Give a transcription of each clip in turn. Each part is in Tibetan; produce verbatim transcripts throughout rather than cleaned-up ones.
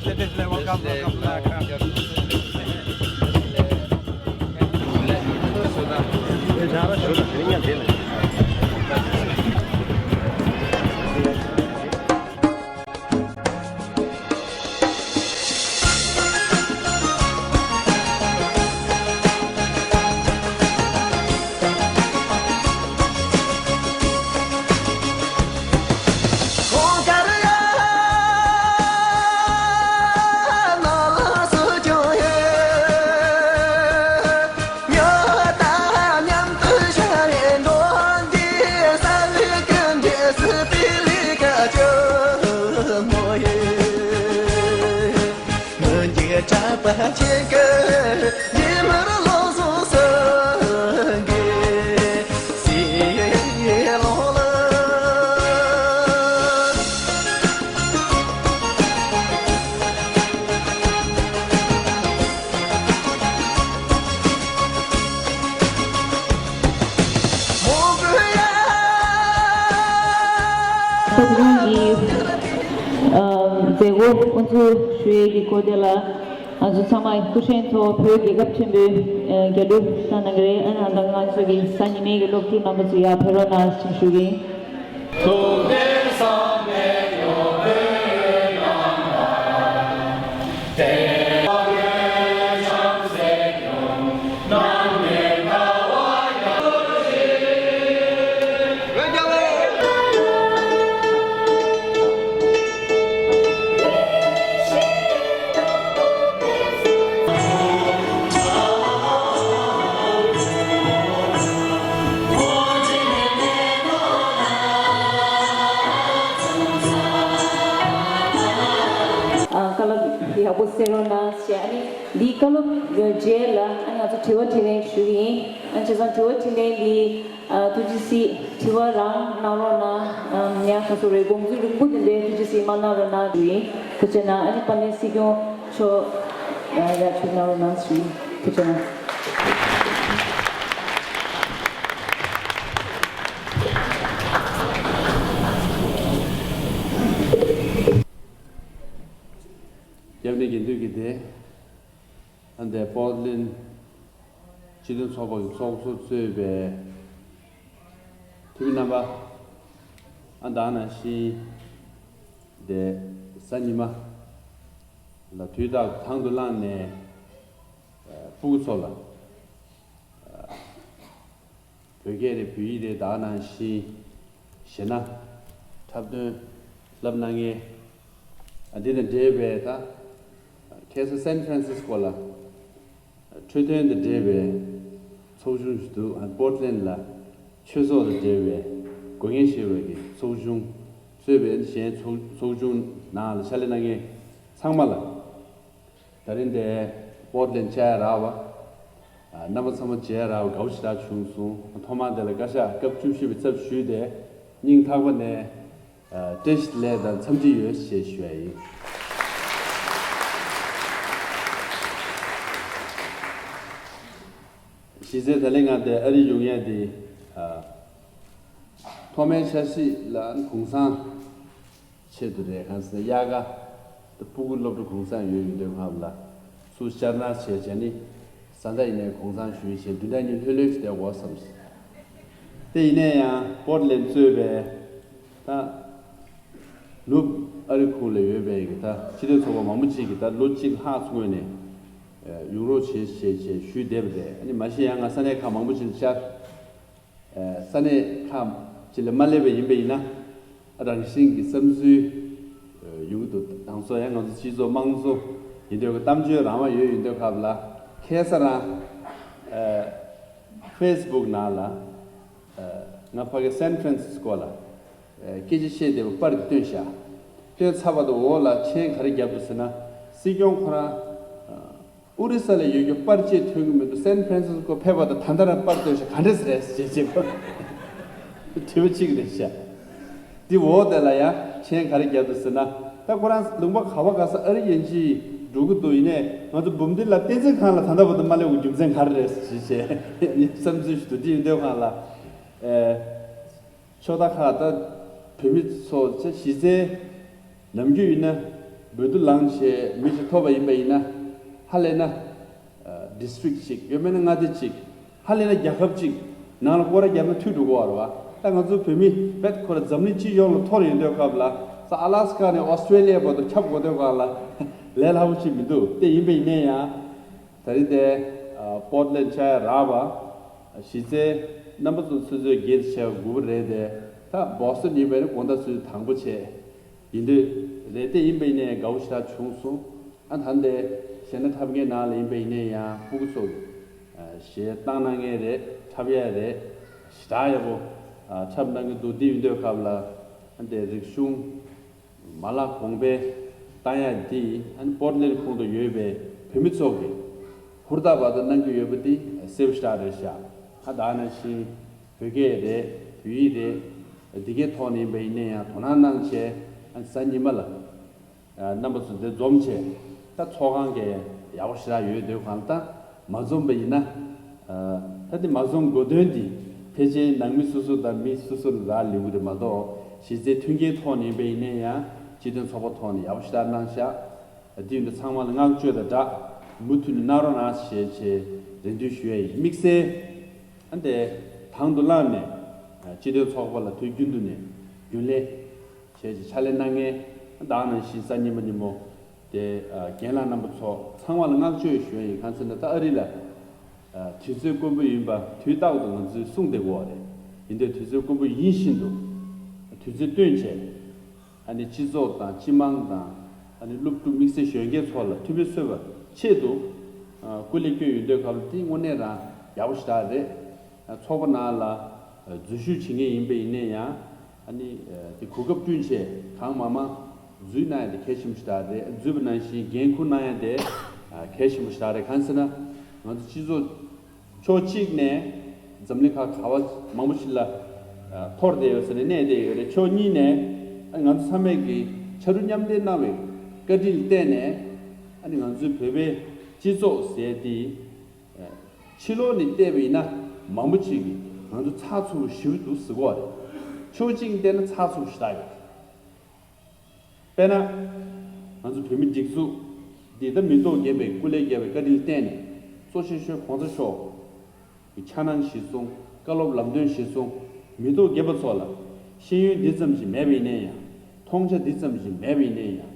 Seriously, welcome, welcome back. ད་དེ་རིང་གི་ཨ་མཛད་སྒོ་དབུ་འཛུགས་ཞུ་ཡས་ཀྱི་སྐོར་དེ་ལ། ང་ཚོ་ཚང་མ་སྐུ་བཞེངས་ཐོག་བོད་རྒྱལ་ཁབ་ཆེན་པོའི་ཨ་རྒྱལ་གླུ་བཏང་གནང་གི་རེད། ཨ་ནི་ད་ང་ཚོ་གི་གཟའ་ཉི་མའི་གི་སློབ་ཕྲུག་རྣམ་པ་ཚོ་ཡར་ཕེབས་རོགས་གནང་ཞེས་ཞུ་གི་ཡིན། ཨ་བཀའ་སློབ་ཡག་པོ་གསན་རོགས་གནང་ཞེས། ཨ་ནི་འདིའི་བཀའ་སློབ་རྗེས་ལ་ཨ་ནི་ང་ཚོ་དྲི་བ་དྲིས་ལན་ཞུ་གི་ཡིན། ཨ་ནི་བྱས་ཙང་དྲི་བ་དྲིས་ལན་འདི་ཨ་ཐུགས་རྗེ་གཟིགས། དྲི་བ་རང་གནང་རོགས་གནང་། ཨམ་ཡང་ཁ་སོ་རེ་དགོངས་ཚུལ་རིང་པོ་དེ་འདྲའི་ཐུགས་རྗེ་གཟིགས་མ་གནང་རོགས་གནང་ཞུ་ཡིན། ཐུགས་རྗེ་གནང་། ཨ་ནི་དཔལ་ལྡན་སྲིད་སྐྱོང་མཆོག་ཡར་ཕེབས་གནང་རོགས་གནང་ཞུ་ཡིན། ཐུགས་རྗེ་གནང་། སྐྱབས་གནས་དགེ་འདུན་གྱི་སྡེ། ཨ་འདས་པོར་ཏི་ལན་སྤྱི་མཐུན་ཚོགས་པ་གི་ཚོགས་གཙོ་གཙོས་པའི་འཐུས་མི་རྣམ་པ། ཨ་ད་ནང་བཞིན་འདས་གཟའ་ཉི་མ་ལ་དུས་རྟག་དང་དུ་བླངས་ནས་ཨ་སྤུ་གུ་ཚོ་ལ་ཨ་བོད་སྐད་རེད། བོད་ཡིག་རེད། ད་ནང་བཞིན་གཞས་སྣ་འཁྲབ་སྟོན་བསླབ་གནང་མཁན། ཨ་འདི་དང་འབྲེལ་བའི་ད་ཁ་སང་སན་ཧྥ་རན་སིས་ཀོ་ལ་འཕྲོད་བསྟེན་དང་འབྲེལ་བའི་ཚོགས་ཆུང་ཞིག་འདུག་ཨ་པོར་ཏི་ལན་ལ་ཆོས་ཚོགས་དང་འབྲེལ་བའི་དགོས་ངེས་ཆེ་བའི་གི་ཚོགས་ཆུང་གཙོས་པའི་གཞན་ཚོགས་ཚོགས་ཆུང་ནང་ལ་ཕྱག་ལས་གནང་མཁན་ཚང་མ་ལ། ད་རིང་འདིར་པོར་ཏི་ལན་བཅར་ཡ་རག་པ། ཨ་རྣམ་པ་ཚང་མ་མཇལ་ཡ་རག་པ་དགའ་པོ་ཞེ་དྲག་བྱུང་སོང་། ཐོག་མར་དེ་ལ་བཀའ་ཤག་སྐབས་བཅུ་བཞི་པའི་ཚབ་ཞུས་ཏེ་སྙིང་ཐག་པ་ནས་ཨ་བཀྲ་ཤིས་བདེ་ལེགས་དང་འཚམས་འདྲི་ཡོད་ཞེས་ཞུ་ཡ་ཡིན། གཞི་རྩའི་ད་ལན་ང་འདིར་ཨ་རི་ཡོང་ཡ་དེ་ཨ་ཐོག་མའི་འཆར་གཞི་ལ་གུང་སེང་ཆེད་དུ་རེད། གང་ཟེར་ན་དབྱར་ཁ་ད་སྤུ་གུ་སློབ་གྲྭ་གུང་སེང་ཡོད་ཡོད་དུས་སྐབས་ལ་ཚུར་བཅར་གནང་བྱས་བྱས་ནས་བཟའ་ཟླ་ཡིན་ནའི་གུང་སེང་ཞུས་བྱས་བདུན་ཕྲག་གཉིས་ལྷོད་ལྷོད་ཅིག་བསྡད་དགོས་བསམ་སོང་། དེ་ཡིན་ན་ཡང་པོར་ཏི་ལན་གཙོས་པའི་ད་ནུབ་ཨ་རི་ཁུལ་ལ་ཡོད་པའི་གི་ད་སྤྱི་མཐུན་ཚོགས་པ་མང་པོ་ཅིག་གིས་ད་ལོ་གཅིག་ལྷག་ཙམ་སྔོན་ནས་ཡོང་རོགས་བྱས་བྱས་བྱས་ཞུས་བསྡད་པ་རེད། ཨ་ནི་མ་གཞི་ཡང་ང་ས་གནས་ཁག་མང་པོ་ཅིག་ལ་བཅར། ས་གནས་ཁག་ཅིག་ལ་མ་སླེབས་པ་ཡིན་པ་ཡིན་ན། རང་བཞིན་གྱི་བསམ་ཚུལ་ཡོང་གི་འདུག་དང་སོ་ཡང་ང་ཚོ་སྤྱི་ཚོགས་དམངས་གཙོ་ཡིན་དུས་ཀྱི་གཏམ་བརྗོད་རང་དབང་ཡོད་ཡིན་དུས་སྐབས་ལ་ཁ་སང་རང་ཕེ་སི་བུག་ནང་ལ་ང་ཕ་གི་སན་ཧྥ་རན་སིས་ཀོ་ལ་སྐད་ཆ་བཤད་བསྡད་པ་པར་གྱིས་བཏོན་བཞག་བཏོན་ཚར་བ་དང་འོག་ལ་མཆན་ག་རེ་བརྒྱབ་འདུག་ཟེར་ན། སྲིད་སྐྱོང་ཁོ་རང་ཨོ་རི་ས་ལ་ཡོད་རྒྱུ་པར་ཅིག་ཐོན་གྱི་མི་འདུག་སན་ཧྥ་རན་སིས་ཀོ་ཕེབས་པ་དང་ད་ལྟ་རང་པར་སྟོན་ཤག་ག་འདྲས་རེད་ཅེས་བྱས་པ། དྲི་བ་གཅིག་རེད་ཤག་འདི་འོག་དེ་ལ་ཡང་མཆན་ག་རེ་བརྒྱབ་འདུག་ཟེར་ན། ད་ཁོ་རང་ལུང་པ་ག་བ་ག་ས་ཨ་རི་ཡན་ཆད་འགྲོ་གི་འདུག་ཡིན་ནའི་ང་ཚོ་འབུམ་སྡེ་ལ་བསྟན་འཛིན་ཁང་ལ་ད་ལྟ་བར་དུ་མ་སླེབས་པའི་རྒྱུ་མཚན་ག་རེ་རེད་ཅེས་བྱས་བསམ་ཚུལ་ཞིག་འདུག་འདི་ཡིན་དུས་སྒང་ལ་ཨེ། ཕྱོགས་མཐའ་ཁག་ད་བོད་མི་ཚོ་ཆ་གཞི་རྩའི་ནམ་རྒྱུན་ཡིན་ན་ འོས་བསྡུ་ལངས་བྱས་མི་ཞིག་ཐོབ་པ་ཡིན་པ་ཡིན་ན། ཧ་ལས་ན་ཨ་ཌིས་ཊི་རིག་གཅིག་ཡང་མིན་ན་མངའ་སྡེ་གཅིག་ཧ་ལས་ན་རྒྱལ་ཁབ་གཅིག་ནང་ལ་སྐོར་ར་བརྒྱབ་ན་འཐུས་འགྲོ་གི་ཡོད་རེད་བ། ད་ང་ཚོ་བོད་མི་བེད་ཁོ་ར་འཛམ་གླིང་སྤྱི་ཡོངས་ལ་འཐོར་ཡོང་དུས་སྐབས་ལ། ས་ཨ་ལ་སི་ཀ་ནས་ཨོ་སི་ཀྲེ་ལི་ཡ་བར་དུ་ཁྱབ་དགོས་དུས་སྒང་ལ་ལས་སླ་པོ་ཞིག་མི་འདུག་དེ་ཡིན་པ་ཡིན་ན་ཡང་། ད་རེས་དེ་ཨ་པོར་ཊ་ལེན་ཌི་ཆགས་ཡ་རག་པ། གཞི་རྩའི་རྣམ་པ་ཚོ་ཆུ་ཚོད་བརྒྱད་དང་ཕྱེད་ཀ་དགུ་པ་རེད་དེ། ད་བྷོ་སི་ཊོན་ཡིན་པ་ཡིན་ན་དགོང་དག་ཆུ་ཚོད་དང་པོ་བྱས་ཡིན་དུས་རེད། དེ་ཡིན་པ་ཡིན་ན་ཡང་དགའ་པོ་ཞེ་དྲག་བྱུང་སོང་། ཨ་ད་འདི་གཞས་སྣ་འཁྲབ་མཁན་ནང་ལ་ཡིན་པ་ཡིན་ན་ཡང་ཕྲུ་གུ་ཚོ་གི་ཨ་གཞས་བཏང་གནང་མཁན་རེད། འཁྲབ་ཡ་རེད། ཞེ་དྲག་ཡག་པོ་ཨ་འཁྲབ་གནང་གི་འདུག་དེ་ཡིན་དུས་སྐབས་ལ་ཨ་འདི་རིག་གཞུང་མ་ལག་གོང་འཕེལ་བཏང་ཡ་འདི་ཨ་ནི་པོར་ཊ་ལེན་ཌི་ཁོངས་གཏོགས་ཡོད་པའི་བོད་མི་ཚོ་གིས་ཧུར་ཐག་བར་དུ་གནང་གི་ཡོད་པ་འདི་གསལ་པོ་ཞེ་དྲག་རེད་ཤག་ཨ་ད་ནང་བཞིན་བོད་སྐད་རེད། བོད་ཡིག་རེད། འདི་གའི་ཐོག་ནས་ཡིན་པ་ཡིན་ན་ཡང་དོ་སྣང་གནང་བྱས་ཨ་གཟའ་ཉི་མ་ལ་ཨ་རྣམ་པ་ཚོ་འདིར་འཛོམས་བྱས། ད་ཚོགས་ཁང་གི་ཡག་པོ་ཞེ་དྲག་ཡོད་དུས་སྒང་ལ་ད་མ་འཛོམས་པ་ཡིན་ན། ཨ་ད་འདི་མ་འཛོམས་དགོས་དོན་འདི་ཕལ་ཆེར་ནང་མི་སོ་སོ་དང་མི་སོ་སོ་ལ་རག་ལས་ཀྱི་རེད་མ་གཏོགས། གཞི་རྩའི་མཐུན་རྐྱེན་ཐོག་ནས་ཡིན་པ་ཡིན་ན་ཡང་སྤྱི་མཐུན་ཚོགས་པ་ཐོག་ནས་ཡག་པོ་ཞེ་དྲག་གནང་ཤག་དེ་ཡིན་དུས་ཚང་མ་ལ་བསྔགས་བརྗོད་དང་སྦྲགས་མུ་མཐུད་ནས་གནང་རོགས་གནང་ཞེས་བྱས་རེ་འདུན་ཞུ་ཡ་ཡིན། དམིགས་བསལ་ཨ་འདི་དང་དུ་བླངས་ནས་སྤྱི་མཐུན་ཚོགས་པ་ལ་དུས་རྒྱུན་དུ་ནས་རྒྱུན་ལས་བྱས་ཀྱི་ཕྱག་ལས་གནང་མཁན་ད་ག་ནང་བཞིན་གཟའ་ཉི་མ་ཉིན་མོ་དེ་རྒན་ལགས་རྣམ་པ་ཚོ་ཚང་མ་ལ་བསྔགས་བརྗོད་ཞུ་ཡ་ཡིན། གང་ཟེར་ན་ད་ཨ་རི་ལ་དུས་ཚོད་དཀོན་པོ་ཡིན་པ་དུས་རྟག་ཏུ་ང་ཚོས་གསུངས་བསྡད་ཀྱི་ཡོད་རེད། ཡིན་དུས་དུས་ཚོད་དཀོན་པོ་ཡིན་བཞིན་དུ་དུས་ཚོད་བཏོན་བྱས། ཨ་ནི་སྤྱི་ཚོགས་དང་སྤྱི་དམངས་དང་ཨ་ནི་སློབ་ཕྲུག་དམིགས་བསལ་གཞོན་སྐྱེས་ཚོ་ལ་མཐུན་སྒྲིལ་བཟོ་བའི་ཆེད་དུ་ཨ་སྐུ་ལས་བསྐྱོན་ཡོང་དུས་སྐབས་ལ་དེ་དངོས་གནས་རང་ཡག་པོ་ཞེ་དྲག་རེད། ཨ་ཚོགས་པ་ནང་ལ་ཨ་འཛུལ་ཞུགས་བྱེད་མཁན་ཡིན་པ་ཡིན་ན་ཡང་ཨ་ནི་ཨ་དེ་གོ་སྐབས་བསྐྲུན་བྱས་གང་མང་མང་འཛུལ་གནང་ཡ་དེ་གལ་ཆེན་པོ་ཞེ་དྲག་རེད། འཛུལ་བ་ནང་བཞིན་འགན་འཁུར་གནང་ཡ་དེ་ཨ་གལ་ཆེན་པོ་ཞེ་དྲག་རེད། གང་ཟེར་ན་ང་ཚོ་སྤྱི་ཚོགས་ཕྱོགས་གཅིག་ནས་འཛམ་གླིང་ཁག་ག་བ་མང་པོ་ཞིག་ལ་ཨ་འཐོར་བསྡད་ཡོད་ཟེར་ནས་གནས་བསྡད་ཡོད་རེད། ཕྱོགས་གཉིས་ནས་ཨ་ང་ཚོ་ཚང་མས་ཀྱི་ཕྱར་གྲུ་མཉམ་འདེགས་གནང་བའི་བཀའ་དྲིན་ལ་བརྟེན་ནས་ཨ་ནི་ང་ཚོའི་བོད་པའི་སྤྱི་ཚོགས་ཟེར་དེ་ཨ་ཕྱི་ལོགས་ནས་བལྟས་པ་ཡིན་ན་མང་པོ་ཅིག་གིས་ང་ཚོ་ཚགས་ཚུད་པོ་ཞེ་པོ་འདུག་ཟེར་གྱི་ཡོད་རེད། ཕྱོགས་གཅིག་ནས་བལྟས་ན་ཚགས་ཚུད་པོ་ཞེ་དྲག་ཡོད། དཔེར་ན། ང་ཚོ་བོད་མིའི་སྒྲིག་འཛུགས་འདི་ད་མི་ཐོག་རྒན་པའི་སྐུ་ལས་བརྒྱབ་པའི་བཀའ་དྲིན་བརྟེན་ནས་གཙོ་ཆེ་ཤོས་གོང་ས་མཆོག་གི་འཆར་སྣང་གཞིར་བཟུང་བཀའ་སློབ་ལམ་སྟོན་གཞིར་བཟུང་མི་ཐོག་རྒན་པ་ཚོ་ལ་ཤེས་ཡོན་འདི་ཙམ་ཞིག་མེད་པ་ཡིན་ན་ཡང་། མཐོང་རྒྱ་འདི་ཙམ་ཞིག་མེད་པ་ཡིན་ན་ཡང་།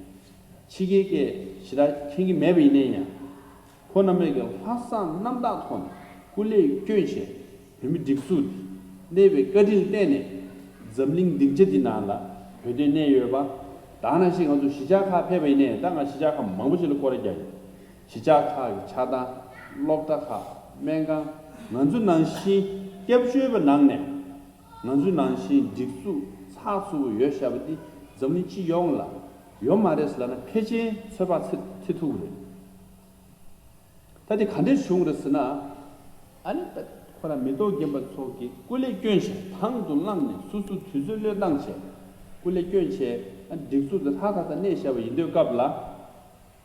ཕྱི་རྒྱལ་སྐད་ཞེ་དྲག་མཁྱེན་གྱི་མེད་པ་ཡིན་ན་ཡང་། ཁོང་རྣམ་པས་ཀྱི་ལྷག་བསམ་རྣམ་དག་ཐོག་ནས་སྐུ་ལས་བསྐྱོན་བྱས་བོད་མི་སྒྲིག་འཛུགས་འདི་གནས་པའི་བཀའ་དྲིན་བརྟེན་ནས་འཛམ་གླིང་སྡིངས་ཆ་འདི་ནང་ལ་བོད་དོན་གནས་ཡོད་པ། ད་ནང་བཞིན་ང་ཚོ་གཞིས་ཆགས་ཁག་ཕེབས་པ་ཡིན་ནའི་ད་ང་གཞིས་ཆགས་ཁག་མང་པོ་ཞིག་ལ་སྐོར་ར་རྒྱག་ཡིན། གཞིས་ཆགས་ཁག་གི་ཆགས་སྟངས། སློབ་གྲྭ་ཁག་སྨན་ཁང་། ང་ཚོ་ནང་བཞིན་སྐྱབས་བཅོལ་བའི་ནང་ནས་ང་ཚོ་ནང་བཞིན་སྒྲིག་འཛུགས་ཚགས་ཚུད་པོ་ཡོད་བཞག་པ་འདི་འཛམ་གླིང་སྤྱི་ཡོངས་ལ་ཡོད་མ་རེད་ཟེར་ལབ་ན་ཕལ་ཆེར་ཚོད་དཔག་ཚེ་ཚེ་ཐུབ་ཀྱི་རེད། ད་དེ་ག་འདྲས་བྱུང་རེད་ཟེར་ན། ཨ་ནི་ད་ཁོ་རང་མི་ཐོག་རྒན་པ་ཚོ་གིས་སྐུ་ལས་བསྐྱོན་བྱས་དང་དུ་བླངས་ནས་སོ་སོ་དུས་ཚོད་བློས་བཏང་བྱས་སྐུ་ལས་བསྐྱོན་བྱས་ཨ་སྒྲིག་འཛུགས་དེ་ལྷ་ཐག་ཐག་གནས་བཞག་པ་ཡིན་དུས་སྐབས་ལ།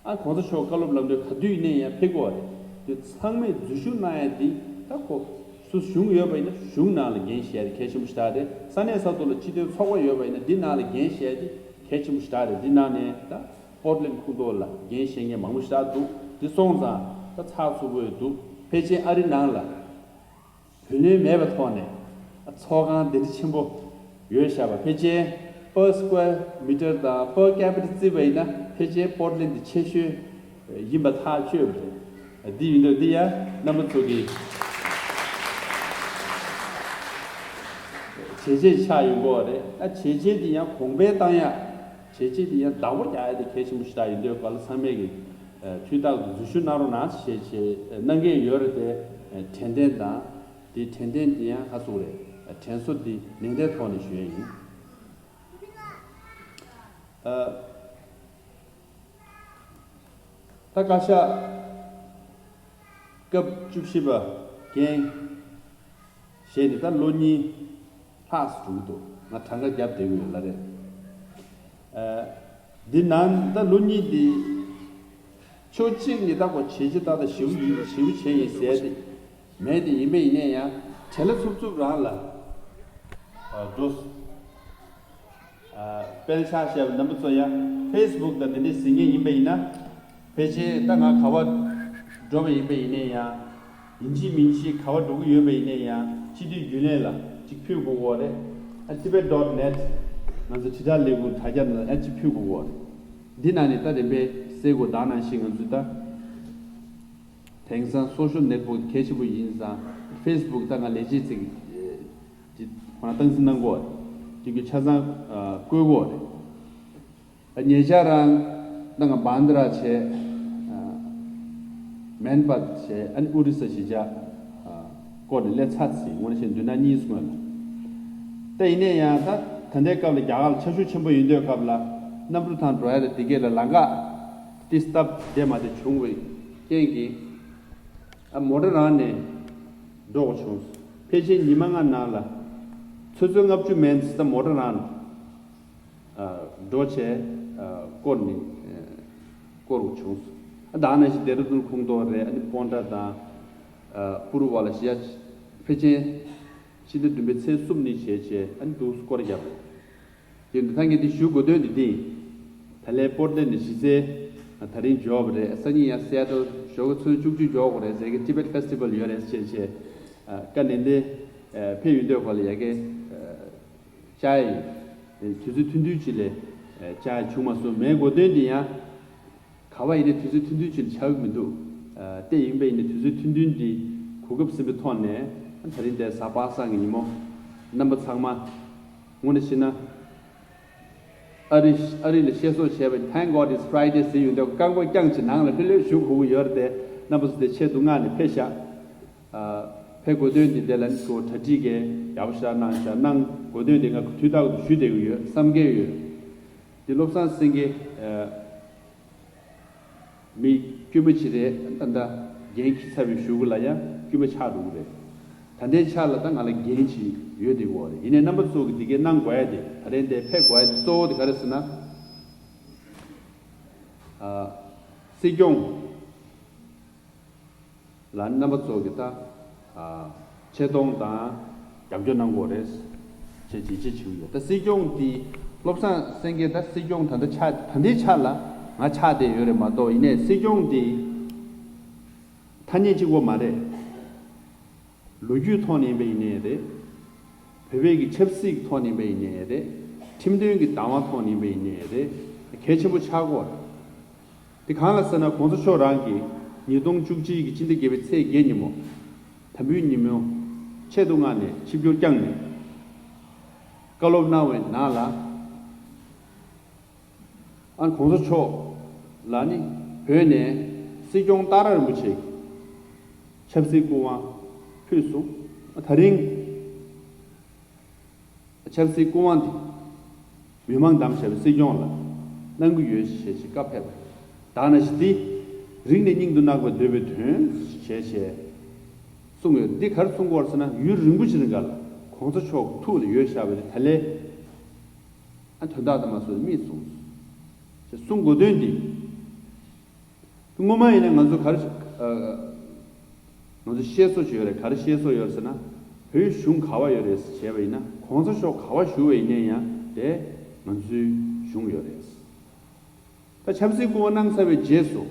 ཨ་གོང་ས་མཆོག་བཀའ་སློབ་ལམ་སྟོན་ག་དུས་ཡིན་ནའི་ཡང་ཕེབས་ཀྱི་ཡོད་རེད། དེ་ཚང་མས་འཛུལ་ཞུགས་གནང་ཡ་འདི་ད་ཁོ་སོ་སོ་གཞུང་ཡོད་པ་ཡིན་ན་གཞུང་ནང་ལ་འགན་བཞེས་ཡ་དེ་གལ་ཆེན་པོ་ཞེ་དྲག་རེད། ས་གནས་ས་ཐོག་ལ་སྤྱི་མཐུན་ཚོགས་པ་ཡོད་པ་ཡིན་ན་འདི་ནང་ལ་འགན་བཞེས་ཡ་དེ་གལ་ཆེན་པོ་ཞེ་དྲག་རེད། འདི་ནང་ནས་ད། པོར་ཊ་ལེན་ཌི་ཁོངས་གཏོགས་ལ་འགན་བཞེས་མཁན་མང་པོ་ཞེ་དྲག་འདུག་འདི་སོང་ཙང་ད་ཚགས་ཚུད་པོ་འདུག་ཕལ་ཆེར་ཨ་རི་ནང་ལ་བུ་ལོན་མེད་པའི་ཐོག་ནས་ཚོགས་ཁང་དེ་འདྲ་ཆེན་པོ་ཡོད་བཞག་པ་ཕལ་ཆེར་per square meter དང་per capita བརྩིས་པ་ཡིན་ན་ཕལ་ཆེར་པོར་ཊ་ལེན་ཌི་དེ་ཆེ་ཤོས་ཡིན་པ་ཐག་ཆོད་པ་རེད། འདི་ཡིན་དུས་འདི་ཡང་རྣམ་པ་ཚོ་གི་བྱས་རྗེས་ཆགས་ཡོང་གི་ཡོད་རེད། ད་བྱས་རྗེས་འདི་ཡང་གོང་འཕེལ་བཏང་ཡ། བྱས་རྗེས་འདི་ཡང་བདག་པོ་རྒྱག་ཡ་དེ་གལ་ཆེན་པོ་ཞེ་དྲག་ཡིན་དུས་སྐབས་ལ་ཚང་མས་ཀྱི་ཨ་དུས་རྟག་ཏུ་འཛུལ་ཞུགས་གནང་རོགས་གནང་ཞེས་བྱས་གནང་གི་ཡོད་རེད་དེ། ཨ་དྲན་རྟེན་དང་དེ་དྲན་རྟེན་འདི་ཡང་ཁ་ཚུགས་རེད། ཨ་དྲན་གསོ་འདི་ནན་ཏན་ཐོག་ནས་ཞུ་ཡ་ཡིན། ཨ་ད་བཀའ་ཤག་སྐབས་བཅུ་བཞི་པ་འགན་བཞེས་ནས་ད་ལོ་གཉིས་ལྷག་འགྲོ་གི་འདུག་ང་གྲངས་ཀ་བརྒྱབ་བསྡད་ཀྱི་ཡོད་ལ་རེད། ཨ་འདི་ནང་ད་ལོ་གཉིས་འདི་ཕྱོགས་གཅིག་ནས་ད་ཁོ་བྱས་རྗེས་ཏག་ཏག་ཞེ་པོ་ཡིན་ཞེ་པོ་བྱས་ཡིན་ཟེར་ཏེ་མེད་དེ། ཡིན་པ་ཡིན་ནའི་ཡང་བྲེལ་ལ་འཚུབ་འཚུབ་རང་ལ་ཨ་འགྲོ། ཨ། དཔེར་ཆ་བཤད་པ་རྣམ་པ་ཚོ་ཡང་ཕེ་སི་བུག་དང་དེ་འདྲའི་ཟིན་མཁན་ཡིན་པ་ཡིན་ན། ཕལ་ཆེར་ད་ང་ག་བ་འགྲོ་བ་ཡིན་པ་ཡིན་ནའི་ཡང་། ཡིན་གཅིག་མིན་གཅིག་ག་བ་འགྲོ་གི་ཡོད་པ་ཡིན་ནའི་ཡང་སྤྱི་འཐུས་རྒྱུན་ལས་ལ་གཅིག་ཕུལ་དགོས་ཀྱི་རེད། ཨ། tibet dot net ང་ཚོ་དྲིལ་བསྒྲགས་ལས་ཁུངས་དྲ་རྒྱ་ནང་ཨ་གཅིག་ཕུལ་དགོས་ཀྱི་རེད། འདི་ནང་ནས་ད་རིམ་པས་གསལ་དགོས། ད་ནང་བཞིན་ང་ཚོས་ད་དེང་སང་social network གལ་ཆེན་པོ་ཡིན་ཙང་ཕེ་སི་བུག་ད་ང་ལས་བྱེད་ཚིག་དེ་ཁོ་ན་སྟངས་འཛིན་གནང་དགོས། དེ་གི་ཆ་ཚང་བཀོད་དགོས་རེད། ཉེ་ཆར་རང་ད་ང་བྷན་དྷ་ར་བྱས། མན་པད་བྱས། ཨ་ནི་ཨོ་རི་ས་གཞིས་ཆགས་སྐོར་ནས་སླེབས་ཚར་ཟིན། དངོས་གནས་བཤད་ན་མདུན་ན་གཉིས་སྔོན་ལ། ད་ཡིན་ནའི་ཡང་ད་ད་ལྟའི་སྐབས་ལ་རྒྱ་གར་ལ་ཆར་ཤུགས་ཆེན་པོ་ཡིན་དུས་སྐབས་ལ་གནམ་གྲུ་ཐང་འགྲོ་ཡ་ལ་དེ་གས་ལ་ལམ་ཁ་ཏི་སྟབས་བདེ་མ་བདེ་བྱུང་བའི་རྐྱེན་གྱིས། ཨ། མོ་ཊ་རང་ནས་འགྲོ་དགོས་བྱུང་། ཕལ་ཆེར་ཉི་མ་ལྔ་ནང་ལ་ཆུ་ཚོད་ལྔ་བཅུ་མན་ཙམ་ད་མོ་ཊ་རང་ནས། ཨ། འགྲོ་བྱས། ཨ། སྐོར་ནས། ཨ། སྐོར་བྱུང་། ཨ། ད་ནང་བཞིན་ལྡེ་ར་ལྡུན་ཁོངས་གཏོགས་རེད། ཨ་ནི་པོན་ཊ་དང་། ཨ། པུ་རུ་བ་ལ་ཞི་ཡ་ཕལ་ཆེར་ཕྱི་ཟླ་བདུན་པའི་ཚེས་གསུམ་ནས་བྱས་བྱས་ཨ་ནི་འདུག་སྐོར་བརྒྱབ་རེད། དེ་འདི་ད་ངས་འདི་ཞུ་དགོས་དོན་འདི་འདི་ཡིན། ད་ལན་པོར་ཊ་ལེན་ཌི་གཞི་རྩའི་ད་རིང་འབྱོར་བ་རེད། སང་ཉིན་ཡང་སི་ཨེ་ཊལ་ཞོགས་ཀ་ཚོད་བཅུ་གཅིག་འབྱོར་དགོས་རེད་ཟེར་གི་Tibet Festival ཡོད་རེད་ཟེར་བྱས། ཨ། བཀའ་ནན་ཏན་ཕེབས་ཡོང་དུས་སྐབས་ལ་ཡ་གི་བཅར་ཡ་ཡིན། དུས་ཚོད་ཐུང་ཐུང་ཅིག་ལས་བཅར་ཡ་བྱུང་མ་སོང་། མེད་དགོས་དོན་འདི་ཡང་ག་བ་ཡིན་ནའི་དུས་ཚོད་ཐུང་ཐུང་ཅིག་ལས་བྱ་གི་མི་འདུག་ཨ། དེ་ཡིན་པས་ཡིན་ནའི་དུས་ཚོད་ཐུང་ཐུང་འདི་གོ་སྐབས་ཟིན་པའི་ཐོག་ནས་ད་རིང་དེ་གཟའ་པ་སངས་ཀྱི་ཉིན་མོ་རྣམ་པ་ཚང་མ་དངོས་གནས་བྱས་ན། ཨ་རི་ཨ་རི་ལ་བཤད་སྲོལ་བྱས་པ་Thank God it's Friday ཟེར་ཡོང་དུས་རྐང་པ་བརྐྱངས་བྱས་ནང་ལ་ལྷོད་ལྷོད་བཞུགས་དགོས་ཀྱི་ཡོད་རེད་དེ། རྣམ་པ་ཚོ་དེ་ཆེད་དུ་མངགས་ནས་ཕེབས་ཤག་ཨ། ཕེབས་དགོས་དོན་འདི་དེ་ལ་ནི་ཁོ་གྲ་སྒྲིག་གིས་ཡག་པོ་ཞེ་དྲག་གནང་ཤག་གནང་དགོས་དོན་འདི་ང་དུས་རྟག་ཏུ་ཞུ་བསྡད་ཀྱི་ཡོད། བསམ་གྱི་ཡོད། འདི་བློ་བཟང་སེང་གེ། ཨ། མི་དཀྱུས་མ་ཅིག་རེད། ད་ལྟ་འགན་འཁྱེར་ཚར་བའི་གཞུག་གུ་ལ་ཡང་དཀྱུས་མ་ཆགས་འགྲོ་གི་རེད། ད་ལྟའི་ཆ་ལ་ད་ང་ལ་འགན་ཅིག་ཡོད་བསྡད་ཀྱི་ཡོད་རེད། ཡིན་ནའི་རྣམ་པ་ཚོ་གི་འདི་གའི་གནང་དགོས་ཡ་དེ། ད་རིང་འདིར་ཕེབས་དགོས་ཡ་དེ་གཙོ་བོ་དེ་ག་རེ་ཟེར་ན། ཨ། སྲིད་སྐྱོང་ལ་རྣམ་པ་ཚོ་གི་ད། ཨ། ཆེ་མཐོང་དང་རྒྱབ་སྐྱོར་གནང་དགོས་རེད་ཅེས་ཇི་ཆེ་ཞུ་ཡོད། ད་སྲིད་སྐྱོང་འདི་བློ་བཟང་སེང་གེ་ད་སྲིད་སྐྱོང་ད་ལྟ་ཆགས། ད་ལྟའི་ཆ་ལ་ང་ཆགས་བསྡད་ཡོད་རེད་མ་གཏོགས། ཡིན་ནའི་སྲིད་སྐྱོང་འདི་ཐ་སྙད་གཅིག་པོ་མ་རེད། ལོ་རྒྱུས་ཐོག་ནས་ཡིན་པ་ཡིན་ནའི་རེད། བོད་པའི་གི་ཆབ་སྲིད་ཀྱི་ཐོག་ནས་ཡིན་པ་ཡིན་ནའི་རེད། ཁྲིམས་དོན་གྱི་བདག་དབང་ཐོག་ནས་ཡིན་པ་ཡིན་ནའི་རེད། གལ་ཆེན་པོ་ཆགས་ཀྱི་ཡོད་རེད། དེ་གང་ལ་ཟེར་ན། གོང་ས་མཆོག་རང་གིས་ཉིས་སྟོང་བཅུ་གཅིག་གི་སྤྱི་ཟླ་བརྒྱད་པའི་ཚེས་བརྒྱད་ཉིན་མོ། དམ་འབུལ་ཉིན་མོ་ཆེད་དུ་མངགས་ནས་ཆིབས་བསྒྱུར་བསྐྱངས་ནས་བཀའ་སློབ་གནང་བའི་ནང་ལ། ཨ། གོང་ས་མཆོག་ལ་ནི་བོད་ནས་སྲིད་སྐྱོང་ཏཱ་ར་རིན་པོ་ཆེ་གི་ཆབ་སྲིད་སྐུ་དབང་ཕུལ་སོང་། ད་རིང་ཆབ་སྲིད་སྐུ་དབང་དེ་མི་མང་བདམས་བཞག་པའི་སྲིད་སྐྱོང་ལ་གནང་གི་ཡོད་ཞེས་ཞེས་བཀའ་ཕེབས་པ། ད་ནང་བཞིན་དེ་རིང་ནས་སྙིང་དུ་བརྣག་པར་འདོད་པའི་དོན་ཞེས་ཞེས་གསུངས་ཡོད། འདི་ག་རེ་གསུང་གི་ཡོད་ཟེར་ན། ཡུན་རིང་པོ་ཞིག་རིང་ག་ལ་གོང་ས་མཆོག་གི་ཐུགས་ལ་ཡོད་བཞག་པའི་ད་ལན་ཨ། དོན་དག་དེ་མ་སོང་མིས་གསུངས་ཞེས་གསུང་དགོས་དོན་འདི། སྔོན་མ་ཡིན་ན་ང་ཚོ་ག་རེ། ཨ། ང་ཚོ་བཤད་སྲོལ་ཅིག་ཡོད་རེད། ག་རེ་བཤད་སྲོལ་ཡོད་རེད་ཟེར་ན། བོད་གཞུང་ག་བ་ཡོད་རེད་ཟེར་བྱས་པ་ཡིན་ན། གོང་ས་མཆོག་ག་བ་བཞུགས་པ་ཡིན་ནའི་ཡང་དེ་ང་ཚོའི་གཞུང་ཡོད་རེད། ད་ཆབ་སྲིད་སྐུ་དབང་གནང་ཚར་བའི་རྗེས་སུ།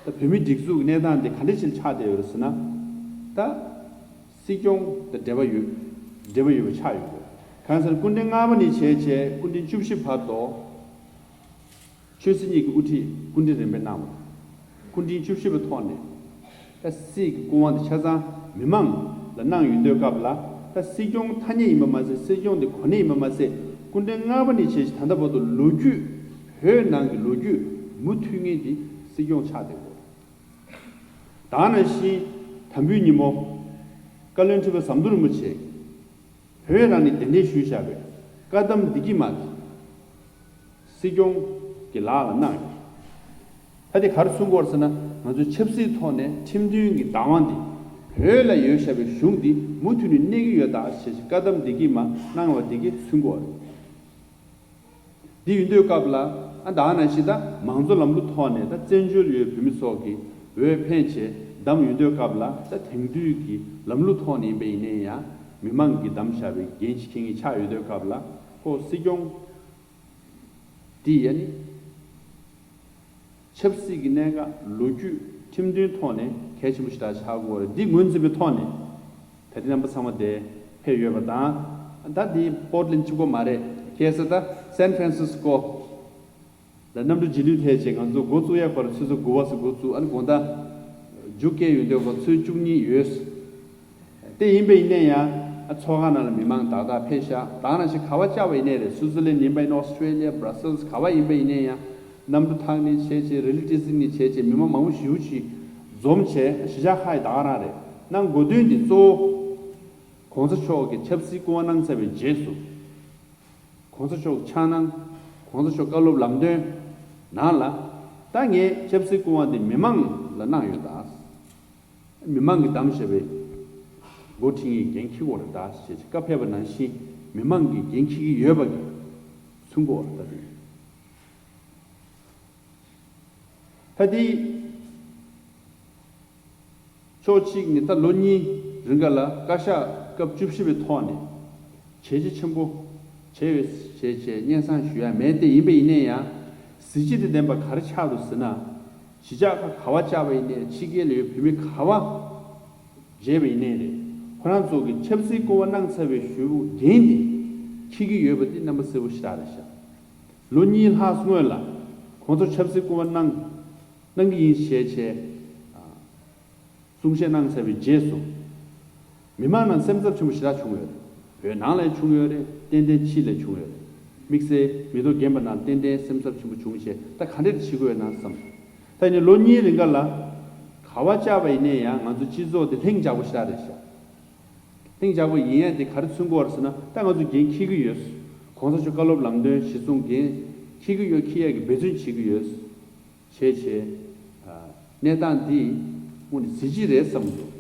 ད་བོད་མིའི་སྒྲིག་འཛུགས་ཀྱི་གནས་སྟངས་དེ་ག་འདྲ་ཞིག་ཆགས་བསྡད་ཡོད་རེད་ཟེར་ན། ད་སྲིད་སྐྱོང་དང་འབྲེལ་བ་ཡོད། འབྲེལ་བ་ཡོད་པ་ཆགས་ཡོད་རེད། གང་ཟེར་ན་སྐུ་ཕྲེང་ལྔ་པ་ནས་བྱས་བྱས་སྐུ་ཕྲེང་བཅུ་བཞི་བར་དུ། ཆོས་སྲིད་གཉིས་ཀྱི་དབུ་ཁྲིད་སྐུ་ཕྲེང་རིམ་པས་གནང་བ། སྐུ་ཕྲེང་བཅུ་བཞི་པའི་ཐོག་ནས་ད་སྲིད་ཀྱི་སྐུ་དབང་དེ་ཆ་ཚང་མི་མང་ལ་གནང་ཡོང་དུས་སྐབས་ལ། ད་སྲིད་སྐྱོང་ཐ་སྙད་ཡིན་པ་མ་ཟད། སྲིད་སྐྱོང་དེ་གོ་གནས་ཡིན་པ་མ་ཟད། སྐུ་ཕྲེང་ལྔ་པ་ནས་བྱས་ཤིང་ད་ལྟ་བར་དུ་ལོ་རྒྱུས། བོད་ནང་གི་ལོ་རྒྱུས་མུ་མཐུད་མཁན་དེ་སྲིད་སྐྱོང་ཆགས་བསྡད་ཡོད། ད་ནང་བཞིན་དམ་འབུལ་ཉིན་མོ་བཀའ་བློན་ཁྲི་པ་ཟམ་གདོང་རིན་པོ་ཆེ་བོད་རང་ནས་གདན་འདྲེན་ཞུས་བཞག་པའི་བཀའ་གདམས་འདི་གི་མ་དེ་སྲིད་སྐྱོང་གི་ལག་ལ་གནང་ཡོད། ད་དེ་ག་རེ་མཚོན་གྱི་ཡོད་ཟེར་ན། ང་ཚོའི་ཆབ་སྲིད་ཐོག་ནས་ཁྲིམས་མཐུན་གྱི་བདག་དབང་འདི། བོད་ལ་ཡོད་བཞག་པའི་གཞུང་འདི་མུ་མཐུད་ནས་གནས་ཀྱི་ཡོད་ད་ཞེས་བཀའ་གདམས་འདི་གི་མ་གནང་བ་འདི་གི་མཚོན་གྱི་ཡོད་རེད། འདི་ཡིན་དུས་སྐབས་ལ། ཨ། ད་ནང་བཞིན་ད་མང་གཙོ་ལམ་ལུགས་ཐོག་ནས་ད་བཙན་བྱོལ་ཡོད་བོད་མི་ཚོ་གིས་འོས་འཕེན་བྱས་བདམས་ཡོང་དུས་སྐབས་ལ། ད་དེང་དུས་ཀྱི་ལམ་ལུགས་ཐོག་ནས་ཡིན་པ་ཡིན་ནའི་ཡང་མི་མང་གིས་བདམས་བཞག་པའི་འགན་ཞིག་འཁྱེར་མཁན་ཆགས་ཡོད་དུས་སྐབས་ལ། ཁོ་སྲིད་སྐྱོང་ འདི་ཡ་ནི། ཆབ་སྲིད་ཀྱི་གནད་འགག་ལོ་རྒྱུས་ཁྲིམས་མཐུན་ཐོག་ནས་གལ་ཆེན་པོ་ཞིག་ཆགས་ཀྱི་ཡོད་རེད། འདི་ངོས་འཛིན་པའི་ཐོག་ནས་ད་ལྟ་རྣམ་པ་ཚང་མ་དེ་ཕེབས་ཡོད་པ་དང་། ད་འདི་པོར་ཊ་ལེན་གཅིག་པོ་མ་རེད། ཁ་སང་ད་སན་ཧྥ་རན་སིས་ཀོ་ལ་གནམ་གྲུ་རྗེས་ལུས་ཐད་བྱས་ང་ཚོ་འགོ་བཙུགས་ཡ་བར་ཆུ་ཚོད་དགུ་པ་ཙམ་འགོ་བཙུགས། ཨ་ནི་དགོང་དག་མཇུག་སྐྱེལ་ཡོང་དུས་ཚོད་བཅུ་གཉིས་ཡོལ། དེ་ཡིན་པ་ཡིན་ན་ཡང་ཨ་ཚོགས་ཁང་ནང་ལ་མི་མང་ཏག་ཏག་ཕེབས་ཤག་ད་ག་ནང་བཞིན་ག་པར་བཅར་བ་ཡིན་ནའི་རེད། སུའུ་ཙི་ལན་ཡིན་པ་ཡིན་ན། ཨོ་སི་ཊྲེ་ལི་ཡ། བྷ་ར་སེལ་སི། ག་པར་ཡིན་པ་ཡིན་ནའི་ཡང་གནམ་གྲུ་ཐང་ནས་བྱས་བྱས། རི་ལི་ཊེ་སི་ནས་བྱས་བྱས། མི་མང་མང་པོ་ཞེ་པོ་ཅིག་འཛོམས་བྱས། གཞིས་ཆགས་ཁག་གི་ད་ག་རང་རེད། གནང་དགོས་དོན་འདི་གཙོ་བོ་གོང་ས་མཆོག་གིས་ཆབ་སྲིད་སྐུ་དབང་གནང་ཚར་བའི་རྗེས་སུ། གོང་ས་མཆོག་འཆར་སྣང་། གོང་ས་མཆོག་བཀའ་སློབ་ལམ་སྟོན་ནང་ལ། ད་ངས་ཆབ་སྲིད་སྐུ་དབང་འདི་མི་མང་ལ་གནང་ཡོད་ད། མི་མང་གིས་བདམས་བཞག་པའི་འགོ་ཁྲིད་མཁན་འགན་འཁྱེར་དགོས་རེད་ད་ཞེས་བཀའ་ཕེབས་པ་ནང་བཞིན། མི་མང་གིས་འགན་འཁྱེར་གྱི་ཡོད་པ་གི་ཚུན་གོ་བ་ད་དེ། ད་དེ་ཕྱོགས་གཅིག་ནས་ད་ལོ་གཉིས་རིང་ག་ལ་བཀའ་ཤག་སྐབས་བཅུ་བཞི་པའི་ཐོག་ནས་བྱས་རྗེས་ཆེན་པོ་བྱས་ཡོད་ཞེས་བྱས་སྙན་སེང་ཞུ་ཡ་མེད། དེ་ཡིན་པ་ཡིན་ན་ཡང་གཟི་བརྗིད་དང་ལྡན་པ་ག་རེ་ཆགས་འདུག་ཟེར་ན། གཞིས་ཆགས་ཁག་ག་པར་བཅར་བ་ཡིན་ནའི། ཕྱི་རྒྱལ་ལ་ཡོད་བོད་མི་ག་པར་མཇལ་བ་ཡིན་ནའི་རེད། ཁོ་རང་ཚོ་གིས་ཆབ་སྲིད་སྐུ་དབང་གནང་ཚར་བའི་ཞུ་འགན་དེ་འཁྱེར་གྱི་ཡོད་པ་དེ་རྣམ་པ་གསལ་པོ་ཞེ་དྲག་རེད་ཤག་ལོ་གཉིས་ལྷག་སྔོན་ལ་གོང་ས་ཆབ་སྲིད་སྐུ་དབང་གནང་གནང་གི་ཡིན་ཞེས་བྱས། གསུང་བཤད་གནང་ཚར་བའི་རྗེས་སུ། མི་མང་ནང་སེམས་འཚབ་ཆེན་པོ་ཞེ་དྲག་བྱུང་ཡོད་རེད། བོད་ནང་ལ་ཡང་བྱུང་ཡོད་རེད། ཏན་ཏན་ཕྱི་ལ་བྱུང་ཡོད་རེད། དམིགས་བསལ་མི་ཐོག་རྒན་པ་ནང་ཏན་ཏན་སེམས་འཚབ་ཆེན་པོ་བྱུང་བྱས། ད་ག་འདྲས་བྱེད་དགོས་ན་བསམ། ད་ཡིན་ནའི་ལོ་གཉིས་རིང་ག་ལ་ག་པར་བཅར་བ་ཡིན་ནའི་ཡང་ང་ཚོ་སྤྱི་ཚོགས་དེ་ལྷིང་འཇགས་པོ་ཞེ་དྲག་རེད་ཤག་ལྷིང་འཇགས་པོ་ཡིན་ཡ་དེ་ག་རེ་མཚོན་གྱི་ཡོད་རེད་ཟེར་ན། ད་ང་ཚོ་འགན་འཁྱེར་གྱི་ཡོད། གོང་ས་མཆོག་བཀའ་སློབ་ལམ་སྟོན་གཞི་བཟུང་འགན་འཁྱེར་གྱི་ཡོད། འཁྱེར་ཡ་གི་འབད་བརྩོན་བྱེད་ཀྱི་ཡོད། བྱས་བྱས། ཨ། གནས་སྟངས་འདི་དངོས་གནས་གཟི་བརྗིད་རེད་བསམ་གྱི་འདུག་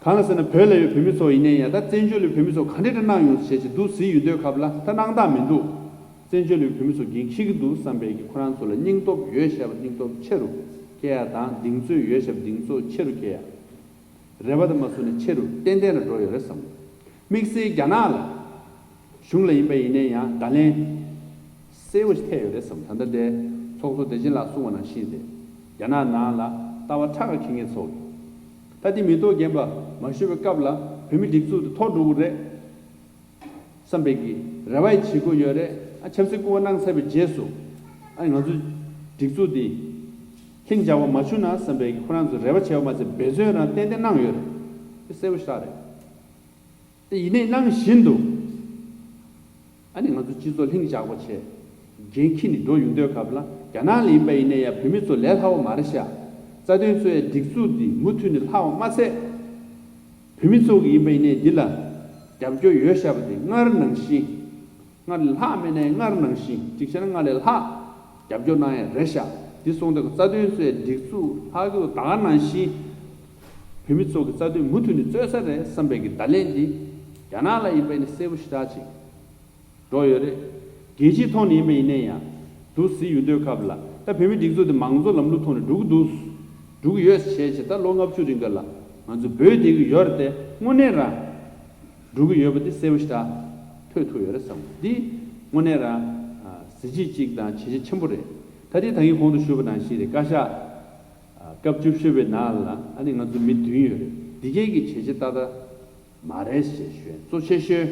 གང་ལ་ཟེར་ན། བོད་ལ་ཡོད་བོད་མི་ཚོ་ཡིན་ནའི་ཡང་། ད་བཙན་བྱོལ་བའི་བོད་མི་ཚོ་ག་འདྲས་འདྲ་གནང་ཡོང་ཟེར་བྱས་འདུག་གཟིགས་ཡོང་དུས་སྐབས་ལ། ད་གནང་སྟངས་མི་འདུག་བཙན་བྱོལ་བའི་བོད་མི་ཚོ་འགན་འཁྱེར་གྱི་འདུག་བསམ་པའི་གི་ཁོ་རང་ཚོ་ལ་སྙིང་སྟོབས་ཡོད་བཤད་པ་སྙིང་སྟོབས་ཆེ་རུ་སྐྱེ་ཡ་དང་། གདེང་ཚོད་ཡོད་བཤད་པ་གདེང་ཚོད་ཆེ་རུ་སྐྱེ་ཡ། རེ་བ་དང་མ་བཟུང་ནས་ཆེ་རུ་ཏན་ཏན་ལ་འགྲོ་ཡོད་རེད་བསམ། དམིགས་བསལ་རྒྱ་ནག་ལ། གཞུང་ལ་ཡིན་པ་ཡིན་ནའི་ཡང་བརྡ་ལན་གསལ་པོ་ཞིག་ཐེབས་ཡོད་རེད་བསམ། ད་ལྟ་དེ་ཚོགས་གཙོ་བདེ་ཆེན་ལགས་གསུངས་པ་ནང་བཞིན་རེད། རྒྱ་ནག་ནང་ལ་ལྟ་བ་ཁྲག་གིས་འཁྱེར་མཁན་ཚོ་གིས། ད་དེ་མི་ཐོག་རྒན་པ་མ་ཞུས་པའི་སྐབས་ལ་བོད་མི་སྒྲིག་འཛུགས་དེ་འཐོར་འགྲོ་གི་རེད་བསམ་པའི་གི་རེ་བ་ཡང་བྱེད་ཀྱི་ཡོད་རེད། ཨ། ཆབ་སྲིད་སྐུ་དབང་གནང་ཚར་བའི་རྗེས་སུ། ཨ། ང་ཚོའི་སྒྲིག་འཛུགས་འདི་ལྷིང་འཇགས་པ་མ་བྱུང་ན་བསམ་པའི་གི་ཁོ་རང་ཚོས་རེ་བ་བྱས་པ་མ་ཚད་འབད་བརྩོན་རང་ཏན་ཏན་གནང་ཡོད་རེད། དེ་གསལ་པོ་ཞེ་དྲག་རེད། དེ་ཡིན་ནའི་གནང་བཞིན་དུ། ཨ་ནི་ང་ཚོ་སྤྱི་ཚོགས་ལྷིང་འཇགས་པོ་བྱས། འགན་འཁྱེར་ནས་འགྲོ་ཡོང་དུས་སྐབས་ལ། རྒྱ་ནག་ལ་ཡིན་པ་ཡིན་ནའི་ཡང་བོད་མི་ཚོ་ལས་སླ་བོ་མ་རེད་ཤག་རྩ་དོན་རྩོད་ཡའི་སྒྲིག་འཛུགས་འདི་མུ་མཐུད་ནས་ལྷག་པ་མ་ཚད། བོད་མི་ཚོ་གིས་ཡིན་པ་ཡིན་ནའི་འདི་ལ་རྒྱབ་སྐྱོར་ཡོད་བཤད་པ་དེ་སྔར་ནང་བཞིན། སྔར་ལས་ལྷག་མེད་ནའི་སྔར་ནང་བཞིན། གཅིག་བྱས་ན་སྔར་ལས་ལྷག་རྒྱབ་སྐྱོར་གནང་ཡ་རེད་ཤག་འདི་སོང་དུས་རྩ་དོན་རྩོད་ཡའི་སྒྲིག་འཛུགས་ལྷག་གི་ད་ག་ནང་བཞིན། བོད་མི་ཚོ་གི་རྩ་དོན་མུ་མཐུད་ནས་རྩོད་ས་རེད་བསམ་པའི་གི་བརྡ་ལན་འདི་རྒྱ་ནག་ལ་ཡིན་པ་ཡིན་ན་གསལ་པོ་ཞེ་དྲག་ཅིག་འགྲོ་ཡོད་རེད། རྒྱལ་སྤྱིའི་ཐོག་ནས་ཡིན་པ་ཡིན་ན་ཡང་འདུག་གཟིགས་ཡོང་དུས་སྐབས་ལ། ད་བོད་མིའི་སྒྲིག་འཛུགས་དེ་མང་གཙོ་ལམ་ལུགས་ཐོག་ནས་འགྲོ་གི་འདུག་འགྲོ་གི་ཡོད་བྱས་བྱས། ད་ལོ་ལྔ་བཅུ་རིང་ག་ལ་ང་ཚོ་འབོད་བསྡད་ཀྱི་ཡོད་རེད་དེ། དངོས་གནས་རང་འགྲོ་གི་ཡོད་པ་དེ་གསལ་པོ་ཞེ་དྲག་ཐོས་ཐུབ་ཡོད་རེད་བསམ། འདི་དངོས་གནས་རང་གཟི་བརྗིད་ཅིག་དང་བྱས་རྗེས་ཆེན་པོ་རེད། ད་དེ་ད་གིན་གོང་དུ་ཞུས་པ་ནང་བཞིན་རེད། བཀའ་ཤག་སྐབས་བཅུ་བཞི་པའི་ནང་ལ་ཨ་ནི་ང་ཚོ་མི་བདུན་ཡོད་རེད། འདི་གས་ཀྱི་བྱས་རྗེས་ཏག་ཏག་མ་རེད་ཞེས་ཞུ་ཡ་གཙོ་ཆེ་ཤོས་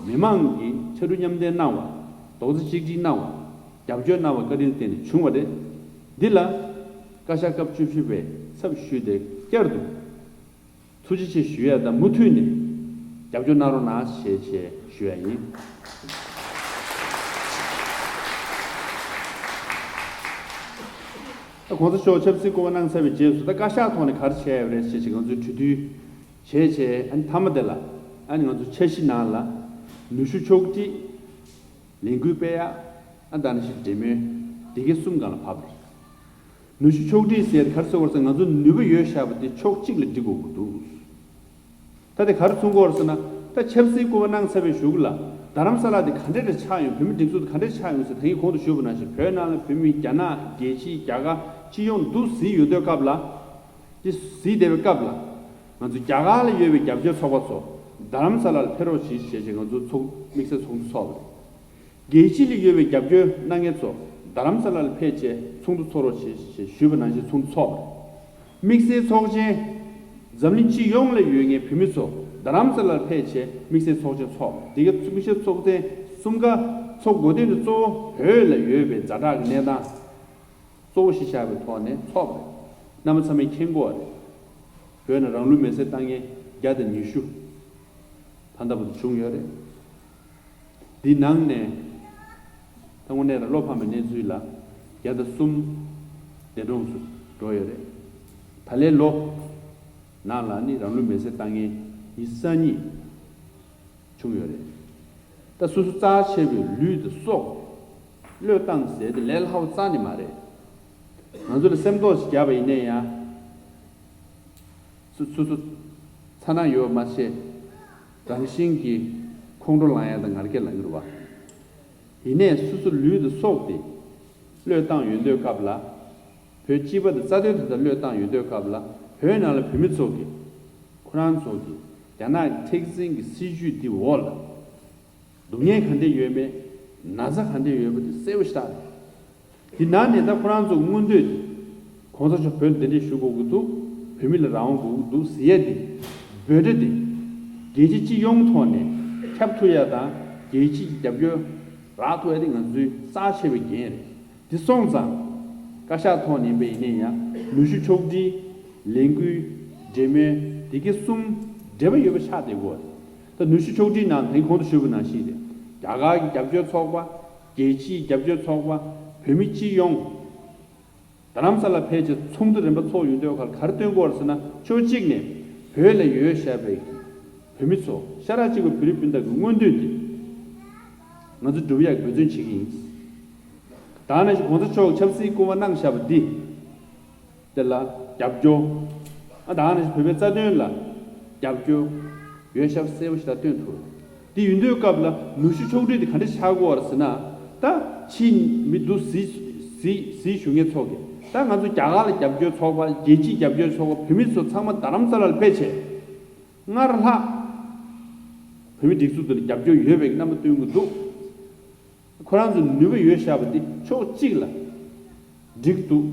མི་མང་གིས་ཕྱར་གྲུ་མཉམ་འདེགས་གནང་བ། རྡོག་རྩ་གཅིག་སྒྲིལ་གནང་བ། རྒྱབ་སྐྱོར་གནང་བ་བཀའ་དྲིན་བརྟེན་ནས་བྱུང་བ་རེད། འདི་ལ་བཀའ་ཤག་སྐབས་བཅུ་བཞི་པའི་ཚབ་ཞུས་ཏེ་བསྐྱར་དུ་ཐུགས་རྗེ་ཆེ་ཞུ་ཡ་དང་། མུ་མཐུད་ནས་རྒྱབ་སྐྱོར་གནང་རོགས་གནང་ཞེས་བྱས་ཞུ་ཡ་ཡིན། ད་གོང་ས་མཆོག་ཆབ་སྲིད་སྐུ་དབང་གནང་ཚར་བའི་རྗེས་སུ། ད་བཀའ་ཤག་ཐོག་ནས་ག་རེ་བྱས་ཡོད་རེད་ཞེས་བྱས་ང་ཚོས་གྲོས་བསྡུར་བྱས་བྱས། ཨ་ནི་མཐའ་མ་དེ་ལ་ཨ་ནི་ང་ཚོ་འཆར་གཞི་ནང་ལ་ནུས་ཤུགས་ཕྱོགས་སྒྲིག་ལས་འགུལ་སྤེལ་ཡ། ཨ། ད་ནི་ཞིག་འབྲེལ་མོལ་འདི་གའི་གསུམ་སྒང་ལ་བབས་རེད། ནུས་ཤུགས་ཕྱོགས་སྒྲིག་ཟེར་ག་རེ་ཟེར་བ་ཟེར། ང་ཚོ་ནུས་པ་ཡོད་བཞག་པ་དེ་ཕྱོགས་གཅིག་ལ་སྒྲིག་དགོས་ཀྱི་འདུག་ད་དེ་ག་རེ་མཚོན་གྱི་ཡོད་རེད་ཟེར་ན། ད་ཆབ་སྲིད་སྐུ་དབང་གནང་ཚར་བའི་གཞུག་ལ་རྡ་རམ་ས་ལ་དེ་ག་འདྲས་རེ་ཆགས་ཡོང་། བོད་མི་སྒྲིག་འཛུགས་དེ་ག་འདྲས་ཆགས་ཡོང་ཟེར། ད་གིན་གོང་དུ་ཞུས་པ་ནང་བཞིན་བོད་ནང་ལ་བོད་མི། རྒྱ་ནག་རྒྱལ་སྤྱི། རྒྱ་གར། སྤྱི་ཡོངས་འདུ་གཟིགས་ཡོང་དུས་སྐབས་ལ། དེ་གཟིགས་བསྡད་པའི་སྐབས་ལ་ང་ཚོ་རྒྱ་གར་ལ་ཡོད་པའི་རྒྱབ་སྐྱོར་ཚོགས་པ་ཚོ་རྡ་རམ་ས་ལ་ལ་ཕེབས་རོགས་གྱིས་ཞེས་བྱས་ང་ཚོ་ཚོགས་དམིགས་བསལ་ཚོགས་འདུ་ཚོགས་པ་རེད། རྒྱལ་སྤྱི་ལ་ཡོད་པའི་རྒྱབ་སྐྱོར་གནང་མཁན་ཚོ་རྡ་རམ་ས་ལ་ལ་ཕེབས་བྱས་ཚོགས་འདུ་ཚོགས་རོགས་བྱེད་ཞེས་ཞུས་པ་ནང་བཞིན་ཚོགས་འདུ་ཚོགས་པ་རེད། དམིགས་བསལ་ཚོགས་ཆེན། འཛམ་གླིང་སྤྱི་ཡོངས་ལ་ཡོད་མཁན་བོད་མི་ཚོ་རྡ་རམ་ས་ལར་ཕེབས་བྱས་དམིགས་བསལ་ཚོགས་ཆེན་ཚོགས་པ་དེ་གའི་དམིགས་བསལ་ཚོགས་ཆེན་གསུམ་ཀ་ཚོགས་དགོས་དོན་དེ་གཙོ་བོ་བོད་ལ་ཡོད་པའི་ཛ་དྲག་གི་གནས་སྟངས་གཙོ་བོ་གཞི་བཞག་པའི་ཐོག་ནས་ཚོགས་པ་རེད། རྣམ་པ་ཚང་མས་མཁྱེན་གྱི་ཡོད་རེད། བོད་ནང་རང་ལུས་མེར་སྲེག་བཏང་མཁན་བརྒྱ་དང་ཉི་ཤུ་ད་ལྟ་བར་དུ་བྱུང་ཡོད་རེད། འདི་ནང་ནས་ད་དངོས་གནས་རང་བློ་ཕམ་པའི་གནས་ཚུལ་ལ་བརྒྱ་དང་གསུམ་འདས་གྲོངས་སུ་འགྲོ་ཡོད་རེད། ད་ལོའི་ལོ་ནང་ལ་ནི་རང་ལུས་མེར་སྲེག་བཏང་མཁན་ཉི་ཤུ་རྩ་གཉིས་བྱུང་ཡོད་རེད། ད་སོ་སོ་རྩ་ཆེ་བའི་ལུས་དང་སྲོག་བློས་བཏང་ཟེར་དེ་ལས་སླ་བོ་རྩ་ནས་མ་རེད། ང་ཚོ་ལ་སེམས་ཐོག་ཞིག་བརྒྱབ་པ་ཡིན་ན་ཡང་། སུ་སུ་སུ་ཚ་ན་ཡོད་མ་ཆེ། རང་བཞིན་གྱིས་ཁོང་ཁྲོ་ལངས་ཡ་དང་ངར་སྐད་ལངས་ཀྱི་རེད་བ། ཡིན་ནས་སོ་སོ་ལུས་དང་སྲོག་དེ་བློས་བཏང་ཡོད་དུས་སྐབས་ལ། བོད་སྤྱི་པ་དང་རྩ་དོན་དེ་དག་བློས་བཏང་ཡོད་དུས་སྐབས་ལ་བོད་ནང་ལ་བོད་མི་ཚོ་གིས་ཁོ་རང་ཚོ་གིས་རྒྱ་ནག་གི་མཁྲེགས་འཛིན་གྱི་སྲིད་ཇུས་འདི་འོག་ལ། སྡུག་བསྔལ་ག་འདྲ་ཡོད་མེད། ན་ཚ་ག་འདྲ་ཡོད་པ་དེ་གསལ་པོ་ཞེ་དྲག་རེད། དེ་ནང་ནས་ད་ཁོ་རང་ཚོ་མངོན་འདོད་དེ། གོང་ས་མཆོག་བོད་ལ་གདན་འདྲེན་ཞུ་དགོས་ཀྱི་འདུག་བོད་མི་ལ་རང་དབང་དགོས་ཀྱི་འདུག་ཟེར་ཡ་དེ། འབོད་སྒྲ་དེ། རྒྱལ་སྤྱི་སྤྱི་ཡོངས་ཐོག་ནས་ཁྱབ་ཐུབ་ཡ་དང་རྒྱལ་སྤྱིའི་རྒྱབ་སྐྱོར་རག་ཐུབ་ཡ་དེ་ང་ཚོའི་རྩ་ཆེ་བའི་འགན་རེད། དེ་སོང་ཙང་། བཀའ་ཤག་ཐོག་ནས་ཡིན་པ་ཡིན་ན་ཡང་ནུས་ཤུགས་ཕྱོགས་སྒྲིལ། ལས་འགུལ། འབྲེལ་མོལ་དེ་གའི་གསུམ་འབྲེལ་བ་ཡོད་པ་ཆགས་བསྡད་ཡོད་རེད། ད་ནུས་ཤུགས་ཕྱོགས་སྒྲིལ་ནང་དེ་གོང་དུ་ཞུས་པ་ནང་བཞིན་རེད། རྒྱ་གར་གྱི་རྒྱབ་སྐྱོར་ཚོགས་པ། རྒྱལ་སྤྱིའི་རྒྱབ་སྐྱོར་ཚོགས་པ། བོད་མི་སྤྱི་ཡོངས། རྡ་རམ་ས་ལ་ཕེབས་བྱས་ཚོགས་འདུ་རིམ་པ་ཚོགས་ཡོང་དུས་ག་ལ་ག་རེ་སྟོན་གྱི་ཡོད་རེད་ཟེར་ན། ཕྱོགས་གཅིག་ནས་བོད་ལ་ཡོད་བཞག་པའི་བོད་མི་ཚོ་ཤ་ཁྲག་གཅིག་པའི་བོད་རིགས་སྤུན་ཟླ་གི་མངོན་འདོད་དེ་ང་ཚོ་སྒྲུབ་ཡག་འབད་བརྩོན་བྱེད་ཀྱི་ཡིན། ད་ནང་བཞིན་གོང་ས་མཆོག་ཆབ་སྲིད་སྐུ་དབང་གནང་བཞག་པ་འདི། དེ་ལ་རྒྱབ་སྐྱོར། ཨ་ད་ནང་བཞིན་བོད་པའི་རྩ་དོན་ལ་རྒྱབ་སྐྱོར་ཡོད་ཤག་གསལ་པོ་ཞིག་ད་སྟོན་ཐུབ། དེ་ཡིན་དུས་སྐབས་ལ་ནུས་ཤུགས་ཕྱོགས་སྒྲིག་དེ་ག་འདྲ་ཆགས་ཀྱི་ཡོད་རེད་ཟེར་ན། ད་ཕྱིའི་མི་འདུག་ཟིག་ཟིག་ཟིག་ཞུ་མཁན་ཚོ་གིས་ད་ང་ཚོ་རྒྱ་གར་ལ་རྒྱབ་སྐྱོར་ཚོགས་པ། རྒྱལ་སྤྱིའི་རྒྱབ་སྐྱོར་ཚོགས་པ། བོད་མི་ཚོ་ཚང་མ་རྡ་རམ་ས་ལར་ཕེབས་བྱས། སྔར་ལྷག་བོད་མི་སྒྲིག་འཛུགས་དེ་ལ་རྒྱབ་སྐྱོར་ཡོད་པའི་རྣམ་པ་སྟོན་གྱི་འདུག་ཁོ་རང་ཚོ་ནུས་པ་ཡོད་བཞག་པ་འདི་ཕྱོགས་གཅིག་ལ་འགྲིག་འདུག་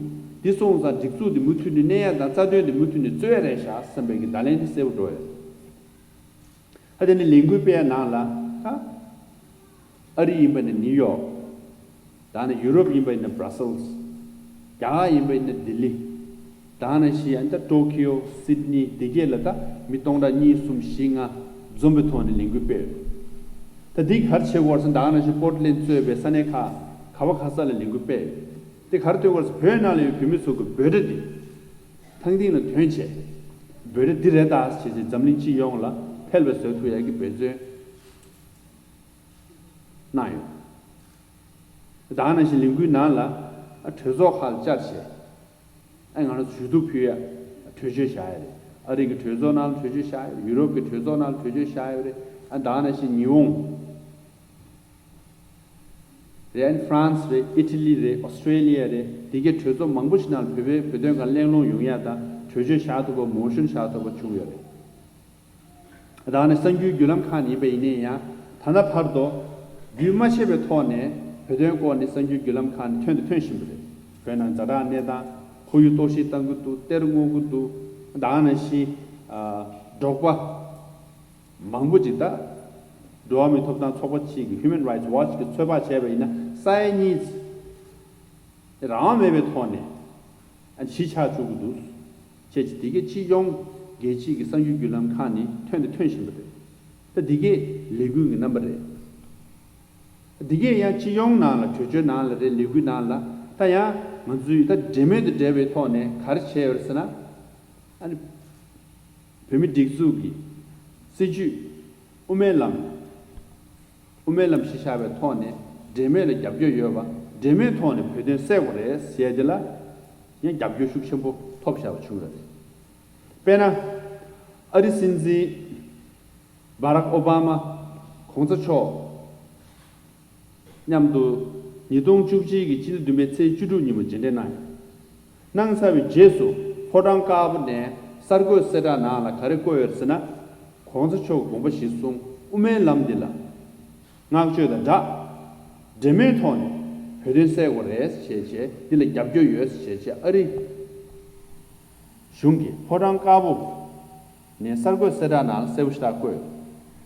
འདི་སོང་ཙང་སྒྲིག་འཛུགས་འདི་མུ་མཐུད་ནས་གནས་ཡ་དང་རྩ་དོན་འདི་མུ་མཐུད་ནས་རྩོད་ཡ་རེད་བཞག་བསམ་པའི་གི་བརྡ་ལན་འདི་གསལ་པོ་འགྲོ་ཡོད། ཨ་དེ་ནི་ལས་འགུལ་སྤེལ་ཡ་ནང་ལ་ད་ཨ་རི་ཡིན་པ་ནི་ནིའུ་ཡོག་ད་ནི་ཡུ་རོབ་ཡིན་པ་ཡིན་ན་བྷ་ར་སེལ་སི། རྒྱ་གར་ཡིན་པ་ཡིན་ན་ལྡི་ལི། ད་ནང་བཞིན་ཨ་ནི་ད་ཊོ་ཀིའོ། སིད་ནི། འདི་གས་ལ་ད་མི་སྟོང་ཕྲག་གཉིས་གསུམ་བཞི་ལྔ་འཛོམས་པའི་ཐོག་ནས་ལས་འགུལ་སྤེལ་ཡོད། ད་འདི་ག་རེ་བྱེད་དགོས་རེད་ཟེར་ན། ད་ནང་བཞིན་པོར་ཊ་ལེན་གཙོས་པའི་ས་གནས་ཁག་ག་བ་ག་ས་ལ་ལས་འགུལ་སྤེལ་ཡོད། དེ་ག་རེ་སྟོན་དགོས་རེད་ཟེར། བོད་ནང་ལ་ཡོད་བོད་མི་ཚོ་གི་འབོད་སྒྲ་འདི་ཐང་སྟེང་ལ་ཐོན་བྱས། འབོད་སྒྲ་འདི་རེད་ད་ཞེས་བྱས་འཛམ་གླིང་སྤྱི་ཡོངས་ལ་ཕེབས་པ་བཟོ་ཐུབ་ཡག་གི་འབད་བརྩོན་གནང་ཡོད། ད་ནང་བཞིན་ལས་འགུལ་ནང་ལ་ཨ་གྲོས་ཚོགས་ཁག་ལ་བཅར་བྱས། ཨ་ང་རང་ཚོ་ཞུ་གཏུག་ཕུལ་ཡ་གྲོས་ཆོད་བཞག་ཡ་རེད། ཨ་རི་གི་གྲོས་ཚོགས་ནང་ལ་གྲོས་ཆོད་བཞག་ཡ་རེད། ཡུ་རོབ་ཀྱི་གྲོས་ཚོགས་ནང་ལ་གྲོས་ཆོད་བཞག་ཡ་རེད། ཨ་ད་ནང་བཞིན་ཉི་ཧོང་རེད། ཨ་ཧྥ་རན་སི་རེད། ཨི་ཊ་ལི་རེད། ཨོ་སི་ཊྲེ་ལི་ཡ་རེད། དེ་གའི་གྲོས་ཚོགས་མང་པོ་ཞིག་ནང་ལ་བོད་པའི་བོད་དོན་སྒང་གླེང་སློང་ཡོང་ཡ་དང་གྲོས་ཆོད་བཞག་ཐུབ་པ། མོ་ཤན་བཞག་ཐུབ་པ་བྱུང་ཡོད་རེད། ད་ནི་གསར་འགྱུར་བརྒྱུད་ལམ་ཁག་ནས་ཡིན་པ་ཡིན་ན་ཡང་། ད་ལྟ་བར་དུ་རྒྱུན་མ་ཆད་པའི་ཐོག་ནས་བོད་དོན་སྐོར་ནས་གསར་འགྱུར་བརྒྱུད་ལམ་ཁག་ནས་ཐོན་དང་ཐོན་བཞིན་པ་རེད། བོད་ནང་ཛ་དྲག་གནས་སྟངས། ཁོར་ཡུག་གཏོར་བཤིག་བཏང་གི་འདུག་གཏེར་སྔོག་གི་འདུག་ད་ནང་བཞིན་ཨ་འབྲོག་པ་མང་པོ་ཅིག་ད་འགྲོ་བ་མིའི་ཐོབ་ཐང་ཚོགས་པ་གཅིག་གི་Human Rights Watch གིས་ཚོད་དཔག་བྱས་པ་ཡིན་ན། ས་ཡ་གཉིས་རང་དབང་མེད་པའི་ཐོག་ནས་ཨ་གཞིས་ཆགས་བཅུག་གི་འདུག་ཅེས་དེ་གའི་སྤྱི་ཡོངས་རྒྱལ་སྤྱིའི་གི་གསར་འགྱུར་བརྒྱུད་ལམ་ཁག་ནས་ཐོན་དང་ཐོན་བཞིན་པ་རེད། ད་དེ་གའི་ལས་འགུལ་གྱི་རྣམ་པ་རེད། དེ་གའི་ཡང་སྤྱི་ཡོངས་ནང་ལ། གྲོས་ཆོད་ནང་ལ་རེད། ལས་འགུལ་ནང་ལ། ད་ཡང་ང་ཚོའི་ད་འབྲེལ་མོལ་དང་འབྲེལ་བའི་ཐོག་ནས་ག་རེ་བྱས་ཡོད་ཟེར་ན། ཨ་ནི་བོད་མི་སྒྲིག་འཛུགས་ཀྱི་སྲིད་བྱུས་དབུ་མའི་ལམ། དབུ་མའི་ལམ་གཞི་བཞག་པའི་ཐོག་ནས་འབྲེལ་མོལ་ལ་རྒྱབ་སྐྱོར་ཡོད་པ། འབྲེལ་མོལ་ཐོག་ནས་བོད་དོན་སེལ་དགོས་རེད་ཟེར་དེ་ལ་ཡང་རྒྱབ་སྐྱོར་ཤུགས་ཆེན་པོ་ཐོབ་བཞག་པ་བྱུང་ཡོད་རེད། དཔེར་ན། ཨ་རི་སྲིད་འཛིན་བྷ་རག་ཨོ་བྷ་མ་གོང་ས་མཆོག་མཉམ་དུ་ཉིས་སྟོང་བཅུ་གཅིག་གི་སྤྱི་ཟླ་བདུན་པའི་ཚེས་བཅུ་དྲུག་ཉིན་མོ་མཇལ་འཕྲད་གནང་ཡོད། གནང་ཚར་བའི་རྗེས་སུ་ཕོ་བྲང་དཀར་པོ་ནས་གསར་འགོད་གསལ་བསྒྲགས་ནང་ལ་ག་རེ་བཀོད་ཡོད་ཟེར་ན། གོང་ས་མཆོག་གི་དགོངས་པ་གཞིར་བཟུང་དབུ་མའི་ལམ་འདི་ལ་བསྔགས་བརྗོད་དང་སྦྲགས། འབྲེལ་མོལ་ཐོག་ནས་བོད་དོན་སེལ་དགོས་རེད་ཞེས་བྱས། འདི་ལ་རྒྱབ་སྐྱོར་ཡོད་ཞེས་བྱས། ཨ་རི་གཞུང་གིས་ཕོ་བྲང་དཀར་པོ་ནས་གསར་འགོད་གསལ་བསྒྲགས་ནང་ལ་གསལ་པོ་ཞེ་དྲག་བཀོད་ཡོད།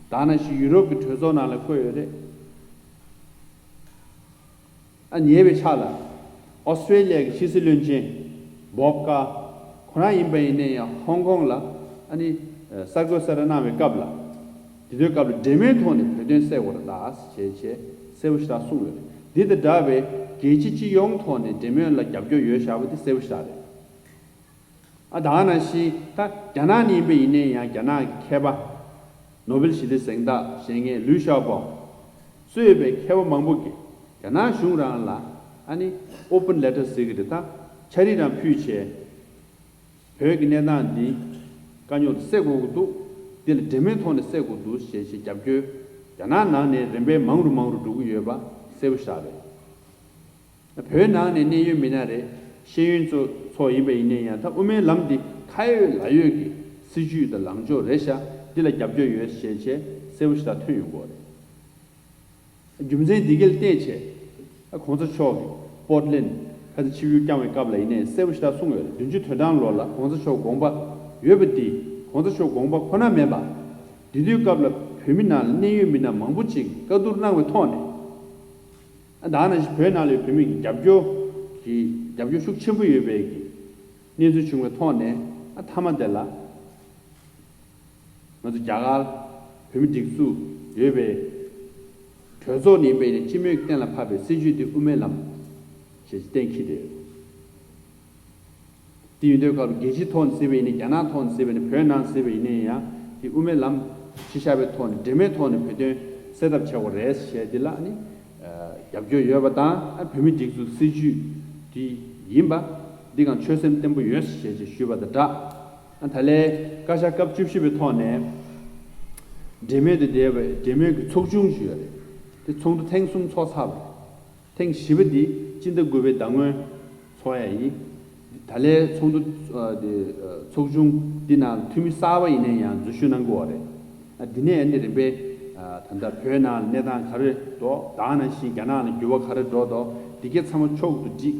ད་ནང་བཞིན་ཡུ་རོབ་ཀྱི་གྲོས་ཚོགས་ནང་ལ་བཀོད་ཡོད་རེད། ཨ། ཉེ་བའི་ཆར་ལ་ཨོ་སི་ཀྲེ་ལི་ཡ་གི་ཕྱི་སྲིད་བློན་ཆེན་བོབ་ཀ་ཁོ་རང་ཡིན་པ་ཡིན་ན་ཡང་ཧོང་ཀོང་ལ་ཨ་ནི་གསར་འགོད་གསལ་བསྒྲགས་གནང་བའི་སྐབས་ལ། དེ་དུས་སྐབས་ལ་འབྲེལ་མོལ་ཐོག་ནས་བོད་དོན་སེལ་དགོས་རེད་ད་ཞེས་བྱས་གསལ་པོ་ཞེ་དྲག་གསུངས་ཡོད་རེད། འདི་དང་འདྲ་བའི་རྒྱལ་སྤྱི་སྤྱི་ཡོངས་ཐོག་ནས་འབྲེལ་མོལ་ལ་རྒྱབ་སྐྱོར་ཡོད་བཞག་པ་དེ་གསལ་པོ་ཞེ་དྲག་རེད། ཨ། ད་ག་ནང་བཞིན་ད་རྒྱ་ནག་ནས་ཡིན་པ་ཡིན་ན་ཡང་རྒྱ་ནག་གི་མཁས་པ་ནོ་བེལ་ཞི་བདེ་གཟེངས་རྟགས་བཞེས་མཁན་ལུའུ་ཞའོ་པོ་གཙོས་པའི་མཁས་པ་མང་པོ་གིས་རྒྱ་ནག་གཞུང་རང་ལ་ཨ་ནི་ཨོ་པན་ལེ་ཊར་ཟེར་གྱི་རེད། ད་འཆར་རིས་རང་ཕུལ་བྱས། བོད་ཀྱི་གནས་སྟངས་འདི་དཀའ་རྙོག་འདི་སེལ་དགོས་ཀྱི་འདུག་འདི་ལ་འབྲེལ་མོལ་ཐོག་ནས་སེལ་དགོས་འདུག་ཞེས་བྱས་རྒྱབ་སྐྱོར་རྒྱ་ནག་ནང་ནས་རིམ་པས་མང་རུ་མང་རུ་འགྲོ་གི་ཡོད་པ་གསལ་པོ་ཞེ་དྲག་རེད། བོད་ནང་ནས་གནད་ཡོད་མི་སྣ་རེད། ཤེས་ཡོན་ཚོ་ཚོ་ཡིན་པ་ཡིན་ན་ཡང་། ད་དབུ་མའི་ལམ་འདི་ཁ་ཡོད་ལག་ཡོད་ཀྱི་སྲིད་བྱུས་དང་ལངས་ཕྱོགས་རེད་ཤག་འདི་ལ་རྒྱབ་སྐྱོར་ཡོད་ཞེས་བྱས་གསལ་པོ་ཞེ་དྲག་ཐོན་ཡོང་གི་ཡོད་རེད། རྒྱུ་མཚན་འདི་ག་ལ་བརྟེན་བྱས། ད་གོང་ས་མཆོག་གིས་པོར་ཊི་ལེན་ཌི་ཁ་སང་ཆིབས་བསྒྱུར་བསྐྱངས་པའི་སྐབས་ལ་ཡིན་ནའི་གསལ་པོ་ཞེ་དྲག་གསུངས་ཡོད་རེད། བདུན་ཅུ་དོན་གྲངས་ལོ་ལ་གོང་ས་མཆོག་དགོངས་པ་ཡོད་པ་འདི་གོང་ས་མཆོག་དགོངས་པ་ཁོ་ན་མེད་པ། དེ་དུས་སྐབས་ལ་བོད་མི་ནང་ལ་གནད་ཡོད་མི་སྣ་མང་པོ་ཅིག་བཀའ་བསྡུར་གནང་བའི་ཐོག་ནས། ཨ། ད་ག་ནང་བཞིན་བོད་ནང་ལ་བོད་མི་གི་རྒྱབ་སྐྱོར་གྱི་རྒྱབ་སྐྱོར་ཤུགས་ཆེན་པོ་ཡོད་པའི་གི་གནས་ཚུལ་བྱུང་བའི་ཐོག་ནས། ཨ། མཐའ་མ་དེ་ལ་ང་ཚོ་རྒྱ་གར་བོད་མི་སྒྲིག་འཛུགས་ཡོད་པའི་གྲོས་ཚོགས་ནས་ཡིན་པའི་སྤྱི་མོས་ཀྱིས་གཏན་ལ་ཕབ་པའི་སྲིད་བྱུས་འདི་དབུ་མའི་ལམ་ཞེས་གཏན་འཁེལ་ཏེ་ཡོད། དེ་ཡིན་དུས་སྐབས་རྒྱལ་སྤྱིའི་ཐོག་ནས་ཟེར་བ་ཡིན་ནའི། རྒྱ་ནག་ཐོག་ནས་ཟེར་བ་ཡིན་ནའི། བོད་ནང་ཟེར་བ་ཡིན་ནའི་ཡང་དེ་དབུ་མའི་ལམ་གཞི་བཞག་པའི་ཐོག་ནས་འབྲེལ་མོལ་ཐོག་ནས་བོད་དོན་སེལ་ཐབས་བྱེད་དགོས་རེད་ཞེས་དེ་ལ་ནི་རྒྱབ་སྐྱོར་ཡོད་པ་དང་། བོད་མི་སྒྲིག་འཛུགས་སྲིད་བྱུས་དེ་ཡིན་པ་འདི་གང་ཆོད་སེམས་བརྟན་པོ་ཡོད་ཞེས་ཞུས་པ་དང་སྦྲགས། ད་ལན་བཀའ་ཤག་སྐབས་བཅུ་བཞི་པའི་ཐོག་ནས་འབྲེལ་མོལ་དང་འབྲེལ་བའི་འབྲེལ་མོལ་གྱི་ཚོགས་ཆུང་ཞུས་ཡོད་རེད། དེ་ཚོགས་འདུ་ཐེངས་གསུམ་ཚོགས་ཚར་བ་རེད། ཐེངས་བཞི་པ་འདི་སྤྱི་ཟླ་དགུ་པའི་ཟླ་སྔོན་ཚོགས་ཡ་ཡིན། ད་ལན་ཚོགས་འདུ་ཨ་དེ་ཨ་ཚོགས་ཆུང་འདི་ནང་འཐུས་མི་གསར་པ་ཡིན་ནའི་ཡང་འཛུལ་ཞུགས་གནང་གི་ཡོད་རེད། ཨ། འདི་ནས་ཨ་ནི་རིམ་པས་ཨ་ད་ལྟ་བོད་ནང་གནས་སྟངས་ག་རེ་འགྲོ། ད་ག་ནང་བཞིན་རྒྱ་ནག་ལ་འགྱུར་བ་ག་རེ་འགྲོ་འདུག་འདི་གའི་ཚང་མ་ཕྱོགས་བསྡུ་སྒྲིག་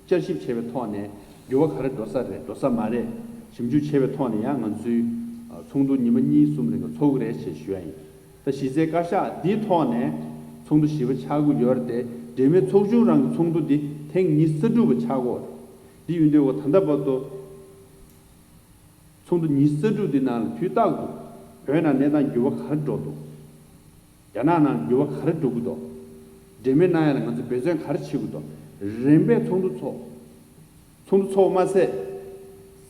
བསྐྱར་ཞིབ་བྱས་པའི་ཐོག་ནས་འགྱུར་བ་ག་རེ་འགྲོ་ས་རེད་འགྲོ་ས་མ་རེད་ཞིབ་འཇུག་བྱས་པའི་ཐོག་ནས། ཡང་ང་ཚོའི་ཨ་ཚོགས་འདུ་ཉི་མ་གཉིས་གསུམ་རིང་ལ་ཚོགས་ཀྱི་རེད་ཞེས་ཞུ་ཡ་ཡིན། ད་གཞི་རྩའི་བཀའ་ཤག་འདིའི་ཐོག་ནས་ཚོགས་འདུ་བཞི་པ་ཆགས་ཀྱི་ཡོད་རེད་དེ། འབྲེལ་མོལ་ཚོགས་ཆུང་རང་གི་ཚོགས་འདུ་འདི་ཐེངས་ཉི་ཤུ་རྩ་དྲུག་པ་ཆགས་ཀྱི་ཡོད་རེད། འདི་ཡིན་དུས་ད་ལྟ་བར་དུ་ཚོགས་འདུ་ཉི་ཤུ་རྩ་དྲུག་འདི་ནང་ལ་དུས་རྟག་ཏུ་བོད་ནང་གནས་སྟངས་འགྱུར་བ་ག་རེ་འགྲོ་འདུག་རྒྱ་ནག་ནང་འགྱུར་བ་ག་རེ་འགྲོ་གི་འདུག་འབྲེལ་མོལ་གནང་ཡ་ལ་ང་ཚོས་འབད་བརྩོན་ག་རེ་བྱེད་དགོས་འདུག་རིམ་པས་ཚོགས་འདུ་ཚོགས། ཚོགས་འདུ་ཚོགས་མ་ཟད།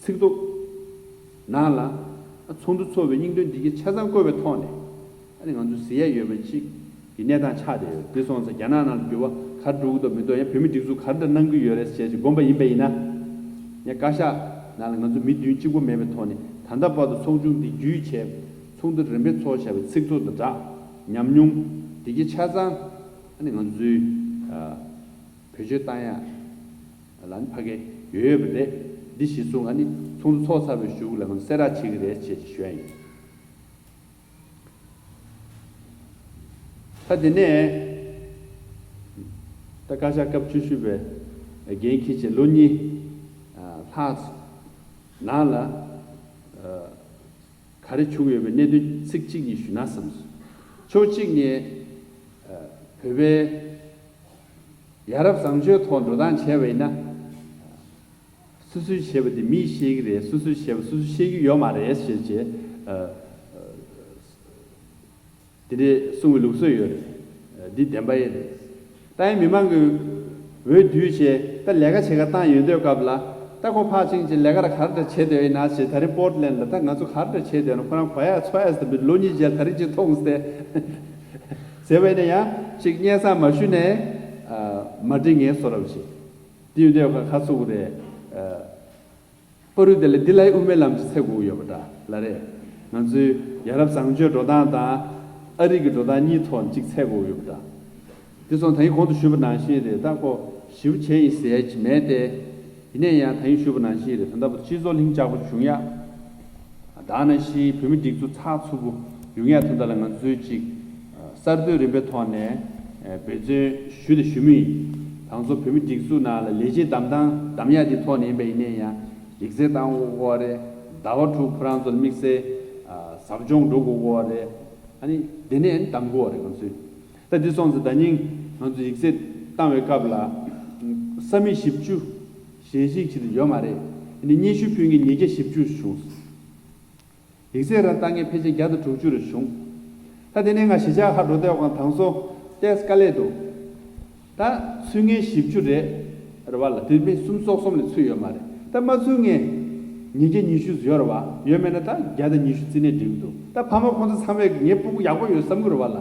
ཚིག་ཐོ་ནང་ལ་ཚོགས་འདུ་ཚོགས་པའི་སྙིང་དོན་འདི་གའི་ཆ་ཚང་བཀོད་པའི་ཐོག་ནས། ཨ་ནི་ང་ཚོས་ཟེར་ཡ་ཡོད་པ་ཅིག་གི་གནས་སྟངས་ཆགས་བསྡད་ཡོད། དེ་སོང་ཙང་རྒྱ་ནག་ནང་འགྱུར་བ་ག་རེ་འགྲོ་གི་འདུག་མི་འདུག་ཡང་བོད་མི་སྒྲིག་འཛུགས་ག་རེ་འདྲ་གནང་གི་ཡོད་རེད་ཟེར་ཅིག་དགོངས་པ་ཡིན་པ་ཡིན་ན། ཡང་བཀའ་ཤག་ནང་ལ་ང་ཚོ་མི་བདུན་གཅིག་པོ་མེད་པའི་ཐོག་ནས། ད་ལྟ་བར་དུ་ཚོགས་ཆུང་འདི་བརྒྱུད་བྱས་ཚོགས་འདུ་རིམ་པས་ཚོགས་བཞག་པའི་ཚིག་ཐོ་དང་སྦྲགས་ཉམས་མྱོང་འདི་གའི་ཆ་ཚང་ཨ་ནི་ང་ཚོའི་ཨ་བེད་སྤྱོད་བཏང་ཡ་ལ་ནི་ཕ་གི་ཡོད་ཡོད་པ་རེད། འདི་གཞི་བཟུང་ཨ་ནི་ཚོགས་འདུ་ཚོགས་ཚར་བའི་གཞུག་ལ་ང་ཚོ་གསལ་བསྒྲགས་བྱེད་ཀྱི་རེད་ཅེས་ཞུ་ཡ་ཡིན། ད་དེ་ནས་ད་བཀའ་ཤག་སྐབས་བཅུ་བཞི་པའི་འགན་འཁྱེར་བྱས་ལོ་གཉིས་ལྷག་ནང་ལ་ག་རེ་བྱུང་ཡོད་པའི་གནད་དོན་ཚིག་གཅིག་གཉིས་ཞུས་ན་བསམ་སོང་། ཕྱོགས་གཅིག་ནས་བོད་པའི་ཡ་རབས་བཟང་སྤྱོད་ཐོག་འགྲོ་སྟངས་བྱས་པ་ཡིན་ན། སོ་སོས་བྱས་པ་དེ་མིས་ཤེས་ཀྱི་རེད། སོ་སོས་བྱས་པ་སོ་སོས་ཤེས་ཀྱི་ཡོད་མ་རེད་ཞེས་བྱས། ཨ། དེ་འདྲས་གསུང་བའི་ལུགས་སྲོལ་ཡོད་རེད། འདི་བདེན་པ་ཡིན་རེད། ད་ཡིན་མི་མང་གི་འོས་བསྡུས་བྱས། ད་ལས་ཀ་བྱེད་ག་བཏང་ཡོང་དུས་སྐབས་ལ། ད་ཁོ་ཕར་ཕྱིན་བྱས་ལས་ཀ་ར་ག་རེ་འདྲ་བྱེད་བསྡད་ཡོད་ན་ཞེས། ད་རིང་པོར་ཊི་ལེན་ཌི་ལ་ད་ང་ཚོ་ག་རེ་འདྲ་བྱེད་བསྡད་ཡོད་ན་ཁོ་རང་གོ་ཡ་ཚོར་ཡ་ཟེར་བའི་ལོ་གཉིས་རྗེས་ད་རིང་ཅིག་མཐོང་སྟེ། ཟེར་བས་ན་ཡང་ཅིག་སྙན་སེང་མ་ཞུས་ནས་མ་འགྲིག་ངེས་བཟོ་འདྲ་བྱེད། དེ་ཡོད་དུས་ཁ་ཁ་ཚུགས་རེད། པ་རུ་དེ་ལ་འདི་ལའི་དབུ་མའི་ལམ་གྱི་ཚད་དགོས་ཡོད་པ་འདྲ་ལ་རེད། ང་ཚོའི་ཡ་རབས་བཟང་སྤྱོད་འགྲོ་སྟངས་དང་ཨ་རི་གི་འགྲོ་སྟངས་གཉིས་ཐོག་གཅིག་ཚད་དགོས་ཡོད་པ་འདྲ། དེ་སོང་ད་ཡིན་གོང་དུ་ཞུས་པ་ནང་བཞིན་རེད། ད་ཁོ་ཞིབ་བྱས་ཡིན་ཟེར་ཡ་ཅིག་མེད་དེ། ཡིན་ནའི་ཡང་ད་ཡིན་ཞུས་པ་ནང་བཞིན་རེད། ད་ལྟ་བར་སྤྱི་ཚོགས་ལྷིང་འཇགས་པོ་བྱུང་ཡ། ད་ནང་བཞིན་བོད་མི་སྒྲིག་འཛུགས་ཚགས་ཚུད་པོ་ཡོང་ཡ་ཐོག་ད་ལ་ང་ཚོས་ཅིག་གསར་གཏོད་རིམ་པའི་ཐོག་ནས་ འབད་བརྩོན་ཞུ་དང་ཞུ་མུས་ཡིན། ད་ཚོ་བོད་མི་སྒྲིག་འཛུགས་ནང་ལ་ལས་བྱེད་བདམས་སྟངས་བདམས་ཡག་དེ་ཐོག་ནས་ཡིན་པ་ཡིན་ནའི་ཡང་ཡིག་ཚད་བཏང་དགོས་རེད། ཟླ་བ་དྲུག་ཁོ་རང་ཚོ་ལ་དམིགས་བསལ་ཟབ་སྦྱོང་འགྲོ་དགོས་རེད། ཨ་ནི་དེ་ནས་བདམས་དགོས་རེད་ང་ཚོས། ད་འདི་སོང་ཙང་ད་ནིང་ང་ཚོ་ཡིག་ཚད་བཏང་བའི་སྐབས་ལ་ས་མིག་བཞི་བཅུ་ཞེ་གཅིག་ཅིག་ཡོད་མ་རེད། ཨ་ནི་སྙན་ཞུ་ཕུལ་མཁན་ཉིས་བརྒྱ་བཞི་བཅུ་བྱུང་། ཡིག་ཚད་ར་བཏང་མཁན་ཕལ་ཆེར་བརྒྱ་དང་དྲུག་ཅུ་རེ་བྱུང་། ད་དེ་ནས་ང་གཞིས་ཆགས་ཁ་འགྲོ་བསྡད་པ་དང་སོ་ཏེས་དཀའ་ལས་འདུག་ད་ཚུད་མཁན་བཞི་བཅུ་རེད། རེད་བ་ལ་དེ་མིན་སུམ་ཅུ་སོ་གསུམ་ལས་ཚུད་ཡོད་མ་རེད། ད་མ་ཚུད་མཁན་ཉིས་བརྒྱ་ཉི་ཤུ་ཡོད་རེད་བ། ཡོད་མེད་ན་ད་བརྒྱ་དང་ཉི་ཤུ་བརྩི་ནས་འགྲིག་འདུག་ད་ཕ་མ་ཁོང་ཚོ་ཚང་མས་ངའི་སྤུ་གུ་ཡག་པོ་ཡོད་བསམ་གི་རེད་བ་ལ།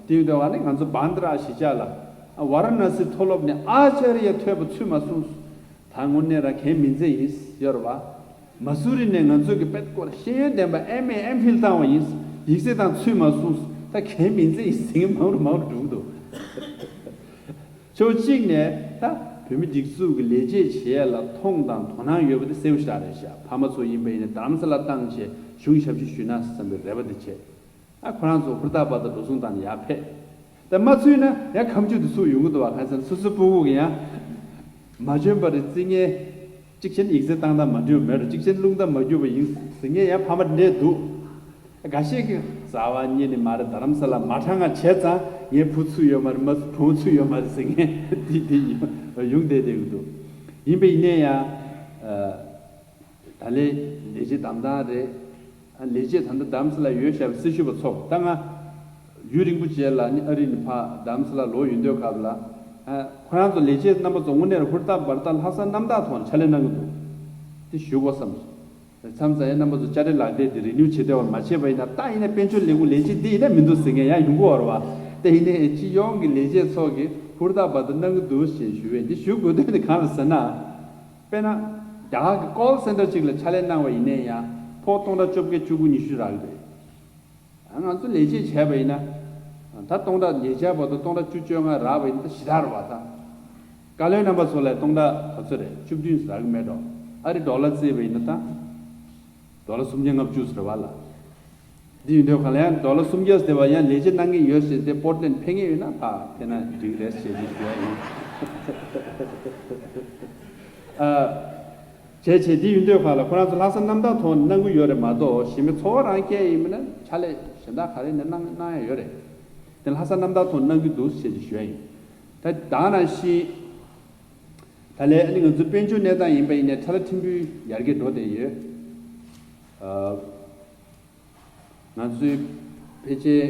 དེ་ཡིན་དུས་བ་ནི་ང་ཚོ་བྷན་དྲ་གཞིས་ཆགས་ལ་ཝཱ་ར་ཎ་སི་མཐོ་སློབ་ནས་ཨ་ཅཱརྱ་ཐོན་པ་ཚུད་མ་སོང་། ད་དངོས་གནས་རང་གའི་མི་ཚེ་ཡིན་ཡོད་རེད་བ། མ་སུ་རི་ནས་ང་ཚོ་གི་དཔེ་སྐོར་ཤེས་ཡོན་ལྡན་པ་ཨེམ་ཨེ་ཨེམ་ཕིལ་བཏང་བ་ཡིན། ཡིག་ཚད་དང་ཚུད་མ་སོང་། ད་གའི་མི་ཚེ་ཡིན་ཟེར་མཁན་མང་རུ་མང་རུ་འགྲོ་གི་འདུག་ཕྱོགས་གཅིག་ནས་ད་བོད་མི་སྒྲིག་འཛུགས་ཀྱི་ལས་བྱེད་བྱེད་ཡ་ལ་མཐོང་དང་དོ་སྣང་ཡོད་པ་དེ་གསལ་པོ་ཞེ་དྲག་རེད་ཤག་ཕ་མ་ཚོ་ཡིན་པ་ཡིན་ན་རྡ་རམ་ས་ལ་བཏང་བྱས་གཞུང་ཞབས་ཕྱི་ཞུས་ན་བསམ་པའི་རེ་བ་དེ་བྱས། ཨ་ཁོ་རང་ཚོ་ཧུར་ཐག་བར་དུ་འགྲོ་སོང་བཏང་ནས་ཡར་ཕེབས། ད་མ་ཚུད་ན་ཡང་ཁ་མཆུ་དེ་ཚུགས་ཡོང་གི་འདུག་བ། གང་ཟེར་ན་སོ་སོའི་སྤུ་གུ་གི་ཡང་མ་འཇོན་པ་རེད་བརྩི་མཁན། གཅིག་བྱས་ན་ཡིག་ཚད་བཏང་སྟངས་མ་འགྲིག་པ་མེད་རུང་གཅིག་བྱས་ན་རླུང་རྟ་མ་འགྱུར་བ་ཡིན་ཟེར་མཁན་ཡང་ཕ་མ་འདྲ་འདུག་འགའ་ཤས་ཀྱིས་རྩ་བ་ཉིད་ནས་མ་རེད། རྡ་རམ་ས་ལ་མ་དྲང་ང་བྱས་ཙང་ངའི་བུ་ཚུད་ཡོད་མ་རེད། མ་བུ་ཚུད་ཡོད་མ་རེད་ཟེར་མཁན་དེ་དེ་ཡོང་བསྡད་བསྡད་ཀྱི་འདུག་ཡིན་པ་ཡིན་ནའི་ཡང་། ད་ལས་ལས་བྱེད་བདམས་སྟངས་རེད། ཨ་ལས་བྱེད་ད་ལྟ་རྡ་རམ་ས་ལ་ཡོད་བཞག་པའི་སྲི་ཞུ་བ་ཚོ་ད་ང་ཡུན་རིང་པོ་རྗེས་ལ་ནི་ཨ་རི་ནས་ཕར་རྡ་རམ་ས་ལ་ལོག་ཡོང་དུས་སྐབས་ལ། ཨ་ཁོ་རང་ཚོ་ལས་བྱེད་རྣམ་པ་ཚོ་དངོས་གནས་ཧུར་ཐག་འབར་ཐག་ལྷག་བསམ་རྣམ་དག་ཐོག་ནས་ཕྱག་ལས་གནང་གི་འདུག་དེ་ཞུ་དགོས་བསམ་སོང་། མཚམས་མཚམས་ཡང་རྣམ་པ་ཚོ་ཅ་ལག་ལག་དེབ་དེ་རི་ནིའུ་བྱེད་བདེ་བར་མ་བྱས་པ་ཡིན་ན་ད་ཡིན་ན་དཔལ་འབྱོར་ལས་ཁུངས་ལས་བྱེད་འདི་ཡིན་ན་མི་འདུག་ཟེར་མཁན་ཡང་ཡོང་གི་ཡོད་རེད་བ། དེ་ཡིན་ནའི་སྤྱི་ཡོངས་ཀྱི་ལས་བྱེད་ཚོ་གིས་ཧུར་ཐག་འབར་ཐག་གནང་གི་འདུག་ཞེས་ཞུ་བས་འདི་ཞུ་དགོས་དོན་དེ་གང་རེད་ཟེར་ན། དཔེར་ན། རྒྱ་གར་གྱི་ཀོལ་སེན་ཊར་གཅིག་ལ་ཕྱག་ལས་གནང་བ་ཡིན་ནའི་ཡང་ཕོགས་སྟོང་ཕྲག་བཅོ་བརྒྱད་བཅུ་དགུ་ཉི་ཤུ་རག་གི་རེད། ང་ཚོ་ལས་བྱེད་བྱས་པ་ཡིན་ན། ད་སྟོང་ཕྲག་ཉེ་ཆར་བར་དུ་སྟོང་ཕྲག་བཅུ་བཅོ་ལྔ་རག་པ་ཡིན་ན་ད་ཞེ་དྲག་རེད་བ་ད། བཀའ་བློན་རྣམ་པ་ཚོ་ལ་སྟོང་ཕྲག་ག་ཚོད་རེད་བཅུ་བདུན་ཙམ་རག་གི་མེད་འགྲོ། ཨ་རི་ཌོ་ལར་བརྩིས་པ་ཡིན་ན་ད། ཌོ་ལར་སུམ་བརྒྱ་ལྔ་བཅུ་ཙམ་རེད་བ་ལ། འདི་ཡིན་དུས་གང་ལ་ཡང་ཌོ་ལར་སུམ་བརྒྱ་ཙམ་དེ་བ་ཡང་ལས་བྱེད་གནང་གི་ཡོད་ཟེར་ཏེ་པོར་ཊི་ལེན་ཌི་ཕེབས་མཁན་ཡོད་ན་ཕ་ཕེབས་ན་འགྲིག་རེད་ཞེས་ཞུ་ཡ་ཡིན། ཨ། བྱས་བྱས་འདི་ཡིན་དུས་གང་ལ་ཁོ་རང་ཚོ་ལྷག་བསམ་རྣམ་དག་ཐོག་ནས་གནང་གི་ཡོད་རེད་མ་གཏོགས་གཞི་མེད་འཚོ་བ་རང་སྐྱེལ་ཡིན་མིན་ན་ཕྱག་ལས་གཞན་དག་ག་རེ་ནས་གནང་གནང་ཡ་ཡོད་རེད། དེ་ལྷག་བསམ་རྣམ་དག་ཐོག་གནང་གི་འདུག་ཞེས་ཞུ་ཡ་ཡིན། ད་ད་ནང་བཞིན། ད་ལན་ཨ་ནི་ང་ཚོའི་དཔལ་འབྱོར་གནས་སྟངས་ཡིན་པ་ཡིན་ནའི་ཁྲ་ལ་ཕྲན་བུ་ཡར་རྒྱས་འགྲོ་བསྡད་ཡོད། ཨ། ང་ཚོའི་ཕལ་ཆེར་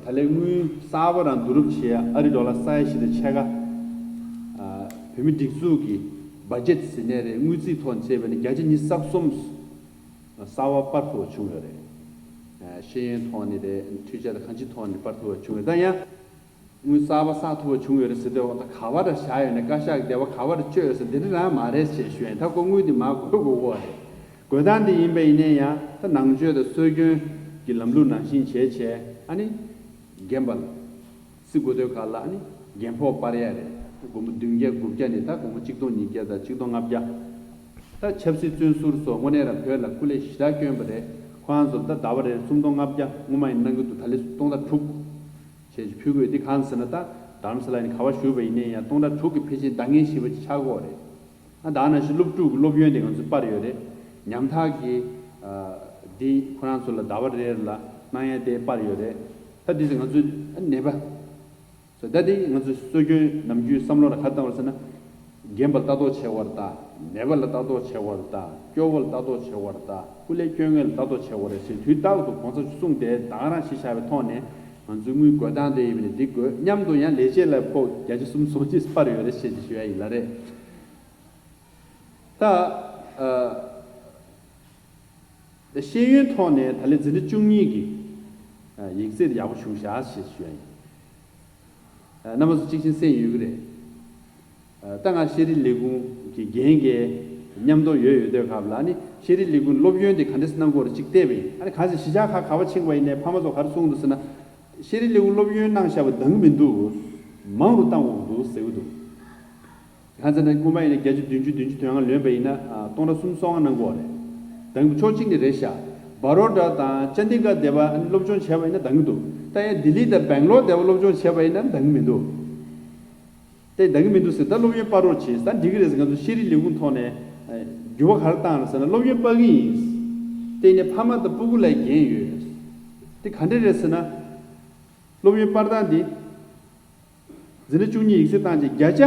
ད་ལན་དངུལ་གསར་པ་རང་བསྡུ་རུབ་བྱས་ཨ་རི་ཌོ་ལར་ས་ཡ་བཞི་དང་ཕྱེད་ཀ་ཨ། བོད་མི་སྒྲིག་འཛུགས་ཀྱི་བ་ཇེཊ་ཟེར་ནའི་རེད། དངུལ་རྩིས་ཐོག་ནས་བྱས་པ་ཡིན་ན་བརྒྱ་ཆ་ཉི་ཤུ་རྩ་གསུམ་གསར་པ་སྤར་ཐུབ་པ་བྱུང་ཡོད་རེད། ཨ། ཤེས་ཡོན་ཐོག་ནས་རེད། འཕྲུལ་ཆས་དང་གང་ཅིའི་ཐོག་ནས་སྤར་ཐུབ་པ་བྱུང་ཡོད། ད་ཡང་དངུལ་གསར་པ་བསགས་ཐུབ་པ་བྱུང་ཡོད་རེད་ཟེར་དུས་འོ་ད་ག་བ་ར་བཞག་ཡོད་ནས་བཀའ་ཤག་གི་སྡེ་བ་ག་བ་ར་བཅོས་ཡོད་ཟེར་འདི་འདྲ་རང་མ་རེད་ཅེས་ཞུ་ཡ་ཡིན། ད་ཁོ་དངུལ་འདི་མར་དགོས་དགོས་ཀྱི་རེད། དགོས་སྟངས་འདི་ཡིན་པ་ཡིན་ནའི་ཡང་ད་ནང་ཆོས་དང་སྲོལ་རྒྱུན་གྱི་ལམ་ལུགས་ནང་བཞིན་བྱས་བྱས་ཨ་ནི་རྒན་པ་ལ་བརྩི་དགོས་དུས་ག་ལ་ཨ་ནི་རྒན་ཕོགས་སྤར་ཡ་རེད། སྒོར་མོ་བདུན་བརྒྱ་དགུ་བརྒྱ་ནས་ད་སྒོར་མོ་གཅིག་སྟོང་ཉིས་བརྒྱ་དང་གཅིག་སྟོང་ལྔ་བརྒྱ། ད་ཆབ་སྲིད་བཙོན་ཟུར་སོགས་དངོས་གནས་རང་བོད་ལ་སྐུ་ལས་ཞེ་དྲག་བསྐྱོན་པ་རེད། ཁོ་རང་ཚོར་ད་ཟླ་བ་རེར་སུམ་སྟོང་ལྔ་བརྒྱ་སྔོན་མ་ཡིན་གནང་གི་འདུག་ད་ལན་སྟོང་ཕྲག་དྲུག་བྱས་ཕུལ་དགོས་འདི་གང་ཟེར་ན་ད་རྡ་རམ་ས་ལ་ནས་ག་བ་བཞུགས་པ་ཡིན་ནའི་ཡང་སྟོང་ཕྲག་དྲུག་གི་ཕལ་ཆེར་འདང་ངེས་ཞེ་པོ་ཅིག་ཆགས་ཀྱི་ཡོད་རེད། ཨ་ད་ནང་བཞིན་སློབ་ཕྲུག་གི་སློབ་ཡོན་དེ་ང་ཚོས་སྤར་ཡོད་རེད། ཉམ་ཐག་གི་འདི་ཁོ་རང་ཚོ་ལ་ཟླ་བ་རེ་རེ་ལ་གནང་ཡ་དེ་སྤར་ཡོད་རེད། ད་འདི་ཚོ་ང་ཚོས་ནད་པ། ད་འདི་ང་ཚོས་སྲོལ་རྒྱུན་ནམ་རྒྱུན་བསམ་བློ་ལ་ག་བཏང་བ་ཟེར་ན། རྒན་པ་ལ་ལྟ་རྟོག་བྱེད་དགོས་རེད་ད། ནད་པ་ལ་ལྟ་རྟོག་བྱེད་དགོས་རེད་ད། སྐྱོ་བོ་ལ་ལྟ་རྟོག་བྱེད་དགོས་རེད་ད། སྐུ་ལས་སྐྱོན་མཁན་ལ་ལྟ་རྟོག་བྱེད་དགོས་རེད་ཟེར་དུས་རྟག་ཏུ་གོང་ས་མཆོག་གསུངས་ཏེ་ད་ག་རང་ཞིག་བཞག་པའི་ཐོག་ནས་ང་ཚོའི་དངུལ་དགོས་སྟངས་དེ་ཡིན་པ་ནས་འགྲིག་དགོས། མཉམ་དུ་ཡང་ལས་བྱེད་ལ་ཕོགས་བརྒྱ་ཆ་གསུམ་སོ་གཅིག་སྤར་ཡོད་རེད་ཞེས་ཞུ་ཡ་ཡིན་ལ་རེད། ད། ཨ། ཤེས་ཡོན་ཐོག་ནས་ད་ལན་འཛིན་གྲྭ་བཅུ་གཉིས་ཀྱི་ཡིག་ཚད་ཡག་པོ་བྱུང་ཤག་ཞེས་ཞུ་ཡ་ཡིན། རྣམ་པ་ཚོ་གཅིག་ཤེས་གསན་ཡོད་ཀྱི་རེད། ད་ང་ཤེས་རིག་ལས་ཁུངས་ཀྱི་འགན་གྱི་མཉམ་དུ་ཡོད་ཡོད་དུས་སྐབས་ལ་ནི་ཤེས་རིག་ལས་ཁུངས་སློབ་ཡོན་དེ་ག་འདྲས་གནང་དགོས་རེད་ཅིག་བལྟས་པ་ཡིན། ཨ་ནི་གང་ཟེར་གཞིས་ཆགས་ཁག་ག་པར་ཕྱིན་པ་ཡིན་ནའི་ཕ་མ་ཚོ་ག་རེ་གསུངས་འདུག་ཟེར་ན། ཤེས་རིག་ལས་ཁུངས་སློབ་ཡོན་གནང་བཞག་པ་འདང་གི་མི་འདུག་མང་རུ་བཏང་དགོས་ཀྱི་འདུག་ཟེར་གྱི་འདུག་གང་ཟེར་ན་སྔོན་མ་ཡིན་ན་བརྒྱ་ཆ་བདུན་ཅུ་བདུན་ཅུ་དོན་ལྔ་ལོན་པ་ཡིན་ན་ཨ། སྟོང་ཕྲག་གསུམ་སོ་ལྔ་གནང་དགོས་རེད། འདང་གི་ཕྱོགས་གཅིག་ནས་རེད་ཤག་བ་རོ་ཌ་དང་ཅན་ཌི་གྷར་སྡེ་བ་ཨ་ནི་སློབ་སྦྱོང་བྱས་པ་ཡིན་ན་འདང་གི་འདུག་ད་ཡང་ལྡི་ལི་དང་སྦེང་ལོར་སྡེ་བ་སློབ་སྦྱོང་བྱས་པ་ཡིན་ན་འདང་གི་མི་འདུག་དེ་འདང་གི་མི་འདུག་ཟེར། ད་སློབ་ཡོན་སྤར་རོགས་བྱེད། ད་འགྲིག་གི་རེད་ཟེར། ང་ཚོ་ཤེས་རིག་ལས་ཁུངས་ཐོག་ནས་འགྱུར་བ་ག་རེ་བཏང་རེད་ཟེར་ན། སློབ་ཡོན་སྤར་གི་ཡིན། དེ་ནས་ཕ་མ་དང་སྤུ་གུ་ལ་འགན་ཡོད། དེ་ག་འདྲ་རེད་ཟེར་ན། སློབ་ཡོན་སྤར་སྟངས་འདི། འཛིན་གྲྭ་བཅུ་གཉིས་ཡིག་ཚད་བཏང་རྗེས་བརྒྱ་ཆ་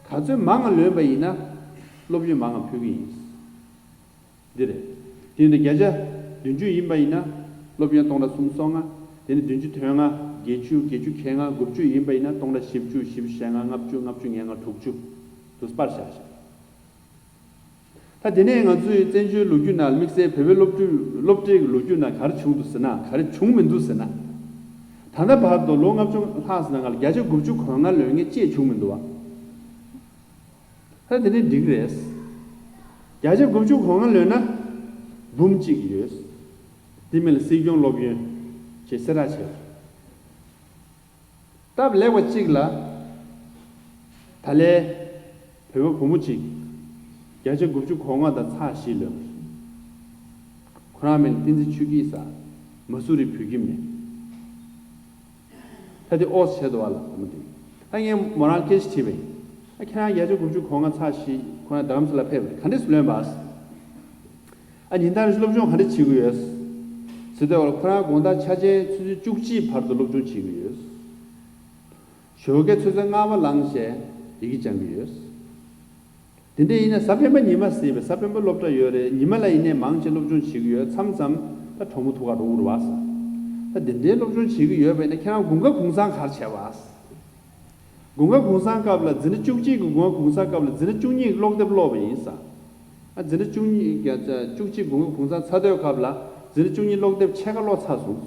ག་ཚོད་མང་ང་ལོན་པ་ཡིན་ན། སློབ་ཡོན་མང་ང་ཕུལ་གི་ཡིན། འདི་རེད། དེ་ནི་བརྒྱ་ཆ་བདུན་ཅུ་ཡིན་པ་ཡིན་ན། སློབ་ཡོན་སྟོང་ཕྲག་སུམ་ཅུ་སོ་ལྔ། དེ་ནི་བདུན་ཅུ་དོན་ལྔ། བརྒྱད་ཅུ། བརྒྱད་ཅུ་གྱ་ལྔ། དགུ་བཅུ་ཡིན་པ་ཡིན་ན། སྟོང་ཕྲག་བཞི་བཅུ། བཞི་བཅུ་ཞེ་ལྔ། ལྔ་བཅུ། ལྔ་བཅུ་ང་ལྔ། དྲུག་ཅུ་དུ་སྤར་བཞག་བཞག་ད་དེ་ནས་ང་ཚོའི་བཙན་བྱོལ་ལོ་རྒྱུས་ནང་། དམིགས་བསལ་བོད་པའི་སློབ་ཕྲུག་སློབ་གྲྭའི་ལོ་རྒྱུས་ནང་ག་རེ་བྱུང་འདུག་ཟེར་ན། ག་རེ་བྱུང་མི་འདུག་ཟེར་ན། ད་ལྟ་བར་དུ་ལོ་ལྔ་བཅུ་ལྷག་ཙམ་ནང་ལ་བརྒྱ་ཆ་དགུ་བཅུ་གོ་ལྔ་ལོན་མཁན་ཅིག་བྱུང་མི་འདུག་བ། ད་དེ་ནས་འགྲིག་རེད། བརྒྱ་ཆ་དགུ་བཅུ་གོ་ལྔ་ལོན་ན་འབུམ་གཅིག་ཡོད། དེ་མིན་ལ་སྲིད་སྐྱོང་སློབ་ཡོན་ཅེས་གསལ་བསྒྲགས་བྱས། སྟབས་ལེགས་པ་གཅིག་ལ། ད་ལན་བོད་པ་བུ་མོ་གཅིག་བརྒྱ་ཆ་དགུ་བཅུ་གོ་ལྔ་དང་ཚེག་བཞི་ལོན། ཁོ་རང་མིང་བསྟན་འཛིན་ཆོས་སྐྱིད་ཟེར། མ་སུ་རི་བོད་ཁྱིམ་ནས། ད་དེ་ཨོ་ཙི་བྱས་འདུག་བ་ལ། བུ་མོ་དེ། ད་ངས་མོ་རང་སྐད་ཆ་དྲིས་པས། ཨ། ཁྱེད་རང་བརྒྱ་ཆ་དགུ་བཅུ་གོ་ལྔ་ཚེག་བཞི། ཁོ་རང་རྡ་རམ་ས་ལ་ཕེབས་པ་རེད། ག་འདྲས་སུ་ལོན་པ། ཨ། ཉིན་ལྟར་སློབ་སྦྱོང་ག་འདྲ་བྱེད་ཀྱི་ཡོད་ཟེར་དུས། ཁོ་རང་དགོང་དག་ཆ་ཆེན་ཆུ་ཚོད་བཅུ་གཅིག་བར་དུ་སློབ་སྦྱོང་བྱེད་ཀྱི་ཡོད། ཞོགས་ཀའི་ཆུ་ཚོད་ལྔ་པ་ལངས་བྱས་ཡི་གེ་སྦྱང་གི་ཡོད། དེ་འདྲ་ཡིན་ན་གཟའ་སྤེན་པ་ཉི་མ་ཟེར་བས། གཟའ་སྤེན་པ་སློབ་གྲྭ་ཡོད་རེད། ཉི་མ་ལ་ཡིན་ནའི་མང་ཆེ་སློབ་སྦྱོང་བྱེད་ཀྱི་ཡོད། མཚམས་མཚམས་ད་གྲོགས་མོ་ཐུག་ག་འགྲོ་གི་རེད་བ་ཟེར། ད་དེ་འདྲའི་སློབ་སྦྱོང་བྱེད་ཀྱི་ཡོད་པ་ཡིན་ན། ཁྱེད་རང་དགུན་ཁ་གུང་སེང་ག་རེ་བྱས་པ་ཟེར། དགུན་ཁ་གུང་སེང་སྐབས་ལ། འཛིན་གྲྭ་བཅུ་གཅིག་གི་དགུན་ཁ་གུང་སེང་སྐབས་ལ་འཛིན་གྲྭ་བཅུ་གཉིས་ཀློག་དེབ་ཀློག་པ་ཡིན་ཟེར། ཨ། འཛིན་གྲྭ་བཅུ་གཉིས་ཀྱི་བཅུ་གཅིག་དགུན་ཁ་གུང་སེང་ཚར་དུས་སྐབས་ལ་འཛིན་གྲྭ་བཅུ་གཉིས་ཀློག་དེབ་ཕྱེད་ཀ་ཀློག་ཚར་སོང་།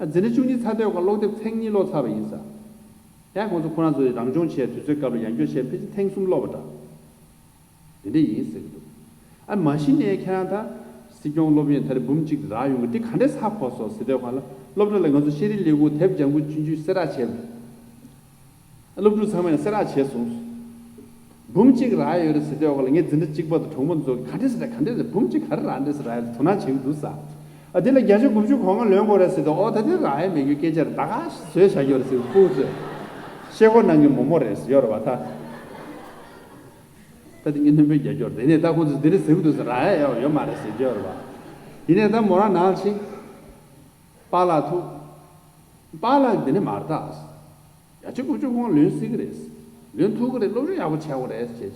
ཨ། འཛིན་གྲྭ་བཅུ་གཉིས་ཚར་དུས་སྐབས་ཀློག་དེབ་ཚེག་གཉིས་ཀློག་ཚར་བ་ཡིན་ཟེར། ཡང་ཁོང་ཚོ་ཁོ་རང་ཚོའི་རང་སྦྱོང་བྱས། དུས་ཚོད་སྐབས་ལ་ཡང་བསྐྱར་བྱས། ཕལ་ཆེར་ཐེངས་གསུམ་ཀློག་པ་འདྲ། དེ་འདྲ་ཡིན་ཟེར་གྱི་འདུག་ཨ། མ་གཞི་ནས་ཁྱེད་རང་ད་སྲིད་སྐྱོང་སློབ་ཡོན་ད་རེས་འབུམ་གཅིག་རག་ཡོང་གི་དེ་ག་འདྲས་ཧ་གོ་སོང་ཟེར་དུས་སྒང་ལ། སློབ་གྲྭ་ལ་ང་ཚོ་ཤེས་རིག་ལས་ཁུངས་དེབ་སྦྱང་གི་ཆུང་ཆུང་གསལ་བསྒྲགས་བྱས། སློབ་ཕྲུག་ཚང་མས་གསལ་བསྒྲགས་བྱས་སོང་། འབུམ་གཅིག་རག་ཡོད་རེད་ཟེར་དུས་སྒང་ལ། ངས་འཛིན་གྲྭ་གཅིག་པ་དང་གྲོགས་མོ་ཚོ་གིས་ག་འདྲས་ཟེར་རེད། ག་འདྲས་ཟེར། འབུམ་གཅིག་ག་རེ་རག་འདྲས་ཟེར་རག་ཡོད། དོ་སྣང་བྱེད་ཀྱི་འདུག་ཟེར། ཨ། དེ་ལ་བརྒྱ་ཆ་དགུ་བཅུ་གོ་ལྔ་ལོན་དགོས་རེད་ཟེར་དུས། ཨོ། ད་དེ་རག་ཡ་མེད་རྒྱུའི་སྐད་ཆ་རེད། ད་ག་བཟོས་བཞག་ཡོད་རེད་ཟེར། ཕྲུ་གུ་ཚོས་ཤེལ་སྒོ་ནང་གི་མོག་མོག་རེད་ཟེར་ཡོད་རེད་བ་ད། ད་དེ་ངས་སྣོན་པ་རྒྱག་རྒྱུ་རེད། དེ་ནས་ད་ཁོང་ཚོས་དེ་འདྲ་ཟེར་གྱི་འདུག་ཟེར། རག་ཡ་ཡོད་མ་རེད་ཟེར་གྱི་ཡོད་རེད་བ། ཡིན་ནའི་ད་མོ་རང་ནང་ཕྱིན། པཱ་ལགས་ཐུག་པཱ་ལགས་འདི་ནས་མར་ད། བརྒྱ་ཆ་དགུ་བཅུ་གོ་ལྔ་ལོན་སྲིད་ཀྱི་རེད། ལོན་ཐུབ་ཀྱི་རེད། སློབ་སྦྱོང་ཡག་པོ་བྱེད་དགོས་རེད་ཟེར་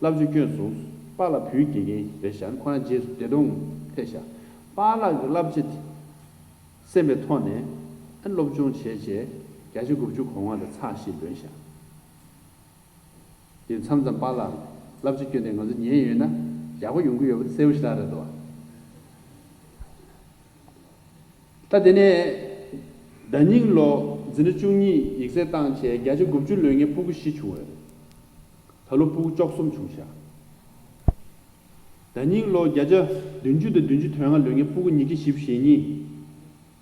བྱས་བསླབ་བྱ་བསྐྱོན་སོང་། པཱ་ལགས་བོད་དགེ་རྒན་རེད་ཤག་ཁོ་རང་རྗེས་སུ་འདས་གྲོངས་ཐལ་ཤག་པཱ་ལགས་ཀྱི་བསླབ་བྱ་དེ་སེམས་པའི་ཐོག་ནས་སློབ་སྦྱོང་བྱས་བྱས་བརྒྱ་ཆ་དགུ་བཅུ་གོ་ལྔ་དང་ཚེག་བཞི་ལོན་ཤག་དེ་མཚམས་མཚམས་པཱ་ལགས་བསླབ་བྱ་བསྐྱོན་ཏེ་ང་ཚོ་ཉན་ཡོད་ན་ཡག་པོ་ཡོང་གི་ཡོད་པ་གསལ་པོ་ཞེ་དྲག་རེད་དོ། ད་དེ་ནས་ཟླ་ཉིང་ལོ་འཛིན་གྲྭ་བཅུ་གཉིས་ཡིག་ཚད་བཏང་བྱས་བརྒྱ་ཆ་དགུ་བཅུ་ལོན་མཁན་སྤུ་གུ་བཞི་བྱུང་བས། ད་ལོ་སྤུ་གུ་བཅུ་གསུམ་བྱུང་ཤག་ཟླ་ཉིང་ལོ་བརྒྱ་ཆ་བདུན་ཅུ་དང་བདུན་ཅུ་དོན་ལྔ་ལོན་མཁན་སྤུ་གུ་ཉིས་བརྒྱ་བཞི་བཅུ་ཞེ་གཉིས།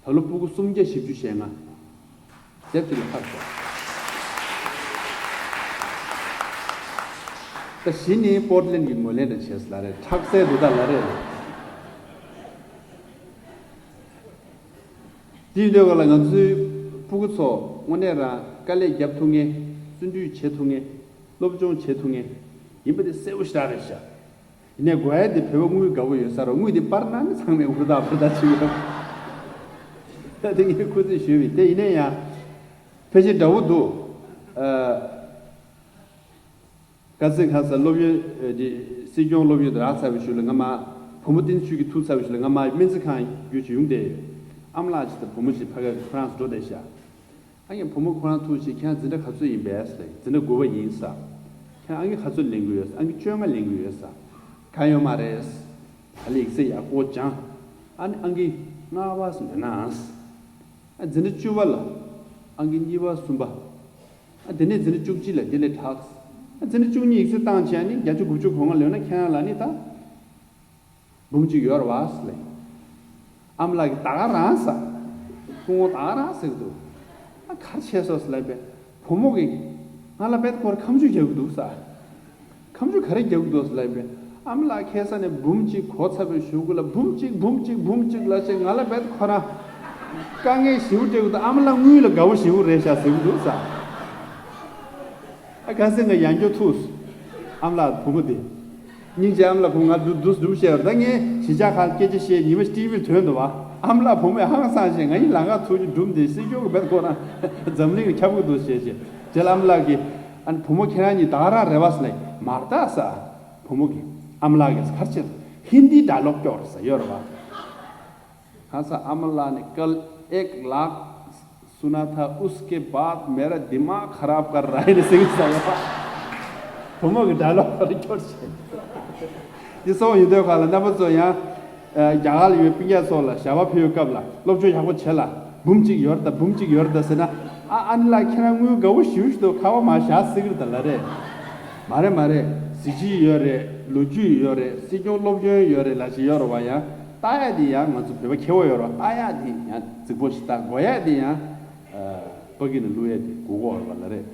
ད་ལོ་སྤུ་གུ་སུམ་བརྒྱ་བཞི་བཅུ་ཞེ་ལྔ། དེབ་ཅིག་ལ་ཕར་ཞོག་ད་གཞི་ནི་པོར་ཊི་ལེན་གྱི་ངོས་ལེན་འདྲ་བྱས་ལབ་རེད། ཁྲག་རྩའི་འདུག་ད་ལབ་རེད། དེ་ཡིན་དུས་སྒང་ལ་ང་ཚོའི་སྤུ་གུ་ཚོ་དངོས་གནས་རང་དཀའ་ལས་རྒྱབ་ཐུབ་མཁན། བརྩོན་འགྲུས་བྱེད་ཐུབ་མཁན། སློབ་སྦྱོང་བྱེད་ཐུབ་མཁན་ཡིན་པ་དེ་གསལ་པོ་ཞེ་དྲག་རེད་ཤག་ཡིན་ནའི་དགོས་ཡ་དེ་བོད་པ་དངུལ་དགའ་པོ་ཡོད་ས་རེད། དངུལ་དེ་སྤར་གནང་ན་ཚང་མས་ཧུར་ཐག་ཧུར་ཐག་བྱེད་ཀྱི་ཡོད། ད་དེ་ངས་ཁོ་ཚོས་ཞུས་པས། དེ་ཡིན་ན་ཡང་ཕལ་ཆེར་འདྲ་པོ་འདུག་ཨ། ཁ་སང་ཁ་སང་སློབ་ཡོན། ཨ། དེ་སྲིད་སྐྱོང་སློབ་ཡོན་དེ་རག་ཚར་བའི་གཞུག་ལ་ང་མར། བུ་མོ་བསྟན་ཆོས་ཀྱི་ཐུག་ཚར་བའི་གཞུག་ལ་ང་མར་སྨན་རྩིས་ཁང་བརྒྱུད་བྱས་ཡོང་བསྡད་ཡོད། ཨ་མ་ལགས་ཅིག་དང་བུ་མོ་ཅིག་ཕ་གིར་ཁོ་རང་ཚོ་འགྲོ་བསྡད་ཤག་ཨ་ངས་བུ་མོ་ཁོ་རང་ཐུག་བྱས། ཁྱེད་རང་འཛིན་གྲྭ་ག་ཚོད་ཡིན་པས་ཟེར། འཛིན་གྲྭ་དགུ་པ་ཡིན་ཟེར། ཁྱེད་རང་ཨང་ཀི་ག་ཚོད་ལེན་གྱི་ཡོད་ཟེར། ཨང་ཀི་བཅོ་ལྔ་ལེན་གྱི་ཡོད་ཟེར། གང་ཡོད་མ་རེད། ད་ལས་ཡིག་ཚད་ཡག་པོ་སྦྱང་། ཨ་ནི་ཨང་ཀི་ལྔ་པ་ཟེར་ན། ཨ། འཛིན་གྲྭ་བཅུ་པ་ལ་ཨང་ཀི་གཉིས་པ་གསུམ་པ། ཨ། དེ་ནས་འཛིན་གྲྭ་བཅུ་གཅིག་ལ་དེ་ལས་དྲག་ཨ། འཛིན་གྲྭ་བཅུ་གཉིས་ཡིག་ཚད་བཏང་བྱས་ནི་བརྒྱ་ཆ་དགུ་བཅུ་གོ་ལྔ་ལོན་ན་ཁྱེད་རང་ལ་ནི་ད་འབུམ་གཅིག་ཡོད་རེད་བ་ཟེར་ལབ། ཨ་མ་ལགས་ཀྱིས་ད་ག་རང་ཟེར། སྐུ་ངོ་ད་ག་རང་ཟེར་གྱི་འདུག་ཨ། ག་རེ་བྱས་སོང་ཟེར་ལབ་པས། བུ་མོ་གིས་ང་ལ་རྦད་ཁོ་རང་ཁ་མཆུ་རྒྱག་གི་འདུག་ཟེར། ཁ་མཆུ་ག་རེ་རྒྱག་གི་འདུག་ཟེར་ལབ་པས། ཨ་མ་ལགས་ཁ་སང་ནས་འབུམ་གཅིག་གོ་ཚར་བའི་གཞུག་གུ་ལ་འབུམ་གཅིག་འབུམ་གཅིག་འབུམ་གཅིག་ལབ་བྱས་ང་ལ་རྦད་ཁོ་རང་དཀའ་ངལ་ཞེ་པོ་སྤྲད་གི་འདུག་ཨ་མ་ལགས་དངུལ་ལ་དགའ་པོ་ཞེ་པོ་རེད་ཤག་ཟེར་གི་འདུག་ཟེར། ཁ་སང་ང་ཡང་སྐྱོ་ཐུག་ཨ་མ་ལགས་བུ་མོ་དེ། སྙིང་རྗེ། ཨ་མ་ལགས་བུ་མོ་ང་འདུག་འདུག་འདུག་བཤད་ཡོད། ད་ངས་གཞིས་ཆགས་ཁག་སྐད་ཆ་བཤད། ཉི་མ་ཊི་ཝི་ལ་ཐོན་འདུག་བ། ཨ་མ་ལགས་བུ་མོས་ཧང་སངས་བྱས། ང་ཡི་ལང་ཀ་ཐུག་རྒྱུ་འགྲུབ་འདི་སྲིད་སྐྱོང་གི་བེད་ཁོ་རང་འཛམ་གླིང་ལ་ཁྱབ་གི་འདུག་ཟེར་བྱས། རྗེས་ལ་ཨ་མ་ལགས་ཀྱིས་ཨ་ནི་བུ་མོ་ཁྱེད་རང་གཉིས་ད་ག་རང་རེད་བ་ཟེར་ལབ། མ་རེད་ད་ཟེར། བུ་མོ་གིས་ཨ་མ་ལགས་ཀྱིས་ག་རེ་བྱས། ཧིན་དིའི་ཌའི་ལོག་སྐྱོར་ཟེར་ཡོད་རེད་བ། ཁ་སང་ཨ་མ་ལགས་ནས་कल एक लाख सुना था, उसके बाद मेरा दिमाग खराब कर रहा है ཟེར་གྱི་ཟེར་བ། བུ་མོ་གི་ཌའི་ལོག་ག་རེ་སྐྱོར་བྱས། འདི་སོང་ཡོད་དུས་ག་ལ་རྣམ་པ་ཚོ་ཡང་རྒྱ་གར་ལ་ཡོད་སྤུན་ཀྱག་ཚོ་ལ་ཞལ་པར་ཕུལ་བའི་སྐབས་ལ་སློབ་སྦྱོང་ཡག་པོ་བྱེད་ལ། འབུམ་གཅིག་ཡོད་རེད་ད། འབུམ་གཅིག་ཡོད་རེད་ད་ཟེར་ན། ཨ་ཨ་ནི་ལགས་ཁྱེད་རང་དངུལ་དགའ་བོ་ཞེ་པོ་ཞིག་འདུག་ཁ་པར་མར་བཞག་ཟེར་གྱི་རེད་ད་ལབ་རེད། མ་རེད་མ་རེད། གཟི་བརྗིད་ཡོད་རེད། ལོ་རྒྱུས་ཡོད་རེད། སྲིད་སྐྱོང་སློབ་སྦྱོང་ཡོད་རེད་ལབ་ཞིག་ཡོད་རེད་བ། ཡང་ལྟ་ཡག་དེ་ཡང་ང་ཚོ་བོད་པ་མཁས་པོ་ཡོད་རེད་བ། ལྟ་ཡག་དེ་ཡང་རྫིག་པོ་ཞིག་ལྟ། གོ་ཡག་དེ་ཡང་ཕ་གི་ནས་བླུག་ཡག་དེ་གོ་གོ་རེད་བ་ལབ་རེད།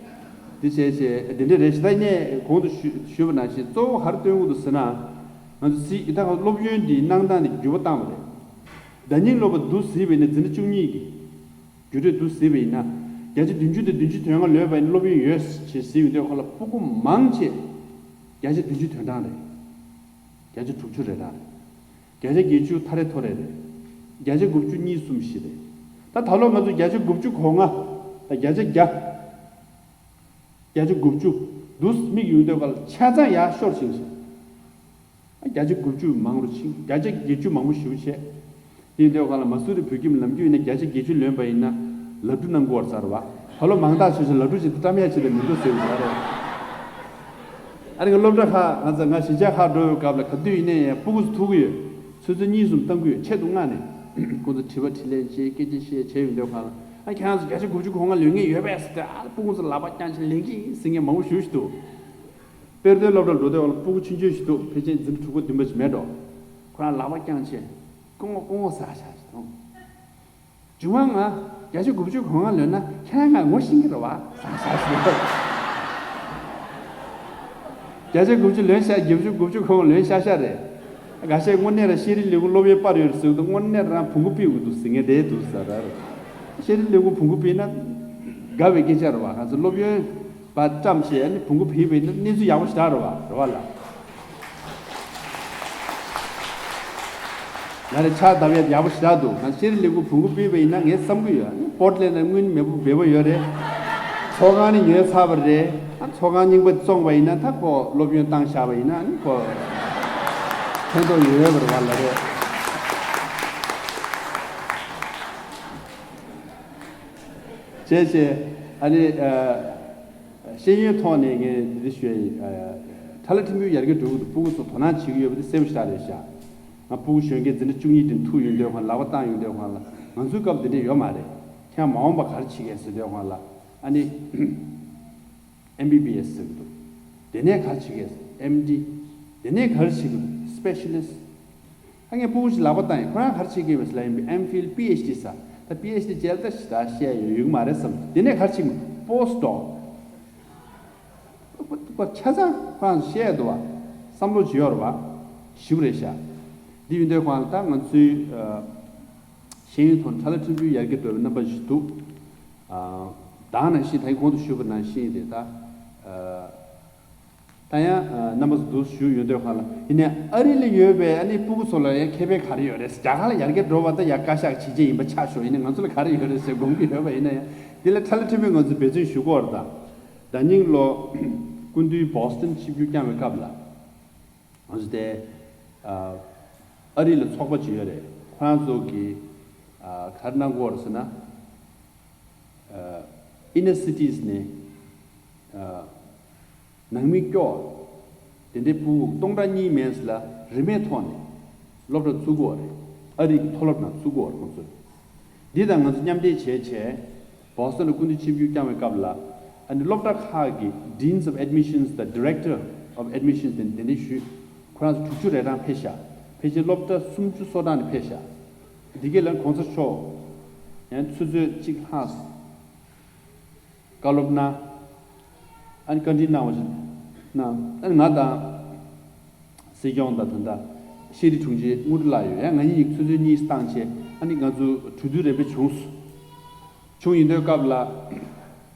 དེ་བྱས་བྱས་དེ་འདྲ་རེད་ཞེ་ད། ངས་གོང་དུ་ཞུ་ཞུས་པ་ནང་བཞིན་གཙོ་བོ་ག་རེ་སྟོན་གྱི་འདུག་ཟེར་ན། ང་ཚོ་གཟིགས་ད་ག་སློབ་ཡོན་འདིའི་གནང་སྟངས་འདི་འགྱུར་བ་བཏང་བ་རེད། ཟླ་ཉིན་སློབ་པ་འདུག་གཟིགས་པ་ཡིན་ན་འཛིན་གྲྭ་བཅུ་གཉིས་ཀྱི་རྒྱུགས་སྤྲོད་འདུག་གཟིགས་པ་ཡིན་ན། བརྒྱ་ཆ་བདུན་ཅུ་དང་བདུན་ཅུ་དོན་ལྔ་ལོན་པ་ཡིན་ན་སློབ་ཡོན་ཡོད་ཅེས་གཟིགས་ཡོང་དུས་ཁོ་ལ་སྤུ་གུ་མང་ཆེ་བརྒྱ་ཆ་བདུན་ཅུ་དོན་གྲངས་རེད། བརྒྱ་ཆ་དྲུག་ཅུ་རེ་གྲངས་རེད། བརྒྱ་ཆ་བརྒྱད་ཅུ་ཐ་རེ་ཐོ་རེ་རེད། བརྒྱ་ཆ་དགུ་བཅུ་གཉིས་གསུམ་བཞི་རེད། ད་ད་ལོ་ང་ཚོ་བརྒྱ་ཆ་དགུ་བཅུ་གོ་ལྔ་དང་བརྒྱ་ཆ་བརྒྱ། བརྒྱ་ཆ་དགུ་བཅུ་འདུག་དམིགས་ཡོང་དུས་ག་ལ་ཆ་ཚང་ཡར་ཤོར་ཕྱིན་ཞིང་། བརྒྱ་ཆ་དགུ་བཅུ་མང་རུ་ཕྱིན། བརྒྱ་ཆ་བརྒྱད་ཅུ་མང་པོ་ཞེ་པོ་བྱས། དེ་ཡིན་དུས་ག་ལ་མ་སུ་རི་བོད་ཁྱིམ་ནམ་རྒྱུན་ཡིན་ན་བརྒྱ་ཆ་བརྒྱད་ཅུ་ལོན་པ་ཡིན་ན་ལ་གྲུ་གནང་དགོས་པ་ཚར་བ། ད་ལོ་མང་དག་བྱས་ཤིང་ལ་གྲུ་ཞིག་བཀྲམ་ཡག་ཆེད་དུ་མི་འདུག་ཟེར་བ་རེད། ཨ་རི་གི་སློབ་གྲྭ་ཁག་ང་ཚོ་ང་གཞིས་ཆགས་ཁག་འགྲོ་བའི་སྐབས་ལ་ག་དུས་ཡིན་ན་ཡང་སྤུ་གུ་ཚོ་ཐུག་གི་ཡོད། ཚོད་ཚོད་གཉིས་གསུམ་བཏང་གི་ཡོད། ཆེད་དུ་མངགས་ནས་ཁོང་ཚོ་དྲི་བ་དྲིས་ལན་བྱེད། སྐད་ཆ་བཤད་བྱས་ཡོང་དུས་ག་ལ། ཨ་ཁྱེད་རང་ཚོ་བརྒྱ་ཆ་དགུ་བཅུ་གོ་ལྔ་ལོན་མཁན་ཡོད་པས་ཟེར་ཏེ། ཨ་སྤུ་གུ་ཚོ་ལག་པ་བརྐྱངས་བྱས་ལེན་གྱི་ཡིན་ཟེར་མཁན་མང་པོ་ཞེ་པོ་ཅིག་འདུག་དཔེར་ན་སློབ་གྲྭར་འགྲོ་དུས་སྤུ་གུ་ཆུང་ཆུང་ཞིག་འདུག་ཕལ་ཆེར་འཛིན་གྲྭ་དྲུག་པ་བདུན་པ་ཞིག་མེད་འགྲོ། ཁོ་རང་ལག་པ་བརྐྱངས་བྱས་སྐུ་ངོ་སྐུ་ངོ་ཟེར་བཞག་ཞིག་འདུག་རྒྱུ་མ་ང་བརྒྱ་ཆ་དགུ་བཅུ་གོ་ལྔ་ལོན་ན་ཁྱེད་རང་ང་ངོ་ཤེས་ཀྱི་རེད་བ་ཟེར་བཞག་ཞིག་འདུག་བརྒྱ་ཆ་དགུ་བཅུ་ལོན་ཤག་བརྒྱ་ཆ་དགུ་བཅུ་གོ་ལྔ་ལོན་ཤག་ཤག་རེད། འགའ་ཤས་དངོས་གནས་རང་ཤེས་རིག་ལས་ཁུངས་སློབ་ཡོན་སྤར་ཡོད་རེད་ཟེར་གི་འདུག་དངོས་གནས་རང་བོང་གུ་ཕུད་དགོས་འདུག་ཟེར་མཁན་རེད་འདུག་ཟེར་ར་རེད། ཤེས་རིག་ལས་ཁུངས་བོང་གུ་ཕུད་ན་དགའ་བའི་སྐད་ཆ་རེད་བ། ང་ཚོ་སློབ་ཡོན་པ་བཀྲམ་བྱས་ཨ་ནི་བོང་གུ་ཕུད་པ་ཡིན་ན་གནས་ཚུལ་ཡག་པོ་ཞེ་དྲག་རེད་བ། རེད་བ་ལ། ང་རེ་ཕྱག་བརྡབ་ཡ་ཡག་པོ་ཞེ་དྲག་འདུག་ང་ཤེས་རིག་ལས་ཁུངས་བོང་གུ་ཕུད་པ་ཡིན་ན་ངས་བསམ་གི་ཡོད། ཨ་ནི་པོར་ཊི་ལེན་ན་དངུལ་མེད་པོ་འབེལ་པོ་ཡོད་རེད། ཚོགས་ཁང་ནི་ཉོས་ཚར་བ་རེད། ཨ་ཚོགས་ཁང་རྙིང་པ་བཙོངས་པ་ཡིན་ན་ད་ཁོ་སློབ་ཡོན་བཏང་བཞག་པ་ཡིན་ན་ཨ་ནི་ཁོ་ཕན་ཐོགས་ཡོད་པ་རེད་བ་ལ་རེད། བྱས་བྱས་ཨ་ནི་ཨ། ཤེས་ཡོན་ཐོག་ནས་ངས་འདི་འདྲ་ཞུ་ཡ་ཡིན། ཨ། ཁྲ་ལ་ཁྲིམས་ཡུལ་ཡར་རྒྱས་འགྲོ་གི་འདུག་སྤུ་གུ་ཚོ་དོ་སྣང་བྱེད་ཀྱི་ཡོད་པ་དེ་གསལ་པོ་ཞེ་དྲག་རེད་ཤག་ང་སྤུ་གུ་གཞོན་སྐྱེས་འཛིན་གྲྭ་བཅུ་གཉིས་དེ་ཐུག་ཡོང་དུས་ཁོང་ལག་པ་བཏང་ཡོང་དུས་ཁོང་ལ་ང་ཚོའི་སྐབས་འདི་འདྲ་ཡོད་མ་རེད། ཁྱེད་མ་འོངས་པ་ག་རེ་བྱེད་ཀྱི་ཡིན་ཟེར་དུས་ཁོང་ལ་ཨ་ནི་ཨེམ་བི་བི་ཨེས་ཟེར་གི་འདུག་དེ་ནས་ག་རེ་བྱེད་ཀྱི་ཡིན། ཨེམ་ཌི། དེ་ནས་ག་རེ་བྱེད་ཀྱི་འདུག་སི་པེ་ཤ་ལི་སི་ཊི། ད་ངས་སྤུ་གུ་ཞིག་ལག་པ་བཏང་ཡིན། ཁོ་རང་ག་རེ་བྱེད་ཀྱི་ཡོད་པས་ལབ་ཡིན་པས་ཨེམ་ཕིལ་པི་ཨེཆ་ཌི་ཟེར། ད་པི་ཨེཆ་ཌི་བྱས་ད་ཞེ་དྲག་བཤད་ཡོད་ཡོད་མ་རེད་བསམ། དེ་ནས་ག་རེ་བྱེད་ཀྱི་པོ་སི་ཌོག་པ་ཆ་ཚང་ཁོ་རང་བཤད་འདུག་བ། བསམ་བློ་ཅིག་ཡོད་རེད་བ། ཞིབ་རེད་ཤག་འདི་ཡིན་དུས་ཁོ་རང་ད་ང་ཚོའི་ཤེས་ཡོན་ཐོག་ཁྲ་ལ་ཁྲིམས་ཀྱི་ཡར་རྒྱས་འགྲོ་བའི་རྣམ་པ་ཞིག་འདུག་ད་ནང་བཞིན་ད་གིན་གོང་དུ་ཞུས་པ་ནང་བཞིན་རེད་ད། ད་ཡང་རྣམ་པ་ཚོ་འདུག་ཞུ་ཡོད་དུས་ཁ་ལ་ཡིན་ནའི་ཨ་རི་ལ་ཡོད་པའི་ཨ་ནི་སྤུ་གུ་ཚོ་ལ་ཡང་ཁེ་ཕན་ག་རེ་ཡོད་རེད། རྒྱ་གར་ལ་ཡར་རྒྱས་འགྲོ་བ་ད་ཡ་བཀའ་ཤག་བྱས་རྗེས་ཡིན་པ་ཆགས་ཤོག་ཡིན་ནའི་ང་ཚོ་ལ་ག་རེ་ཡོད་རེད་ཟེར་དགོངས་ཀྱི་ཡོད་པ་ཡིན་ན་ཡང་འདི་ལ་ཁྲ་ལ་ཁྲིམས་དཔོན་ང་ཚོས་འབད་བརྩོན་ཞུ་གི་ཡོད་རེད་ད། ཟླ་ཉིན་ལོ་སྐུ་མདུན་བོ་སི་ཊོན་ཆིབས་བསྒྱུར་བསྐྱངས་པའི་སྐབས་ལ་ང་ཚོ་དེ་ཨ་རི་ལ་ཚོགས་པ་ཅིག་ཡོད་རེད། ཁོ་རང་ཚོ་གིས་ག་རེ་གནང་གི་ཡོད་རེད་ཟེར་ན། inner cities ནས་ནང་མི་སྐྱོ་བ་དེ་འདྲའི་སྤུ་གུ་སྟོང་ཕྲག་གཉིས་མན་ཙམ་ལ་རིན་མེད་ཐོག་ནས་སློབ་གྲྭ་བཙུགས་ཀྱི་ཡོད་རེད། ཨ་རི་གི་མཐོ་སློབ་ནང་བཙུགས་ཀྱི་ཡོད་རེད་ཁོང་ཚོས། འདི་དང་ང་ཚོ་མཉམ་འབྲེལ་བྱས་བྱས་བོ་སི་ཊོན་ལ་སྐུ་མདུན་ཆིབས་བསྒྱུར་བསྐྱངས་པའི་སྐབས་ལ་ཨ་ནི་སློབ་གྲྭ་ཁག་གི་Deans of Admissions དང་Director of Admissions དེ་འདྲ་ཞུས། ཁོ་རང་ཚོ་དྲུག་ཅུ་རེ་གྲངས་ཕེབས་ཤག་ཕལ་ཆེར་སློབ་གྲྭ་སུམ་ཅུ་སོ་གྲངས་ནས་ཕེབས་ཤག་འདི་གའི་ལན་གོང་ས་མཆོག་ཡང་ཆུ་ཚོད་གཅིག་ལྷག་བཀའ་སློབ་གནང་། ཨ་ནི་བཀའ་འདྲི་གནང་བ་ཞིག་གནང་། ཨ་ནི་ང་དང་སྲིད་སྐྱོང་དང་ད་ལྟ་ཤེས་རིག་དྲུང་ཆེ་དངུལ་ལགས་ཡོད། ཡང་ང་གཉིས་ཆུ་ཚོད་གཉིས་བཏང་བྱས་ཨ་ནི་ང་ཚོ་གྲོས་བསྡུར་རེ་བེ་བྱུང་སོང་། བྱུང་ཡིན་དུས་སྐབས་ལ།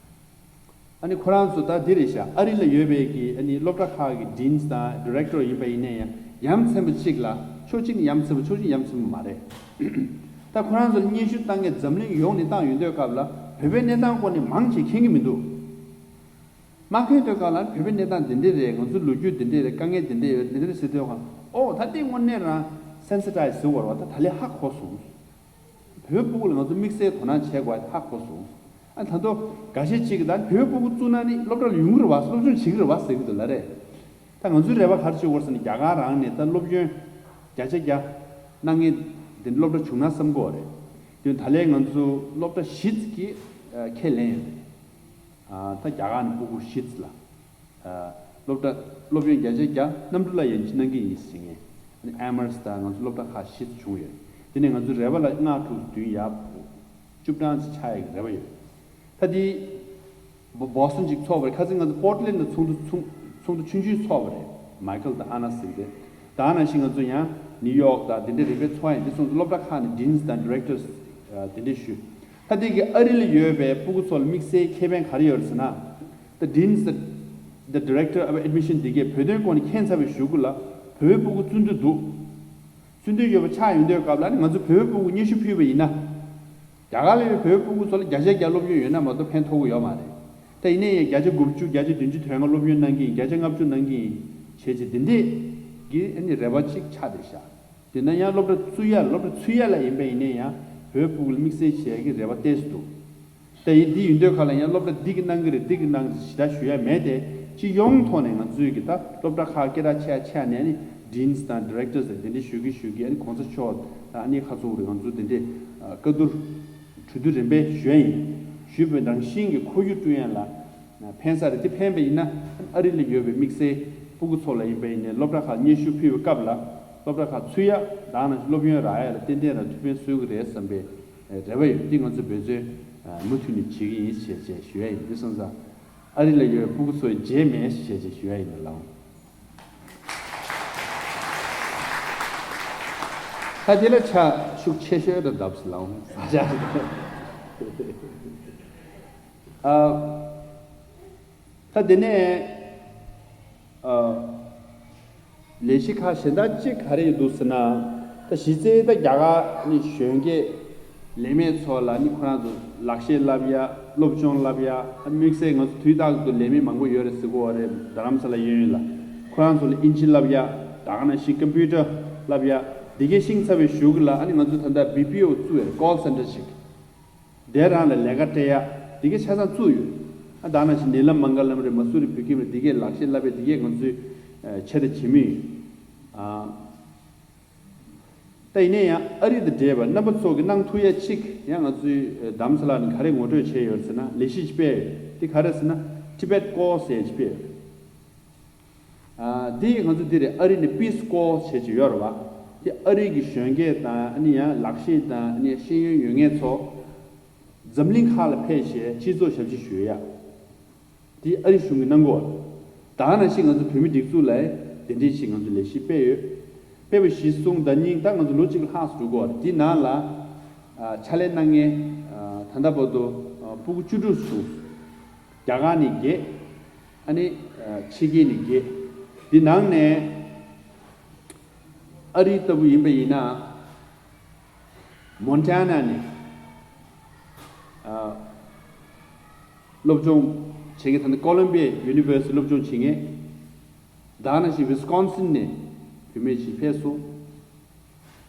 ཨ་ནི་ཁོ་རང་ཚོ་ད་འདི་རེད་ཤག་ཨ་རི་ལ་ཡོད་པའི་གི་ཨ་ནི་སློབ་གྲྭ་ཁག་གི་ཌིན་སི་དང་ཌི་རེག་ཊར་ཡིན་པ་ཡིན་ན་ཡང་ཡ་མཚན་པ་གཅིག་ལ་ཕྱོགས་གཅིག་ནས་ཡ་མཚན་པ་ཕྱོགས་གཅིག་ནས་ཡ་མཚན་པ་མ་རེད། ད་ཁོ་རང་ཚོ་ལ་སྙན་ཞུ་བཏང་མཁན་འཛམ་གླིང་ཡོངས་ནས་བཏང་ཡོང་དུས་སྐབས་ལ་བོད་པའི་གནས་སྟངས་སྐོར་ནས་མང་ཆེ་མཁྱེན་གྱི་མི་འདུག་མ་མཁྱེན་དུས་སྐབས་ལ་བོད་པའི་གནས་སྟངས་འདི་འདྲ་རེད། ང་ཚོའི་ལོ་རྒྱུས་འདི་འདྲ་རེད། དཀའ་ངལ་འདི་འདྲ་ཡོད། འདི་འདྲ་རེད་ཟེར་དུས་སྒང་ཨོ་ད་ལྟའི་དངོས་གནས་རང་སེན་སི་ཊའི་ཟི་ཟེར་བ་རེད་བ། ད་ད་ལས་ཧ་གོ་སོང་། བོད་ཕྲུ་གུ་ལ་ང་ཚོ་དམིགས་བསལ་དོ་སྣང་བྱེད་དགོས་པ་ཧ་གོ་སོང་། ཨ་ད་དུང་འགའ་ཤས་ཅིག་གིས་ད་བོད་ཕྲུ་གུ་བཙུགས་ན་ནི་སློབ་གྲྭ་ལ་ཡོང་གི་རེད་བ། སློབ་སྦྱོང་བྱེད་ཀྱི་རེད་བ་ཟེར་གྱི་འདུག་ལ་རེད། ད་ང་ཚོའི་རེ་བ་ག་རེ་བྱེད་དགོས་ཟེར་ན་རྒྱ་གར་རང་ནས་ད་སློབ་ཡོན་བརྒྱ་ཆ་བརྒྱ་གནང་མཁན་དེ་སློབ་གྲྭ་བྱུང་ན་བསམ་གྱི་ཡོད་རེད། དེ་ད་ལས་ང་ཚོ་སློབ་གྲྭ་བཞི་ཙམ་གྱིས་ཨ་ཁས་ལེན་ཡོད་རེད། ཨ་ད་རྒྱ་གར་ནས་ཕྲུ་གུ་བཞི་ཙམ་ལ་ཨ་སློབ་གྲྭ་སློབ་ཡོན་བརྒྱ་ཆ་བརྒྱ་གནམ་གྲུ་ལ་ཡན་ཆད་གནང་གི་ཡིན་ཟེར་མཁན་ཨ་ནི་ཨེ་མར་སི་དང་ང་ཚོ་སློབ་གྲྭ་ཁག་བཞི་ཙམ་བྱུང་ཡོད། དེ་ནས་ང་ཚོའི་རེ་བ་ལ་ལྔ་དྲུག་བདུན་ཡར་བཅུ་གྲངས་ཙམ་ཆགས་ཡག་གི་རེ་བ་ཡོད། ད་དེ་བོ་སི་ཊོན་ཅིག་ཚོགས་པ་རེད། ཁ་སང་ང་ཚོ་པོར་ཊི་ལེན་ཌི་ལ་ཚོགས་འདུ་ཚོགས་ཚོགས་འདུ་ཆུང་ཆུང་ཚོགས་པ་རེད། མའི་ཁལ་དང་ཨ་ན་ཟེར་གི་རེད། ད་ག་ནང་བཞིན་ང་ཚོ་ཡང་ནིའུ་ཡོག་དང་དེ་འདྲ་རེ་བས་ཚོགས་ཡིན། དེ་སོང་ཙང་སློབ་གྲྭ་ཁག་ནས་ཌིན་སི་དང་ཌི་རེག་ཊར་སི་དེ་འདྲ་ཞུས། ད་དེ་གི་ཨ་རི་ལ་ཡོད་པའི་ཕྲུ་གུ་ཚོ་ལ་དམིགས་བསལ་ཁེ་ཕན་ག་རེ་ཡོད་རེད་ཟེར་ན། ད་ཌིན་སི་དང་ཌི་རེག་ཊར་ཨེ་ཌི་མི་ཤན་དེ་གས་བོད་དོན་སྐོར་ནས་མཁྱེན་ཚར་བའི་གཞུག་གུ་ལ་བོད་པའི་ཕྲུ་གུ་བཙུན་དུ་འདུག་བཙུན་དུ་ཡོད་པ་ཆགས་ཡོང་དུས་སྐབས་ལ་ནི་ང་ཚོ་བོད་པའི་ཕྲུ་གུ་སྙན་ཞུ་ཕུལ་བ་ཡིན་ན། རྒྱ་གར་ལ་ཡོད་བོད་ཕྲུ་གུ་ཚོ་ལ་བརྒྱ་ཆ་བརྒྱ་སློབ་ཡོན་ཡོད་ན་མ་གཏོགས་ཕན་ཐོགས་ཀྱི་ཡོད་མ་རེད། ད་ཡིན་ནའི་ཡང་བརྒྱ་ཆ་དགུ་བཅུ་བརྒྱ་ཆ་བདུན་ཅུ་དོན་ལྔ་སློབ་ཡོན་གནང་གི་ཡིན། བརྒྱ་ཆ་ལྔ་བཅུ་གནང་གི་ཡིན་བྱས་རྗེས་འདི་འདྲས་ཀྱི་ཨ་ནི་རེ་བ་གཅིག་ཆགས་བསྡད་ཤག་དེ་ན་ཡང་སློབ་གྲྭ་བཙུགས་ཡ་སློབ་གྲྭ་ཚུགས་ཡ་ལ་ཡིན་པ་ཡིན་ནའི་ཡང་བོད་ཕྲུ་གུ་ལ་དམིགས་བསལ་བྱེད་ཡ་གི་རེ་བ་ཏོག་ཙམ་འདུག་ད་ཡིན་འདི་ཡིན་དུས་ག་ལ་ཡང་སློབ་གྲྭ་འདི་གི་གནང་གི་རེད་འདི་གི་གནང་གི་རེད་ཞེ་དྲག་ཞུ་ཡ་མེད་དེ། སྤྱི་ཡོངས་ཐོག་ནས་ང་ཚོའི་གི་ད་སློབ་གྲྭ་ཁག་སྐད་གྲགས་ཆེ་ཆེ་ནས་ནི་ཌིན་སི་དང་ཌི་རེག་ཊར་སི་དེ་འདྲ་ཞུ་གི་ཞུ་གི་ཨ་ནི་གོང་ས་མཆོག་དང་ཨ་ནི་ཁ་ཚུགས་རེད། ང་ཚོ་དེ་འདྲས་བཀའ་བསྡུར་གྲོས་བསྡུར་རིམ་པས་ཞུ་ཡ་ཡིན། ཞུས་པའི་ནང་བཞིན་གི་ཁོར་ཡུག་བསྐྲུན་ཡ་ལ་ཕན་ས་རེད། དེ་ཕན་པ་ཡིན་ན་ཨ་རི་ལ་ཡོད་པའི་དམིགས་བསལ་ཕྲུ་གུ་ཚོ་ལ་ཡིན་པ་ཡིན་ནའི་སློབ་གྲྭ་ཁག་སྙན་ཞུ་ཕུལ་བའི་སྐབས་ལ་སློབ་གྲྭ་ཁག་ཚུགས་ཡ་དང་ནང་བཞིན་སློབ་ཡོན་རག་ཡ་ལ་ཏན་ཏན་རང་ཐུགས་ཕན་གསོས་ཀྱི་རེད་བསམ་པའི་རེ་བ་ཡོད། འདི་ང་ཚོ་འབད་བརྩོན་མུ་མཐུད་ནས་བྱེད་ཀྱི་ཡིན་ཞེས་བྱས་ཞུ་ཡ་ཡིན། འདི་སོང་ཙང་ཨ་རི་ལ་ཡོད་པའི་ཕྲུ་གུ་ཚོ་ཡི་རྗེས་མེད་ཞེས་བྱས་ཞུ་ཡ་ཡིན་ལགས། ད་དེ་ལ་ཆ་ཤུགས་ཆེ་ཤོས་དང་བརྡབས་སུ་ལའོ། ཨ། ད་དེ་ནས་ཨ། ལས་གཞི་ཁག་གཞན་དག་གཅིག་ག་རེ་ཡོད་འདུག་ཟེར་ན། ད་གཞི་རྩའི་ད་རྒྱ་གར་ནི་གཞོན་སྐྱེས་ལས་མེད་ཚོ་ལ་ནི་ཁོ་རང་ཚོ་ལག་ཤེས་བསླབ་ཡ་སློབ་སྦྱོང་བསླབ་ཡ། དམིགས་བསལ་ང་ཚོ་དུས་རྟག་ཏུ་ལས་མེད་མང་པོ་ཡོད་རེད་ཟེར་གོ་བ་རེད། རྡ་རམ་ས་ལ་གཡས་གཡོན་ལ་ཁོ་རང་ཚོ་ལ་ཨིན་ཇི་བསླབ་ཡ། ད་ག་ནང་བཞིན་ཀམ་པུ་ཊར་བསླབ་ཡ། འདི་གའི་ཤེས་ཚར་བའི་གཞུག་གུ་ལ་ཨ་ནི་ང་ཚོ་ད་ལྟ་བི་པི་ཨོ་བཙུགས་ཡོད་རེད། ཀོལ་སེན་ཊར་ཞིག་དེ་རང་ལ་ལས་ཀ་སྤྲད་ཡ་འདི་གའི་ཆ་ཚང་བཙུགས་ཡོད། ཨ་ད་ག་ནང་བཞིན་ནི་ལམ་མང་ག་ལམ་རེད། མ་སུ་རི་བོད་ཁྱིམ་རེད། འདི་གའི་ལག་ཤེས་བསླབ་ཡ་འདི་གའི་ང་ཚོའི་ཨ་ཆེད་དུ་བྱེད་མུས་ཡིན། ཨ། ད་ཡིན་ན་ཡང་ཨ་རི་དང་འབྲེལ་བ་རྣམ་པ་ཚོ་གིས་གནང་ཐུབ་ཡ་གཅིག་ཡང་ང་ཚོའི་རྡ་རམ་ས་ལ་ནས་ག་རེ་ངོ་སྤྲོད་བྱས་ཡོད་ཟེར་ན་ལས་གཞི་ཅིག་སྤེལ་ཡོད། དེ་ག་རེ་ཟེར་ན་Tibet Course་ཟེར་ཡ་ཅིག་སྤེལ་ཡོད། ཨ་འདི་ང་ཚོ་འདི་རེད། ཨ་རི་ནས་Peace Course་བྱས་ཅིག་ཡོད་རེད་བ། དེ་ཨ་རི་གི་གཞོན་སྐྱེས་དང་ཨ་ནི་ཡང་ལག་ཤེས་དང་ཨ་ནི་ཤེས་ཡོན་ཡོད་མཁན་ཚོ་འཛམ་གླིང་ཁག་ལ་ཕེབས་བྱས་སྤྱི་ཚོགས་ཞབས་ཕྱི་ཞུ་ཡ། དེ་ཨ་རི་གཞུང་གིས་གནང་གོ། ད་ག་ནང་བཞིན་ང་ཚོ་བོད་མི་སྒྲིག་འཛུགས་ལ་དེ་འདྲའི་ཞིག་ང་ཚོ་ལས་གཞི་སྤེལ་ཡོད། སྤེལ་བ་གཞི་བཟུང་ཟླ་ཉིན་ད་ང་ཚོ་ལོ་གཅིག་ལྷག་ཙམ་འགྲོ་གོ། དེ་ནང་ལ་ཨ་ཕྱག་ལས་གནང་མཁན་ཨ་ད་ལྟ་བར་དུ་ཨ་ཕྲུ་གུ་བཅུ་དྲུག་བྱུང་། རྒྱ་གར་ནས་བརྒྱད། ཨ་ནི་ཨ་ཕྱི་རྒྱལ་ནས་བརྒྱད། དེ་ནང་ནས་ཨ་རི་ལྟ་བུ་ཡིན་པ་ཡིན་ན། མོན་ཊ་ན་ནས་ཨ་སློབ་སྦྱོང་བྱེད་མཁན། ད་ནི་ཀོ་ལོམ་བི་ཡ་ཡུ་ནི་ཝར་སི་ཊི་སློབ་སྦྱོང་བྱེད་མཁན། ད་ག་ནང་བཞིན་ཝི་སི་ཀོན་སིན་ནས་བུད་མེད་ཅིག་ཕེབས་སོང་།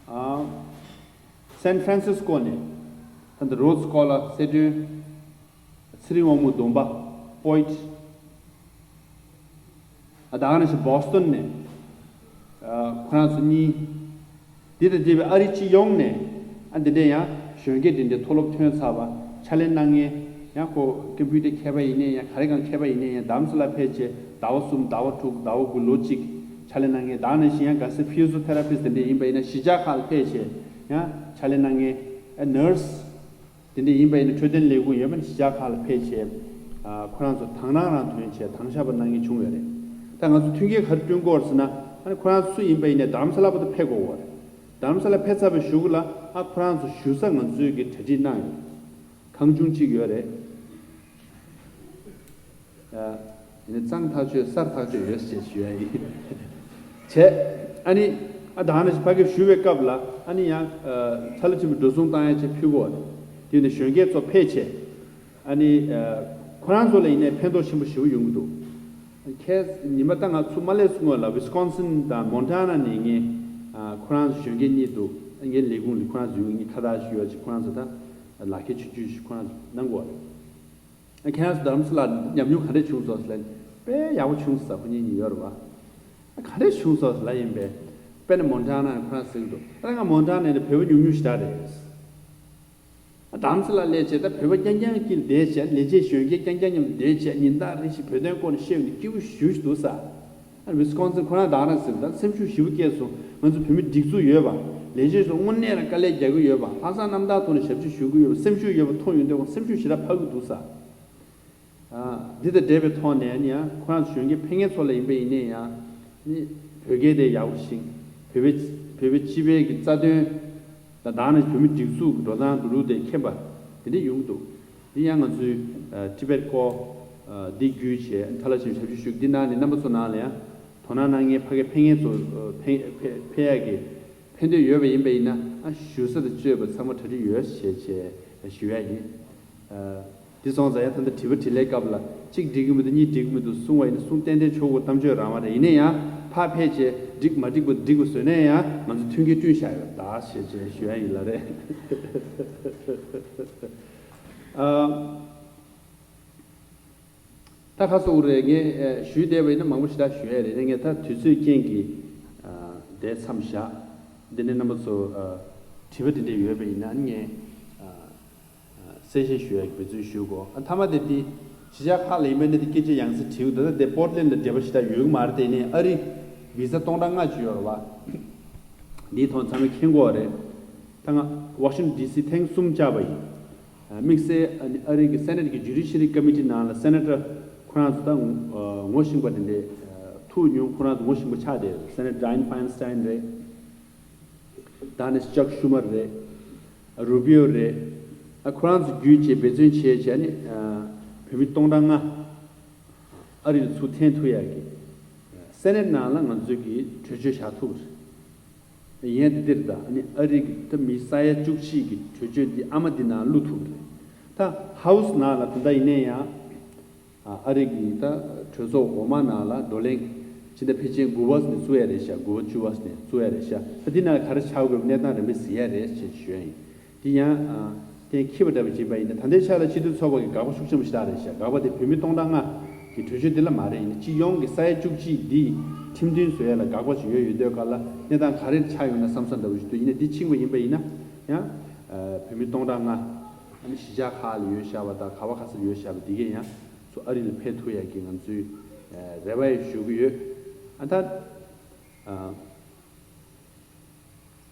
ཨ་སན་ཧྥ་རན་སིས་ཀོ་ནས་ད་ལྟ་རོ་ཌི་སི་ཀོ་ལར་གསལ་སྒྲོན། ཚེ་རིང་དབང་མོ་སྡོམ་པ། པོ་ཨེཊ། ཨ་ད་ག་ནང་བཞིན་བོ་སི་ཊོན་ནས་ཨ་ཁོ་རང་ཚོ་གཉིས། འདི་དང་འབྲེལ་བའི་ཨ་རི་སྤྱི་ཡོངས་ནས་ཨ་འདི་འདྲའི་ཡང་གཞོན་སྐྱེས་དེ་འདྲའི་མཐོ་སློབ་ཐོན་ཚར་བ་ཕྱག་ལས་གནང་མཁན། ཡང་ཁོ་ཀམ་པུ་ཊར་མཁས་པ་ཡིན་ནའི་ཡང་ག་རེ་གང་མཁས་པ་ཡིན་ནའི་ཡང་རྡ་རམ་ས་ལ་ཕེབས་བྱས་ཟླ་བ་གསུམ་ཟླ་བ་དྲུག་ཟླ་བ་དགུ་ལོ་གཅིག་ཕྱག་ལས་གནང་མཁན། ད་ག་ནང་བཞིན་ཡང་གལ་སྲིད་ཕི་ཟི་ཡོ་ཐེ་ར་པིསི་དེ་འདྲ་ཡིན་པ་ཡིན་ན་གཞིས་ཆགས་ཁག་ལ་ཕེབས་བྱས་ཡང་ཕྱག་ལས་གནང་མཁན། ཨ་ནར་སི་དེ་འདྲ་ཡིན་པ་ཡིན་ན་འཕྲོད་བསྟེན་ལས་ཁུངས་ཡོད་པ་ནི་གཞིས་ཆགས་ཁག་ལ་ཕེབས་བྱས་ཨ་ཁོ་རང་ཚོ་དང་བླངས་རང་ཐོན་བྱས་དང་ཞབས་པ་གནང་མཁན་བྱུང་ཡོད་རེད། ད་ང་ཚོ་མཐུན་རྐྱེན་ག་རེ་བསྐྲུན་དགོས་རེད་ཟེར་ན། ཨ་ནི་ཁོ་རང་ཚོ་སུ་ཡིན་པ་ཡིན་ནའི་རྡ་རམ་ས་ལ་བར་དུ་ཕེབས་དགོས་པ་རེད། རྡ་རམ་ས་ལ་ཕེབས་ཚར་བའི་གཞུག་གུ་ལ་ཨ་ཁོ་རང་ཚོ་བཞུགས་ས་ང་ཚོས་ཀྱི་གྲ་སྒྲིག་གནང་ཡོད། ཁང་ཆུང་གཅིག་ཡོད་རེད། ཡིན་ནའི་གཙང་ཐག་ཆོད་གསེར་ཐག་ཆོད་ཡོད་ཅེས་ཞུ་ཡ་ཡིན། བྱས། ཨ་ནི། ཨ་ད་ནི་ཕ་གིར་བཞུགས་པའི་སྐབས་ལ་ཨ་ནི་ཡང་ཚ་ལུ་ཆེན་པོ་འགྲོ་སོང་བཏང་ཡ་ཆེད་ཕུལ་གོ། དེ་ནི་གཞོན་སྐྱེས་ཚོ་ཕེབས་བྱས། ཨ་ནི། ཁོ་རང་ཚོ་ལ་ཡིན་ནའི་ཕན་ཐོགས་ཆེན་པོ་ཞེ་པོ་ཡོང་གི་འདུག་ཁས་ཉི་མ་ད་ང་ཚོ་མ་སླེབས་སྔོན་ལ་ཝི་སི་ཀོན་སིན་དང་མོན་ཊ་ན་ནས་ངས་ཁོ་རང་ཚོ་གཞོན་སྐྱེས་གཉིས་འདུག་ངའི་ལས་ཁུངས་ལ་ཁོ་རང་ཚོ་ཡོད། ངས་ཁ་བརྡ་ཞུ་ཡ་ཅིག་ཁོ་རང་ཚོ་ད་ལག་ཁྱེར་ཆུང་ཆུང་ཞིག་ཁོ་རང་ཚོ་གནང་གོ། ཁྱེད་རང་ཚོ་རྡ་རམ་ས་ལ་ཉམས་མྱོང་ག་འདྲས་བྱུང་སོང་ཟེར་ལབ་ནས། དཔེ་ཡག་པོ་བྱུང་ཟེར་ཁོ་གཉིས་གཉིས་ཡོད་རེད་བ། ག་འདྲས་བྱུང་སོང་ཟེར་ལབ་ཡིན་པས། དཔེར་ན་མོན་ཊ་ན་ཁོ་རང་ཟེར་གི་འདུག་ཨ་ང་མོན་ཊ་ན་ནས་བོད་པ་ཉུང་ཉུང་ཞིག་རེད། རྡ་རམ་ས་ལ་སླེབས་བྱས་ད་བོད་པ་རྐྱང་རྐྱང་དཀྱིལ་བསྡད་བྱས། ལས་བྱེད་གཞོན་སྐྱེས་རྐྱང་རྐྱང་མཉམ་དུ་བསྡད་བྱས་ཉིན་ལྟར་རེ་བཞིན་བོད་དོན་སྐོར་ནས་བཤད་ཡོང་དུས་སྐྱིད་པོ་ཞེ་པོ་ཞིག་འདུག་ས། ཨ་ཝི་སི་ཀོན་སིན་ཁོ་རང་དང་རང་ཟེར་ད་སེམས་ཤུགས་ཞེ་པོ་སྐྱེས་སོང་། ང་ཚོ་བོད་མི་སྒྲིག་འཛུགས་ཡོད་པ། ལས་བྱེད་ཚོ་དངོས་གནས་ལ་དཀའ་ལས་རྒྱག་གི་ཡོད་པ། ལྷག་བསམ་རྣམ་དག་ཐོག་ནས་ཞབས་ཕྱི་ཞུ་གི་ཡོད་པ། སེམས་ཤུགས་ཡོད་པ་མཐོང་ཡོང་དུས་ཁོང་སེམས་ཤུགས་ཞེ་དྲག་འཕར་གི་འདུག་ས། ཨ། འདི་དང་འབྲེལ་བའི་ཐོག་ནས་ནི་ཡང་ཁོ་རང་ཚོ་གཞོན་སྐྱེས་ཕེབས་མཁན་ཚོ་ལ་ཡིན་པ་ཡིན་ནའི་ཡང་ནི་བོད་སྐད་དེ་ཡག་པོ་ཤེས། བོད་པའི་བོད་པའི་སྤྱི་པའི་གི་རྩ་དོན་དང་། ད་ནི་བོད་མི་སྒྲིག་འཛུགས་ཀྱི་འགྲོ་སྟངས་འགྲོ་ལུགས་དེ་མཁྱེན་པ་དེ་འདྲ་ཡོང་གི་འདུག་འདི་ཡང་ང་ཚོའི་ཨ་ཊི་བེཊ་ཀོར་ཨ་འདི་བརྒྱུད་བྱས་ཐ་ལ་ཆེན་ཞབས་ཞུ་ཞུ་གི། འདི་ནང་ནས་རྣམ་པ་ཚོ་ནང་ལ་ཡང་དོ་སྣང་གནང་མཁན་ཕ་གི་ཕེབས་མཁན་ཚོ་ཨ་ཕེབས་ཕེབས་ཕེབས་ཡག་གི་ཕན་འདོད་ཡོད་པ་ཡིན་པ་ཡིན་ན། ཨ་ཞུ་ས་དང་སྤྱོད་པ་ཚང་མ་གྲ་སྒྲིག་ཡོད་བྱས་བྱས་ཞུ་ཡ་ཡིན། ཨ་འདི་སོང་ཙང་ཡང་ད་ལྟ་དྲི་བ་དྲིས་ལན་སྐབས་ལ་གཅིག་འགྲིག་གི་མི་འདུག་གཉིས་འགྲིག་གི་མི་འདུག་གསུང་བ་ཡིན་ན་གསུང་ཏན་ཏན་ཆོག་གོ། གཏམ་བརྗོད་རང་དབང་རེད། ཡིན་ན་ཡང་ཕར་ཕེབས་བྱས་འགྲིག་མ་འགྲིག་པ་འགྲིག་པ་བཟོས་ན་ཡང་ང་ཚོ་མཐུན་རྐྱེན་བསྐྲུན་བཞག་ཡོད་ད་ཞེས་བྱས་ཞུ་ཡ་ཡིན་ལ་རེད། ཨ། ད་ཁ་སོག་རེད། ངས་ཨ་ཞུས་བསྡད་པ་ཡིན་ན་མང་པོ་ཞེ་དྲག་ཞུ་ཡ་རེད། ངས་ད་དུས་ཚོད་རྐྱེན་གྱིས་ཨ་བསྡད་མཚམས་བཞག་འདི་ནས་རྣམ་པ་ཚོ་ཨ་དྲི་བ་དེ་འདྲ་ཡོད་པ་ཡིན་ན་ངས་ཨ་ཨ་གསལ་བཤད་ཞུ་ཡ་འབད་བརྩོན་ཞུ་གོ། ཨ་མཐའ་མ་དེ་འདི་གཞིས་ཆགས་ཁག་ལ་ཡིན་པ་ནི་དེ་སྐད་ཆ་ཡང་སེ་དྲིས་འདུག་ད་དེ་པོར་ཊ་ལེན་ཌ་ལ་འབྲེལ་བ་ཞེ་དྲག་ཡོད་ཀྱི་མ་རེད། དེ་ནས་ཨ་རི་བི་ཟ་སྟོང་ཕྲག་ལྔ་བཅུ་ཡོད་རེད་བ། འདིའི་ཐོག་ཚང་མས་མཁྱེན་གོ་རེད། ད་ང་ཝ་ཤིང་ཊོན་ཌི་སི་ཐེངས་གསུམ་བཅར་བ་ཡིན། དམིགས་བསལ་ཨ་ནི་ཨ་རི་གི་སེ་ནེ་ཊི་གི་ཇུ་ཌི་ཤི་རི་ཀོ་མི་ཊི་ནང་ལ་སེ་ནེ་ཊར་ཁོ་རང་ཚོ་ད་ངོ་ཤེས་པ་དེ་འདྲའི་ཐུག་མྱོང་། ཁོ་རང་ཚོ་ངོ་ཤེས་པ་ཆགས་བསྡད་ཡོད། སེ་ནེ་ཊར་ཌའིན་ཕའིན་སི་ཊའིན་རེད། ད་ནི་ཅག་ཤུ་མར་རེད། རུ་བིའོ་རེད། ཨ་ཁོ་རང་ཚོ་བརྒྱུད་བྱས་འབད་བརྩོན་བྱས་བྱས་ནི་ཨ་བོད་མི་སྟོང་ཕྲག་ལྔ་ཨ་རི་ལ་ཚུར་འཐེན་ཐུབ་ཡག་གི་སེ་ནེ་ཊི་ནང་ལ་ང་ཚོས་ཀྱི་གྲོས་ཆོད་བཞག་ཐུབ་པ་རེད། ཡིན་ཡང་འདི་འདིར་ད་ནི་ཨ་རི་གི་ད་མི་ས་ཡ་བཅུ་གཅིག་གི་གྲོས་ཆོད་འདི་ཨ་མ་འདི་ནང་བླུག་ཐུབ་པ་རེད། ད་ཧའུ་སི་ནང་ལ་ད་ལྟ་ཡིན་ན་ཡང་ཨ་ཨ་རི་གི་ད་གྲོས་ཚོགས་འོག་མ་ནང་ལ་བགྲོ་གླེང་ཕྱི་ཟླ་ཕལ་ཆེར་དགུ་པ་ནས་བཙུགས་ཡ་རེད་ཤག་དགུ་པ་བཅུ་པ་ནས་བཙུགས་ཡ་རེད་ཤག་ད་འདི་ནང་ག་རེ་ཆགས་དགོས་པའི་གནས་སྟངས་རིམ་པས་གཟིགས་ཡ་རེད་ཅེས་ཞུ་ཡ་ཡིན། དེ་ཡང་ཨ་གཏན་འཁེལ་བ་འདྲ་བ་ཡིན་པ་ཡིན་ན། ད་ལྟའི་ཆ་ལ་སྤྱི་མཐུན་ཚོགས་པ་གི་དགག་པ་ཤུགས་ཆེན་པོ་ཞེ་དྲག་རེད་ཤག་དགག་པ་དེ་བོད་མི་སྟོང་ཕྲག་ལྔ་གི་གྲོས་ཆོད་འདི་ལ་མ་རེད། ཡིན་ན་སྤྱི་ཡོངས་ཀྱི་ས་ཡ་བཅུ་གཅིག་འདི་ཁྲིམས་མཐུན་བཟོ་ཡ་ལ་དགག་པ་ཞིག་ཡོད་ཡོད་དུས་ག་ལ་གནས་སྟངས་ག་རེ་ཆགས་ཡོང་ན་བསམ་བསམ་འདྲ་བོ་ཞིག་འདུག་ཡིན་ན་འདི་ཕྱིན་པ་ཡིན་པ་ཡིན་ན་ཡང་ཨ་བོད་མི་སྟོང་ཕྲག་ལྔ་ཨ་ནི་གཞིས་ཆགས་ཁག་ལ་ཡོད་བཞག་པ་དང་ག་བ་ག་ས་ལ་ཡོད་བཞག་པ་འདི་གས་ཡང་ཚུར་ཨ་རི་ལ་ཕེབས་ཐུབ་ཡ་གི་ང་ཚོའི་ཨ་རེ་བ་ཡང་ཞུ་གི་ཡོད། ཨ་ད་ཨ།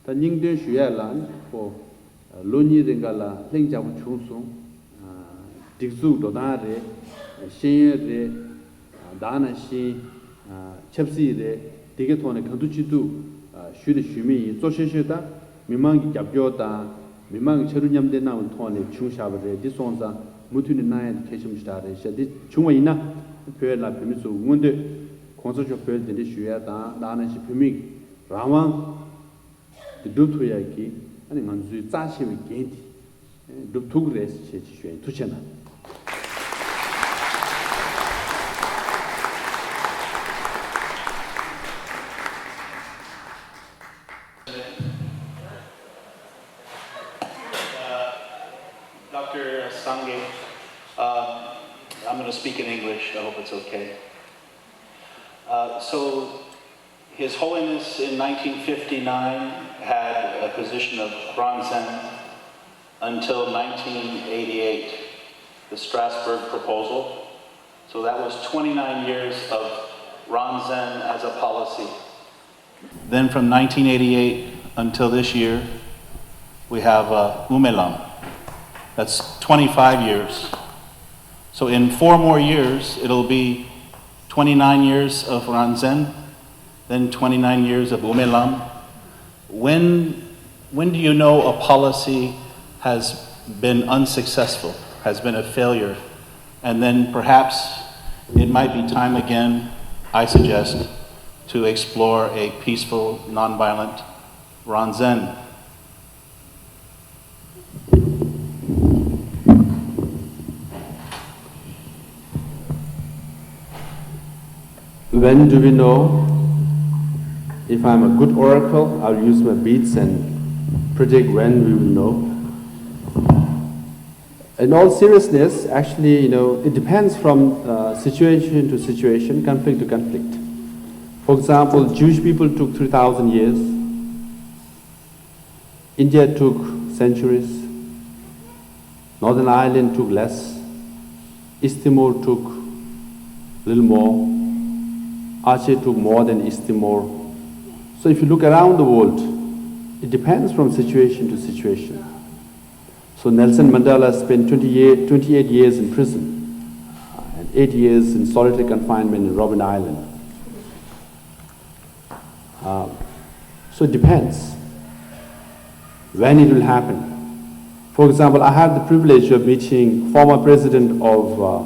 ད་སྙིང་དོན་ཞུ་ཡ་ལ་ཁོ་ལོ་གཉིས་རིང་ག་ལ་ལྷིང་འཇགས་པོ་བྱུང་སོང་། སྒྲིག་འཛུགས་འགྲོ་སྟངས་རེད། ཤེས་ཡོན་རེད། ད་ནང་བཞིན་ཆབ་སྲིད་རེད། དེ་གའི་ཐོག་ནས་གང་ཐུབ་ཅི་ཐུབ་ཞུས་ནས་ཞུས་མེད་ཡིན། གཙོ་ཆེ་ཤོས་ད་མི་མང་གི་རྒྱབ་སྐྱོར་དང་མི་མང་གི་ཕྱར་གྲུ་མཉམ་འདེགས་གནང་བའི་ཐོག་ནས་བྱུང་བཞག་པ་རེད། འདི་སོང་ཙང་མུ་མཐུད་ནས་གནང་ཡ་དེ་གལ་ཆེན་པོ་ཞིག་རེད་ཤག་འདི་བྱུང་བ་ཡིན་ན་བོད་ལ་བོད་མི་ཚོ་མངོན་འདོད་གོང་ས་མཆོག་བོད་དེ་འདྲ་ཞུ་ཡ་དང་ད་ནང་བཞིན་བོད་མི་རང་དབང་དེ་སྒྲུབ་ཐུབ་ཡག་གི་ཨ་ནི་ང་ཚོའི་རྩ་ཆེ་བའི་འགན་དེ་སྒྲུབ་ཐུབ་ཀྱི་རེད་ཞེས་ཞུ་ཡ་ཡིན། ཐུགས་རྗེ་གནང་། Doctor Sangay, um, I'm going to speak in English. I hope it's okay. Uh, so, His Holiness in nineteen fifty-nine had a position of Ranzen until nineteen eighty-eight, the Strasbourg Proposal. So that was twenty-nine years of Ranzen as a policy. Then from nineteen eighty-eight until this year, we have uh, Umelam. That's twenty-five years. So in four more years, it'll be twenty-nine years of Ranzen, then twenty-nine years of Umelam. When, when do you know a policy has been unsuccessful, has been a failure, and then perhaps It might be time again, I suggest, to explore a peaceful, nonviolent Ranzen. When do we know? If I'm a good oracle, I'll use my beads and predict when we will know. In all seriousness, actually, you know, it depends from uh, situation to situation, conflict to conflict. For example, Jewish people took three thousand years. India took centuries. Northern Ireland took less. East Timor took little more. Aceh took more than East Timor. So if you look around the world, it depends from situation to situation. So Nelson Mandela spent twenty year, twenty-eight years in prison, uh, and eight years in solitary confinement in Robben Island. Uh, so it depends when it will happen. For example, I had the privilege of meeting former president of uh,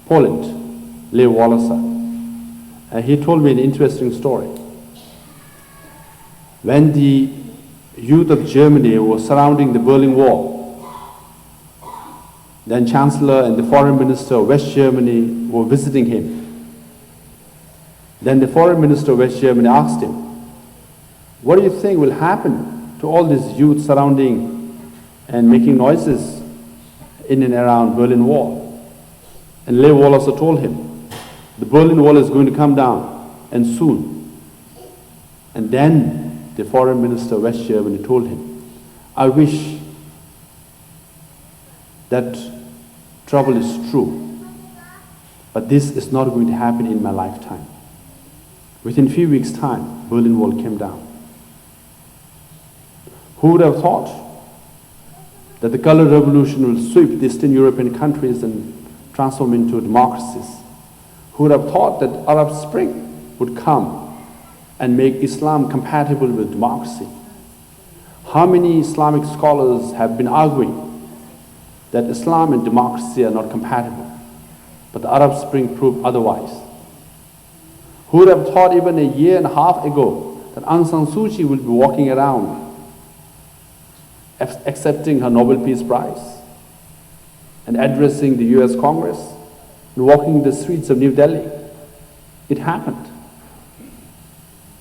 Poland, Lech Walesa, and he told me an interesting story. When the youth of Germany were surrounding the Berlin Wall, then Chancellor and the Foreign Minister of West Germany were visiting him. Then the Foreign Minister of West Germany asked him, "What do you think will happen to all these youth surrounding and making noises in and around Berlin Wall?" And Lech Walesa told him, "The Berlin Wall is going to come down, and soon." And then the Foreign Minister of West Germany told him, "I wish that trouble is true, but this is not going to happen in my lifetime." Within few weeks' time, Berlin Wall came down. Who would have thought that the color revolution will sweep the Eastern European countries and transform into democracies? Who would have thought that Arab Spring would come and make Islam compatible with democracy? How many Islamic scholars have been arguing that Islam and democracy are not compatible? But the Arab Spring proved otherwise. Who would have thought even a year and a half ago that Aung San Suu Kyi will be walking around, ac- accepting her Nobel Peace Prize and addressing the U S Congress and walking the streets of New Delhi? It happened.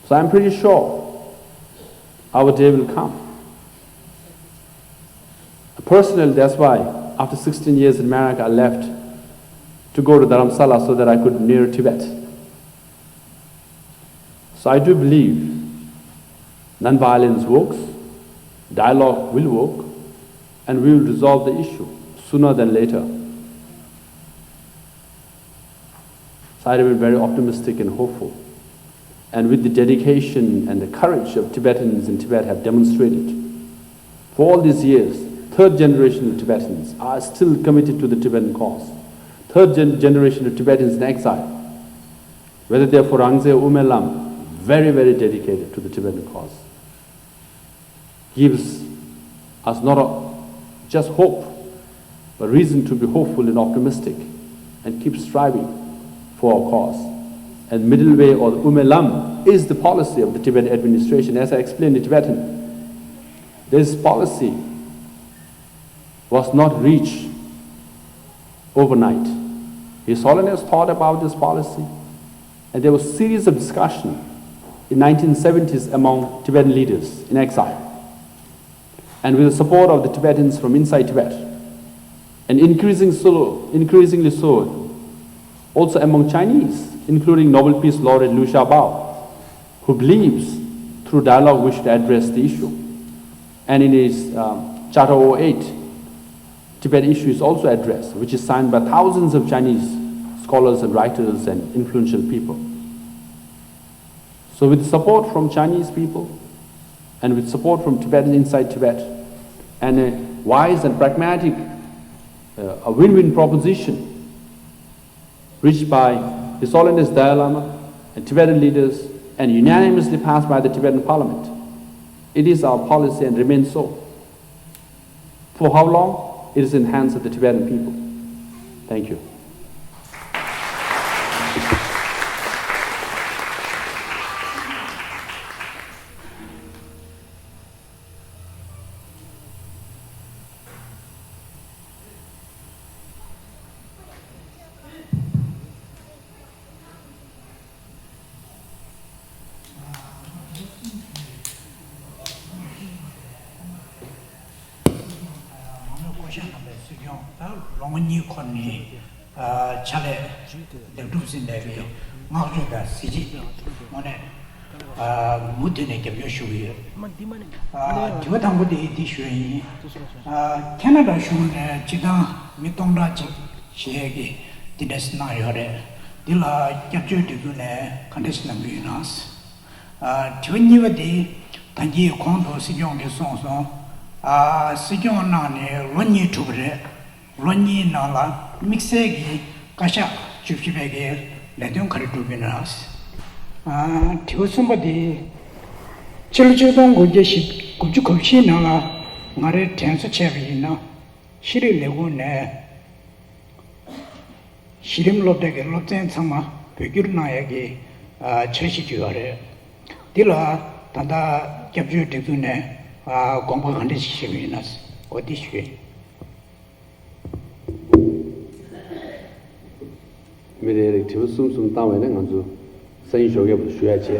So I'm pretty sure our day will come. Personally, that's why after sixteen years in America, I left to go to Dharamsala so that I could near Tibet. So I do believe non-violence works, dialogue will work, and we will resolve the issue sooner than later. So I remain very optimistic and hopeful. And with the dedication and the courage of Tibetans in Tibet have demonstrated, for all these years, third generation of Tibetans are still committed to the Tibetan cause. Third gen- generation of Tibetans in exile, whether they are Faroe or Ume Lam, very, very dedicated to the Tibetan cause. Gives us not a, just hope, but reason to be hopeful and optimistic and keep striving for our cause. And middle way or Ume Lam is the policy of the Tibetan administration. As I explained in Tibetan, this policy was not reached overnight. His Holiness thought about this policy, and there was series of discussion in nineteen seventies among Tibetan leaders in exile, and with the support of the Tibetans from inside Tibet, and increasing so, increasingly so, also among Chinese, including Nobel Peace Laureate Liu Xiaobo, who believes through dialogue we should address the issue. And in his um, Charter oh eight, Tibet issue is also addressed, which is signed by thousands of Chinese scholars and writers and influential people. So, with support from Chinese people and with support from Tibetans inside Tibet, and a wise and pragmatic, uh, a win win proposition reached by His Holiness Dalai Lama and Tibetan leaders and unanimously passed by the Tibetan Parliament. It is our policy and remains so. For how long? It is in hands of the Tibetan people. Thank you. སྲིད་སྐྱོང་ད་ལོ་ངོ་གཉིས་འཁོར་ནས་ཕྱག་ལས་ལེགས་གྲུབ་ཟིན་པའི་གི་བསྔགས་བརྗོད་དང་གཟི་བརྗིད་དངོས་གནས་མུ་མཐུད་ནས་རྒྱབ་སྐྱོར་ཞུ་གི་ཡོད། དྲི་བ་དང་པོ་དེ་འདི་ཞུ་ཡ་ཡིན། ཁེ་ན་ཌ་གཞུང་ནས་སྤྱི་བཏང་མི་སྟོང་ཕྲག་གཅིག་བཞེས་ཀྱི་འདི་འདྲ་གནང་ཡོད་རེད། འདི་ལ་སྐྱབས་བཅོལ་སྒྲིག་འཛུགས་ནས་ག་འདྲ་ཞིག་གནང་གི་ཡོད་ན། དྲི་བ་གཉིས་པ་དེ་ད་གིན་གོང་དུ་སྲིད་སྐྱོང་གིས་གསུངས་སོང་། སྲིད་སྐྱོང་གནང་ནས་ལོ་གཉིས་གྲུབ་པ་རེད། ལོ་གཉིས་ནང་ལ་དམིགས་བསལ་གྱི་བཀའ་ཤག་བཅུ་བཞི་པའི་གི་ལས་དོན་ག་རེ་བསྒྲུབས་ཡོད་ན། དྲི་བ་གསུམ་པ་དེ་ཕྱི་ལོ་ཆིག་སྟོང་དགུ་བརྒྱ་དགུ་བཅུ་གོ་བཞི་ནང་ལ་ང་རའི་དྲན་གསོ་བྱས་པ་ཡིན་ན། ཤེས་རིག་ལས་ཁུངས་ནས་གཞི་རིམ་སློབ་གྲྭ་གི་སློབ་ཚན་ཚང་མ་བོད་བསྒྱུར་གནང་ཡག་གི་འཆར་གཞི་བརྒྱུད་ཡོད་རེད། འདི་ལ་ད་ལྟ་སྐྱབས་བཅོལ་སྒྲིག་འཛུགས་ནས་དགོངས་པ་ག་འདྲ་ཞིག་བཞེས་པ་ཡིན་ན། འོ་འདི་ཞུ་ཡིན། མི་རེ་རེས་དྲི་བ་གསུམ་གསུམ་བཏང་བས་ན་ང་ཚོ་སང་ཉིན་ཞོགས་ཀས་བར་དུ་ཞུ་ཡ་བྱེད།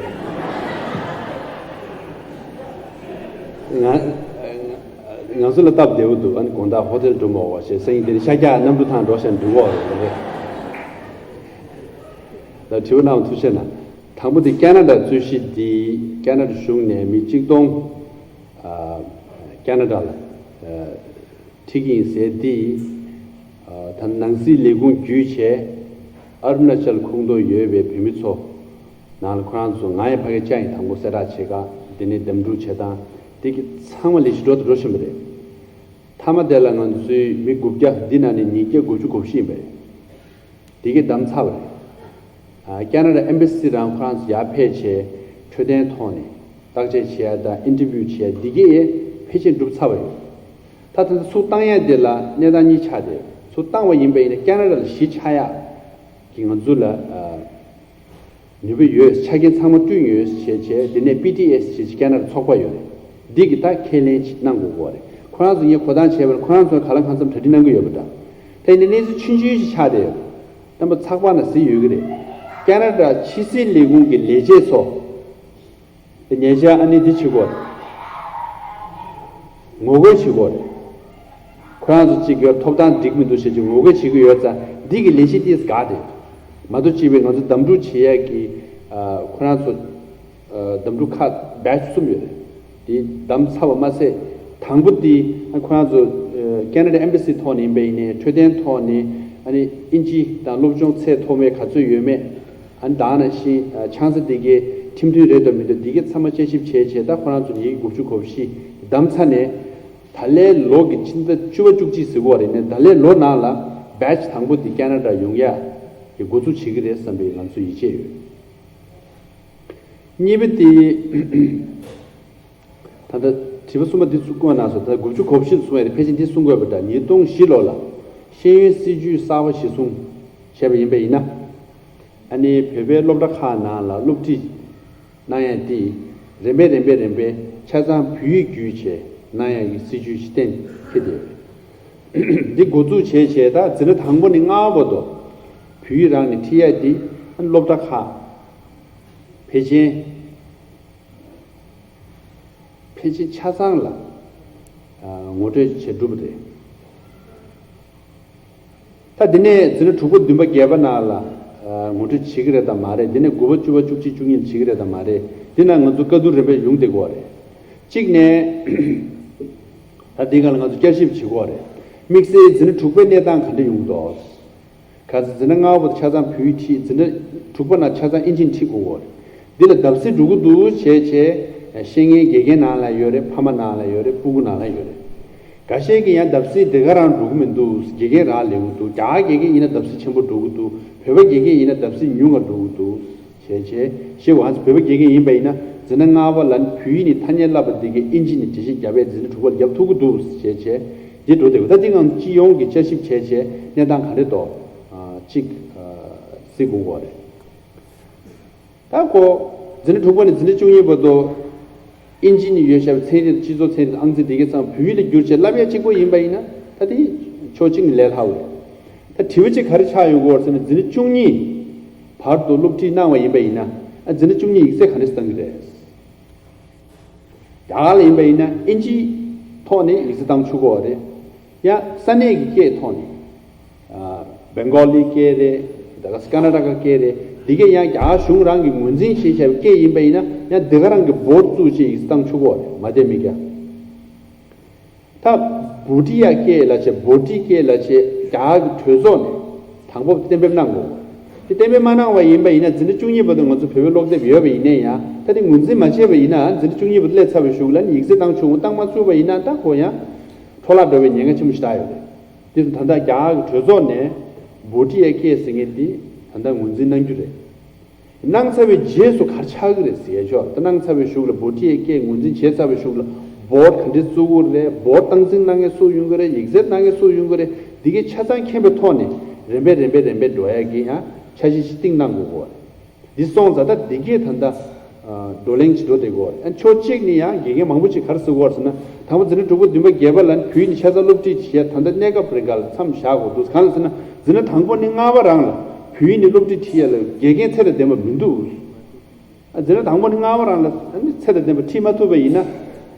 ང་ང་ཚོ་ལ་སྟབས་བདེ་བོ་འདུག་ཨ་ནི་དགོང་དག་ཧོ་ཊེལ་འགྲོ་མ་འོག་བྱས་སང་ཉིན་དེ་ནི་ཤར་རྒྱག་གནམ་གྲུ་ཐང་འགྲོ་ཤག་འགྲོ་གི་ཡོད་རེད། ད་དྲི་བ་གནང་བ་ཐུགས་རྗེ་གནང་། དང་པོ་དེ་ཁེ་ན་ཌ་རྩོད་གཞི་འདི་ཁེ་ན་ཌ་གཞུང་ནས་མི་གཅིག་སྟོང་ཨ་ཁེ་ན་ཌ་ལ་ཨ་ཁྲིད་ཀྱི་ཡིན་ཟེར་འདི་ཨ་ད་ནང་སྲིད་ལས་ཁུངས་བརྒྱུད་བྱས་ཨ་རུ་ན་ཅལ་ཁོངས་གཏོགས་ཡོད་པའི་བོད་མི་ཚོ་ནང་ལ་ཁོ་རང་ཚོ་ང་ཡང་ཕ་གིར་བཅར་ཡིན། དང་པོ་གསལ་བསྒྲགས་བྱེད་ག་འདི་ནས་གདམ་འཁྲུག་བྱེད་སྟངས་འདི་གི་ཚང་མ་ལས་གཞི་འགྲོ་དང་འགྲོ་བཞིན་པ་རེད། མཐའ་མ་དེ་ལ་ང་ཚོའི་མི་དགུ་བརྒྱ་འདི་ནང་ནས་ཉིས་བརྒྱ་དགུ་བཅུ་གོ་བཞི་ཡིན་པ་རེད། འདི་གའི་བདམས་ཚར་བ་རེད། ཁེ་ན་ཌ་ཨེམ་བྷ་སི་རང་ཁོ་རང་ཚོ་ཡར་ཕེབས་བྱས་འཕྲོད་བསྟེན་ཐོག་ནས་བརྟག་དཔྱད་བྱེད་ཡ་དང་ཨིན་ཊར་བིའུ་བྱེད་ཡ་འདི་གའི་ཕལ་ཆེར་འགྲུབ་ཚར་བ་ཡོད། ད་ད་ལྟ་ཚུར་བཏང་ཡ་དེ་ལ་གནས་སྟངས་གཉིས་ཆགས་ཏེ། ཚུར་བཏང་བ་ཡིན་པ་ཡིན་ན་ཁེ་ན་ཌ་ལ་གཞིས་ཆགས་ཡ་གི་ང་ཚོ་ལ་ནུས་པ་ཡོད། ཆ་རྐྱེན་ཚང་མ་བསྐྲུན་ཡོད་བྱས་བྱས་འདི་ནས་པི་ཊི་ཨེ་སི་བྱས་བྱས་ཁེ་ན་ཌ་ཚོགས་པ་ཡོད་རེད། འདི་གི་ད་ཁས་ལེན་ཅིག་གནང་དགོས་ཀྱི་ཡོད་རེད། ཁོ་རང་ཚོ་ངས་གོ་སྟངས་བྱས་པ་ན་ཁོ་རང་ཚོ་ག་ལ་གང་འཚམ་གྲ་སྒྲིག་གནང་གི་ཡོད་པ་འདྲ། ད་ཡིན་ནའི་གནས་ཚུལ་ཆུང་ཆུང་ཞིག་ཆགས་བསྡད་ཡོད། བསྟན་པ་ཚགས་པར་ནང་གཟིགས་ཡོད་ཀྱི་རེད། ཁེ་ན་ཌ་ཕྱི་སྲིད་ལས་ཁུངས་ཀྱི་ལས་བྱེད་ཚོ་དེ་ཉེ་ཆར་ཨ་ནི་འདི་བྱེད་དགོས་རེད། ངོ་རྒོལ་བྱེད་དགོས་རེད། ཁོ་རང་ཚོ་གཅིག་གི་ཐོབ་ཐང་འགྲིག་མི་འདུག་ཞེས་ཀྱི་ངོ་རྒོལ་བྱེད་ཀྱི་ཡོད་ཙང་འདི་གི་ལས་གཞི་ཏིས་དགའ་སྟེ། མ་གཏོགས་གཅིག་པའི་ང་ཚོ་གདམ་འཁྲུག་བྱེད་ཡས་ཀྱི་ཨ་ཁོ་རང་ཚོ་ཨ་གདམ་འཁྲུག་ཁག་བེ་ཆི་གསུམ་ཡོད་རེད། དེ་བདམས་ཚར་བ་མ་ཟད། དང་པོ་དེ་ཨ་ཁོ་རང་ཚོ་ཨ་ཁེ་ན་ཌ་ཨེམ་བྷ་སི་ཐོག་ནས་ཡིན་པ་ཡིན་ནའི་འཕྲོད་བསྟེན་ཐོག་ནས་ཨ་ནི་ཨིན་ཇི་དང་སློབ་སྦྱོང་ཚད་མཐོ་དམན་ག་ཚོད་ཡོད་མེད། ཨ་ནི་ད་ག་ནང་བཞིན་ཨ་ཆང་ས་དེ་གའི་ཁྲིམས་མཐུན་རེད་དམ་མི་འདུག་འདི་གའི་ཚང་མ་དཔྱད་ཞིབ་བྱས་བྱས། ད་ཁོ་རང་ཚོ་ཉིས་བརྒྱ་དགུ་བཅུ་གོ་བཞི་བདམས་ཚར་ནས། ད་ལོའི་ལོ་གི་ཕྱི་ཟླ་བཅུ་པ་བཅུ་གཅིག་ཟེར་གོ་རེད་ནས། ད་ལོའི་ལོ་ནང་ལ་བེ་ཆི་དང་པོ་དེ་ཁེ་ན་ཌ་ཡོང་ཡ་གི་འགོ་འཛུགས་བྱེད་ཀྱི་རེད་བསམ་པའི་ང་ཚོ་ཡིད་ཆེས་ཡོད། གཉིས་པ་དེ་ད་ལྟ་དྲི་བ་གསུམ་པ་འདི་ཚོ་བཀོད་གནང་སོང་། ད་དགུ་བཅུ་གོ་བཞི་གསུང་བའི་ཕལ་ཆེར་འདི་གསུང་དགོས་པ་འདྲ། ཉིས་སྟོང་བཞི་ལོ་ལ་ཤེས་ཡོན་སྲིད་ཇུས་གསར་པ་གཞི་བཟུང་བྱས་པ་ཡིན་པ་ཡིན་ན། ཨ་ནི་བོད་པའི་སློབ་གྲྭ་ཁག་ནང་ལ་སློབ་ཁྲིད་གནང་ཡ་འདི་རིམ་པས་རིམ་པས་རིམ་པས་ཆ་ཚང་བོད་ཡིག་བརྒྱུད་བྱས་གནང་ཡ་གི་སྲིད་ཇུས་ཤིག་གཏན་འཁེལ་ཏེ་ཡོད། འདི་འགོ་འཛུགས་བྱས་བྱས་ད་འཛིན་གྲྭ་དང་པོ་ནས་ལྔ་པ་བར་དུ་བོད་ཡིག་རང་ནས་ཁྲིད་ཡ་འདི་སློབ་གྲྭ་ཁག་ཕལ་ཆེར་ཕལ་ཆེར་ཆ་ཚང་ལ་ངོ་སྤྲོད་བྱས་གྲུབ་པ་རེད། ད་འདི་ནས་འཛིན་གྲྭ་དྲུག་པ་བདུན་པ་བརྒྱད་པ་ནང་ལ་ཨ་ངོ་སྤྲོད་བྱེད་ཀྱི་རེད་དམ་མ་རེད། འདི་ནས་དགུ་པ་བཅུ་པ་བཅུ་གཅིག་བཅུ་གཉིས་ལ་བྱེད་ཀྱི་རེད་དམ་མ་རེད། འདི་ནང་ང་ཚོ་བཀའ་བསྡུར་རིམ་པས་ཡོང་བསྡད་ཀྱི་ཡོད་རེད། གཅིག་ནས་ད་འདི་སྒང་ལ་ང་ཚོ་བསྐྱར་ཞིབ་བྱེད་ཀྱི་ཡོད་རེད། དམིགས་བསལ་འཛིན་གྲྭ་དྲུག་པའི་གནས་སྟངས་ག་འདྲ་ཡོང་གི་འདུག་ག་ཚོད་འཛིན་གྲྭ་ལྔ་པ་བར་དུ་ཆ་ཚང་བོད་ཡིག་ཁྲིད། འཛིན་གྲྭ་དྲུག་པ་ནང་ཆ་ཚང་ཨིན་ཇི་ཁྲིད་དགོས་ཀྱི་ཡོད་རེད། འདི་ལ་བརྡབ་གསིག་འགྲོ་གི་འདུག་བྱས་བྱས་བཤད་མཁན་དགེ་རྒན་ནང་ལ་ཡོད་རེད། ཕ་མ་ནང་ལ་ཡོད་རེད། སྤུ་གུ་ནང་ལ་ཡོད་རེད། འགའ་ཤས་ཀྱིས་ཡང་བརྡབ་གསིག་དེ་ག་རང་འགྲོ་གི་མི་འདུག་དགེ་རྒན་རང་ལེགས་པོ་འདུག་རྒྱ་གར་དགེ་རྒན་ཡིན་ན་བརྡབ་གསིག་ཆེན་པོ་འགྲོ་གི་འདུག་བོད་པ་དགེ་རྒན་ཡིན་ན་བརྡབ་གསིག་ཉུང་ང་འགྲོ་གི་འདུག་བྱས་བྱས་ཞེས་པ། ང་ཚོ་བོད་པ་དགེ་རྒན་ཡིན་པ་ཡིན་ན་འཛིན་གྲྭ་ལྔ་པ་ལ་བོད་ཡིག་ནས་ཐ་སྙད་བསླབ་པ་འདི་གའི་ཨིན་ཇི་ནས་འགྲེལ་བཤད་བརྒྱབ་པས་འཛིན་གྲྭ་དྲུག་པ་ལ་རྒྱབ་ཐུབ་ཀྱི་འདུག་ཞེས་བྱས་འདི་འགྲོ་བསྡད་ཡོད། ད་འདི་ང་སྤྱི་ཡོངས་ཀྱི་བསྐྱར་ཞིབ་བྱས་བྱས་གནས་སྟངས་ག་འདྲ་འདུག་ཨ་གཅིག་ཨ་གཟིགས་དགོས་ཀྱི་རེད། ད་ཁོ་འཛིན་གྲྭ་དྲུག་པ་ནས་འཛིན་གྲྭ་བཅུ་གཉིས་བར་དུ་ཨིན་ཇི་ནས་ཡོད་བཞག་པའི་ཚན་རིག་དང་སྤྱི་ཚོགས་ཚན་རིག་དང་ཨང་རྩིས་འདི་གའི་ཚང་བོད་ཡིག་ལ་བསྒྱུར་བྱས་བསླབ་ཡ་གཅིག་པོ་ཡིན་པ་ཡིན་ན་ད་དེ་ཕྱོགས་གཅིག་ནས་ལས་སླ་བོ་རེད། ད་དྲི་བ་གཅིག་ག་རེ་ཆགས་ཡོང་གི་ཡོད་རེད་ཟེར་ན། འཛིན་གྲྭ་བཅུ་གཉིས་བར་དུ་སློབ་ཁྲིད་གནང་བ་ཡིན་པ་ཡིན་ན། ཨ་འཛིན་གྲྭ་བཅུ་གཉིས་ཡིག་ཚད་ག་འདྲས་བཏང་གི་རེད། རྒྱ་གར་ལ་ཡིན་པ་ཡིན་ན་ཨིན་ཇིའི་ཐོག་ནས་ཡིག་ཚད་བཏང་ཆོག་གི་ཡོད་རེད། ཡང་ས་གནས་ཀྱི་སྐད་ཐོག་ནས། ཨ། བེང་གོ་ལི་སྐད་རེད། ད་ག་ཀར་ན་ཊ་ཀ་སྐད་རེད། འདི་གས་ཡང་རྒྱ་གར་གཞུང་རང་གིས་ངོས་འཛིན་བྱས་བཞག་པའི་སྐད་ཡིན་པ་ཡིན་ན། ཡང་འདི་ག་རང་གི་བོར་ཌི་བཙུགས་བྱས་ཡིག་ཚད་བཏང་ཆོག་གི་རེད། མ་བསྡད་མི་སྐད། ད་བྷུ་ཊི་ཡ་སྐད་ལབ་བྱས། བྷོ་ཊི་སྐད་ལབ་བྱས། རྒྱ་གར་གྱི་གྲོས་ཚོགས་ནས་དང་པོ་གཏན་འབེབས་གནང་དགོས། དེ་གཏན་འབེབས་མ་གནང་བ་ཡིན་པ་ཡིན་ན། འཛིན་གྲྭ་བཅུ་གཉིས་བར་དུ་ང་ཚོ་བོད་པའི་སློབ་དེབ་ཡོད་པ་ཡིན་ནའི་ཡང་། ད་དེ་ངོས་འཛིན་མ་བྱས་པ་ཡིན་ན། འཛིན་གྲྭ་བཅུ་གཉིས་བར་དུ་སླེབས་ཚར་བའི་གཞུག་ལ་ནི་ཡིག་ཚད་བཏང་ཆོག་གི། བཏང་མ་ཚུགས་པ་ཡིན་ན། ད་ཁོ་ཡང་འཕྲོ་བརླག་འགྲོ་བའི་ཉེན་ཁ་ཆེན་པོ་ཞེ་དྲག་ཡོད་རེད། དེ་ད་ལྟ་རྒྱ་གར་གྱི་གྲོས་ཚོགས་ནས་བྷོ་ཊི་ཡ་སྐད་ཟེར་མཁན་དེ་ད་ལྟ་ངོས་འཛིན་གནང་རྒྱུ་རེད། གནང་ཚར་བའི་རྗེས་སུ་ག་རེ་ཆགས་ཀྱི་རེད་ཟེར་ཡ་ཆོག་ད་གནང་ཚར་བའི་གཞུག་ལ། བྷོ་ཊི་ཡ་སྐད་ངོས་འཛིན་བྱས་ཚར་བའི་གཞུག་ལ། བོར་ཌི་ག་འདྲས་བཙུགས་ཀྱི་རེད། བོར་ཌི་སྟངས་འཛིན་གནང་མཁན་སུ་ཡོང་གི་རེད། ཡིག་ཚད་གནང་མཁན་སུ་ཡོང་གི་རེད། འདི་གའི་ཆ་ཚང་མཁྱེན་པའི་ཐོག་ནས་རིམ་པས་རིམ་པས་རིམ་པས་འགྲོ་ཡ་གི་ཡང་འཆར་གཞི་ཞིག་བཏིང་གནང་དགོས་གོ། འདི་སོང་ཙང་ད་འདི་གས་ད་ལྟ་བགྲོ་གླེང་ཅིག་འགྲོ་བསྡད་ཀྱི་ཡོད་རེད། ཕྱོགས་གཅིག་ནས་ཡང་དགེ་རྒན་མང་པོ་ཅིག་ག་རེ་ཟེར་གྱི་ཡོད་རེད་ཟེར་ན། དང་པོ་འཛིན་གྲྭ་དྲུག་པ་བདུན་པ་བརྒྱད་པ་ལ་ནི་བོད་ཡིག་ནས་ཆ་ཚང་སློབ་ཁྲིད་བྱེད་ཡ་ད་ལྟ་གནས་སྐབས་རིང་ག་ལ་མཚམས་བཞག་དགོས་འདུག་གང་ཟེར་ན། འཛིན་གྲྭ་དང་པོ་ནས་ལྔ་པ་རང་ལ་བོད་ཡིག་ནས་སློབ་ཁྲིད་ཁྲིད་ཡ་ལ་དགེ་རྒན་ཚད་དང་ལྡན་པ་མི་འདུག་འཛིན་གྲྭ་དང་པོ་ནས་ལྔ་པ་རང་ལ་ནི་ཚད་དང་ལྡན་པ་ཁྲིད་མ་ཐུབ་པ་ཡིན་ན།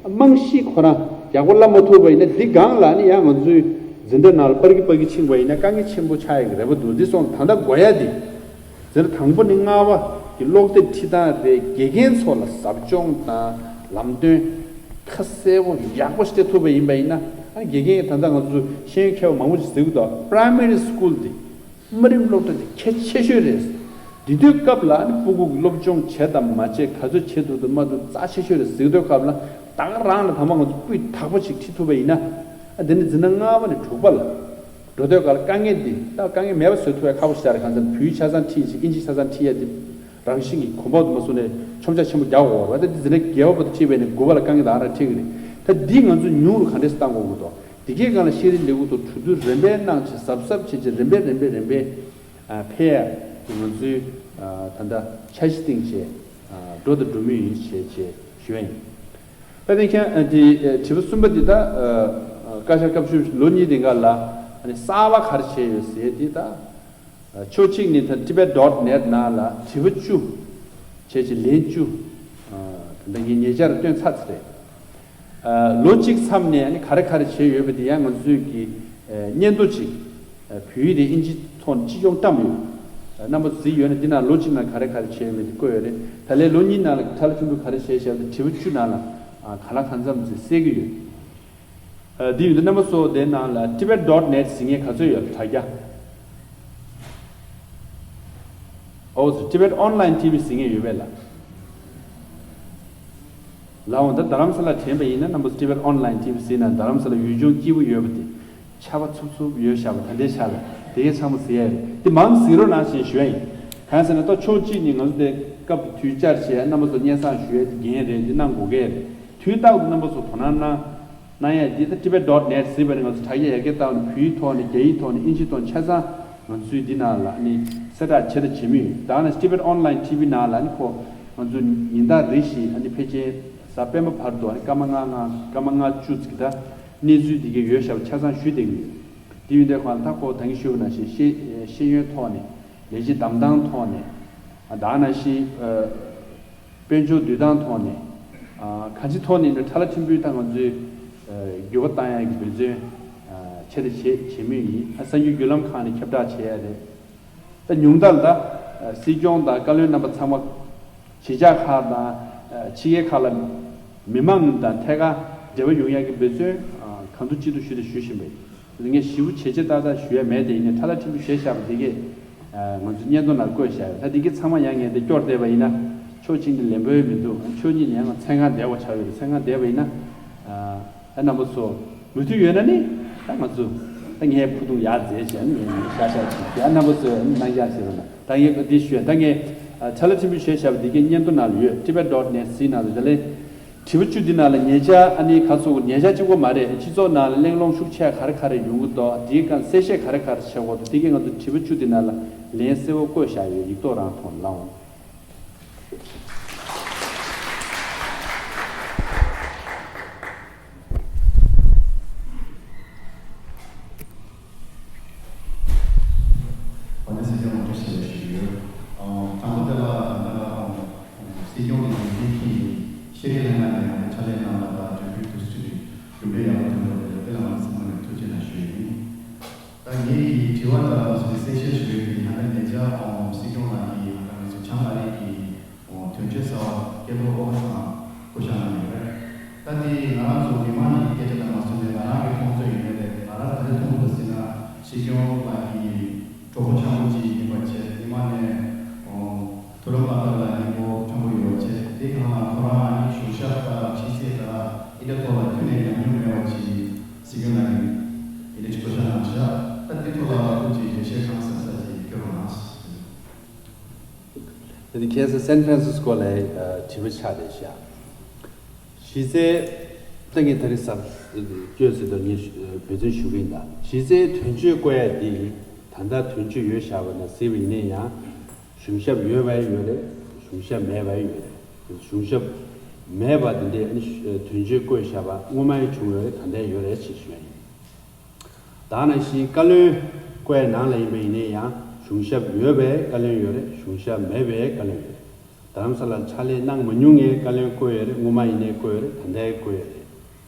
རྨང་གཞི་ཁོ་རང་ཡག་པོ་བསླབ་མ་ཐུབ་པ་ཡིན་ན། འདི་སྒང་ལ་ནི་ཡང་ང་ཚོའི་འཛིན་གྲྭ་ནང་ལ་སྤར་གི་སྤར་གི་ཕྱིན་པ་ཡིན་ན་དཀའ་ངལ་ཆེན་པོ་ཆགས་ཡ་གི་རེ་བ་འདུག་འདི་སོང་ཙང་ད་ལྟ་དགོས་ཡ་འདི། འཛིན་གྲྭ་དང་པོ་ནས་ལྔ་པ་གི་ཀློག་དེབ་ཁྲིད་སྟངས་རེད། དགེ་རྒན་ཚོ་ལ་ཟབ་སྦྱོང་དང་ལམ་སྟོན་ཁ་གསལ་པོ་ཡག་པོ་ཞིག་སྤྲད་ཐུབ་པ་ཡིན་པ་ཡིན་ན། ཨ་ནི་དགེ་རྒན་ད་ལྟ་ང་ཚོ་ཤེས་ཡོན་མཁས་པ་མང་པོ་ཞིག་ཟེར་གི་འདུག Primary School དེ། དམའ་རིམ་སློབ་གྲྭ་དེ་གལ་ཆེ་ཤོས་རེད། དེ་དུས་སྐབས་ལ་ཨ་ནི་སྤུ་གུ་གི་སློབ་སྦྱོང་བྱས་དང་མ་བྱས། ག་ཚོད་བྱེད་ཐུབ་དང་མ་ཐུབ་རྩ་ཆེ་ཤོས་རེད་ཟེར་གི་འདུག་སྐབས་ལ་ད་ག་རང་ལ་ད་མ་ང་ཚོ་སྤུས་དག་པོ་ཞིག་ཁྲིད་ཐུབ་པ་ཡིན་ན། ཨ་དེ་ནི་འཛིན་གྲྭ་ལྔ་པ་ནས་དྲུག་པ་ལ། འགྲོ་དུས་སྐབས་ལ་དཀའ་ངལ་འདི་ད་དཀའ་ངལ་མེད་པ་བཟོ་ཐུབ་ཡ་ཁག་པོ་ཞིག་རེད། གང་ཟེར་ན་བོད་ཡིག་ཆ་ཚང་ཁྲིད་ཅིག་དབྱིན་ཇི་ཆ་ཚང་ཁྲིད་ཡ་འདི་རང་བཞིན་གྱི་གོམ་པ་དུ་མ་སོང་ནས་ཆོམ་ཆ་ཆེན་པོ་རྒྱག་དགོས་པ་རེད། ད་འདི་འཛིན་གྲྭ་བརྒྱད་པ་བར་དུ་ཁྲིད་པས་ནས་དགུ་པ་ལ་དཀའ་ངལ་ད་ག་རང་འཕྲད་ཀྱི་རེད། ད་འདི་ང་ཚོ་ཉུང་རུ་ག་འདྲས་སེ་བཏང་དགོས་ཀྱི་འདུག་འདི་གའི་སྒང་ལ་ཤེས་རིག་ལས་ཁུངས་དང་གྲོས་བསྡུར་རིམ་པས་གནང་བྱས་གཟབ་གཟབ་བྱས་བྱས་རིམ་པས་རིམ་པས་རིམ་པས་ཨ་འཕེལ་ཡ་ང་ཚོའི་ཨ་ད་ལྟ་འཆར་གཞི་བཏིང་བྱས་ཨ་འགྲོ་དང་འགྲོ་མུས་ཡིན་ཞེས་བྱས་ཞུ་ཡ་ཡིན། ད་དེ་མཁན་ཨ་དེ་ཨ་དྲི་བ་གསུམ་པ་འདི་ད་ཨ་ཨ་བཀའ་ཤག་སྐབས་བཅུ་ལོ་གཉིས་དེ་འགའ་ལ་ཨ་ནི་གསར་པ་ག་རེ་བྱས་ཡོད་ཟེར་དེ་ད། ཨ་ཕྱོགས་གཅིག་ནས་ད་Tibet dot net ནང་ལ་དྲི་བ་བཅུ་བྱས་ཀྱི་ལན་བཅུ་ཨ་ད་ངས་ཉེ་ཆར་བཏོན་ཚར་ཚར་རེད། ཨ་ལོ་གཅིག་མཚམས་ནས་ཨ་ནི་ག་རེ་ག་རེ་བྱས་ཡོད་པ་དེ་ཡང་ང་ཚོས་ཀྱི་ཨ་སྙན་ཐོ་ཅིག་ཨ་བོད་ཡིག་དང་དབྱིན་ཇི་ཐོག་ནས་སྤྱི་སྐྱོང་བཀྲམ་ཡོད། ཨ་རྣམ་པ་གཟིགས་ཡོད་ན་འདི་ནང་ལོ་གཅིག་ནང་ག་རེ་ག་རེ་བྱས་ཡོད་མེད་དེ་བཀོད་ཡོད་རེད། ད་ལན་ལོ་གཉིས་ནང་ལ་ཁྲ་ལ་ཆུང་ཆུང་ག་རེ་བྱས་བཞག་པ་དེ་དྲི་བ་བཅུ་ནང་ལ་ཨ་གང་ལ་གང་འཚམ་ཅིག་གསལ་གྱི་ཡོད། ཨ་འདི་ཡོད་དུས་རྣམ་པ་ཚོ་དེ་ནང་ལ་Tibet dot net ཟེར་མཁན་ག་ཚོད་ཡོད་དྲ་རྒྱ། ཨོ་ཙི་Tibet Online T V ཟེར་མཁན་ཡོད་པས་ལ། ལའོ་ད་རྡ་རམ་ས་ལ་དྲན་པ་ཡིན་ན་རྣམ་པ་ཚོ་Tibet Online T V ཟེར་ན་རྡ་རམ་ས་ལ་ཡུལ་ལྗོངས་སྐྱིད་པོ་ཡོད་པ་དེ། ཆར་པ་འཚུབ་འཚུབ་ཡོད་བཞག་པ་ད་ལྟའི་ཆར་ལ་དེ་གའི་ཚང་མ་ཟེར་ཡ་རེད། དེ་མང་གཟིགས་རོགས་གནང་ཞེས་ཞུ་ཡ་ཡིན། གང་ཟེར་ན་ད་ཕྱོགས་གཅིག་ནས་ང་ཚོ་དེ་སྐབས་དུས་བཅར་བྱས་རྣམ་པ་ཚོ་སྙན་སེང་ཞུ་ཡ་དེ་འགན་རེད། དེ་གནང་དགོས་ཀྱི་རེད། དུས་རྟག་ཏུ་རྣམ་པ་ཚོ་དོ་སྣང་གནང་། གནང་ཡ་འདི་ད་Tibet dot net ཟེར་བ་ནི་ང་ཚོ་དྲ་རྒྱ་ཡར་རྒྱས་བཏང་ནས་བོད་ཡིག་ཐོག་ནས་རྒྱ་ཡིག་ཐོག་ནས་དབྱིན་ཇིའི་ཐོག་ནས་ཆ་ཚང་ང་ཚོའི་འདི་ནང་ལ་ནི་གསལ་བསྒྲགས་བྱེད་དང་བྱེད་མུས་ཡིན། ད་ནི་Tibet Online T V ནང་ལ་ནི་ཁོ་ང་ཚོ་ཉིན་ལྟར་རེ་བཞིན་ཨ་ནི་ཕལ་ཆེར་གཟའ་སྤེན་པ་བར་དུ་ཨ་ནི་སྐར་མ་ལྔ་ལྔ་སྐར་མ་ལྔ་བཅུ་ཙམ་ད་གནས་ཚུལ་འདི་གའི་ཡོད་བཞག་པ་ཆ་ཚང་ཞུས་བསྡད་ཀྱི་ཡོད། འདི་ཡོད་དུས་གང་ལ་ད་ཁོ་ད་གིན་ཞུས་པ་ནང་བཞིན་ཤེས་ཤེས་ཡོན་ཐོག་ནས་ལས་བྱེད་འདེམས་སྟངས་ཐོག་ནས་ཨ་ད་ནང་བཞིན་ཨ། དཔལ་འབྱོར་འདུས་སྟངས་ཐོག་ནས་ཨ་གང་ཅིའི་ཐོག་ནས་ནི་ཁྲ་ལ་ཆེན་པོའི་ད་ང་ཚོས་ཨ་འགྱུར་བ་བཏང་ཡག་གི་འབད་བརྩོན་ཨ་བྱས་ཏེ་བྱེད་བྱེད་མུས་ཡིན། ཨ་གསར་འགྱུར་བརྒྱུད་ལམ་ཁག་ནས་ཁྱབ་བསྒྲགས་བྱེད་ཡ་རེད། ད་ཉུང་མཐར་ད་ཨ་སྲིད་སྐྱོང་དང་བཀའ་བློན་རྣམ་པ་ཚང་མ་གཞིས་ཆགས་ཁག་དང་ཨ་ཕྱི་རྒྱལ་ཁག་ལ་མི་མང་དང་ཐད་ཀར་འབྲེལ་བ་ཡོང་ཡག་གི་འབད་བརྩོན་ཨ་གང་ཐུབ་ཅི་ཐུབ་ཞུས་ཏེ་ཞུ་བཞིན་པ་ཡིན། ངས་ཞིབ་པོ་བྱས་བྱས་ཏག་ཏག་ཞུ་ཡ་མེད་དེ། ཡིན་ནའི་ཁྲ་ལ་ཆེན་པོས་བྱས་བཞག་པ་འདི་གས་ཨ་ང་ཚོ་སྙན་ཐོ་ནང་བཀོད་བཞག་ཡོད། ད་འདི་གས་ཚང་མ་ཡང་ངས་འདི་སྐྱོར་བསྡད་པ་ཡིན་ན་ཕྱོགས་གཅིག་ནས་ལན་པོའི་མི་འདུག་ཕྱོགས་གཉིས་ནས་ཡང་ང་མཚན་གང་བསྡད་པ་ཆགས་ཡོད་རེད། མཚན་གང་བསྡད་པ་ཡིན་ན་ཨ་ཨ་རྣམ་པ་ཚོ་མོས་མཐུན་ཡོད་ན་ནི་ད་ང་ཚོ་ད་ངས་ཕུ་ཐུང་ཡར་མཛད་བྱས་ནི་ངས་ཤག་ཤག་བྱས་ཡ་རྣམ་པ་ཚོས་གནང་རྒྱ་བྱེད་རོགས་གནང་། ད་ངས་འདི་ཞུ་ཡ་ད་ངས་ཨ་ཁྲ་ལ་ཆེན་པོས་བྱས་བཞག་པ་འདི་གས་སྙན་ཐོ་ནང་ལ་ཡོད། Tibet dot net ཟེར་ནང་ལ་དེ་ལས། དྲི་བ་བཅུ་འདི་ནང་ལ་ཉེ་ཆར་ཨ་ནི་ག་ཚོད་ཉེ་ཆར་གཅིག་པོ་མ་རེད། སྤྱི་ཚོགས་ནང་ལ་གླེང་སློང་ཤུགས་ཆེ་ག་རེ་ག་རེ་ཡོང་གི་འདུག་དེའི་སྒང་གསལ་བཤད་ག་རེ་ག་རེ་བྱེད་དགོས་འདུག་དེ་གའི་ང་ཚོ་དྲི་བ་བཅུ་འདི་ནང་ལ་ལན་གསལ་བོ་བཀོད་བཞག་ཡོད། ཡིག་ཐོག་རང་ཐོག་ལ་འོང་། ཨ་ནི་སྲིད་སྐྱོང་ངོ་སྤྲོད་བྱེད་པ་ཞིག་ཡོད། ཨ་དང་པོ་དེ་ལ་ད་ལྟ་སྲིད་སྐྱོང་གི་ལས་འགན་འཁྱེར་ནས་ཤེས་རིག་ལྷན་ཁང་ནས་ཡང་ཕྱག་ལས་གནང་བ་དང་འབྲེལ་ཡོད་དུས་ཚོད་ཀྱི་གྲུབ་འབྲས་ཡག་པོ་ཐོན་པ་དེ་ལ་དེ་ལ་ང་ཚོ་ཚང་མ་ནས་ཐུགས་རྗེ་ ཞུ་ཡིན། ད་ངེད་ཀྱི་དྲི་བ་ལ་སོགས་གསལ་བཤད་ཞུ་ཡོད་པའི་ཧ་ལམ་ལས་འཆར་ཨོ་སྲིད་སྐྱོང་ལགས་ཀྱིས་ཧ་ལམ་སོགས་བྱང་ཨ་རི་གི་ཨོ་དོན་གཅོད་གསར་པ་སྐལ་རྡོར་ཨོ་ཚང་བསྐོ་བཞག་གནང་ཡོད་རེད། ད་དེ་ང་རང་ཚོ་མི་མང་གི་སྐད་ཆ་དང་མ་སོང་ནས་ང་རང་གི་མཐོང་ཚོད་ཡིན་ནའི་རེད། ང་རང་ད་ལྟ་མཐོང་ཐུབ་པ་ཟེར་ན་སྲིད་སྐྱོང་ལགས་ཀྱི་གྲོགས་པོ་ཆེན་པོ་ཅིག་ཡིན་པ་བྱས་མི་མང་ནས་ཨོ། མཐོ་རིམ་པ་ལྟར་ལ་སྙིང་པོ་མཐོན་པོ་ཡོད་པ་བཅས་དེ་གང་ལ་ཁོ་རང་ཨ་ནི་གཞུང་ཞབས་དང་ཕྱི་སྲིད་དང་ཨི་ལྟ་ཐོག་ལ་ཁྱོན་ནས་ཉམས་མྱོང་མེད་པ་ཅིག་སྲིད་སྐྱོང་ལ་ཡིན་ཨི་ལྟ་ཅིག་བསྐོ་བཞག་གནང་བཞག་ད་དེ་ཐོག་ལ་ཐུགས་རྗེ་ཆེ་ཞེས་ཁང་གསར་གསར་ཅིག་སྐྱོར་གནང་། དེ་ཁ་སང་སན་ཧྥ་རན་སིས་ཀོ་ལ་དྲི་བ་ཆགས་རེད་ཤག་གཞི་རྩའི་ཏང་གི་ད་རེས་གསར་བསྐྱོད་ཟེར་དུས་ངས་འབད་བརྩོན་ཞུ་གི་ཡིན་ད། གཞི་རྩའི་དོན་གཅོད་བསྐོ་ཡ་འདི་ད་ལྟ་དོན་གཅོད་ཡོད་བཞག་པ་ན་ཟེར་བ་ཡིན་ན་ཡང་། གཞུང་ཞབས་ཡོད་པ་ཡང་ཡོད་རེད། གཞུང་ཞབས་མེད་པ་ཡང་ཡོད་རེད། གཞུང་ཞབས་མེད་པ་དེ་འདྲའི་ཨ་ནི་དོན་གཅོད་བསྐོས་བཞག་པ་སྔོན་མ་ཡང་བྱུང་ཡོད་རེད། ད་ལྟ་ཡང་ཡོད་རེད་ཅེས་ཞུ་ཡ་ཡིན། ད་ནང་བཞིན་བཀའ་བློན་བསྐོས་ནང་ལ་ཡིན་པ་ཡིན་ན་ཡང་གཞུང་ཞབས་ཡོད་པའི་བཀའ་བློན་ཡོད་རེད། གཞུང་ཞབས་མེད་པའི་བཀའ་བློན་ཡོད་རེད། རྡ་རམ་ས་ལར་ཕྱག་ལས་གནང་མ་མྱོང་མཁན་བཀའ་བློན་བསྐོས་ཡོད་རེད། སྔོན་མ་ཡིན་ནའི་བསྐོས་ཡོད་རེད། ད་ལྟའི་བསྐོས་ཡོད་རེད།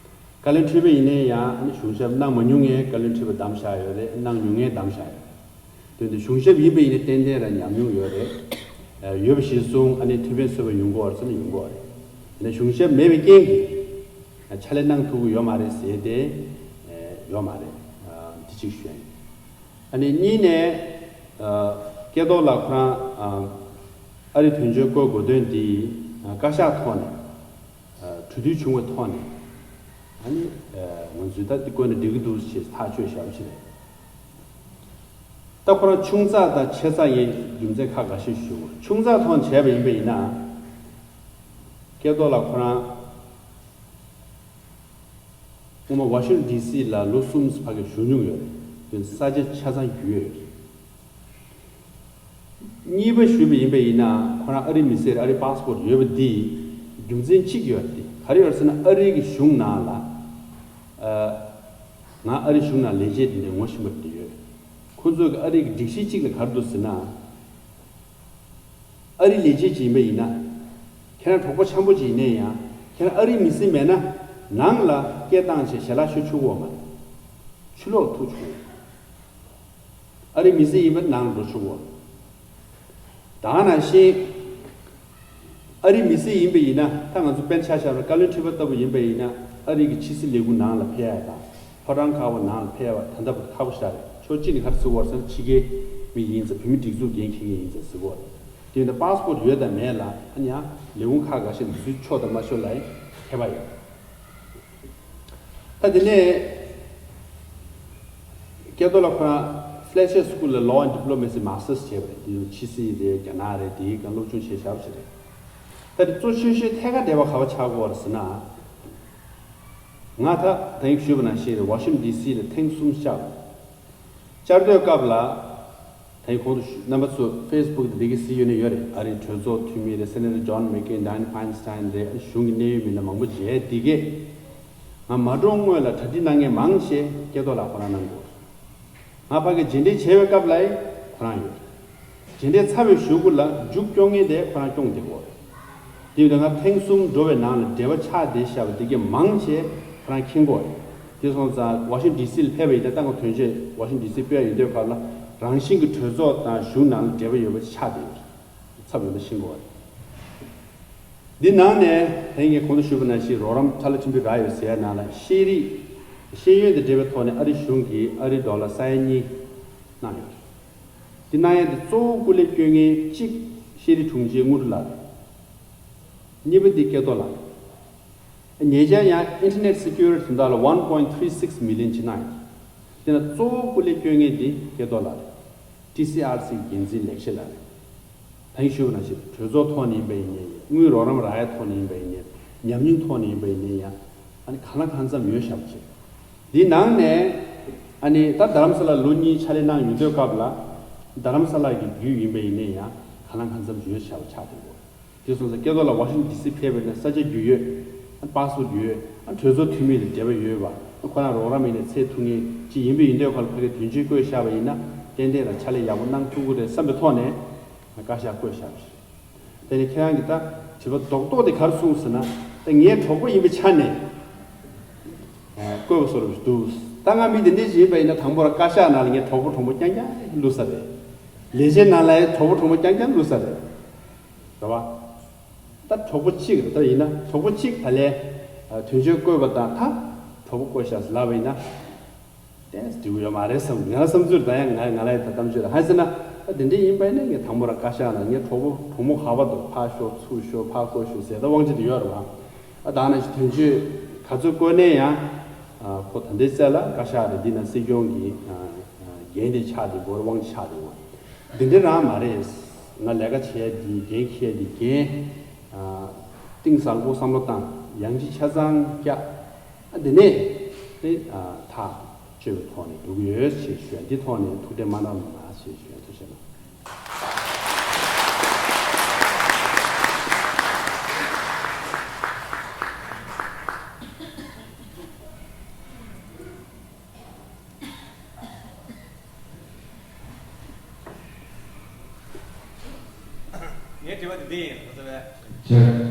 བཀའ་བློན་ཁྲི་པ་ཡིན་ནའི་ཡང་ཨ་ནི་གཞུང་ཞབས་གནང་མ་མྱོང་མཁན་བཀའ་བློན་ཁྲི་པ་བདམས་བཞག་ཡོད་རེད། གནང་མྱོང་མཁན་བདམས་བཞག་ཡོད་རེད། དོན་དུ་གཞུང་ཞབས་ཡིན་པ་ཡིན་ན་ཏན་ཏན་རང་ཉམས་མྱོང་ཡོད་རེད། ཡོད་པ་གཞིར་བཟུང་ཨ་ནི་ཐུགས་ཕན་གསོས་པ་ཡོང་གི་ཡོད་རེད་ཟེར་ན་ཡོང་གི་ཡོད་རེད། ཡིན་ན་གཞུང་ཞབས་མེད་པའི་རྐྱེན་གྱིས་ཕྱག་ལས་གནང་ཐུབ་ཀྱི་ཡོད་མ་རེད་ཟེར་ཏེ་ཡོད་མ་རེད། འདི་གཅིག་ཞུ་ཡ་ཡིན། ཨ་ནི་གཉིས་ནས་སྐལ་རྡོར་ལགས་ཁོ་རང་ཨ་རི་དོན་གཅོད་བསྐོ་དགོས་དོན་འདི་བཀའ་ཤག་ཐོག་ནས། གྲོས་བསྡུར་བྱུང་བའི་ཐོག་ནས་ཨ་ནི་ང་ཚོས་ད་འདི་བསྐོས་ན་འགྲིག་གི་འདུག་ཅེས་ཐག་གཅོད་བཞག་པ་ཞིག་རེད། ད་ཁོ་རང་ཆུང་ཙག་དང་ཆེ་ཙག་ཡིན་རྒྱུ་མཚན་ཁག་འགའ་ཤས་ཞུ། ཆུང་ཙག་ཐོག་ནས་བྱས་པ་ཡིན་པ་ཡིན་ན་སྐལ་རྡོར་ལགས་ཁོ་རང་སྔོན་མ་ཝ་ཤིང་ཊོན་ཌི་སི་ལ་ལོ་གསུམ་ཕ་གིར་བཞུགས་མྱོང་ཡོད་རེད། དེ་ས་ཆ་ཆ་ཚང་རྒྱུས་ཡོད་རེད། གཉིས་པ་ཞུས་པ་ཡིན་པ་ཡིན་ན་ཁོ་རང་ཨ་རི་མི་སེར་ཨ་རི་པཱ་སི་པོར་ཡོད་པ་འདི་རྒྱུ་མཚན་གཅིག་ཡོད་རེད། དེ་ག་རེ་ཡོད་ཟེར་ན་ཨ་རི་གི་གཞུང་ནང་ལ་ང་ཨ་རི་གཞུང་ནང་ལས་བྱེད་འདི་འདྲ་ངོ་ཤེས་པ་འདི་ཡོད། ཁོ་ཚོས་ཨ་རི་གི་སྒྲིག་གཞི་གཅིག་ལ་ག་རེ་འདུག་ཟེར་ན། ཨ་རི་ལས་བྱེད་ཅིག་ཡིན་པ་ཡིན་ན། ཁྱེད་རང་གྲོགས་པོ་འཆམ་པོ་ཅིག་ཡིན་ནའི་ཡང་ཁྱེད་རང་ཨ་རི་མི་སེར་མེད་ན་ནང་ལ་སྐད་བཏང་བྱས་ཞལ་ལག་ཤོར་ཆོག་གི་ཡོད་མ་རེད། ཕྱི་ལོགས་ཐུག་ཆོག་གི་ཡོད། ཨ་རི་མི་སེར་ཡིན་པ་ནང་འགྲོ་ཆོག་གི་ཡོད། ད་ག་ནང་བཞིན་ཨ་རི་མི་སེར་ཡིན་པ་ཡིན་ན་ད་ང་ཚོ་དཔེར་ཆ་བཞག་ན་བཀའ་བློན་ཁྲི་པ་ལྟ་བུ་ཡིན་པ་ཡིན་ན་ཨ་རི་གི་ཕྱི་སྲིད་ལས་ཁུངས་ནང་ལ་ཕེབས་ཡ་དང་། ཕོ་བྲང་ཁག་པ་ནང་ལ་ཕེབས་པ་ད་ལྟ་བར་ཁག་པོ་ཞིག་རེད། ཕྱོགས་གཅིག་ནས་ག་རེ་ཟེར་བ་ཟེར་ན་ཕྱི་རྒྱལ་མི་ཡིན་ཙང་བོད་མི་སྒྲིག་འཛུགས་འགན་འཁྱེར་མཁན་ཡིན་ཙང་ཟེར་གོ་རེད། དེ་ཡིན་ད་པཱ་སི་པོར་ཡོད་དང་མེད་ལ་ཨ་ནི་ཡང་ལས་ཁུངས་ཁག་འགའ་ཤས་ལ་དུས་ཚོད་ཆོག་དང་མ་ཆོག་ལ་ཡང་ཁྱད་པར་ཡོད། ད་དེ་ནས་སྐལ་རྡོར་ལགས་ཁོ་རང་Fletcher School ལ་Law and Diplomacy Masters བྱས་པ་རེད། དེ་ཕྱི་སྲིད་རེད། རྒྱ་ནག་རེད། དེའི་སྒང་སློབ་སྦྱོང་བྱས་བཞག་པ་ཞིག་རེད། ད་དེ་གཙོ་ཆེ་ཤོས་ཐད་ཀར་འབྲེལ་བ་ག་པར་ཆགས་ཀྱི་ཡོད་རེད་ཟེར་ན། ང་ད་ད་ཡིག་ཞུས་པ་ནང་བཞིན་བ་ཤིང་ཊོན་ཌི་སི་ལ་ཐེངས་གསུམ་བཅར། བཅར་དུས་སྐབས་ལ་ད་ཡིག་གོང་དུ་ཞུ་རྣམ་པ་ཚོ་ཕེ་སི་བུག་དེ་འདི་གའི་གཟིགས་ཡོད་ནི་ཡོད་རེད། ཨ་རིའི་གྲོས་ཚོགས་འཐུས་མི་རེད། སེ་ནེ་ཊར་ཇོན་མེག་ཀེན། ཌ་ཡན་ཕ་ཡིན་སི་ཊ་ཡིན་རེད། གཞུང་གི་གནད་ཡོད་མི་སྣ་མང་པོ་མཇལ། འདི་གས་ང་མ་འགྲོ་སྔོན་ལ་གྲ་སྒྲིག་གནང་མཁན་མང་ཆེ་སྐལ་རྡོར་ལགས་ཁོ་རང་གནང་དགོས། ང་ཕ་གི་རྗེས་འདེད་བྱས་པའི་སྐབས་ལ་ཁོ་རང་ཡོད། རྗེས་འདེད་ཚར་བའི་གཞུག་གུ་ལ་མཇུག་སྐྱོང་མཁན་དེ་ཁོ་རང་སྐྱོང་བསྡད་ཡོད་རེད། དེ་ཡིན་དུས་ང་ཐེངས་གསུམ་འགྲོ་བའི་ནང་ལ་འབྲེལ་བ་ཆགས་བསྡད་བཞག་པ་དེ་གའི་མང་ཆེ་ཁོ་རང་མཁྱེན་གྱི་ཡོད་རེད། དེ་སོང་ཙང་ཝ་ཤིང་ཌི་སི་ལ་ཕེབས་པ་ཡིན་ན་ད་ང་དོན་གཅོད་ཝ་ཤིང་ཌི་སི་ཕེབས་ཡོང་དུས་སྐབས་ལ་རང་བཞིན་གྱི་གྲོས་ཚོགས་དང་གཞུང་ནང་ལ་འབྲེལ་བ་ཡོད་པ་ཆགས་བསྡད་ཡོད་རེད། ཚབ་ཡོད་པ་ཤེས་དགོས་པ་རེད། འདི་ནང་ནས་དེ་ངས་གོང་དུ་ཞུས་པ་ནང་བཞིན་རོགས་རམ་ཕྲ་ལ་ཆེན་པོ་རག་ཡོད་ཟེར་ཡ་ནང་ལ་ཤེས་རིག་ཤེས་ཡོན་དང་འབྲེལ་བའི་ཐོག་ནས་ཨ་རི་གཞུང་གིས་ཨ་རི་ཌོ་ལར་ས་ཡ་གཉིས་གནང་ཡོད་རེད། འདི་གནང་ཡ་དེ་གཙོ་བོ་སྐུ་ལས་བསྐྱོན་མཁན་གཅིག་ཤེས་རིག་དྲུང་ཆེ་དངོས་གྲུབ་ལགས་རེད། གཉིས་པ་འདི་སྐལ་རྡོར་ལགས་རེད། ཉེ་ཆར་ཡང་Internet Security དོན་དག་ལ་one point three six million ཅིག་གནང་ཡོད། དེ་ན་གཙོ་བོ་སྐུ་ལས་བསྐྱོན་མཁན་འདི་སྐལ་རྡོར་ལགས་རེད། ཊི་སི་ཨར་སི་གི་འགན་འཛིན་ལེགས་བཤད་ལགས་རེད། ད་གིན་ཞུས་པ་ནང་བཞིན་གྲོས་ཚོགས་ཐོག་ནས་ཡིན་པ་ཡིན་ནའི་དངུལ་རོགས་རམ་རག་ཡ་ཐོག་ནས་ཡིན་པ་ཡིན་ནའི་ཉམས་མྱོང་ཐོག་ནས་ཡིན་པ་ཡིན་ནའི་ཡང་ཨ་ནི་གང་ལ་གང་འཚམ་ཡོད་ཤག་ཅིག་འདིའི་ནང་ནས་ཨ་ནི་ད་རྡ་རམ་ས་ལ་ལོ་གཉིས་ཕྱག་ལས་གནང་ཡོང་དུས་སྐབས་ལ་རྡ་རམ་ས་ལ་གི་བརྒྱུད་ཡིན་པ་ཡིན་ནའི་ཡང་གང་ལ་གང་འཚམ་ཡོད་ཤག་ཆགས་འདུག་དེ་སོང་ཙང་སྐལ་རྡོར་ལགས་ཝ་ཤིང་ཊོན་ཌི་སི་ཕེབས་པ་ཡིན་ན་ས་ཆ་རྒྱུས་ཡོད། པཱ་སི་པོར་ཊི་ཡོད། གྲོས་ཚོགས་འཐུས་མི་དང་འབྲེལ་བ་ཡོད་པ། ཁོ་རང་རོགས་རམ་ཡིན་ནའི་འཚོལ་ཐུབ་མཁན་ཅིག་ཡིན་པ་ཡིན་དུས་ཁོ་ལ་ཕ་གིའི་དོན་གཅོད་བསྐོས་བཞག་པ་ཡིན་ན་ཏན་ཏན་རང་ཕྱག་ལས་ཡག་པོ་གནང་ཐུབ་ཀྱི་རེད་བསམ་པའི་ཐོག་ནས་བཀའ་ཤག་བསྐོས་བཞག་པ་རེད། དེ་ནས་ཁྱེད་རང་གིས་ད་དྲི་བ་རྡོག་རྡོག་དེ་ག་རེ་གསུངས་ཟེར་ན་ད་ངའི་གྲོགས་པོ་ཡིན་པའི་ཆ་ནས་བསྐོས་པ་བཟོ་འདྲ་ཞིག་འདུག་ད་ང་མི་དེ་འདྲས་ཞིག་ཡིན་པ་ཡིན་ན། དང་པོ་ར་བཀའ་ཤག་ནང་ལ་ངས་གྲོགས་པོ་གྲོགས་མོ་རྐྱང་རྐྱང་བླུགས་ས་རེད། ལས་བྱེད་ནང་ལ་ཡང་གྲོགས་པོ་གྲོགས་མོ་རྐྱང་རྐྱང་བླུགས་ས་རེད། རེད་བ། ད་གྲོགས་པོ་གཅིག་རེད། ད་ཡིན་ན་གྲོགས་པོ་གཅིག་ད་ལས་དོན་གཅོད་བསྐོས་པ་དང་ད་གྲོགས་པོ་བསྐོས་ཤག་ཟེར་ལབ་པ་ཡིན་ན། ཏན་ཏན་འགྲིག་གི་ཡོད་མ་རེད་བསམ། ང་རང་བསམ་ཚུལ་ད་ཡང་ང་ང་ལ་ཡང་ད་གཏམ་བརྗོད་ལ་ཧ་ཟེར་ན། ད་དེ་འདྲས་ཡིན་པ་ཡིན་ན་ངས་དང་པོ་ར་བཀའ་ཤག་ནང་ངས་གྲོགས་པོ་གྲོགས་མོ་ག་པར་འདུག་ཕར་ཤོག་ཚུར་ཤོག་ཕར་བསྐོས་ཤོག་ཟེར་ད་དབང་ཆ་དེ་ཡོད་རེད་བ། ཨ་ད་ནང་བཞིན་དོན་གཅོད་ག་ཚོད་བསྐོས་ནས་ཡང་ཨ་ཁོ་ད་ལྟའི་ཚད་ལ་བཀའ་ཤག་རེད། འདི་ན་སྲིད་སྐྱོང་གི་ཨ་ཨ་འགན་དེ་ཆགས་བསྡད་ཡོད་རེད། དབང་ཆ་ཆགས་བསྡད་ཡོད་རེད། འདི་འདྲས་རང་མ་རེད། ང་ལས་ཀ་བྱས་འདི་འགན་འཁྱེར་འདི་འགན་ཨ་གཏིང་ཟབ་པོ་བསམ་བློ་བཏང་། ཡང་ཅིན་ཆ་ཚང་བཀྱག་ཨ་དེ་ནས་དེ་ཨ་ཐག་གཅོད་པའི་ཐོག་ནས་འགྲོ་གི་ཡོད་ཞེས་ཞུ་ཡ། འདི་ཐོག་ནས་ཐུགས་ཁྲལ་མ་གནང་རོགས་གནང་ཞེས་ཞུ་ཡ། ཐུགས་རྗེ་གནང་། ངའི་དྲི་བ་དེ་འདི་ཡིན། ཁོ་ཚོ་བས། བྱས།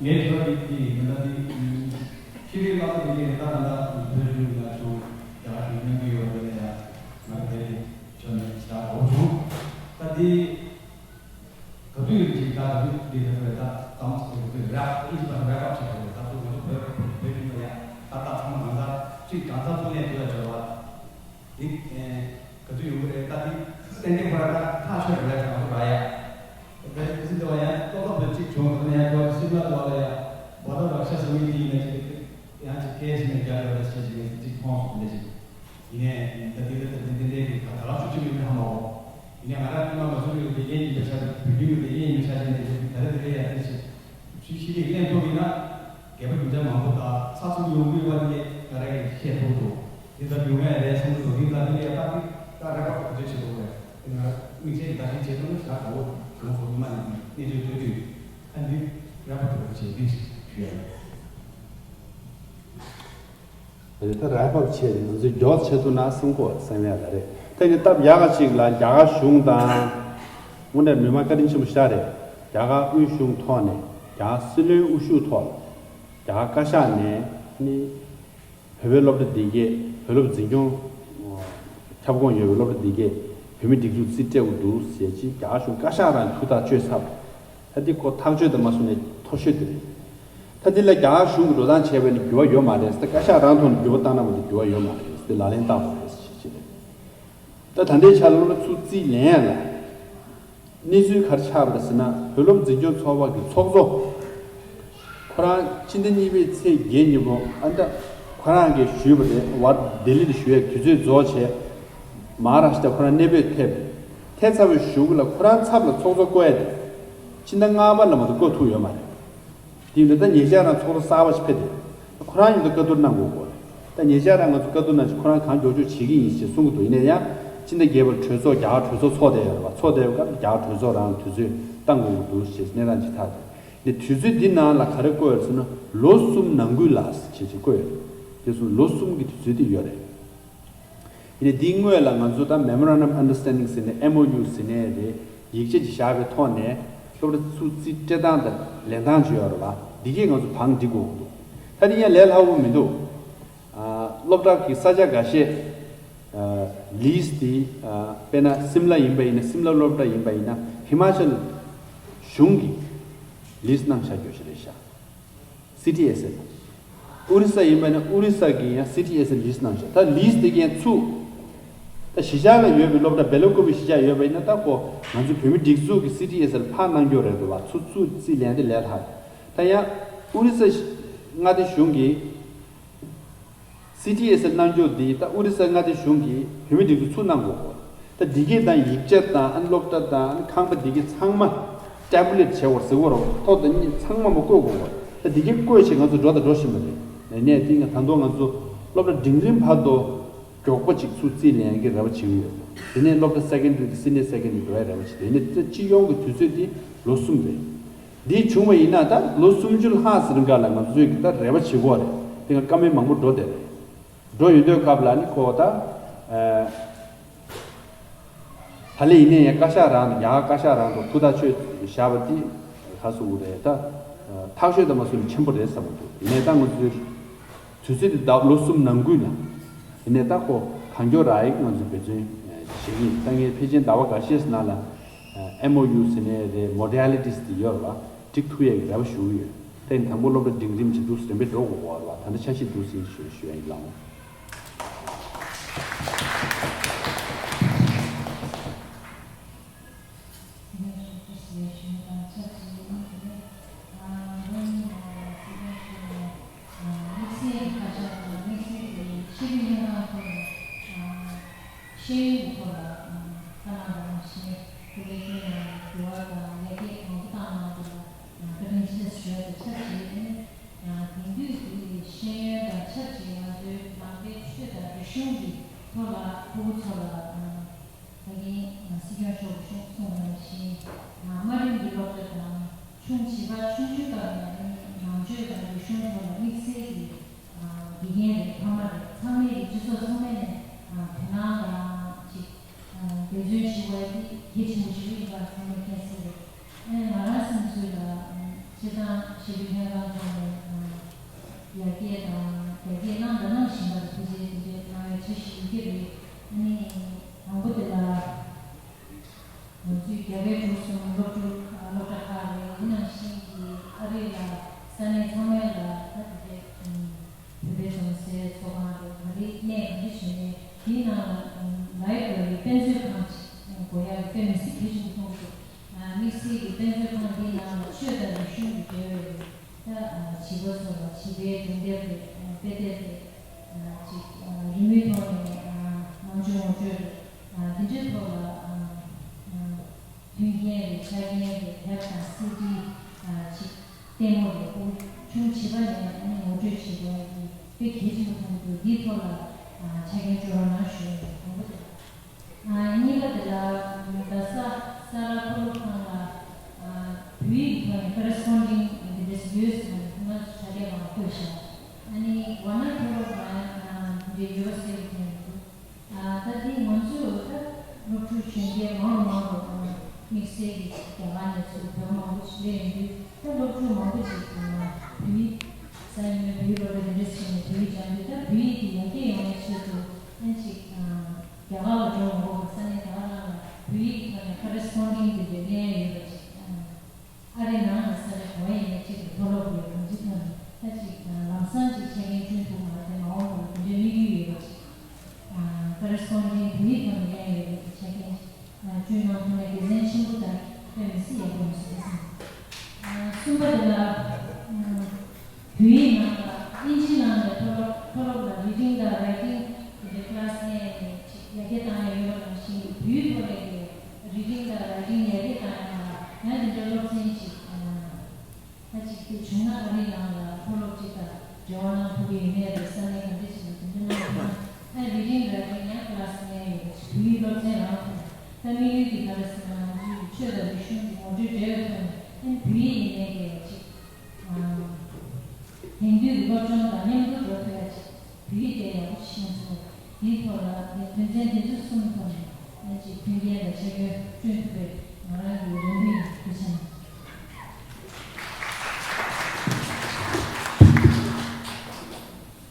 ངའི་དྲི་བ་འདི་འདི་ཡིན། ད་འདི་ཤེས་རིག་སློབ་གྲྭ་འདི་གས་ད་ད་ལྟ་བོད་གཞུང་ལ་ཆུ་རྒྱ་གར་གཞུང་མཉམ་འབྲེལ་ཡོད་པ་ལ་ཡ་ང་རེ་ཆོ་ནས་ཞག་འོ་བྱུང་། ད་འདི་ག་དུས་ཡིན་གཅིག་ད་ག་དུས་འདི་ད་ད་ད་ཙམ་ཟེར་གི་རེད། ཨིན་ཇི་པ་རེ་ཁབ་བྱེད་དགོས་རེད། ད་ཚོ་ང་ཚོ་བོད་བོད་གཞུང་ལ་ཡ་ད་ད་ཚང་མ་གང་ཟག་གཅིག་གང་ཟག་ཚོ་ནས་དུས་ལ་འབྱོར་བ། འདི་ག་དུས་ཡོང་གི་རེད། ད་འདི་ཏན་ཏན་ཁོ་རང་ད་ཐག་ཆོད་རེད་ལབ་ང་ཚོ་ར་ཡ། ད་ཁོ་ཚོ་འདི་བ་ཡང་ཏོག་ཏོག་བོད་གཅིག་བྱུང་ཁོ་ཚོ་ཡང་ཁོ་སིམ་ལ་དུ་བ་ལ་ཡ་བ་ད་ར་ཤ་སུ་མི་དེ་ཡིན་ན་ཅིག་ཡང་ཅིག་ཁེ་སི་ནས་རྒྱ་ལ་ར་ཤ་ཅིག་ནས་ཅིག་མཐོང་སོང་འདི་ཅིག་ཡིན་ནས་ད་འདི་ལ་ད་འདི་འདི་འདྲའི་གི་ད་ད་ལ་ཚུགས་ཀྱི་མི་ཧ་མ་གོ། ཡིན་ནས་ང་རང་ཉི་མ་མ་སུ་རི་ཡོད་པའི་གཡས་གཡོན་གྱི་ཆ་བོད་བརྒྱུད་ཡོད་པའི་གཡས་གཡོན་གྱི་ཆ་ཅན་དེ་ད་རེ་དེ་རེ་ཡ་དེ་ཞིག་ཕྱི་ཕྱི་ལས་ལེན་ཐུབ་ཡིན་ན། རྒྱལ་པོ་རྒྱུ་ཆ་མང་པོ་དང་ཚ་ཚུགས་ཡོང་གི་ཡོད་པ་དེ་ང་རང་གིས་ཤེས་ཐུབ་འདུག་འདི་ལྟར་ཡོང་ངེས་རེད་བསམ་གྱི་འདུག་འདི་ལྟར་དེ་ལས་ལྟ་དུས་ད་རེ་བ་གོ་ཚོད་བྱེད་དགོས་རེད། དེ་ང་དམིགས་བསལ་གྱི་བརྡ་འཕྲིན་བྱེད་ཐུབ་ན་ཞག་ག་བོ་གང་སོང་ཉི་མ་ནས་གནས་ཚུལ་ཐོས་དུས་ཨ་འདི་རེ་བ་གོ་ཚོད་བྱེད་འདི་ཞུ་ཡ་ཡིན། རེད། ད་རེ་བ་བྱས་ནས་ང་ཚོས་མགྱོགས་བྱེད་ཐུབ་ན་བསམ་གོ་བསམ་ཡ་ལ་རེད། ད་ནི་སྟབས་ཡག་ག་ཅིག་ལ་རྒྱ་གར་གཞུང་དང་། དངོས་གནས་མི་མང་བཀའ་དྲིན་ཆེན་པོ་ཞེ་དྲག་རེད། རྒྱ་གར་དབུས་གཞུང་ཐོག་ནས་རྒྱ་གར་སྲིད་བློན་དབུ་བཞུགས་ཐོག་རྒྱ་གར་བཀའ་ཤག་ནས་ནི་བོད་པའི་སློབ་གྲྭ་འདི་གས་བོད་སློབ་འཛིན་སྐྱོང་ཁྱབ་ཁོངས་ཡོད་པའི་སློབ་གྲྭ་འདི་གས་བོད་མི་སྒྲིག་འཛུགས་རྩིས་སྤྲད་དགོས་འདུག་ཟེར་ཅིག་རྒྱ་གར་གཞུང་བཀའ་ཤག་རང་ཐུགས་ཐག་གཅོད་ཚར། ད་འདི་ཁོ་ཐག་གཅོད་དུ་མ་སོང་ནས་མཐོ་ཤོས་དེ་རེད། ད་འདི་ལ་རྒྱ་གར་གཞུང་གིས་འགྲོ་སྟངས་བྱས་པ་ནི་འགྱུར་བ་ཡོད་མ་རེད། ད་བཀའ་ཤག་རང་ཐོག་ནས་འགྱུར་བ་བཏང་ན་མ་གཏོགས་འགྱུར་བ་ཡོད་མ་རེད། དེ་ལག་ལེན་བསྟར་དགོས་རེད་ཞེས་བྱས་ནས། ད་ད་ལྟའི་ཆ་ལ་སློབ་གྲྭ་ཚུར་རྩིས་ལེན་ཡ་ལ་གནས་ཚུལ་ག་རེ་ཆགས་པ་རེད་ཟེར་ན། བོད་སློབ་འཛིན་སྐྱོང་ཚོགས་པ་གི་ཚོགས་གཙོ་ཁོ་རང་སྤྱི་ཟླ་གཉིས་པའི་ཚེས་བརྒྱད་ཉིན་མོ་ཨ་ད་ཁོ་རང་གིས་ཞུས་པ་རེད་བ། ལྡི་ལི་ལ་ཞུ་ཡའི་དུས་ཚོད་རྫོགས་བྱས་མ་ཧཱ་རཱ་ཤི་ཏྲ་ཁོ་རང་གནས་སྤོས་ཐེབས། ཐེབས་ཚར་བའི་གཞུག་གུ་ལ་ཁོ་རང་ཚབ་ལ་ཚོགས་གཙོ་བསྐོ་ཡ་དེ་ཕྱི་ཟླ་ལྔ་པ་ལ་མ་གཏོགས་བསྐོ་ཐུབ་ཡོད་མ་རེད། དེ་ཡིན་དུས་ད་ཉེ་ཆར་རང་ཚོགས་གཙོ་གསར་པ་ཞིག་ཕེབས་ཏེ་ཁོ་རང་ཡིན་དུས་བཀའ་བསྡུར་གནང་དགོས་སྐོར་རེད། ད་ཉེ་ཆར་རང་ང་ཚོ་བཀའ་བསྡུར་གནང་ཞིག་ཁོ་རང་གང་མགྱོགས་མགྱོགས་བྱེད་ཀྱི་ཡིན་ཞེས་གསུང་གི་འདུག་ཡིན་ན་ཡང་ཕྱི་ཟླ་བརྒྱད་པར་གྲོས་ཚོགས་རྒྱ་གར་གྲོས་ཚོགས་ཚོགས་བསྡད་ཡོད་རེད་བ། ཚོགས་བསྡད་ཡོད་སྐབས་རྒྱ་གར་གྲོས་ཚོགས་རང་དུས་ཚོད་བཏང་དགོས་ཀྱི་འདུག་ཞེས་གནས་སྟངས་ཅིག་ཐག་བཅད། དེ་དུས་ཚོད་འདི་ནང་ལ་ག་རེ་བཀོད་ཡོད་ཟེར་ན་ལོ་གསུམ་ནང་ཁུལ་ལ་ཞེས་ཅིག་བཀོད་ཡོད་རེད། དེ་སོང་ལོ་གསུམ་གྱི་དུས་ཚོད་དེ་ཡོད་རེད། ཡིན་ནའི་འདིའི་སྔོན་ལ་ང་ཚོ་ད་Memorandum of Understanding ཟེར་ནས་M O U ཟེར་ནས་རེད། ཡིག་ཆ་ཅིག་བཞག་པའི་ཐོག་ནས་སློབ་གྲྭ་ཚུར་རྩིས་སྤྲད་སྟངས་དང་ལེན་སྟངས་ཅིག་ཡོད་རེད་བ། འདི་གས་ང་ཚོ་བང་སྒྲིག་དགོས་ཀྱི་འདུག་ད་འདི་ཡང་ལས་སླ་པོ་མི་འདུག་ཨ་སློབ་གྲྭ་གི་ས་ཆ་འགའ་ཤས་ཨ་ལིས་དེ་ཨ་དཔེར་ན་སིམ་ལ་ཡིན་པ་ཡིན་ན་སིམ་ལ་སློབ་གྲྭ་ཡིན་པ་ཡིན་ན་ཧི་མ་ཅལ་གཞུང་གིས་ལིས་གནང་བཞག་རྒྱུ་ཞིག་རེད་ཤག་སི་ཊི་ཨེས་ཨེལ། ཨོ་རི་ས་ཡིན་པ་ན་ཨོ་རི་ས་གི་ཡང་སི་ཊི་ཨེས་ཨེལ་ལིས་གནང་ཤག་ད་ལིས་དེ་གའི་ཚུར་ད་གཞིས་ཆགས་ལ་ཡོད་པའི་སློབ་གྲྭ་སྦེལ་ཀོབ་པའི་གཞིས་ཆགས་ཡོད་པ་ཡིན་ན་ད་ཁོ་ང་ཚོ་བོད་མི་སྒྲིག་འཛུགས་ཀྱི་སི་ཊི་ཨེས་ཨེལ་ཕར་གནང་རྒྱུ་རེད་འདུག་བ། ཚུར་ཚུར་རྩིས་ལེན་དེ་ལས་སླ་རེད། ད་ཡང་ཨོ་རི་ས་མངའ་སྡེ་གཞུང་གིས་སི་ཊི་ཨེས་ཨེལ་གནང་རྒྱུ་འདི་ད་ཨོ་རི་ས་མངའ་སྡེ་གཞུང་གིས་བོད་མི་སྒྲིག་འཛུགས་ཚུར་གནང་དགོས་གོ། ད་འདི་གས་དང་ཡིག་ཆ་དང་ཨ་ནི་སློབ་གྲྭ་དང་ཨ་ནི་ཁང་པ་འདི་གས་ཚང་མ་ཊེབ་ལེཊ་བྱེད་དགོས་ཟེར་གོ་རོགས་ཐོག་ད་གཉིས་ཚང་མ་མ་བཀོད་དགོས་གོ། ད་འདི་གས་བཀོད་བྱས་ང་ཚོ་འགྲོ་དང་འགྲོ་བཞིན་པ་རེད། ནས་ནས་དེ་ང་ད་དུང་ང་ཚོ་སློབ་གྲྭ་འབྲིང་རིམ་བར་དུ་མགྱོགས་པོ་ཅིག་ཚུར་རྩིས་ལེན་གྱི་རེ་བ་བྱེད་ཀྱི་ཡོད། དེ་ནས་སློབ་གྲྭ་སེ་ཀེན་ཌ་རི་དང་སི་ནི་ཡར་སེ་ཀེན་ཌ་རི་འགྲོ་ཡའི་རེ་བ་བྱེད། དེ་ནས་སྤྱི་ཡོངས་ཀྱི་དུས་ཚོད་དེ་ལོ་གསུམ་རེད། འདི་བྱུང་བ་ཡིན་ན་ད་ལོ་སུམ་ཅུ་ལྷག་ཟིན་ག་ལ་ང་ཚོས་ཀྱི་ད་རེ་བ་བྱེད་དགོས་རེད། དེ་སྔ་བཀའ་མོལ་མང་པོ་འགྲོ་བསྡད་རེད། འགྲོ་ཡོད་དུས་སྐབས་ལ་ནི་ཁོ་ད་ཨ་ད་ལས་ཡིན་ནའི་ཡང་བཀའ་ཤག་རང་དང་རྒྱ་གར་བཀའ་ཤག་རང་དང་ཐུགས་ཐག་ཆོད་བཞག་པ་དེ་ག་སུ་རེད། ད་ཐག་ཆོད་དུ་མ་སུ་ནི་ཆེན་པོ་རེད་བསམ་གྱི་འདུག་ཡིན་ནའི་ད་ང་ཚོའི་ དུས་ཚོད་དེ་ཟླ་ལོ་གསུམ་ནང་ཁུལ་ལ། ཡིན་ནའི་ད་ཁོ་གང་མགྱོགས་རག་ཡིག་ང་ཚོས་འབད་བརྩོན་བྱེད་ཀྱི་ཡིན། ད་ངས་ཕལ་ཆེར་ཟླ་བ་འགའ་ཤས་ནང་ལ་ཨེམ་ཨོ་ཡུ་ཟེར་ནའི་རེད། མོ་ཌེ་ལི་ཊིས་དེ་ཡོད་རེད་བ། འགྲིག་ཐུབ་ཡས་ཀྱི་རེ་བ་ཞུ་གི་ཡོད། ད་ཡིན་དང་པོ་སློབ་གྲྭ་འབྲིང་རིམ་གྱི་འདུག་རིམ་པས་འགྲོ་དགོས་པ་རེད་བ། ད་ལྟ་འཆར་གཞི་འདུག་ཟིན་ཞུ་ཞུ་ཡ་ཡིན་ལགས། ཤེས་ཡོན་གྱི་ཐོག་ལ་ཁ་ནང་དང་ཤེས་ཡོན་གྱི་ཐོག་ལ་ཁྱེད་རང་ཚོས་ལས་ཀའི་ནང་འགྱུར་བ་དང་ལས་ཀའི་གོང་བུ་བཏང་གནང་བ་ལ་བཀའ་དྲིན་ཆེ་ཞུ་ཡ་དང་ཆབས་ཅིག་ནས། དེང་དུས་ཀྱི་ཤེས་ཡོན་དང་ཆབས་ཅིག་ང་ཚོའི་ནང་པའི་ཆོས་དང་རིག་གཞུང་གི་ཐོག་ལ་ཕྲུ་གུ་ཚོ་ལ་ད་གིན་སྲིད་སྐྱོང་མཆོག་གིས་གསུངས་གནང་བཞིན་དམའ་རིམ་གྱི་སློབ་གྲྭ་དང་ཆུང་བྱིས་པ་ཆུང་ཆུང་སྐབས་ནས་ནང་ཆོས་དང་རིག་གཞུང་ཐོག་ལ་དམིགས་བསལ་གྱི་དགེ་རྒན་རེད། ཕ་མ་རེད། ཚང་མས་ཀྱི་སྤྱི་ཚོགས་ཚང་མས་ནས་དོ་སྣང་དང་ཅིག་འབད་བརྩོན་ཞུ་བ་དེ་གལ་ཆེན་པོ་ཞིག་ཡིན་པ་ཚང་མས་མཁྱེན་གསལ་རེད། ཨེ་ང་རང་སེམས་ཚོད་ལ་སྤྱིར་བཏང་ཞེ་པོ་ཡང་གང་ཐོག་ནས་ཡར་རྒྱས་དང་རྒྱ་སྐྱེད་གནང་དང་གནང་བཞིན་པ་ལ་ཐུགས་རྗེ་དེ་འདྲའི་གནང་བའི་བྱ་ཞིག་ཡོད་ཀྱི་རེད། ཨ་ནི་དང་པོ་དེ་ལ། ང་ཚོའི་རྒྱ་བལ་འབྲུག་གསུམ་སློབ་ཕྲུག་སློབ་གྲྭ་ཁག་རེད། ཡིན་ནང་བཞིན་གྱི་ཨ་རི་ལ་ས་གནས་ཚང་མའི་ལ་ད་དེ་འདྲའི་བོད་པའི་གྲོང་གསེབ་ཚོགས་ཁང་རེད། ག་རེ་གནས་ག་རེ་བྱས་ནས་དེའི་ནང་ལ་ལའི་བྷ་རི་དཔེ་མཛོད་ཁང་ཅིག་དགོས་ཡག་གི་དཔེ་མི་སྲིད་གལ་ཆེན་པོ་མཐོང་གི་འདུག་དམིགས་བསལ་གྱི་དཔེ་མཛོད་ཁང་འདིའི་ནང་ལ་ཆོས་དང་རིག་གཞུང་གི་འབྲེལ་བའི་ད་བྱིས་པ་ཚོ་ལ་བྱིས་པའི་སྒྲུང་དེབ་རེད། དཔེ་དེབ་རེད། ཅིག་རིན་མེད་ཐོག་ནས་ནང་ཆོས་ངོ་སྤྲོད་རེད། འདི་འདྲའི་ཐོག་ལ་མཐུན་རྐྱེན་རེད། ཆ་རྐྱེན་རེད། དེབ་དང་སི་ཌི་ཅིག་ལྟད་མོ་རེད། ཁོ་ཆུང་བྱིས་པ་ནས་ཨ་ནི་ངོ་སྤྲོད་བྱེད་དགོས་ཀྱི་དཔེ་གལ་ཆེན་པོ་མཐོང་གི་འདུག་འདིའི་ཐོག་ལ་ཆ་རྐྱེན་སྤྲོད་རོགས་གནང་ཞུ་ཡ་ཡིན། དང་པོ་དེ། གཉིས་པ་དེ་ལ་རྡ་ས་ས་རཱ་མཐོ་སློབ་ཁང་ལ་བོད་ཡིག་ཐོག་ནས་ཀོ་རེ་སི་པོན་ཌིང་འདི་འདྲ་ཞིག་ཡོད་ཟེར་ནས་ཁོང་རྣམ་ཚོ་དྲ་རྒྱ་ནང་བཀོད་བཞག་ཨ་ནི་ཝཱ་ཎ་མཐོ་སློབ་ལ་ཡང་འདི་འདྲའི་ཡོད་ཟེར་གྱི་འདུག་ད་དེ་ང་ཚོས་ད་སློབ་ཕྲུག་གཞོན་སྐྱེས་མང་རུ་མང་རུ་དམིགས་བསལ་གྱི་རྒྱ་གར་ནས་ཚུར་བོད་མང་པོ་ཞིག་སླེབས་ཡོང་དུས་ད་སློབ་ཕྲུག་མང་པོ་ཞིག་གིས་བོད་ཡིག་ས་ཡོམ་བོད་ཡིག་སློབ་གྲྭ་འདི་འདྲ་ཞིག་ནས་བོད་ཡིག་སྦྱང་དུས་ད་བོད་ཡིག་དེ་ཡར་རྒྱས་ཡོང་བའི་ཆེད་དུ་ཨ་ནི་ཅིག་རྒྱ་གར་ལ་འགྲོ་མ་དགོས་པར་ས་གནས་ད་ག་རང་ལ་བོད་ཡིག་གི་ཐོག་ནས་ཀོ་རེ་སི་པོན་ཌིང་དེ་འདྲའི་ལེན་ཡོད་པ་ཅིག་ཨ་རི་ནང་ལ་ས་རེ་ག་བ་ཡིན་ན་ཅིག་གི་མཐོ་སློབ་ཡོད་གང་ཅི་ཐོག་ནས་ད་ཅིག་ལམ་སང་ཅིག་ཆ་རྐྱེན་བསྐྲུན་ཐུབ་མ་རེད། མ་འོངས་པར་དེ་འདྲའི་དམིགས་ཡུལ་ཡོད་པ་ཅིག་ཀོ་རེ་སི་པོན་ཌིང་བོད་ཡིག་ཐོག་ནས་ལེན་ཡོད་པ་ཅིག་ཆ་རྐྱེན་བསྐྲུན་གནང་ཐུབ་ན་དགེ་མཚན་ཆེན་པོ་དང་དཔེ་མི་སྲིད་ཡག་པོ་ཡོང་སྲིད་པ་བསམ། གསུམ་པ་དེ་ལ། བོད་ཡིག་ནང་ལ་ཨིན་ཇི་ནང་ནས་མཐོ་སློབ་མཐོ་སློབ་ལ་རི་ཌིང་དང་རའི་ཊིང་དེ་འདྲའི་ཀི་ལ་སི་ནས་ཡར་རྒྱས་བཏང་ཡ་ཡོད་པ་ནང་བཞིན་བོད་ཡིག་ཐོག་ནས་ཀྱི་རི་ཌིང་དང་རའི་ཊིང་ཡར་རྒྱས་བཏང་ཡ་ལ་ཡང་དེ་འདྲའི་སློབ་ཚན་ཞིག་ད་ཅིག་དེ་བྱུང་ན་ཨ་རིའི་ནང་ལ་མཐོ་སློབ་ཅིག་དང་འབྲེལ་བ་གནང་ཐུབ་ཀྱི་ཡོད་མེད་རེད། ས་གནས་ག་འདྲ་ཞིག་ལ་དེ་འདྲ་གནང་ཐུབ་ན་ཨ་རི་ཌིང་རའི་ཊིང་ཡང་ཀི་ལ་སི་ནས་ཡོད་པ་ཞིག་བོད་ཡིག་སློབ་ཚན་རང་ཐོག་ད་དམིགས་ཡུལ་དེ་ག་རེ་ཟེར་ན་ང་ཚོའི་ཆོས་དང་རིག་གཞུང་གི་ངོ་སྤྲོད་འབྲེལ་བའི་ཐོག་ནས་ཨ་བོད་ཡིག་ཡིན་ནའི་གལ་ཆེ། དེང་དུས་ཀྱི་སློབ་སྦྱོང་དང་མཉམ་དུ་འགྲོ་ཐུབ་ཡ་ཅིག་བོད་ཡིག་དེ་ཡག་པོ་ཤེས་ཚུལ་དེའི་ཐོག་ལ་དེ་དོན་ཚན་དེ་ཚོ་གསུམ་ཐོག་ནས་ཅིག་མཐུན་རྐྱེན་དང་ཤེས་ཡོན་བསྐྲུན་ཐུབ་པའི་ང་རང་གི་རེ་འདུན་ཡིན། ཐུགས་རྗེ་ཆེ།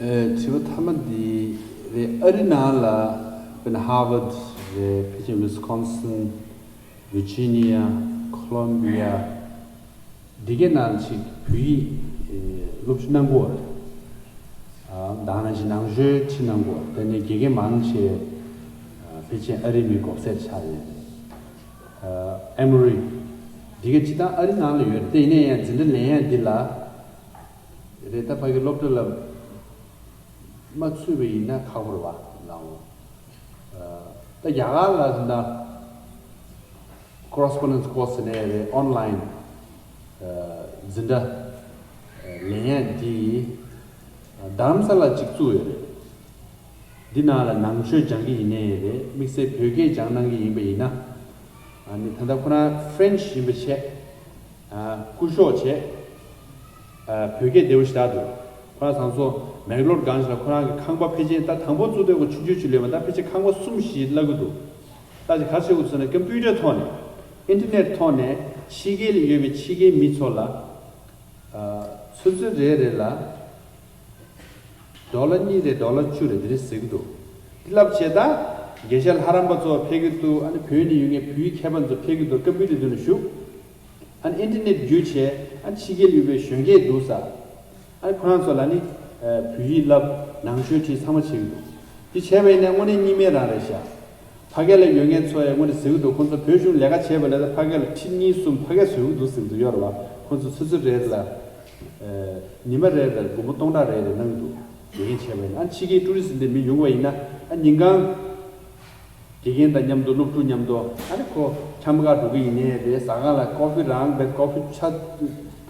ཨེ། དྲི་བ་མཐའ་མ་འདི་རེད། ཨ་རི་ནང་ལ་དཔེར་ན་ཧར་ཝརཌ་རེད། ཕལ་ཆེར་ཝི་སི་ཀོན་སིན། ཝི་ཇི་ནི་ཡ། ཁོ་ལོམ་བི་ཡ། འདི་གའི་ནང་ཅིག་བོད་ཡིག་ཨེ་སློབ་ཞུགས་གནང་གི་ཡོད་རེད། ཨ་ད་ནང་བཞིན་ནང་ཆོས་ཁྲིད་གནང་གི་ཡོད་རེད། དེ་ནས་དགེ་རྒན་མང་ཆེ་ཨ་ཕལ་ཆེར་ཨ་རིའི་མི་གོ་སར་ཆགས་ཡོད་རེད། ཨ་ཨེ་མོ་རི་འདི་གའི་སྤྱིར་བཏང་ཨ་རི་ནང་ལ་ཡོད་རེད། དེ་ཡིན་ན་ཡང་འཛིན་གྲྭ་ལེན་ཡ་འདི་ལ་རེད། ད་ཕ་གི་སློབ་གྲྭ་ལ་མ་ཚུད་པ་ཡིན་ན་ཁག་པོ་རེད་བ་ལགས། ཨ་ད་རྒྱ་གར་ལ་ད་ཀོ་རེ་སི་པོན་ཌེན་སི་ཀོར་སི་ནས་རེད། ཨོན་ལའིན་ཨ་འཛིན་གྲྭ་ཨ་ལེན་ཡ་འདི་ཨ་རྡ་རམ་ས་ལ་གཅིག་བཙུགས་ཡོད་རེད། འདི་ནང་ལ་ནང་ཆོས་སྦྱང་གི་ཡིན་ནའི་རེད། དམིགས་བསལ་བོད་སྐད་སྦྱང་གནང་གི་ཡིན་པ་ཡིན་ན། ཨ་ནི་ད་ལྟ་ཁོ་རང་ཧྥ་རན་ཆི་ཡིན་པ་བྱས། ཨ་སྐུ་ཞབས་བྱས། ཨ་བོད་སྐད་བདེ་པོ་ཞེ་དྲག་འདུག་ཁོ་རང་ཚང་ཚོ་མེག་ལོར་སྒང་ཞིག་ལ་ཁོ་རང་གི་ཁང་པ་ཕལ་ཆེར་ད་དང་པོ་བཙུགས་དུས་ཁོ་ཆུང་ཆུང་ཞིག་སླེབས་པ། ད་ཕལ་ཆེར་ཁང་པ་གསུམ་བཞི་བརླག་གི་འདུག་ད་ཅི་ག་རེ་བྱེད་དགོས་ཟེར་ན་ཀམ་པུ་ཊར་ཐོག་ནས་ཨིན་ཊར་ནེཊ་ཐོག་ནས་ཕྱི་རྒྱལ་ལ་ཡོད་པའི་ཕྱི་རྒྱལ་མི་ཚོ་ལ་ཨ་ཆུ་ཚོད་རེ་རེ་ལ་ ཌོ་ལར་གཉིས་རེད། ཌོ་ལར་བཅུ་རེད། དེ་འདྲ་ཟེར་གྱི་འདུག་དེ་ལབ་བྱས་ད་དགེ་བཤེས་ལྷ་རམས་པ་ཚོ་ཕེབས་ཀྱི་འདུག་ཨ་ནི་བོད་ནས་ཡོད་མཁན་བོད་ཡིག་མཁས་པ་ཚོ་ཕེབས་ཀྱི་འདུག་ཀམ་པུ་ཊར་མདུན་ལ་བཞུགས། ཨ་ནི་ཨིན་ཊར་ནེཊ་བརྒྱུད་བྱས། ཨ་ནི་ཕྱི་རྒྱལ་ཡོད་པའི་གཞོན་སྐྱེས་འདུག་ས། ཨ་ནི་ཁོ་རང་ཚོ་ལ་ནི་བོད་ཡིག་བསླབ། ནང་ཆོས་ཁྲིད། ཚང་མ་བྱེད་ཀྱི་འདུག་དེ་བྱས་པ་ཡིན་ན་དངོས་གནས་གཉིས་སྨན་རང་རེད་ཤག་ཕ་གི་ལ་ཡོད་མཁན་ཚོ་ཡང་དངོས་གནས་ཟེར་གྱི་འདུག་ཁོང་ཚོ་བོད་གཞུང་ལས་ཀ་བྱས་པ་ལས་ད་ཕ་གི་ལ་ཁྲི་གཉིས་གསུམ་ཕ་གིར་བཟོ་གི་འདུག་ཟེར་གྱི་འདུག་ཡོད་རེད་བ། ཁོང་ཚོ་ཆུ་ཚོད་རེ་རེ་ལ། ཉི་མ་རེ་རེར་སྒོར་མོ་སྟོང་ཕྲག་རེ་རེ་གནང་གི་འདུག་དགེ་རྒན་བྱས་པ་ཡིན་ན། ཨ་ཕྱི་རྒྱལ་ཊུ་རི་སི་འདི་མི་ཡོང་བ་ཡིན་ན། ཨ་ཉིན་གང་དགེ་རྒན་དང་མཉམ་དུ་སློབ་ཕྲུག་མཉམ་དུ་ཨ་ནི་ཁོ་འཁྱམ་ག་འགྲོ་གི་ཡིན་ནའི་རེད། ཟ་ཁང་ལ་ཀོ་ཧྥི་རང་བེད་ཀོ་ཧྥི་ཆ་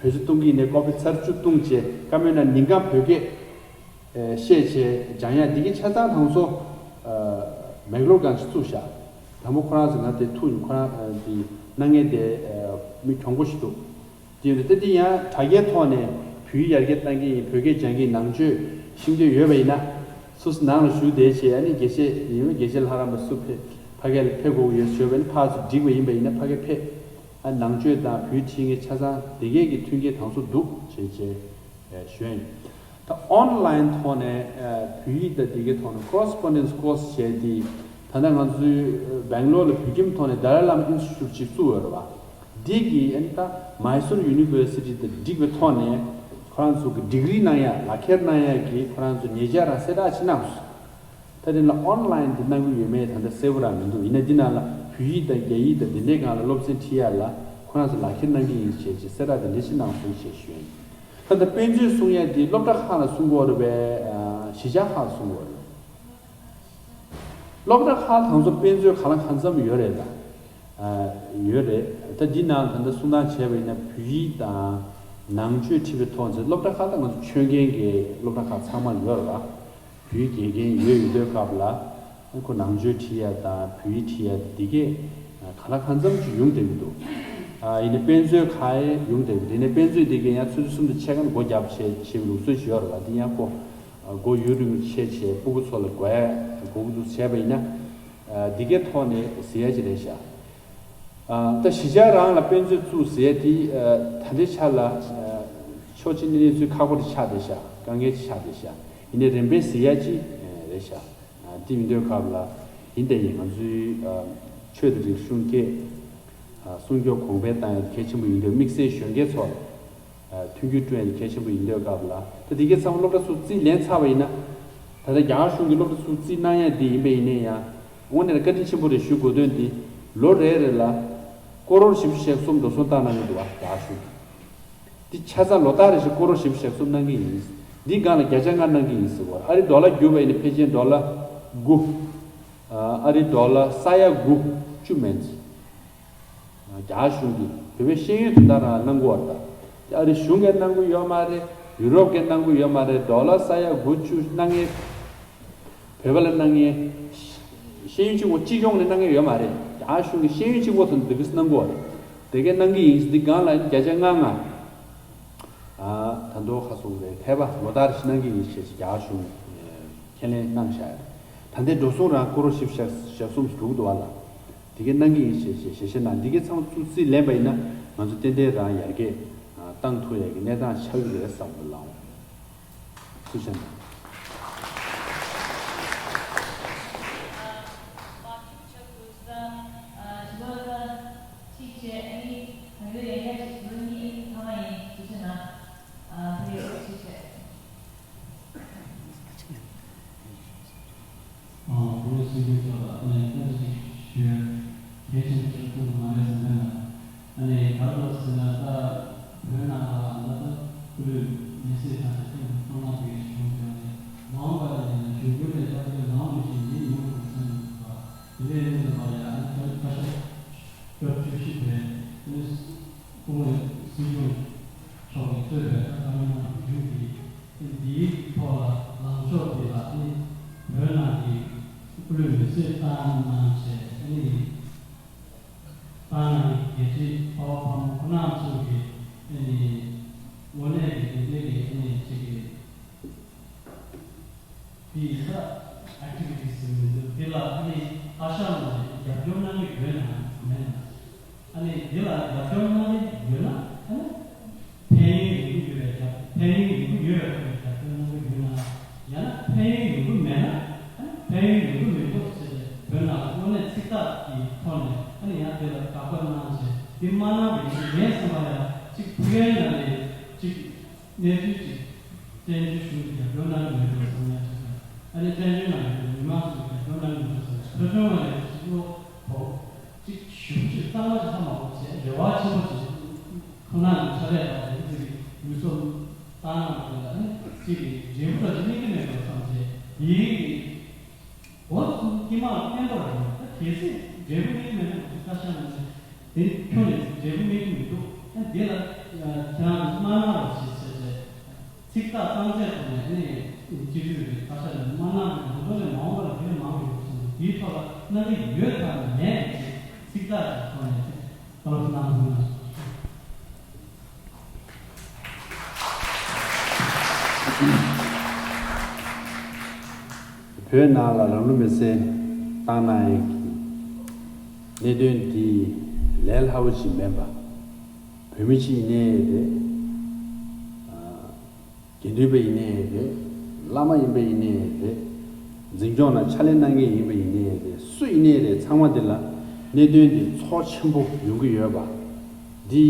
བེད་སྤྱོད་གཏོང་གི་ཡིན་ནའི་ཀོ་ཧྥི་ཚར་བཅུ་བཏུང་བྱས། བཀའ་མོལ་ན་ཉིན་གང་བོད་སྐད་བཤད་བྱས་སྦྱང་ཡག་འདི་གི་ཆ་ཚང་དང་སོ། མེག་ལོར་གང་ཅི་བཙུགས་བཞག་དང་པོ་ཁོ་རང་ཚོ་ང་དེ་ཐུག་ཡིན། ཁོ་རང་དེ་གནང་མཁན་དེ་མི་གྱོང་པོ་ཞིག་འདུག་དེ་ཡོད་དེ་དེ་ཡང་དྲ་རྒྱའི་ཐོག་ནས་བོད་ཡིག་ཡར་རྒྱས་གཏང་གི་ཡིན། བོད་སྐད་སྦྱང་གི་ཡིན། ནང་ཆོས་ཤེས་འདོད་ཡོད་པ་ཡིན་ན། སུ་སུ་ནང་ལ་བཞུགས་བསྡད་བྱས། ཨ་ནི་དགེ་བཤེས་ཡིན་པ་དགེ་བཤེས་ལྷ་རམས་པ་སུ་ཕེབས་ཕ་གི་ལ་ཕེབས་དགོས་ཀྱི་ཡོད་ཞུས་པ་ཡིན་ན། ཕར་ཚུར་འགྲིག་པ་ཡིན་པ་ཡིན་ན་ཕ་གི་ཕེབས། ཨ་ནང་ཆོས་དང་བོད་ཡིག་ཁྲིད་མཁན་ཆ་ཚང་དེ་གས་ཀྱི་མཐུན་རྐྱེན་དང་སོ་འདུག་བྱས་བྱས་ཞུ་ཡ་ཡིན། ད་ཨོན་ལའིན་ཐོག་ནས་བོད་ཡིག་དང་དེ་གའི་ཐོག་ནས་ཀོ་རེ་སི་པོན་ཌེན་སི་ཀོར་སི་བྱས་ཏེ། ད་ལྟ་ང་ཚོའི་སྦེང་ལོར་ལ་བོད་ཁྱིམ་ཐོག་ནས་ཌལ་ལའི་ལཱ་མ་ཨིན་སི་ཊི་ཊུཊ་ཅིག་བཙུགས་ཡོད་རེད་བ། འདི་གི་ཨ་ནི་ད་མའི་སུར་ཡུ་ནི་ཝར་སི་ཊི་དང་འགྲིག་པའི་ཐོག་ནས་ཁོ་རང་ཚོ་གི་ཌིག་རི་གནང་ཡ། ལག་ཁྱེར་གནང་ཡ་གི་ཁོ་རང་ཚོ་ཉེ་ཆར་རང་གསལ་བསྒྲགས་ཅིག་གནང་སོང་། ད་དེ་ལ་ཨོན་ལའིན་དེ་གནང་གི་ཡོད་མེད་ད་ལྟ་གསལ་པོ་རང་མི་འདུག་ཡིན་ན་འདི་ནང་ལ་བོད་ཡིག་དང་རྒྱ་ཡིག་དང་འདི་འདྲའི་སྒང་ལ་སློབ་ཚན་ཁྲིད་ཡ་ལ་ཁོ་རང་ཚོ་ལག་ཁྱེར་གནང་གི་ཡིན་ཞེས་ཀྱི་གསལ་བསྒྲགས་དེ་འདྲ་ཞིག་གནང་སོང་ཞེས་ཞུ་ཡ་ཡིན། ད་ལྟ་དཔེ་མཛོད་སྲུང་ཡ་དེ་སློབ་གྲྭ་ཁག་ལ་སྲུང་གི་ཡོད་རེད་པས། གཞིས་ཆགས་ཁག་ལ་སྲུང་གི་ཡོད་རེད། སློབ་གྲྭ་ཁག་དང་ཚོ་དཔེ་མཛོད་གང་ལ་གང་འཚམ་ཡོད་རེད་ད། ཡོད་རེད། ད་འདི་ནང་ད་ལྟ་གསུང་སྟངས་བྱས་པ་ཡིན་ན་བོད་ཡིག་དང་ནང་ཆོས་ཁྲིད་པའི་ཐོག་ཚོ་སློབ་གྲྭ་ཁག་ད་ང་ཚོ་ཆོས་རྒན་གྱི་སློབ་གྲྭ་ཁག་ཚང་མ་ཡོད་རེད་བ། བོད་ཡིག་དགེ་རྒན་ཡོད་ཡོད་དུས་སྐབས་ལ་ཁོ་ནང་ཆོས་ཁྲིད་ཡ་དང་བོད་ཡིག་ཁྲིད་ཡ་འདི་གས་གང་ལ་གང་འཚམ་ཅིག་ཡོང་བསྡད་ཀྱི་འདུག་ཡིན་ནའི་དཔེ་མཛོད་ཁག་ཡང་ཡོང་བསྡད་ཀྱི་འདུག་ཡིན་ནའི་དཔེ་མཛོད་འདི་གས་ཡང་ཆུ་ཚོད་གསུམ་དང་ཕྱེད་ཀ་ནས་སྒོ་བརྒྱབ་བྱས་བྱེད་པའི་ལུགས་སྲོལ་ཅིག་ཡོད་རེད་བ། འདི་ཡང་ཁོ་སྒོ་ཡུན་རིང་པོ་ཕྱེ་བྱས་སྤུ་གུ་ཚོ་ལ་དགོས་ཡ་དགོས་ཀྱི་འདུག་བྱས་པ་ཡིན་ན། འདི་གའི་ཐོག་ནས་ཟེར་ཡ་ཅིག་རེད་ཤག་ད་གཞིས་ཆགས་རང་ལ་དཔེ་མཛོད་བཙུགས་ཟེར་ཡ་དེ་ད་ལྟའི་ཆ་ལ་ཕྱོགས་གཅིག་ནས་གནས་ཚུལ་ཁག་པོ་དེ་ཆགས་བསྡད་ཤག་དཀའ་ངལ་ཅིག་ཆགས་བསྡད་ཤག་ཡིན་ནའི་རིམ་པས་ཟེར་ཡ་ཅིག་རེད་ཤག་དེ་ཡིན་དུས་སྐབས་ལ་ཡིན་དེ་ཡིན་ང་ཚོའི་ཆོས་དང་རིག་གཞུང་སྐད་སྲུང་སྐྱོབ་གོང་འཕེལ་བཏང་ཡ་གལ་ཆེན་པོ་ཡིན་དུས་དམིགས་བསལ་གཞོན་སྐྱེས་ཚོ་ལ། མཐུན་འགྱུར་བསྐྲུན་ཡ་དེ་གལ་ཆེན་པོ་ཡིན་དུས་སྐབས་ལ། ད་དེ་གའི་ཚང་མ་སློབ་གྲྭ་ཚུར་རྩིས་ལེན་ཚར་བ་ཡིན་ན། ད་ལྟ་རྒྱ་གར་གཞུང་གིས་སློབ་གྲྭ་ཚུར་རྩིས་གནང་ཡ་དེ་ཡིན་པ་ཡིན་ནའི་ཡང་དངོས་གནས་ལ་བཀའ་དྲིན་ཆེན་པོ་རེད་ཞུ་དགོས་དོན་དེ། ལོ་རེ་རེ་ལ་ཀོ་རོར་བཞི་བཅུ་ཞེ་གསུམ་འགྲོ་སོང་བཏང་གནང་གི་འདུག་བ། རྒྱ་གར་གཞུང་གིས། འདི་ཆ་ཚང་ལོ་ལྟར་རེ་བཞིན་ཀོ་རོར་བཞི་བཅུ་ཞེ་གསུམ་གནང་གི་ཡིན། འདིའི་སྒང་ལ་བརྒྱ་ཆ་ལྔ་གནང་གི་ཡིན་ཟེར་བ། ཨ་རི་ཌོ་ལར་བསྒྱུར་བ་ཡིན་ན་ཕལ་ཆེར་ཌོ་ལར་དགུ། ཨ་རི་ཌོ་ལར་ས་ཡ་དགུ་བཅུ་མན། རྒྱ་གཞུང་གིས་བོད་པའི་ཤེས་ཡོན་དོན་དག་རང་གནང་གི་ཡོད་རེད་ད། ཨ་རི་གཞུང་གིས་གནང་གི་ཡོད་མ་རེད། ཡུ་རོབ་ཀྱིས་གནང་གི་ཡོད་མ་རེད། ཌོ་ལར་ས་ཡ་དགུ་བཅུ་གནང་མཁན། བོད་པ་ལ་གནང་མཁན། ཤེས་ཡོན་སྤྱི་ཁྱབ་སྤྱི་ཡོངས་ནས་གནང་མཁན་ཡོད་མ་རེད། རྒྱ་གཞུང་གིས་ཤེས་ཡོན་སྤྱི་ཁྱབ་ཐོག་ནས་འདི་གས་གནང་གི་ཡོད་རེད། དེ་གས་གནང་གི་ཡིན་ཟེར་འདི་སྒང་ལ་བརྒྱ་ཆ་ལྔ་ལྔ། ཨ་ད་དུང་ཁ་སོང་རེད། ཕལ་པ་ལོ་ལྟར་ཞིག་གནང་གི་ཡིན་ཞེས་རྒྱ་གཞུང་གིས་ཁས་ལེན་གནང་བཞག་ཡོད་རེད། ད་ལྟའི་འགྲོ་སོང་རང་ཀོ་རོར་བཞི་བཅུ་ཞེ་གསུམ་འགྲོ་གི་འདུག་བ་ལ། དེ་གས་གནང་གི་ཡིན་ཞེས་ཞེས་ཞེས་ཞེས་ན་འདི་གས་ཚང་མ་ཚུར་རྩིས་ལེན་པ་ཡིན་ན་ང་ཚོ་ཏན་ཏན་རང་ཡར་རྒྱས་བཏང་ཐུབ་ཡག་གི་གནས་སྟངས་ཆགས་ཀྱི་རེད་བསམ་གི་ལགས། ཐུགས་རྗེ་གནང་། ཨ་བོད་སྲིད་གཞུང་ཚོ་ལ་ཨ་ནི་བཀའ་འདྲི་ཞུ་གལ་ཆེན་པོ་ཞིག་ཐུག་མ་རེད་ཟེར་ན། ཨ་ནི་ག་རེ་ལབ་ཟེར་ན་ད་བོད་ནང་ལ་ད་ལྟ་སྐུ་ལུས་མེ་བསྲེགས་བཏང་ནས་ཐེངས་མ་གཏོང་གནང་བའི་གཞུང་དེ་ནི་མ་འོངས་པ་ལ་ཡིན་ན་འབྱུང་འགྱུར་ལས་ད་ལྟའི་ལམ་ལུགས་ཤིག་ཡིན་མི་འོང་བསམ་གྱི་འདུག་པ། དེ་འདྲ་ཡིན་ཙང་པ་ཡ་ཨ་ནི་བཀའ་ཤག་སྐབས་བཅུ་བཞི་པའི་ཨ་ནི་སྐུ་ངོ་སྲིད་སྐྱོང་མཆོག་གིས་གཙོས་པའི་ད་བཀའ་བློན་ཁང་བརྒྱུད་དེ། འདིའི་ཐོག་ལ་ལངས་ཕྱོགས་འདི་ལ་ནི་བོད་ནང་གི་སྐུ་ལུས་མེ་བསྲེགས་བཏང་གནང་བྱས་ནི་བཏང་གནང་གི་རྒྱལ་གཅེས་ཕ་བོ་ཕ་མ་ཁོང་རྣམ་ཚོ་གི་ནི་དངོས་གནས་ཀྱི་དེ་འདྲའི་གི་ནི་ཅིག་གི་དེའི་ས་ཨེག་ཊི་བི་ཊི་ཟེར་མི་འདུག་དེ་ལ་ནི་ཧ་ཤང་ནས་རྒྱབ་སྐྱོར་གནང་གི་ཡོད་ན་མེད་ན། ཨ་ནི་འདི་ལ་རྒྱབ་སྐྱོར་གནང་གི་ཡོད་ན་ཨ་ནི་ཕན་ཡོན་ཡོད་ཀྱི་ཡོད་པའི་རྒྱབ་ཕན་ཡོན་ཡོད་ཀྱི་ཡོད་པའི་རྒྱབ་སྐྱོར་གནང་གི་ཡོད་ན་ཡང་ན་ མ་གནང་བའི་ངས་བསམ་པ་ལ་གཅིག་བོད་ཡིག་ནང་ནས་གཅིག་གནས་ཚུལ་གཅིག་བཙན་བྱོལ་གཞུང་གིས་རྒྱབ་སྐྱོར་གནང་གི་མེད་པར་བསམ་ཡ་གཅིག་དང་། ཨ་ནི་བཙན་བྱོལ་ནང་ཡོད་པའི་མི་མང་ཚོས་རྒྱབ་སྐྱོར་གནང་གི་མེད་པར་བསམ་ཡ། ཕུལ་བྱུང་བ་ལས་གཅིག་བློ་ཕོག་གཅིག་ཞུ་གཅིག་གཙང་མ་ཅིག་ཧ་མ་གོ་བྱས་རེ་བ་ཆེན་པོ་ཅིག་ཁོང་རྣམས་ཀྱི་ཕྱག་ལས་དང་དེ་ཚོ་གི་ལུས་སྲོག་བཏང་གནང་བ་དེ་ལ་ཨ་ནི་གཅིག་གི་འབྲས་བུ་འདྲ་ཅིག་སྨིན་གྱི་མེད་པར་བསམ་བྱས་ཡིན། འོ་ཙམ་དཀྱིལ་མ་བརྟན་པོ་རེད། ད་གལ་སྲིད་འབྲས་བུ་སྨིན་གྱི་མེད་ན་ང་ཚོ་བཀའ་ཤག་ནང་ནས་དེ་ཁྱོན་ནས་འབྲས་བུ་སྨིན་གྱི་མི་འདུག་ཨ་འདི་ལ་ཁྱེད་རང་ཚོ་མ་གནང་བ་ཞིག་བྱས་བྱས་ཚིག་ཐག་གཙང་སྦྲའི་ཐོག་ནས་ཨ་ནི་སྤྱི་འཐུས་ཀྱི་བཀའ་ཤག་ནས་མ་གནང་བའི་ང་ཚོ་ལས་མ་འོངས་པ་ལ་དེ་ལས་མང་བ་ཡོད་སོང་། དེའི་ཐོག་ལ་གནང་གི་ཡོད་དམ་མེད་ཅེས་ཚིག་ཐག་གི་ཐོག་ནས་བཀའ་སློབ་གནང་དགོས་ན། བོད་ནང་ལ་རང་ལུས་མེར་སྲེག་བཏང་གནང་ཡས་ཀྱི་གནད་དོན་འདི་ལས་སླ་པོ་ཞིག་མིན་པ། བོད་མི་གཅིག་ཡིན་ནའི་རེད། དགེ་འདུན་པ་ཡིན་ནའི་རེད། བླ་མ་ཡིན་པ་ཡིན་ནའི་རེད། འཛིན་སྐྱོང་ནང་ཕྱག་ལས་གནང་མཁན་ཡིན་པ་ཡིན་ནའི་རེད། སུ་ཡིན་ནའི་རེད། ཚང་མ་འདི་ལ་གནད་དོན་འདི་ཚོགས་ཆེན་པོ་ཡོང་གི་ཡོད་པ་འདི་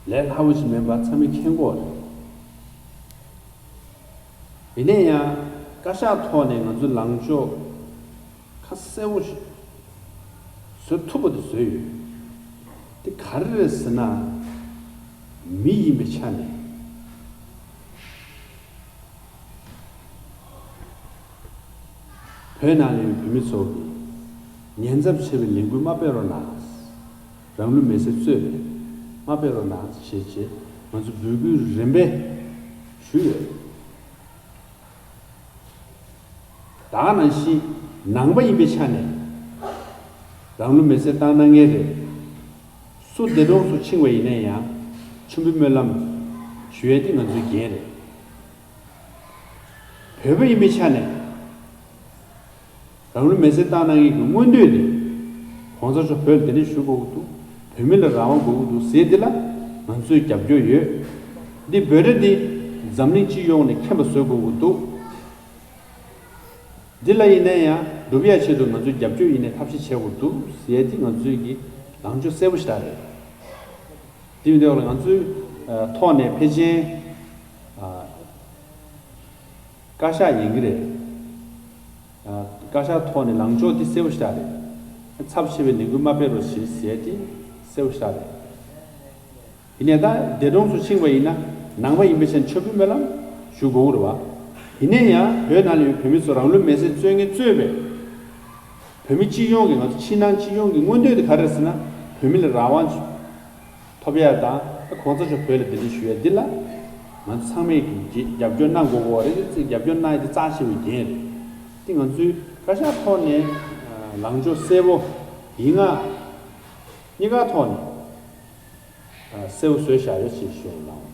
ལས་སླ་པོ་ཞིག་མིན་པ་ཚང་མས་མཁྱེན་གྱི་ཡོད་རེད། ཡིན་ན་ཡང་བཀའ་ཤག་ཐོག་ནས་ང་ཚོའི་ལངས་ཕྱོགས་ཁ་གསལ་པོ་ཞིག་བཟོ་ཐུབ་པ་དེ་བཟོས་ཡོད། དེ་ག་རེ་རེད་ཟེར་ན། མི་ཡིན་པའི་ཆ་ནས་བོད་ནང་ལ་ཡོད་བོད་མི་ཚོ་གིས་ཉེན་ཚབས་ཆེ་བའི་ལས་འགུལ་མ་སྤེལ་རོགས་གནང་། རང་ལུས་མེར་སྲེག་རྩོད་རེས་མ་སྤེལ་རོགས་གནང་ཞེས་བྱས་ང་ཚོ་འབོད་སྐུལ་རིམ་པས་ཞུས་ཡོད། ད་ག་ནང་བཞིན་ནང་པ་ཡིན་པའི་ཆ་ནས་རང་ལུས་མེར་སྲེག་བཏང་གནང་མཁན་རེད། སུ་འདས་གྲོངས་སུ་ཕྱིན་པ་ཡིན་ན་ཡང་མཆོད་འབུལ་སྨོན་ལམ་ཞུ་ཡས་དེ་ང་ཚོའི་འགན་རེད། བོད་པ་ཡིན་པའི་ཆ་ནས་རང་ལུས་མེར་སྲེག་བཏང་གནང་མཁན་གྱི་མངོན་འདོད་དེ་གོང་ས་མཆོག་བོད་ལ་གདན་འདྲེན་ཞུ་དགོས་ཀྱི་འདུག་བོད་མི་ལ་རང་དབང་དགོས་ཀྱི་འདུག་ཟེར་དེ་ལ་ང་ཚོས་རྒྱབ་སྐྱོར་ཡོད། འདི་འབོད་སྒྲ་འདི་འཛམ་གླིང་སྤྱི་ཡོངས་ནས་མཁྱེན་པ་བཟོ་དགོས་ཀྱི་འདུག་འདི་ལ་ཡིན་ན་ཡང་སྒྲུབ་ཡ་ཆེད་དུ་ང་ཚོས་རྒྱབ་སྐྱོར་ཡིན་ནའི་ཐབས་ཤེས་བྱེད་དགོས་འདུག་ཟེར་ཏེ་ང་ཚོས་ཀྱི་ལངས་ཕྱོགས་གསལ་པོ་ཞིག་རེད། དེ་ཡིན་དུས་ང་ཚོའི་ཐོག་ནས་ཕལ་ཆེར་བཀའ་ཤག་ཡིན་གྱི་རེད། བཀའ་ཤག་ཐོག་ནས་ལངས་ཕྱོགས་དེ་གསལ་པོ་ཞིག་རེད། ཚབས་ཆེ་བའི་ལས་འགུལ་མ་སྤེལ་རོགས་ཞེས་ཟེར་ཏེ་གསལ་པོ་ཞིག་རེད། ཡིན་ནའི་ད་འདས་གྲོངས་སུ་ཕྱིན་པ་ཡིན་ན་ནང་པ་ཡིན་པའི་ཆ་ནས་མཆོད་འབུལ་སྨོན་ལམ་ཞུ་དགོས་རེད་བ། ཡིན་ནའི་ཡང་བོད་ནང་ལ་ཡོད་བོད་མི་ཚོ་རང་ལུས་མེར་སྲེག་རྩོད་མཁན་གཙོས་པའི་བོད་མི་སྤྱི་ཡོངས་ཀྱི་ང་ཚོ་ཕྱི་ནང་སྤྱི་ཡོངས་ཀྱི་མངོན་འདོད་དེ་ག་རེ་རེད་ཟེར་ན། བོད་མི་ལ་རང་དབང་ཐོབ་ཡ་དང་གོང་ས་མཆོག་བོད་ལ་གདན་འདྲེན་ཞུ་ཡ་འདི་ལ་ང་ཚོ་ཚང་མས་ཀྱི་རྒྱབ་སྐྱོར་གནང་དགོས་ཀྱི་རེད། དེ་རྒྱབ་སྐྱོར་གནང་ཡ་དེ་རྩ་ཆེ་བའི་འགན་རེད། དེ་ང་ཚོའི་བཀའ་ཤག་ཐོག་ནས་ལངས་ཕྱོགས་གསལ་པོ་ཡིན་ང་གཉིས་ཀ་ཐོག་ནས། གསལ་པོ་བཟོས་བཞག་ཡོད་ཅེས་ཞུ་ཡི་ལགས།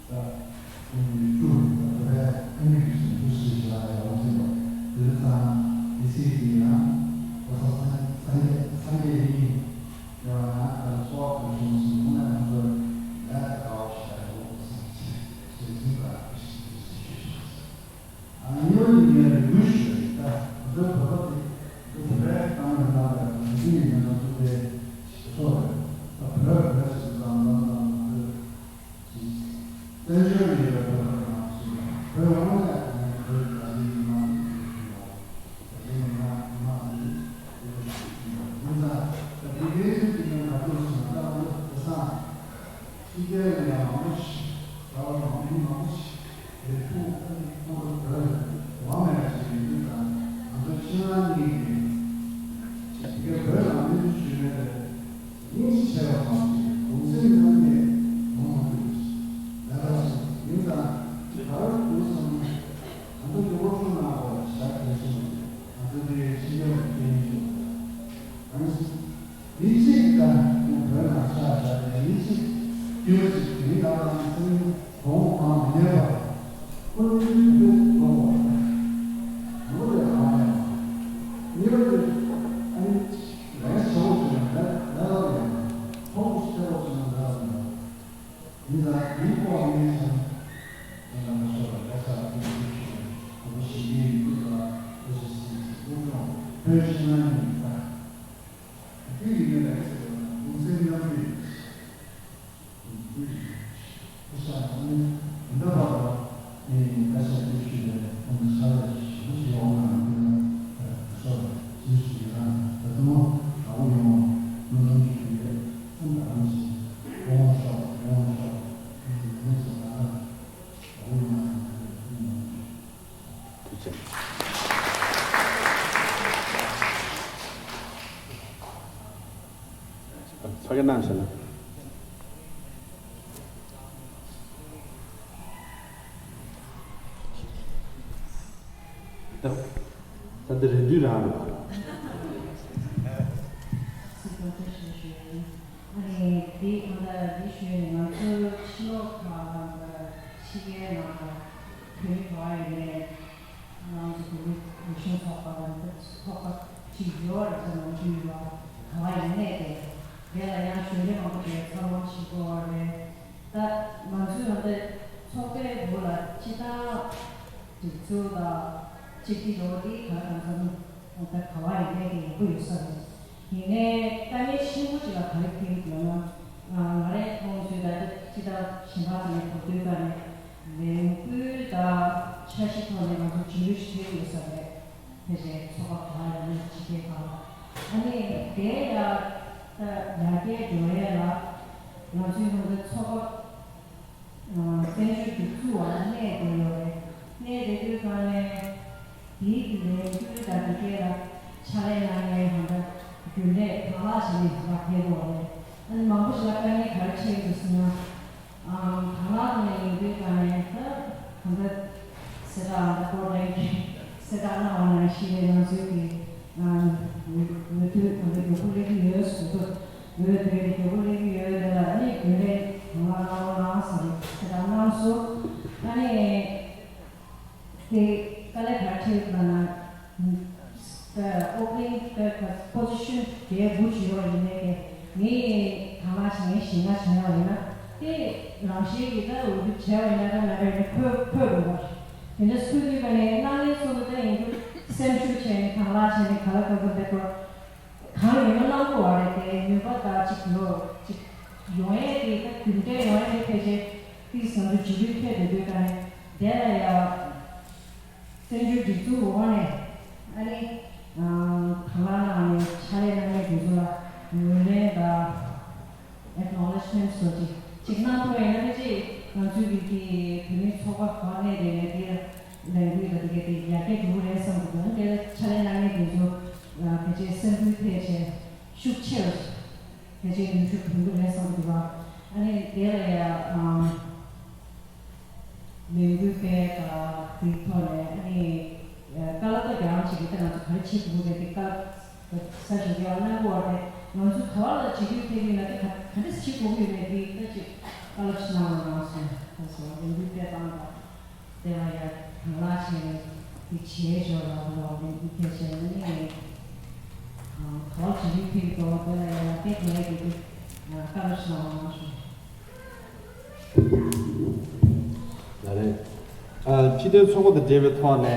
ད་ཁོང་གི་བཅུ་དང་བོད་པའི་ཨ་མི་རི་ཀའི་སུམ་ཅུ་སོ་བཞི་ལ་ཡང་འོང་ཟིན་པ། དེ་ཚོ་ཚང་མི་སེར་གྱི་ཡང་ལོ་གསར་སངས་སངས་རྒྱས་སངས་རྒྱས་ཡིན་ཡང་ཡང་ད་འཚོ་བ་གང་བྱུང་སོང་ཁོང་ན་ང་ཚོ་ལས་ཀ་དགའ་བ་ཞིག་ཡག་པོ་སོང་ཟེར་ཟིན་པ་ཞིག་ཟེར་ཞུས་ཤིང་། ཨ་ནི་ཡོད་ཀྱི་ངའི་རེ་སྐུལ་ཞུ་རེད། ད་ང་ཚོའི་བོད་པ་དེ་ང་ཚོ་བོད་པའི་ཏང་མི་ཏང་དང་ང་ཚོའི་མི་ང་ཚོ་ཚོ་དེ་ཞིག་ཚོགས་རེད། ད་བོད་བོད་ཞིག་ཏང་ཏང་ཏང་ང་ཚོའི། བཙན་བྱོལ་ནས་ཡོད་པའི་བོད་པ་རྣམས་སུ་བོད་རང་ལ་ཡང་བོད་དགའ་ལྡན་མི་མང་གི་ཞུ་བ། དགའ་ལྡན་མི་མང་མི་མང་གི་ཞུ་བ། ཡིན་ཙང་ད་དེ་གའི་ཚུལ་དེ་ག་ལ་འགྲོ་སོང་ན་ད་ང་ཚོ་དེང་སང་ཕྱི་རྒྱལ་ལ་ཡང་མང་པོ་ཞིག་གྲྭ་པ་མང་པོ་མི་མང་པོ་ཞིག་དེ་ཕུགས་ཨ་ནི་ཁོང་ཚོ་བོད་དབང་མེད་པ་ཞིག་ཡིན་དུས་ཙང་ང་ཚོ་ཕྱི་ནང་གཉིས་ཀྱི་དེ་གའི་བོད་ནང་མི་ཚོ་ཞུ་མེད་པའི། ཉིན་ཞིག་བྱས་པ་མ་ཟད་གུང་སེང་ནང་ནས་ལོང་མ་ཐུབ་པ་ཞིག་བོད་ཕྱི་ནང་གཉིས་ཀ་དེ་ཡིན་ནའི་ལས་ཟེར་བ་ན་གུང་སེང་མཉམ་འདུས། ཐུགས་རྗེ་ཆེ། ཕ་གི་གནང་ཞེ་ན། ད་ད་འདི་རེ་འདུན་རང་རེད་པ། ཨ་ནི་འདི་ང་ལ་འདི་ཞུས་ནས་ང་ཚོའི་ཕྱི་ལོགས་ཁག་ལ་ཕྱི་རྒྱལ་ནང་ལ་བོད་མི་ག་བ་ཡིན་ནའི། ང་ཚོ་བོད་རིགས་རིག་གཞུང་ཚོགས་པ་དང་ཚོགས་པ་གཅིག་ཡོད་རེད་ཟེར་ནང་ཆོས་ཡོད་པ་ག་བ་ཡིན་ནས་དེ་དེ་ལ་ཡང་གཞོན་སྐྱེས་མང་པོ་ཞིག་འཚར་ལོངས་བྱེད་དགོས་པ་རེད། ད་ང་ཚོའི་ཡང་དེ་ཚོགས་པའི་སྒོ་ལ་སྤྱི་བཏང་སྒྲིག་འཛུགས་དང་གཅིག་སྒྲིལ་འགྲོ་བ་དེ་ག་རེ་གང་འཚམ་ད་ག་བ་ཡིན་ནས་དེ་ཡག་པོ་ཡོད་ས་རེད། ཡིན་ནའི་དཀའ་ངལ་ཆེན་པོ་ཅིག་ལ་ག་རེ་འཕྲད་ཀྱི་ཡོད་ན། ང་རའི་མཐོང་ཚུལ་ད་ལྟ་ཅི་ལྟར་གཞན་པ་ཚོ་ནས་གོ་ཐོས་པ་ནས་ལས་འགུལ་དང་འཆར་གཞི་ཐོག་ནས་ང་ཚོ་ཇུས་འདོན་ཞིག་ཐེབས་ཡོད་ས་རེད། ཕལ་ཆེར་ཚོགས་པ་གང་ཡིན་ན་ཇི་སྐད་གང་། ཨ་ནི་དེ་ཡང་ད་ཡར་རྒྱས་འགྲོ་ཡས་ལ་ང་ཚོའི་ནང་གི་ཚོགས་པ། བཙན་བྱོལ་སྒྲིག་འཛུགས་འོག་ལ་གནས་བསྡད་ཡོད་རེད། གནས་བསྡད་དུས་སྒང་ནས་དེའི་གི་ལས་འགུལ་དང་དེ་གའི་ལ་ཕྱག་ལས་གནང་མཁན་ཧང་ད་རྒྱུན་ལས་གང་ལགས་ཞིག་ནས་ཧང་ད་ཕེབས་ཡོད་རེད། ཨ་ནི་མང་པོ་ཞིག་ལ་དཀའ་ངལ་ག་རེ་འཕྲད་ཡོད་འདུག་ཟེར་ན། གང་ལགས་ནས་ཡོང་དུས་སྒང་ནས་ད་ཧང་ད་གསལ་བསྒྲགས་ཧང་ད་སྐོར་རེད། གསལ་བསྒྲགས་གནང་བ་ནང་བཞིན་ནས་ང་ཚོའི་གི་ང་འོས་འོས་བསྡུ་གང་ལ་མགྱོགས་པོ་སླེབས་ཀྱི་ཡོད་ཟེར་དུས། འོས་བསྡུ་མགྱོགས་པོ་སླེབས་ཀྱི་ཡོད་དེ་ལ་ཨ་ནི་རྒྱུན་ལས་གང་ལ་གནང་རོགས་གནང་ཟེར་ནས་ཞུ་དག་གནང་སོང་། ཨ་ནི་དེ་དཀའ་ལས་ག་རེ་འཕྲད་ཡོད་ལབ་ན། ད་ཨོ་པེ་ནིང་ད་པོ་ཟི་ཤན་བརྒྱད་དགུ་ཅིག་ཡོད་ཡིན་ནའི་དེ་ངས་གང་ལ་བྱེད་ངས་ཞིང་ང་བྱེད་ཡོད་ཡིན་ན་དེ་རང་བཞིན་གྱིས་ད་འོས་བསྡུ་བྱས་པ་ཡིན་ན་ད་ང་རང་ནས་ཕོད་ཕོད་དགོས་པ་རེད། དེ་འདྲ་སུ་དུས་པ་ནས་གནང་མཁན་ཚོ་ལ་ད་ཡིན་རྒྱུ་སེམས་ཤུགས་བྱས་ནས་གང་ལ་བྱས་ནས་ག་ལ་གང་ག་འབད་དགོས། གང་ཡོད་ན་གནང་དགོས་པ་རེད་དེ་ནུས་པ་ད་ཅིག་ཡོད་ཅིག་ཡོང་ཡས་དེ་ད་རྒྱུན་འབྲས་ཡོང་ཡས་དེ་ཕལ་ཆེར་ཏིག་ཙམ་དུ་འཇུ་རྒྱུ་ཐེབས་འདུག་དུས་ད་ནས་དེ་ལ་ཡ་བཙན་བྱོལ་སྒྲིག་འཛུགས་འོག་ནས་ཨ་ནི་གང་ལ་ནང་ནས་ཕྱག་ལས་གནང་མཁན་དེ་ཚོ་ལ་ངོས་ལེན་དང་། Acknowledgement་སོགས་ཅིག་ཅིག་གནང་ཐུབ་པ་ཡིན་ན་ཕལ་ཆེར་ང་ཚོའི་གི་གི་བོད་མིའི་ཚོགས་པ་གང་ནས་རེད་ལས་དེ་ལས་འགུལ་དང་དེ་ག་དེ་ཡར་རྒྱས་འགྲོ་གི་རེད་བསམ་གི་འདུག་དེ་ཕྱག་ལས་གནང་མཁན་དེ་ཚོ་ཕལ་ཆེར་སེམས་འགུལ་ཐེབས་བྱས་ཤུགས་ཆེ་བ་ཕལ་ཆེར་ནུས་ཤུགས་ཐོན་གི་རེད་བསམ་གི་འདུག་ཨ་ནི་དེ་ལ་ཡ་ལས་འགུལ་སྤེལ་དང་དེའི་ཐོག་ནས་ཨ་ནི་བཀའ་སློབ་ད་རྒྱ་རང་བྱེད་ཀྱི་ད་ང་ཚོ་ག་རེ་བྱེད་དགོས་རེད་དེ་བཀའ་ས་ཞིག་ཡང་གནང་དགོས་པ་རེད། ང་ཚོ་ག་བ་ལ་བྱེད་རྒྱུ་ཕེབས་ཡིན་ན་དེ་ག་ག་འདྲས་བྱེད་དགོས་ཀྱི་ཡོད་མེད་དེ་ད་ཅིག་བཀའ་སློབ་ཞིག་གནང་རོགས་གནང་ཟེར་ད་ཟེར་བ་ལས་འགུལ་སྤེལ་སྟངས་དང་དེ་ལ་ཡང་གང་ལགས་བྱས་ནས་དེ་བྱེད་ཞོར་ལ་དེ་ལ་དེ་འདི་ཕལ་ཆེར་ནི་ག་བ་བྱེད་རྒྱུ་ཕེབས་དགོས་དེ་ལ་ཡང་ལག་བསྟར་དེ་ལ་དེ་དེ་བཀའ་སློབ་ཞིག་གནང་རོགས་གནང་ཞུ། ལགས་རེད། ཨ་སྤྱི་མཐུན་ཚོགས་པ་དང་འབྲེལ་བའི་ཐོག་ནས་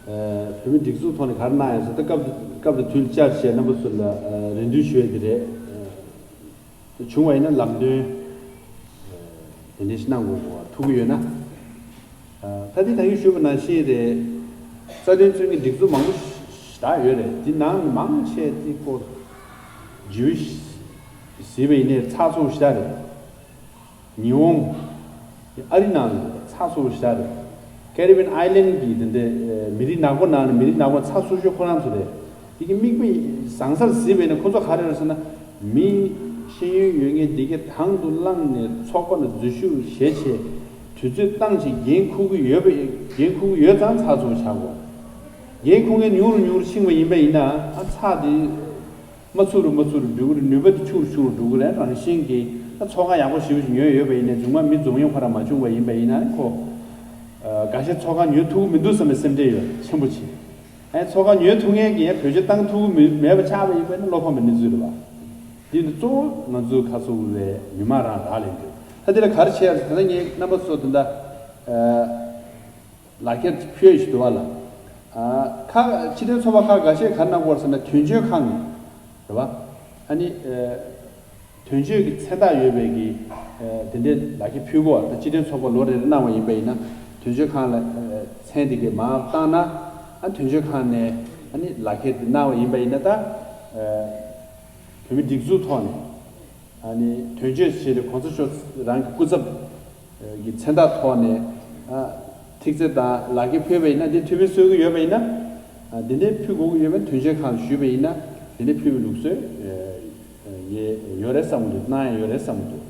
ཨ་བོད་མི་སྒྲིག་འཛུགས་ཐོག་ནས་ག་རེ་གནང་ཡོད་ཟེར་ད་སྐབས་སྐབས་དང་དུས་ལ་བཅར་བྱས་རྣམ་པ་ཚོ་ལ་ཨ་རེ་འདུན་ཞུ་ཡས་དེ་རེད། ཨ་བྱུང་བ་ཡིན་ན་ལམ་སྟོན་ཨ་དེ་འདྲ་ཞིག་གནང་དགོས་པ་ཐུག་གི་ཡོད་ན། ཨ་ད་ལྟའི་ད་གིན་ཞུས་པ་ནང་བཞིན་རེད། རྩ་དོན་བཙོན་གྱི་སྒྲིག་འཛུགས་མང་པོ་ཞེ་དྲག་ཡོད་རེད། འདི་ནང་ནས་མང་ཆེ་དེ་སྐོར་ཇུས་གཟིགས་པ་ཡིན་ནའི་ཚགས་ཚུད་ཞེ་དྲག་རེད། ཉི་ཧོང་ཨ་རི་ནང་ལ་ཚགས་ཚུད་ཞེ་དྲག་རེད། Caribbean Island་གི་དེ་འདྲའི་མི་རིགས་ནག་པོ་ནང་ནས་མི་རིགས་ནག་པོ་ཚགས་ཚུད་ཤོས་ཁོ་རང་ཚོ་རེད། དེ་གི་མིག་དཔེ་བཟང་སར་གཟིགས་པ་ཡིན་ན་ཁོ་ཚོ་ག་རེ་རེད་ཟེར་ན། མི་ཤེས་ཡོན་ཡོད་མཁན་འདི་གའི་དང་དུ་བླངས་ནས་ཚོགས་པ་ལ་འཛུལ་ཞུགས་བྱེད་ཆེད་དུས་ཚོད་བཏང་ཆེད་འགན་འཁུར་གྱི་ཡོད་པ་འགན་འཁུར་གྱི་ཡོད་ཙང་ཚགས་ཚུད་བྱ་དགོས། འགན་འཁུར་མཁན་ཉུང་རུ་ཉུང་རུ་ཕྱིན་པ་ཡིན་པ་ཡིན་ན་ཨ་ཚགས་དེ་མ་ཚུགས་རུ་མ་ཚུགས་རུ་འགྲོ་གི་རེད། ནུས་པ་དེ་ཆུང་རུ་ཆུང་རུ་འགྲོ་གི་རེད། རང་བཞིན་གྱིས་ཨ་ཚོགས་ཁང་ཡག་པོ་ཞེ་པོ་ཞིག་ཉོས་ཡོད་པ་ཡིན་ན་མཇུག་མ་མི་འཛོམས་ཡོང་ཁོ་རང་མ་བྱུང་བ་ཡིན་པ་ཡིན་ན་ཁོ་ཨ་འགའ་ཤས་ཚོགས་ཁང་ཉོ་ཐུབ་ཀྱི་མི་འདུག་བསམ་པའི་སེམས་ཁྲལ་ཡོད་ཆེན་པོ་ཆེ། ཨ་ཚོགས་ཁང་ཉོ་ཐུབ་མཁན་གྱིས་ཡང་བེད་སྤྱོད་བཏང་ཐུབ་ཀྱི་མི་མེད་པ་ཆགས་པ་ཡིན་པ་ཡིན་ན་བློ་ཕམ་པའི་གནས་ཚུལ་རེད་བ། འདི་ནི་གཙོ་བོ་ང་ཚོའི་ཁ་སོ་བའི་མི་མང་རང་རག་ལས་འདུག་ད་འདི་ལ་ག་རེ་བྱས་ཡོད་ཟེར་ན་ངས་རྣམ་པ་ཚོ་དེ་འདྲ་ཨ་ལག་ཁྱེར་ཕུལ་ཞིག་འདུག་བ་ལ། ཨ་ཁ་སྤྱི་མཐུན་ཚོགས་པ་ཁག་འགའ་ཤས་ག་རེ་གནང་གི་ཡོད་རེད་ཟེར་ན། དོན་གཅོད་ཁང་ནས་རེད་བ། ཨ་ནི་ཨ་དོན་གཅོད་ཀྱི་མཚན་རྟགས་ཡོད་པའི་གི་ཨ་དེ་འདྲའི་ལག་ཁྱེར་ཕུལ་གྱི་ཡོད་རེད། སྤྱི་མཐུན་ཚོགས་པ་ལོ་རེ་རེ་གནང་བ་ཡིན་པ་ཡིན་ན། དོན་གཅོད་ཁང་ལ་ཨ་མཚན་དེ་གའི་མར་བཏང་ན། ཨ་དོན་གཅོད་ཁང་ནས་ཨ་ནི་ལག་ཁྱེར་དེ་གནང་བ་ཡིན་པ་ཡིན་ན། ད་ཨ་བོད་མི་སྒྲིག་འཛུགས་ཐོག་ནས་ཨ་ནི་དོན་གཅོད་བྱས་ཏེ་གོང་ས་མཆོག་རང་གི་སྐུ་ཚབ་ཀྱི་མཚན་རྟགས་ཐོག་ནས་ཨ་ཐིག་ཚད་དང་ལག་ཁྱེར་ཕུལ་བ་ཡིན་ན། འདི་ཐུགས་ཕན་གསོས་ཀྱི་ཡོད་པ་ཡིན་ན། ཨ་འདི་འདྲའི་ཕུལ་དགོས་ཀྱི་ཡོད་པ་ཡིན་ན། དོན་གཅོད་ཁང་ལ་ཞུས་པ་ཡིན་ན། འདི་འདྲའི་ཕུལ་བའི་ལུགས་སྲོལ་ཨ་ངས་ཡོད་རེད་བསམ་གྱི་འདུག་གནང་ཡ་ཡོད་རེད་བསམ་གྱི་འདུག་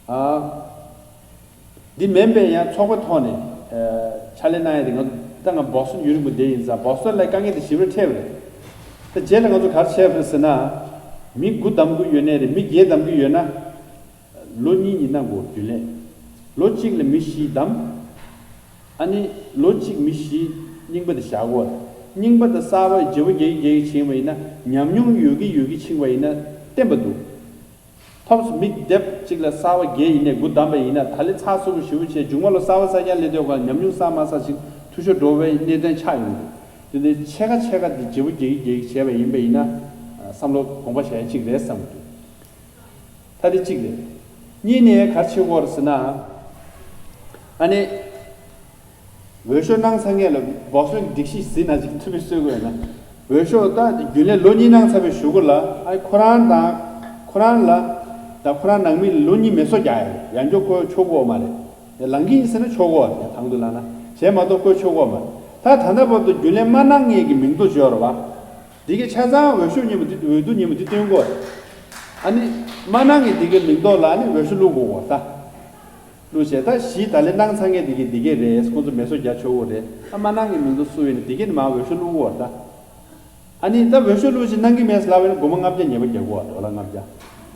ཨ་འདི་མིན་པའི་ཡང་ཚོགས་པའི་ཐོག་ནས་ཨ་ཕྱག་ལས་གནང་ཡ་དེ། ང་ད་ང་བོ་སི་ཊོན་ཡུན་རིང་པོ་བསྡད་ཡིན་ཙང་། བོ་སི་ཊོན་ལ་དཀའ་ངལ་དེ་ཞེ་པོ་འཕྲད་པ་རེད། ད་རྗེས་ལ་ང་ཚོ་ག་རེ་བྱས་པ་རེད་ཟེར་ན། མི་དགུ་བདམ་གྱི་ཡོད་ནའི་རེད། མི་བརྒྱད་བདམ་གྱི་ཡོད་ན། ལོ་གཉིས་གཉིས་གནང་དགོས། རྒྱུན་ལས་ལོ་གཅིག་ལ་མི་བཞི་བདམས། ཨ་ནི་ལོ་གཅིག་མི་བཞི་རྙིང་པ་དེ་བཞག་དགོས། རྙིང་པ་དང་གསར་པ་བརྗེ་པོ་རྒྱག་གི་རྒྱག་གི་ཕྱིན་པ་ཡིན་ན། ཉམས་མྱོང་ཡོད་ཀྱི་ཡོད་ཀྱི་ཕྱིན་པ་ཡིན་ན་བརྟན་པ་འདུག་ཐོབ་མི་སྡེབ་གཅིག་ལ་གསར་པ་བརྒྱད་ཡིན་ནའི་དགུ་བདམས་པ་ཡིན་ན། ད་ལས་ཚགས་ཚུད་པོ་ཞེ་པོ་བྱས། མཇུག་མ་ལ་གསར་པ་གསར་རྐྱང་སླེབས་དུས་སྒང་ཉམས་མྱོང་བསགས་མ་བསགས་ཅིག་འཐུས་ཤོར་འགྲོ་བའི་གནད་དོན་ཆགས་ཡོང་གི་འདུག་དེ་ནས་ཕྱེད་ཀ་ཕྱེད་ཀ་དེ་བརྗེ་པོ་རྒྱག་གི་རྒྱག་གི་བྱས་པ་ཡིན་པ་ཡིན་ན། བསམ་བློ་གོང་འཕེལ་བྱ་ཡ་གཅིག་རེད་བསམ་གྱི་འདུག་ད་དེ་གཅིག་རེད། གཉིས་ནས་ག་རེ་བྱེད་དགོས་རེད་ཟེར་ན། ཨ་ནི་འོས་ཤོག་གནང་ཚར་མཁན་ལ་བོ་སི་ཊོན་སྒྲིག་གཞི་ཟིན་ན་ཅིག་ཐུགས་ཕན་གསོས་དགོས་ན། འོས་ཤོག་ད་རྒྱུན་ལས་ལོ་གཉིས་གནང་ཚར་བའི་གཞུག་གུ་ལ། ཨ་ཁོ་རང་དང་ཁོ་རང་ལ་ད་ཁོ་རང་ནང་མི་ལ་ལོ་གཉིས་མེ་སོར་རྒྱག་ཡ་རེད། ཡང་བསྐྱར་བསྐོ་ཆོག་གི་ཡོད་མ་རེད། ལངས་ཀྱི་ཡིན་ཟེར་ན་ཆོག་གི་ཡོད་རེད། དང་དུ་ལངས་ན་བྱས་མ་གཏོགས་བསྐོ་ཆོག་གི་ཡོད་མ་རེད། ད་ད་ལྟ་བར་དུ་རྒྱུན་ལས་མ་གནང་མཁན་གྱི་མིང་ཐོ་ཅིག་ཡོད་རེད་བ། འདི་གའི་ཆ་ཚང་འོས་ཤོག་སྙན་པོ་འདི། འོས་བསྡུ་སྙན་པོ་འདི་སྟོན་དགོས། ཨ་ནི་མ་གནང་མཁན་འདི་གའི་མིང་ཐོག་ལ་ཨ་ནི་འོས་ཤོག་བླུག་དགོས་གོ་ད། བླུག་བྱས་ད་བཞི་ད་ལས་གནང་ཚར་མཁན་འདི་གའི་འདི་གའི་རེད། ཁོང་ཚོ་མེ་སོར་རྒྱག་ཆོག་གོ་རེད། ཨ་མ་གནང་མཁན་མིང་ཐོ་སུ་ཡིན་ན་འདི་གའི་ནི་མར་འོས་ཤོག་བླུག་དགོས་ད། ཨ་ནི་ད་འོས་ཤོག་བླུག་བྱས་གནང་གི་མེད་ལབ་པ་ཡིན་ན་སྒོར་མོ་ལྔ་བརྒྱ་ཉེས་པ་རྒྱག་དགོས། ཌོ་ལར་ལྔ་བརྒྱ།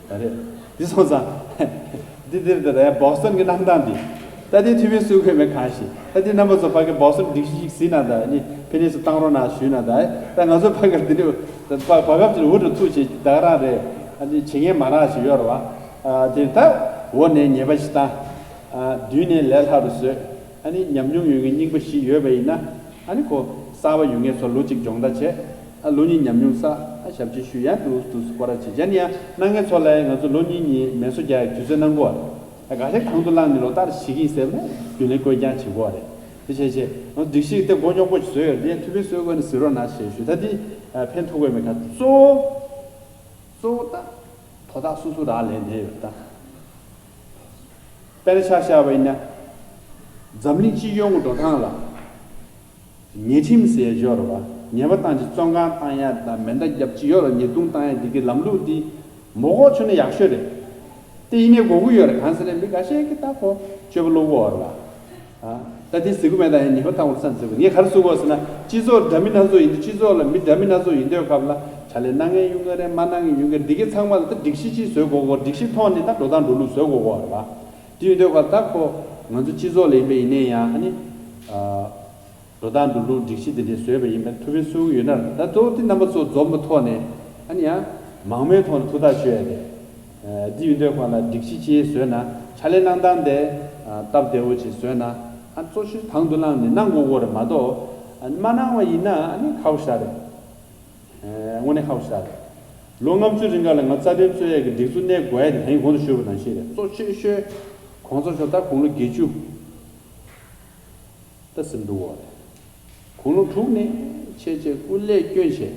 ད་རེད། འདི་སོང་ཙང་། འདི་འདིར་དེ་རེད། བོ་སི་ཊོན་གྱི་གནང་སྟངས་འདི། ད་ལྟའི་འཐུས་མི་སུ་དགོས་མེད་གང་ཞིག་ད་ལྟའི་རྣམ་པ་ཚོ་ཕ་གི་བོ་སི་ཊོན་སྒྲིག་གཞི་ཞིག་ཟིན་ན། ད་ནི་ཕེ་ནེ་སུ་བཏང་རོགས་གནང་ཞུས་ན། ད་ད་ང་ཚོ་ཕ་གི་འདི་འདྲ་བ་བ་གབ་ཅིག་འུ་འདྲ་ཐུག་བྱས་ད་ག་རང་རེད། ཨ་ནི་བྱེད་མཁན་མ་རག་ཞིག་ཡོད་རེད་བ། ཨ་དེ་ད་འོག་ནས་ཉེས་པ་ཞིག་བཏང་། ཨ་མདུན་ནས་ལས་སླ་རུ་བཟོས། ཨ་ནི་ཉམས་མྱོང་ཡོད་མཁན་རྙིང་པ་ཞིག་ཡོད་པ་ཡིན་ན། ཨ་ནི་ཁོ་གསར་པ་ཡོད་མཁན་ཚོ་ལོ་གཅིག་སྦྱོང་བརྡར་བྱས། ཨ་ལོ་གཉིས་ཉམས་མྱོང་བསགས། ཨ་ཞབས་ཕྱི་ཞུ་ཡ་འདུག་འདུག་སྐོར་ར་བྱེད་ཀྱང་ཡང་གནང་མཁན་ཚོ་ལ་ཡང་ང་ཚོ་ལོ་གཉིས་གཉིས་མེ་སོར་རྒྱག་ཡ་དུས་ཚོད་གནང་དགོས། ཨ་ག་ཤེད་དང་དུ་བླངས་ནས་ལོ་ལྟར་བྱེད་ཀྱི་ཡིན་ཟེར་ནས་རྒྱུན་ལས་བསྐོས་རྐྱང་བྱེད་དགོས་རེད། དེ་བྱས་བྱས་ང་ཚོ་སྒྲིག་གཞི་དེ་མགོ་རྙོག་པོ་ཞིག་བཟོས་ཡོད་རེད། དེ་ཡང་ཐུགས་ཕན་གསོས་དགོས་ན་གཟིགས་རོགས་གནང་ཞེས་ཞུ། ད་འདི་ཨ་ཕན་ཐོགས་དགོས་མེད་ཁ་གཙོ་བོ་གཙོ་བོ་ད་དོ་བདག་སོ་སོ་རག་ལས་བསྡད་ཡོད་ད། དཔེར་ན་ཆ་བཞག་པ་ཡིན་ན། འཛམ་གླིང་སྤྱི་ཡོངས་ཀྱི་འགྲོ་སྟངས་ལ་ཉེས་ཁྲིམས་ཟེར་ཡ་ཡོད་རེད་བ། ཉེས་པ་བཏང་ཅིག་བཙོན་ཁང་བཏང་ཡ་དང་མེ་མདའ་རྒྱབ་ཅིག་ཡོད་རེད། ཉེས་རྡུང་བཏང་ཡ་འདི་གི་ལམ་ལུགས་འདི་མོ་གོ་ཆུ་ནས་ཡག་ཤོས་རེད། དེ་ཡིན་ནའི་དགོས་ཀྱི་ཡོད་རེད། གང་ཟེར་ན་མི་འགའ་ཤས་ཀྱིས་ད་ཁོ་སྤྱོད་པ་སློབ་གོ་བ་རེད་བ། ཨ། ད་དེ་ཟེར་གི་མེད། ད་ཡང་ཉེས་པ་བཏང་བར་བསམ་ཟེར་གི། ངས་ག་རེ་ཟེར་གོ་ཟེར་ན། སྤྱི་ཚོགས་འདྲ་མིན་སྣ་ཚོགས་ཡིན་དུས། སྤྱི་ཚོགས་ལ་མི་འདྲ་མིན་སྣ་ཚོགས་ཡིན་དུས་སྐབས་ལ་ཕྱག་ལས་གནང་མཁན་ཡོང་གི་རེད། མ་གནང་མཁན་ཡོང་གི་རེད། འདི་གའི་ཚང་མ་ལ་ད་སྒྲིག་གཞི་གཅིག་བཟོ་དགོས་གོ། སྒྲིག་གཞི་ཐོག་ནས་ད་འགྲོ་སྟངས་འགྲོ་ལུགས་བཟོ་དགོས་གོ་རེད་བ། དེ་ཡིན་དུས་སྐབས་ད་ཁོ་ང་ཚོ་སྤྱི་ཚོགས་ལ་ཡིན་པ་ཡིན་ནའི་ཡང་། ཨ་ནི། ཨ། འགྲོ་སྟངས་འགྲོ་ལུགས་སྒྲིག་གཞི་དེ་འདྲ་བཟོས་པ་ཡིན་པ་ཐུགས་ཕན་གསོས་ཀྱི་ཡོད་ན། ད་གཙོ་བོ་དེ་རྣམ་པ་ཚོ་འཛོམས་པའི་ཐོག་ནས། ཨ་ནི་ཡང་མང་མོས་ཐོག་ནས་ཐུགས་ཐག་གཅོད་ཡ་རེད། ཨ། འདི་ཡིན་དུས་སྒང་ལ་སྒྲིག་གཞི་ཅིག་བཟོས་ན། ཕྱག་ལས་གནང་སྟངས་དེ། ཨ། སྟབས་བདེ་བོ་ཅིག་བཟོས་ན། ཨ། གཙོ་ཆེ་དང་དུ་བླངས་ནས་གནང་དགོས་ཀྱི་རེད་མ་གཏོགས། ཨ། མ་གནང་བ་ཡིན་ན་ཨ་ནི་ཁག་པོ་ཞེ་དྲག་རེད། ཨ། དངོས་གནས་ཁག་པོ་ཞེ་དྲག་རེད། ལོ་ལྔ་བཅུ་རིང་ག་ལ་ང་རྩ་དོན་རྩོད་ཡས་ཀྱི་སྒྲིག་འཛུགས་གནས་དགོས་ཡ་དེ་ད་གིན་གོང་དུ་ཞུས་པ་ནང་བཞིན་རེད། གཙོ་ཆེ་ཤོས་གོང་ས་མཆོག་ད་དགུང་ལོ་བརྒྱད་ཅུ། ད་ཟིན་འདུག་གོ། དགུང་ལོ་དྲུག་ནས་ཆེ་ཆེ་སྐུ་ལས་བསྐྱོན་བྱས།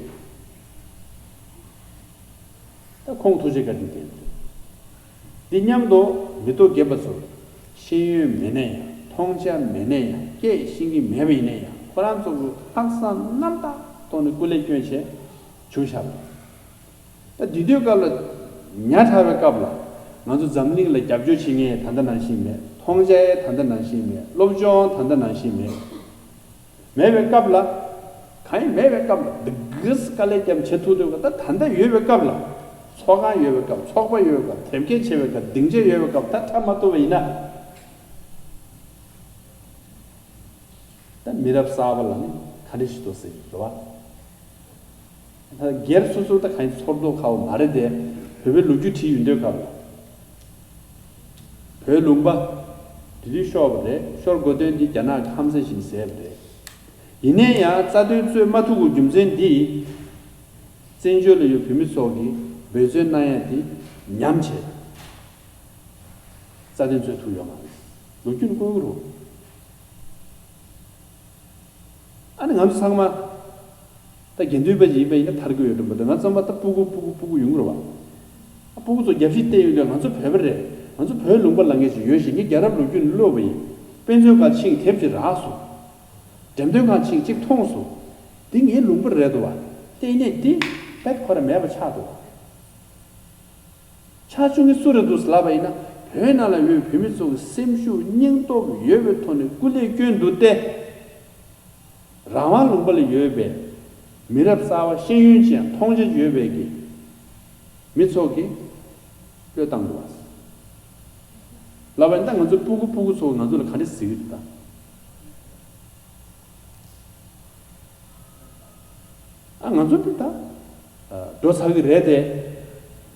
ད་ཁོང་ཐུགས་རྗེ་བཀའ་དྲིན་ལྡན་འདུག་འདི་མཉམ་དུ་མི་ཐོག་རྒན་པ་ཚོ། ཤེས་ཡོན་མེད་ན་ཡང་། མཐོང་རྒྱ་མེད་ན་ཡང་། སྐད་ཤེས་ཀྱི་མེད་པ་ཡིན་ན་ཡང་། ཁོ་རང་ཚོ་གི་ལྷག་བསམ་རྣམ་དག་ཐོག་ནས་སྐུ་ལས་བསྐྱོན་བྱས་བྱུང་བཞག་པ། ད་དེ་དུས་སྐབས་ལ། ཉག་ཕྲ་བའི་སྐབས་ལ་ང་ཚོ་འཛམ་གླིང་ལ་རྒྱབ་སྐྱོར་བྱེད་མཁན་ད་ལྟ་ནང་བཞིན་མེད། མཐོང་རྒྱ་ཡང་ད་ལྟ་ནང་བཞིན་མེད། སློབ་སྦྱོང་ད་ལྟ་ནང་བཞིན་མེད། མེད་པའི་སྐབས་ལ། གང་ཡང་མེད་པའི་སྐབས་ལ་འདི་གིས་དཀའ་ལས་བརྒྱབ་བྱེད་ཐུབ་འདུག་ག་ད་ད་ལྟ་ཡོད་པའི་སྐབས་ལ། ཚོགས་ཁང་ཡོད་པའི་སྐབས། ཚོགས་པ་ཡོད་པའི་སྐབས། དེབ་སྐྱེལ་བྱེད་པའི་སྐབས། སྡིངས་ཆ་ཡོད་པའི་སྐབས། ད་འཁྲབ་མ་ཐུབ་པ་ཡིན་ན། ད་མི་རབས་གསར་པ་ལ་ནི་ག་འདྲ་ཞིག་འདུག་ཟེར་རེད་བ། ད་སྒེར་སོ་སོར་ད་གང་ཚོར་རྟོག་ཁ་བོ་མ་རེད་དེ། བོད་པའི་ལོ་རྒྱུས་བྲིས་ཡོང་དུས་སྐབས་ལ། བོད་ལུང་པ་དེ་དུས་ཤོར་བ་རེད། ཤོར་དགོས་དོན་འདི་རྒྱ་ནག་ཧམ་སེ་བཞིན་བཟས་པ་རེད། ཡིན་ན་ཡང་རྩ་དོན་རྩོད་མ་ཐུབ་པའི་རྒྱུ་མཚན་འདིས། བཙན་བྱོལ་ལ་ཡོད་བོད་མི་ཚོ་གིས་འབད་བརྩོན་གནང་ཡ་དེ་ཉམས་བྱས། རྩ་དོན་རྩོད་ཐུབ་ཡོད་མ་རེད། ལོ་རྒྱུས་ནི་བཀོད་ཀྱི་རེད། ཨ་ནི་ང་ཚོ་ཚང་མ་ད་དགེ་འདུན་པ་ཞིག་ཡིན་པ་ཡིན་ན་ཐར་གྱི་ཡོད་འགྲོ་མི་འདུག་ང་ཚང་མ་ད་སྤུ་གུ་སྤུ་གུ་སྤུ་གུ་ཡོང་གི་རེད་བ། ཨ་སྤུ་གུ་ཚོ་རྒྱབ་ཤིག་བལྟས་ཡོང་དུས་ང་ཚོ་བོད་པ་རེད། ང་ཚོ་བོད་ལུང་པ་ལ་ངེས་ཤིག་ཡོད་ཤིག་ངས་རྒྱལ་རབས་ལོ་རྒྱུས་ནས་ཀློག་པ་ཡིན། དཔེ་མཛོད་ཁང་ཕྱིན་དེབ་ཅིག་རག་སོང་། འགྲེམས་སྟོན་ཁང་ཕྱིན་ཅིག་མཐོང་སོང་། འདི་ངའི་ལུང་པ་རེད་འདུག་བ། ལྟས་ངན་འདི་དཔེ་ཁོ་ར་མེད་པ་ཆགས་འདུག་ཆགས་བཅུག་མཁན་སུ་རེད་འདུག་ལབ་པ་ཡིན་ན། བོད་ནང་ལ་ཡོད་བོད་མི་ཚོ་གི་སེམས་ཤུགས་སྙིང་སྟོབས་ཡོད་པའི་ཐོག་ནས་སྐུ་ལས་བསྐྱོན་འདུག་སྟེ། རང་དབང་ལུང་པ་ལ་ཡོད་པའི་མི་རབས་གསར་བ་ཤེས་ཡོན་ཅན་མཐོང་རྒྱ་ཡོད་པའི་གི་མི་ཚོ་གིས་བློས་བཏང་འདུག་བ། ལབ་པ་ཡིན་ད་ང་ཚོ་སྤུ་གུ་སྤུ་གུ་ཚོ་ང་ཚོ་ལ་ག་འདྲ་ཟེར་གི་འདུག་ད། ཨ་ང་ཚོ་འདི་ད་འགྲོ་ཚར་གི་རེད་དེ།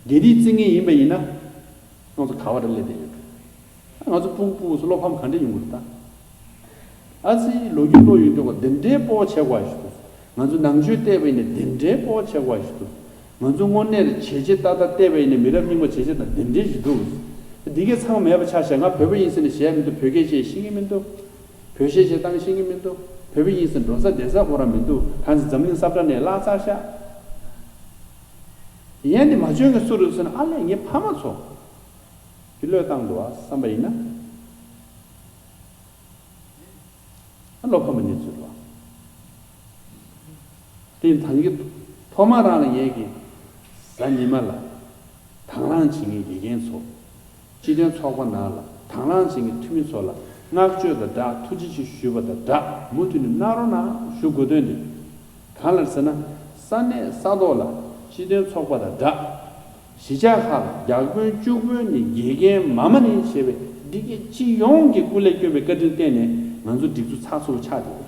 དགེ་སྡིག་བརྩི་མཁན་ཡིན་པ་ཡིན་ན་ང་ཚོ་ག་བ་རེ་སླེབས་བསྡད་ཡོད། ང་ཚོ་སྤུ་གུ་སྤུ་གུ་ཚོ་བློ་ཕམ་ག་འདྲ་ཡོང་གི་རེད་ད། ཨ་ཙི་ལོ་རྒྱུས་ཀློག་ཡོང་དུས་ག་འདི་འདྲའི་སྤོབས་པ་ཆེ་བ་ཞིག་འདུག་ང་ཚོ་ནང་ཆོས་བལྟས་པ་ཡིན་ན་འདི་འདྲའི་སྤོབས་པ་ཆེ་བ་ཞིག་འདུག་ང་ཚོ་དངོས་གནས་ལ་བྱས་རྗེས་ཏག་ཏག་བལྟས་པ་ཡིན་ན་མི་རབས་རྙིང་པ་བྱས་རྗེས་དང་འདི་འདྲའི་ཞིག་འདུག་འདི་གའི་ཚང་མ་མེད་པ་ཆགས་ཤག་ང་བོད་པ་ཡིན་ཟེར་ནས་བཤད་མི་འདུག་བོད་སྐད་བཤད་ཤེས་ཀྱི་མི་འདུག་བོད་གཞས་བྱེད་སྟངས་ཤེས་ཀྱི་མི་འདུག་བོད་པ་ཡིན་ཟེར་འགྲོ་ས་བསྡད་ས་ཁོ་རང་མི་འདུག་གང་ཟེར་འཛམ་གླིང་ས་བཀྲ་ནས་བརླག་ཚར་ཤག་ཡན་དེ་མ་བྱོན་གྱི་སུ་རེད་ཟེར་ན་ཨ་ལས་ངའི་ཕ་མ་ཚོ་གི་བློས་བཏང་འདུག་ཨ་བསམ་པ་ཡིན་ན། ཨ་བློ་ཕམ་པའི་གནས་ཚུལ་རེད་བ། དེ་ཡིན་ཐང་གི་ཐོག་མ་རང་ལ་ངས་ཀྱི་གཟའ་ཉི་མ་ལ་དང་བླངས་བྱེད་མཁན་དགེ་རྒན་ཚོ། སྤྱི་མཐུན་ཚོགས་པ་ནང་ལ་དང་བླངས་བྱེད་མཁན་འཐུས་མི་ཚོ་ལ་བསྔགས་བརྗོད་དང་སྦྲགས་ཐུགས་རྗེ་ཆེ་ཞུས་པ་དང་སྦྲགས་མུ་མཐུད་ནས་གནང་རོགས་གནང་ཞུ་དགོས་དོན་འདི། གང་ལ་ཟེར་ན། ས་གནས་ས་ཐོག་ལ་སྤྱི་མཐུན་ཚོགས་པ་དང་སྦྲགས། གཞིས་ཆགས་ཁག་ལ་བརྒྱ་དཔོན་བཅུ་དཔོན་ནས་དགེ་རྒན་མ་མ་ནས་བྱས་པའི་འདི་གའི་སྤྱི་ཡོངས་ཀྱི་སྐུ་ལས་བསྐྱོན་པའི་བཀའ་དྲིན་བརྟེན་ནས་ང་ཚོ་སྒྲིག་འཛུགས་ཚགས་ཚུད་པོ་ཆགས་བསྡད་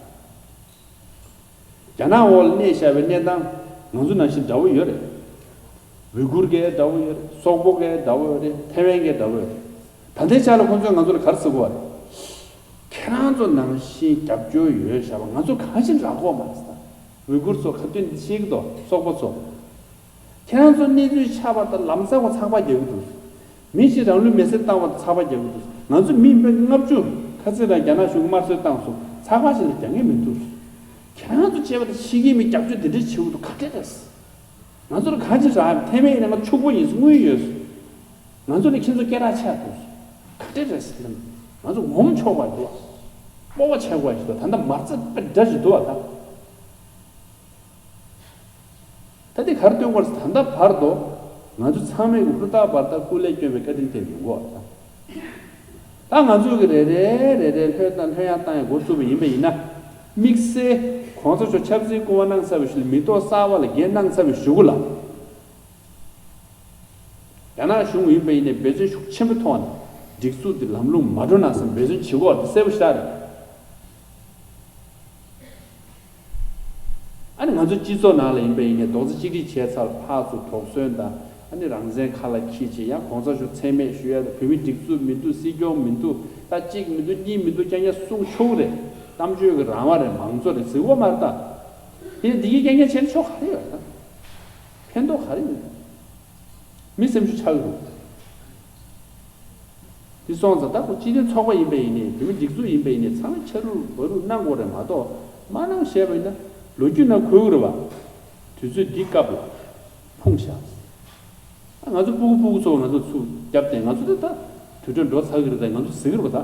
ཡོད། རྒྱ་ནག་འོག་ལ་གནས་བཞག་པའི་གནས་སྟངས་ང་ཚོ་ནང་བཞིན་འདྲ་བོ་ཡོད་རེད། ཝི་གུར་གའི་འདྲ་བོ་ཡོད་རེད། སོག་པོ་གའི་འདྲ་བོ་ཡོད་རེད། ཐེ་ཝན་གའི་འདྲ་བོ་ཡོད་རེད། ད་ལྟའི་ཆ་ལ་ཁོང་ཚོས་ང་ཚོ་ལ་ག་རེ་ཟེར་གོ་བ་རེད། ཁྱེད་རང་ཚོ་ནང་བཞིན་རྒྱབ་སྐྱོར་ཡོད་བཞག་པ་ང་ཚོ་གང་ཞིག་རག་གོ་མ་རེད་ཟེར། ཝི་གུར་ཚོ་ཁ་ཏོན་འདི་ཤེས་ཀྱི་འདུག་སོག་པོ་ཚོ། ཁྱེད་རང་ཚོ་གནས་ཚུལ་ཆགས་པ་དང་ལམ་སང་བ་ཚགས་པ་རྒྱག་གི་འདུག་མི་ཞིག་རང་ལུས་མེར་སྲེག་བཏང་བ་དང་ཚགས་པ་རྒྱག་གི་འདུག་ང་ཚོ་མི་ལྔ་བཅུ་ཁ་ཚིག་རང་རྒྱ་ནག་གཞུང་གིས་དམར་གསོད་བཏང་སོང་ཚགས་པ་ཞིག་ལ་རྒྱག་མཁན་མི་འདུག་ཁྱེད་རང་ཚོ་བྱས་པ་དང་ཕྱི་རྒྱལ་མི་རྒྱབ་སྐྱོར་འདི་འདྲའི་བྱེད་དགོས་འདུག་ག་འདྲས་རེད། ང་ཚོར་གང་ཅི་རག་ཡང་ཐེ་མེ་ཡིན་ན་ང་ཕྱུག་པོ་ཡིན་དངུལ་ཡོད། ང་ཚོ་ནི་ཁྱེད་ཚོ་སྐད་གྲགས་ཆེ་འདུག་ག་འདྲས་རེད་ཟེར་ན། ང་ཚོ་ངོམ་ཆོག་པ་འདུག་སྤོབས་པ་ཆེ་བ་ཞིག་འདུག་ད་ལྟ་མ་རྩ་དཔེ་འདྲ་ཞིག་འདུག་བ་ད། ད་དེ་གར་སྟོན་དགོས་ད་ལྟ་བར་དུ་ང་ཚོ་ཚང་མས་ཀྱི་ཧུར་ཐག་བར་ཐག་སྐུ་ལས་བསྐྱོན་པའི་བཀའ་དྲིན་དེ་ཡིན་གོ་ད། ད་ང་ཚོ་གི་རེ་རེ་རེ་རེ་ལྷོད་ད་ལྷོད་ཡ་བཏང་ཡ་འགོ་བཙུགས་པ་ཡིན་པ་ཡིན་ན། དམིགས་བསལ་གོང་ས་མཆོག་ཆབ་སྲིད་སྐུ་དབང་གནང་ཚར་བའི་ཤུལ་མི་ཐོག་གསར་བ་ལ་འགན་གནང་ཚར་བའི་གཞུག་གུ་ལ། རྒྱ་ནག་གཞུང་ཡིན་པ་ཡིན་ནའི་འབད་བརྩོན་ཤུགས་ཆེན་པོའི་ཐོག་ནས་སྒྲིག་འཛུགས་འདི་ལམ་ལྷོང་མ་འགྲོ་ན་བསམ་འབད་བརྩོན་བྱེད་དགོས་པ་དེ་གསལ་པོ་ཞེ་དྲག་རེད། ཨ་ནི་ང་ཚོ་སྤྱི་ཚོགས་ནང་ལ་ཡིན་པ་ཡིན་ནའི་རྡོག་རྩ་གཅིག་སྒྲིལ་བྱས་ཚར་ཕར་ཚུར་དོགས་ཟོན་དང་ཨ་ནི་རང་བཙན་ཁ་ལ་འཁྱེར་བྱས་ཡང་གོང་ས་མཆོག་མཚན་སྨད་ཞུ་ཡ་དང་བོད་མི་སྒྲིག་འཛུགས་མི་འདུག་སྲིད་སྐྱོང་མི་འདུག་ད་གཅིག་མི་འདུག་གཉིས་མི་འདུག་རྐྱང་རྐྱང་གསུང་ཆོག་རེད། གཏམ་བརྗོད་ཀྱི་རང་དབང་རེད་མང་གཙོ་རེད་ཟེར་བ་མ་རེད་ད། དེ་འདི་གི་རྐྱང་རྐྱང་བྱས་ན་ཆོག་ག་རེ་ཡོད་རེད་ད། ཕན་ཐོགས་ག་རེ་ཡོད། མི་སེམས་ཤུགས་ཆག་གི་རེད། དེ་སོང་ཙང་ད་ཁོ་སྤྱི་མཐུན་ཚོགས་པ་ཡིན་པ་ཡིན་ནའི་བོད་མི་སྒྲིག་འཛུགས་ཡིན་པ་ཡིན་ནའི་ཚང་མས་ཕྱག་རུ་བ་རུ་གནང་དགོས་རེད་མ་གཏོགས་མ་གནང་བཤད་པ་ཡིན་ན་ལོ་རྒྱུས་ནང་འཁོད་ཀྱི་རེད་བ། དུས་ཚོད་འདི་སྐབས་ལ་ཕུང་བཞག་ང་ཚོ་སྤུ་གུ་སྤུ་གུ་ཚོ་ང་ཚོ་ཚུར་བརྒྱབ་སྟེ་ང་ཚོ་ད་ད་དུས་ཚོད་འགྲོ་ཚར་གི་རེད་ད་ང་ཚོ་ཟེར་གི་རེད་བ་ད།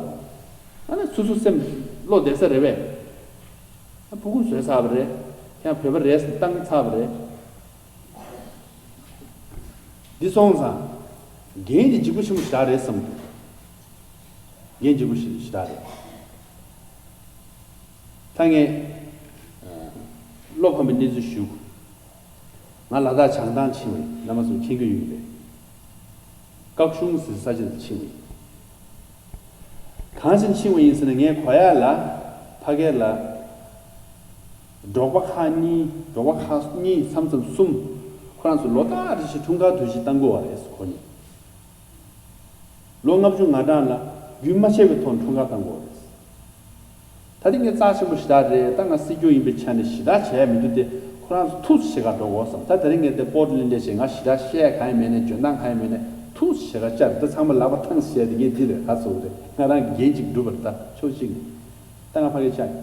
ཨ་ནི་སོ་སོ་སེམས་བློ་བདེ་ས་རེད་པས། ཨ་སྤུ་གུ་བཟོས་ཚར་བ་རེད། ཡང་བོད་པ་རེད་ཟེར་བཏང་ཚར་བ་རེད། འདི་སོང་ཙང་། འགན་འདི་ལྗིད་པོ་ཆེན་པོ་ཞེ་དྲག་རེད་བསམ་འདུག་འགན་ལྗིད་པོ་ཞེ་ཞེ་དྲག་རེད། ད་ངས་བློ་ཕམ་པའི་གནས་ཚུལ་ཞུ། ང་ལ་དྭགས་བྱང་ཐང་ཕྱིན་པ་ཡིན་རྣམ་པ་ཚོ་མཁྱེན་གྱི་ཡོད་རེད། སྐག་གཤོང་ཟེར་ས་ཆ་དེ་ཕྱིན་པ་ཡིན། གང་ཕྱིན་ཕྱིན་པ་ཡིན་ཟེར་ན་ངས་གོ་ཡ་ལ་ཕ་གི་ལ། འབྲོག་པ་ཁག་གཉིས་འབྲོག་པ་ཁག་གཉིས་མཚམས་མཚམས་གསུམ། ཁོ་རང་ཚོ་ལོ་ལྟར་རེ་བཞིན་འཁྲུངས་སྐར་དུས་ཆེན་བཏང་དགོས་པ་རེད་ཁོ་གཉིས། ལོ་ལྔ་བཅུ་ང་གྲངས་ལ་རྒྱུན་མ་ཆད་པའི་ཐོག་འཁྲུངས་སྐར་བཏང་དགོས་པ་རེད། ད་རིང་ངས་རྩ་ཆེན་པོ་ཞེ་དྲག་རེད། ད་ང་སྲིད་སྐྱོང་ཡིན་པའི་ཆ་ནས་ཞེ་དྲག་བྱས་མི་འདུག་སྟེ། ཁོ་རང་ཚོ་ཐུགས་ཆེ་ག་འགྲོ་དགོས་བསམ། ད་དེ་རིང་ངས་དེ་པོར་ཊི་ལེན་ཌི་བྱས། ང་ཞེ་དྲག་བཤད་གང་ཡང་མེད་ནས། འཇོན་ཐང་གང་ཡང་མེད་ནས། ཐུགས་ཆེ་ག་བཅར། ད་ཚང་མ་ལག་པ་ཐང་བྱས་དེ་ངས་འདི་རེད། ད་ཚོ་རེད། ང་རང་གི་འགན་ཅིག་སྒྲུབ་པར། ད་ཕྱོགས་གཅིག་ནས་ད་ང་ཕ་གི་ཆག་ཡིན།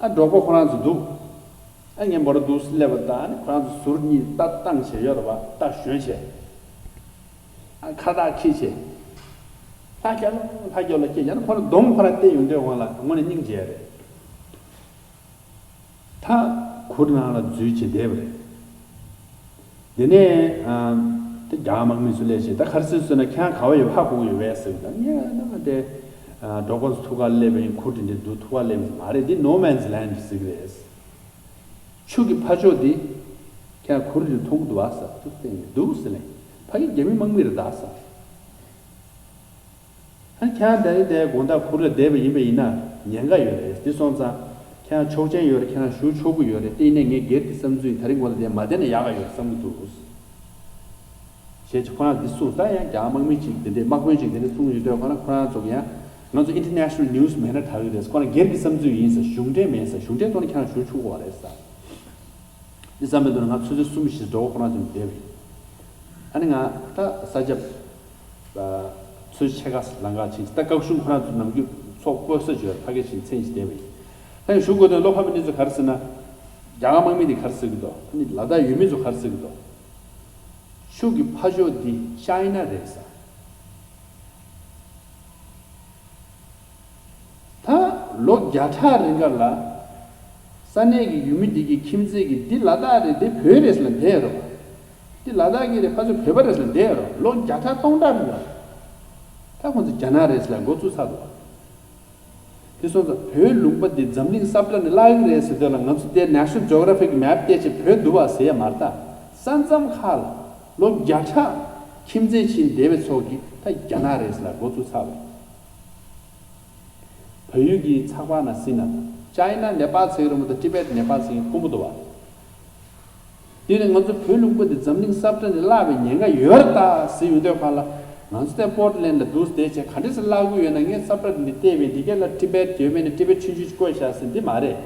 ཨ། འབྲོག་པ་ཁོ་རང་ཚོ་འདུག། ཨ། ངས་འབོ་ར་འདུག་སླེབས་པ་དང་། ཨ་ནི་ཁོ་རང་ཚོ་ཟུར་གཉིས་ལྟ་སྟངས་བྱས་ཡོད་རེད་པ། ལྟ་ཞོན་བྱས། ཨ། ཁ་བཏགས་འཁྱེར་བྱས། ལྷ་རྒྱ་ལོ་ལྷ་རྒྱ་ལོ་སྐད་རྒྱག་ན། ཁོ་རང་གདོང་ཁོ་རང་བལྟས་ཡོང་དུས་དབང་ལ་དངོས་གནས་སྙིང་རྗེ་རེད། ད་གུར་ནང་ལ་འཛུལ་བྱས་བསྡད་པ་རེད། དེ་ནས། ཨ། དེ་རྒྱ་དམག་མི་ཚོ་སླེབས་བྱས། ད་ག་རེ་ཟེར་ཟེར་ན། ཁྱེད་རང་ག་པར་ཡོད། ཧ་གོ་གི་ཡོད་པས་ཟེར་གི། ད་ངས་ད་དེ། ཨ། འབྲོག་པ་ཚོ་ཐུག་ག་སླེབས་པ་ཡིན། གུར་དེ་འདྲ་འདུག། ཐུག་ག་སླེབས་པ་མ་རེད། འདི་ནོ་མེན་ཛི་ལེན་ཌི་ཟེར་གི་རེད། ཆུ་གི་ཕར་ཕྱོགས་འདི་ཁྱེད་རང་གུར་རེ་མཐོང་གི་འདུག་པ་ཟེར། ཐུག་སྟེ་འདུག་ཟེར་ནས། ཕ་གི་རྒྱ་མི་དམག་མི་རེད་ད་ཟེར། ཨ། ཁྱེད་རང་ད་རིང་དེ་དགོང་དག་གུར་ལ་བསྡད་པ་ཡིན་པ་ཡིན་ན་ཉེན་ཁ་ཡོད་རེད། འདི་སོང་ཙང་ཁྱེད་རང་ཆོག་མཆན་ཡོད་རེད། ཁྱེད་རང་བཞུགས་ཆོག་གི་ཡོད་རེད། དེ་ཡིན་ནའི་ངའི་སྒེར་གྱི་བསམ་ཚུལ་ཡིན། ད་རིང་གོང་ལ་དེ་མ་བསྡད་ན་ཡག་ག་ཡོད་བསམ་གྱི་འདུག་ཞེས་ཁོ་རང་འདི་གསུངས། ད་ཡང་རྒྱ་དམག་མི་གཅིག་དེ་འདྲས། དམག་དཔོན་གཅིག་དེ་འདྲས་གསུངས་ཡོད་དུས། ཁོ་རང་ཁོ་རང་ཚོ་གི་ཡང་ང་ཚོ་ཨིན་ཊར་ནེ་ཤ་ནལ་ནིའུ་སི་མེད་ན་དྲག་གི་རེད། ཁོ་རང་སྒེར་གྱི་བསམ་ཚུལ་ཡིན་ཟེར། གཞུང་འབྲེལ་མིན་ཟེར། གཞུང་འབྲེལ་ཐོག་ནས་ཁྱེད་རང་བཞུགས་ཆོག་གི་རེད་ཟེར། འདི་ཙམ་མེད་དུ་ང་ཚོད་ཚོད་གསུམ་བཞི་འགྲོ་ཁོ་རང་ཚོ་བསྡད་པ་ཡིན། ཨ་ནི་ང་ད་ས་ཆ་ཚོད་ཕྱེད་ཀ་ལམ་ཁ་ཕྱིན། ད་སྐབས་གཞུང་ཁོ་རང་ཚོ་ནམ་རྒྱུན་ཚོགས་བསྐོལ་ས་བྱོས་ཕ་གི་ཕྱིན། མཚན་ཞིག་བསྡད་པ་ཡིན། ད་ཡང་ཞུ་དགོས་དོན་བློ་ཕམ་པའི་གནས་ཚུལ་ག་རེ་ཟེར་ན། རྒྱ་གར་དམག་མི་འདི་ག་རེ་ཟེར་གི་འདུག། ཨ་ནི་ལ་དྭགས་ཡུལ་མི་ཚོ་ག་རེ་ཟེར་གི་འདུག། ཆུ་གི་ཕ་ཕྱོགས་འདི་ཅའི་ན་རེད་ཟེར། ད་ལོ་བརྒྱ་ཕྲག་རིང་ག་ལ་ས་གནས་ཀྱི་ཡུལ་མི་འདི་གི་ཁྱིམ་མཚེས་ཀྱི་འདི་ལ་དྭགས་རེད། འདི་བོད་རེད་ཟེར་ལ་བསྡད་ཡོད་རེད་པ། འདི་ལ་དྭགས་ཀྱི་རེད། ཕར་ཚུར་བོད་པ་རེད་ཟེར་ལ་བསྡད་ཡོད་རེད་པ། ལོ་བརྒྱ་ཕྲག་སྟོང་ཕྲག་རིང་ལ་ད་ཁོང་ཚོ་རྒྱ་ནག་རེད་ཟེར་ལ་འགོ་བཙུགས་ཚར་འདུག། དེ་སོང་ཙང་བོད་ལུང་པ་འདི་འཛམ་གླིང་ས་བཀྲ་ནས་བརླག་གི་རེད་ཟེར་དུས་ལ། ང་ཚོ་དེ་ནེ་ཤ་ནལ་ཇོ་གྷ་ར་ཕིག་མེབ་བལྟས་བྱས་བོད་འདུག་པ་ཟེར་ཡ་མ་རེད། ད་ས་མཚམས་ཁག་ལ་ལོ་བརྒྱ་ཕྲག་ཁྱིམ་མཚེས་ཕྱིན་བསྡད་པའི་ཚོགས་ཀྱིས་ད་རྒྱ་ནག་རེད་ཟེར་ལ་འགོ་བཙུགས་ཚར་བ་རེད། བལ་ཡུལ་གྱི་ཚགས་པར་ནང་གཟིགས་ན། ཅའི་ན་ནེ་པཱལ་ཟེར་གྱི་རེད་མ་གཏོགས་ཏི་བེད་ནེ་པཱལ་ཟེར་མཁན་དཀོན་པོ་འདུག་པ། དེ་ནས་ང་ཚོ་བོད་ལུང་པ་འདི་འཛམ་གླིང་ས་བཀྲ་ནས་བརླག་པའི་ཉེན་ཁ་ཡོད་རེད་ད་ཟེར་ཡོང་དུས་སྒང་ལ། ང་ཚོ་དེ་པོར་ཊི་ལེན་ཌི་ལ་འདུག་བསྡད་བྱས་ག་འདྲ་སེ་བརླག་གི་ཡོད་ན། ངས་ས་བཀྲ་འདི་བལྟས་པས། འདི་ག་ལ་ཏི་བེད་ཡོད་མེད་ནས་ཏི་བེད་ཆུང་ཆུང་ཅིག་བཀོད་བཞག་ཟེར་འདི་མ་རེད།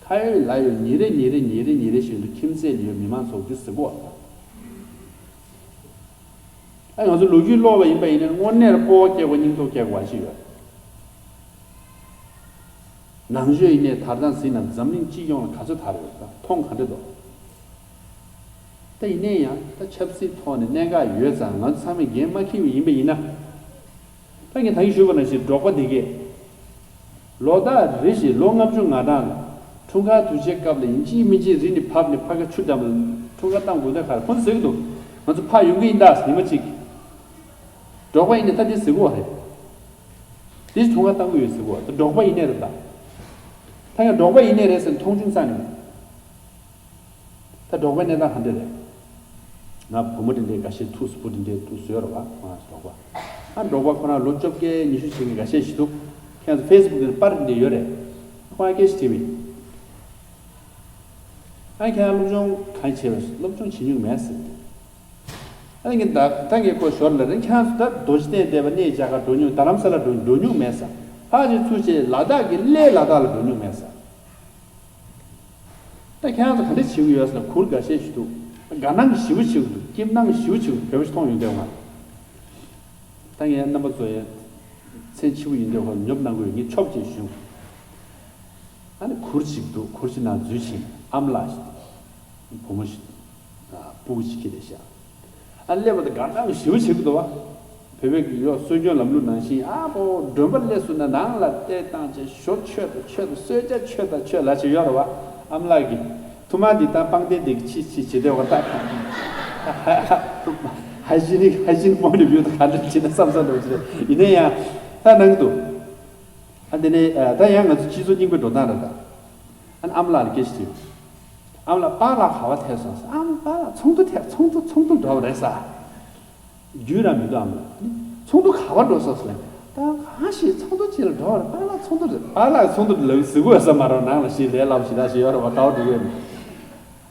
ཁ་ཡོད་ལག་ཡོད་ཉིན་རེ་ཉིན་རེ་ཉིན་རེ་ཉིན་རེ་བཞིན་དུ་ཁྱིམ་མཚེས་ལ་ཡོད་མི་མང་ཚོགས་འདི་ཟེར་གོ། ཨ། ང་ཚོ་ལོ་རྒྱུས་ཀློག་པ་ཡིན་པ་ཡིན་ན་དངོས་གནས་ལ་སྤོབས་པ་སྐྱེ་དགོས་སྙིང་སྟོབས་སྐྱེ་དགོས་པ་ཞིག་ཡོད། ནང་ཆོས་ཡིན་ནའི་ད་ལྟ་གཟིགས་ན་འཛམ་གླིང་སྤྱི་ཡོངས་ལ་ག་ཚོད་དར་ཡོད་ད། མཐོང་ག་འདྲ་འདུག། ད་ཡིན་ནའི་ཡང་ད་ཆབ་སྲིད་ཐོག་ནས་གནད་འགག་ཡོད་ཙང་ང་ཚོ་ཚང་མས་འགན་མ་འཁྱེར་བ་ཡིན་པ་ཡིན་ན། ད་ངས་ད་གིན་ཞུས་པ་ནང་བཞིན་འབྲོག་པ་འདི་གས་ལོ་ལྟར་རེ་བཞིན་ལོ་ལྔ་བཅུ་ང་གྲངས་ལ་འཁྲུངས་སྐར་དུས་ཆེན་སྐབས་ལ་ཡིན་གཅིག་མིན་གཅིག་རི་ནས་བབས་ནས་ཕ་གི་ཆུ་འགྲམ་ལ་འཁྲུངས་སྐར་བཏང་དགོས་ན། ག་རེ་ཁོང་ཚོ་ཟེར་གི་འདུག། ང་ཚོ་ཕར་ཡོང་གི་ཡིན་ད་ཟེར། ཉི་མ་གཅིག་འབྲོག་པ་ཡིན་ནའི་ད་འདི་ཟེར་གི་ཡོད་རེད། འདི་འཁྲུངས་སྐར་བཏང་གི་ཡོད་ཟེར་གི་ཡོད་རེད། འབྲོག་པ་ཡིན་ནའི་རེད་ད། ད་ཡང་འབྲོག་པ་ཡིན་ནའི་རེད་ཟེར་མཐོང་ཆུང་རྩ་ནས་མེད། ད་འབྲོག་པའི་གནས་སྟངས་ག་འདྲ་རེད། ང་བུ་མོ་དེ་འདྲའི་འགའ་ཤས་ཐུག་སྤུ་དེ་འདྲའི་ཐུག་བཟོས་རོགས་པ། ཁོ་རང་ཚོ་འབྲོག་པ། ཨ། འབྲོག་པ་ཁོ་རང་ལོ་བཅོ་བརྒྱད་ཉི་ཤུ་བྱེད་མཁན་འགའ་ཤས་ཤིག་འདུག། ཁྱེད་ཚོ་ཕེ་སི་བུག་དེ་པར་དེ་འདྲ་ཡོད་རེད། ཁོ་རང་སྐད་ཆ་དྲིས་པ་ཡིན། ཨ། ཁྱེད་རང་སློབ་སྦྱོང་གང་བྱས་པས། སློབ་སྦྱོང་བྱེད་མྱོང་མེད་ཟེར། ཨ་ནི་ངས་ད་ད་ངས་ཁོ་ཞོར་ལ་རེད། ཁྱེད་རང་ཚོ་ད་རྡོ་རྗེ་གདན་བསྡད་པ་གནས་རྒྱ་གར་འགྲོ་མྱོང་། རྡ་རམ་ས་ལ་འགྲོ་འགྲོ་མྱོང་མེད་ཟེར། ཕར་ཅིག་ཚུར་ཅིག་ལ་དྭགས་ཀྱི་གླེ་ལ་དྭགས་ལ་འགྲོ་མྱོང་མེད་ཟེར། ད་ཁྱེད་རང་ཚོ་ག་འདྲ་བྱེད་ཀྱི་ཡོད་ཟེར་ན། གུར་འགའ་ཤས་ཤིག་འདུག། དགའ་སྣང་ཞེ་པོ་བྱེད་ཀྱི་འདུག། སྐྱིད་སྣང་ཞེ་པོ་བྱེད་ཀྱི་འདུག། བོད་པ་ཞིག་མཐོང་ཡོང་དུས་ང་། ད་ངས་རྣམ་པ་ཚོ་ཡང་མཚན་ཆེ་པོ་ཡིན་དུས་ཁོ་ཉོབ་གནང་གི་ཡོད། ངས་ཆོབ་ཅིག་ཞུས། ཨ་ནི་གུར་ཅིག་འདུག། གུར་ཅིག་ནང་འཛུལ་ཕྱིན། ཨ་མ་ལགས་ཤིག་འདུག། བུ་མོ་ཞིག་འདུག། ཨ། སྤུ་གུ་ཅིག་ཁྱེར་ཏེ་བཞག། ཨ། སླེབས་པ་དང་དགའ་སྣང་ཞེ་པོ་བྱེད་ཀྱི་འདུག་པ། བོད་པའི་གི་ཡོ་སྲོལ་རྒྱུན་ལམ་ལུགས་ནང་བཞིན། ཨ་ཕོ། མགྲོན་པོ་སླེབས་སོང་ན་ནང་ལ་བལྟས་བཏང་བྱས་ཞོ་མཆོད་དང་མཆོད་དང་། གསོལ་ཇ་མཆོད་དང་མཆོད་ལབ་བྱས་ཡོད་རེད་པ། ཨ་མ་ལགས་ཀྱིས་ཐུག་མ་འདི་ད་པང་གདན་འདི་གི་ཕྱི་ཕྱི་བྱེད་དེ་བ་ད། ཧའི་ཇི་ནིག་ཧའི་ཇི་ནིག་པོའིན་ཊི་ཨོཕ་བྷིའུ་དང་ག་འདྲ་བྱེད་ན་བསམ་བསམ་འདྲ་བོ་ཞིག་རེད། ཡིན་ན་ཡང་ད་གནང་གི་འདུག། ཨ། དེ་ནས་ད་ཡང་ང་ཚོ་སྤྱི་ཚོགས་རྙིང་པའི་འགྲོ་སྟངས་རེད་ད། ཨ་ནི་ཨ་མ་ལགས་ལ་སྐད་ཆ་དྲིས། ཨ་མ་ལགས། པཱ་ལགས་ག་པར་ཐད་སོང་ཟེར། ཨ་མ། པཱ་ལགས་ཚོགས་འདུ་ཐད། ཚོགས་འདུ་ཚོགས་འདུ་འགྲོ་བ་རེད་ཟེར། རྒྱུས་རང་མི་འདུག། ཨ་མ་ལགས། ཚོགས་འདུ་ག་པར་འགྲོ་སོང་ཟེར་ལབ། ད་གང་ཞིག་ཚོགས་འདུ་ཅིག་ལ་འགྲོ་བ་རེད། པཱ་ལགས་ཚོགས་འདུ་རེད། པཱ་ལགས་ཚོགས་འདུ་ལབ་ཟེར་གོ་ས་མ་རེད། ནང་ལ་ཞིག་ལས་སླ་པོ་ཞེ་དྲག་ཞིག་ཡོད་རེད་པ། ག་པར་འགྲོ་གི་ཡོད་མེད།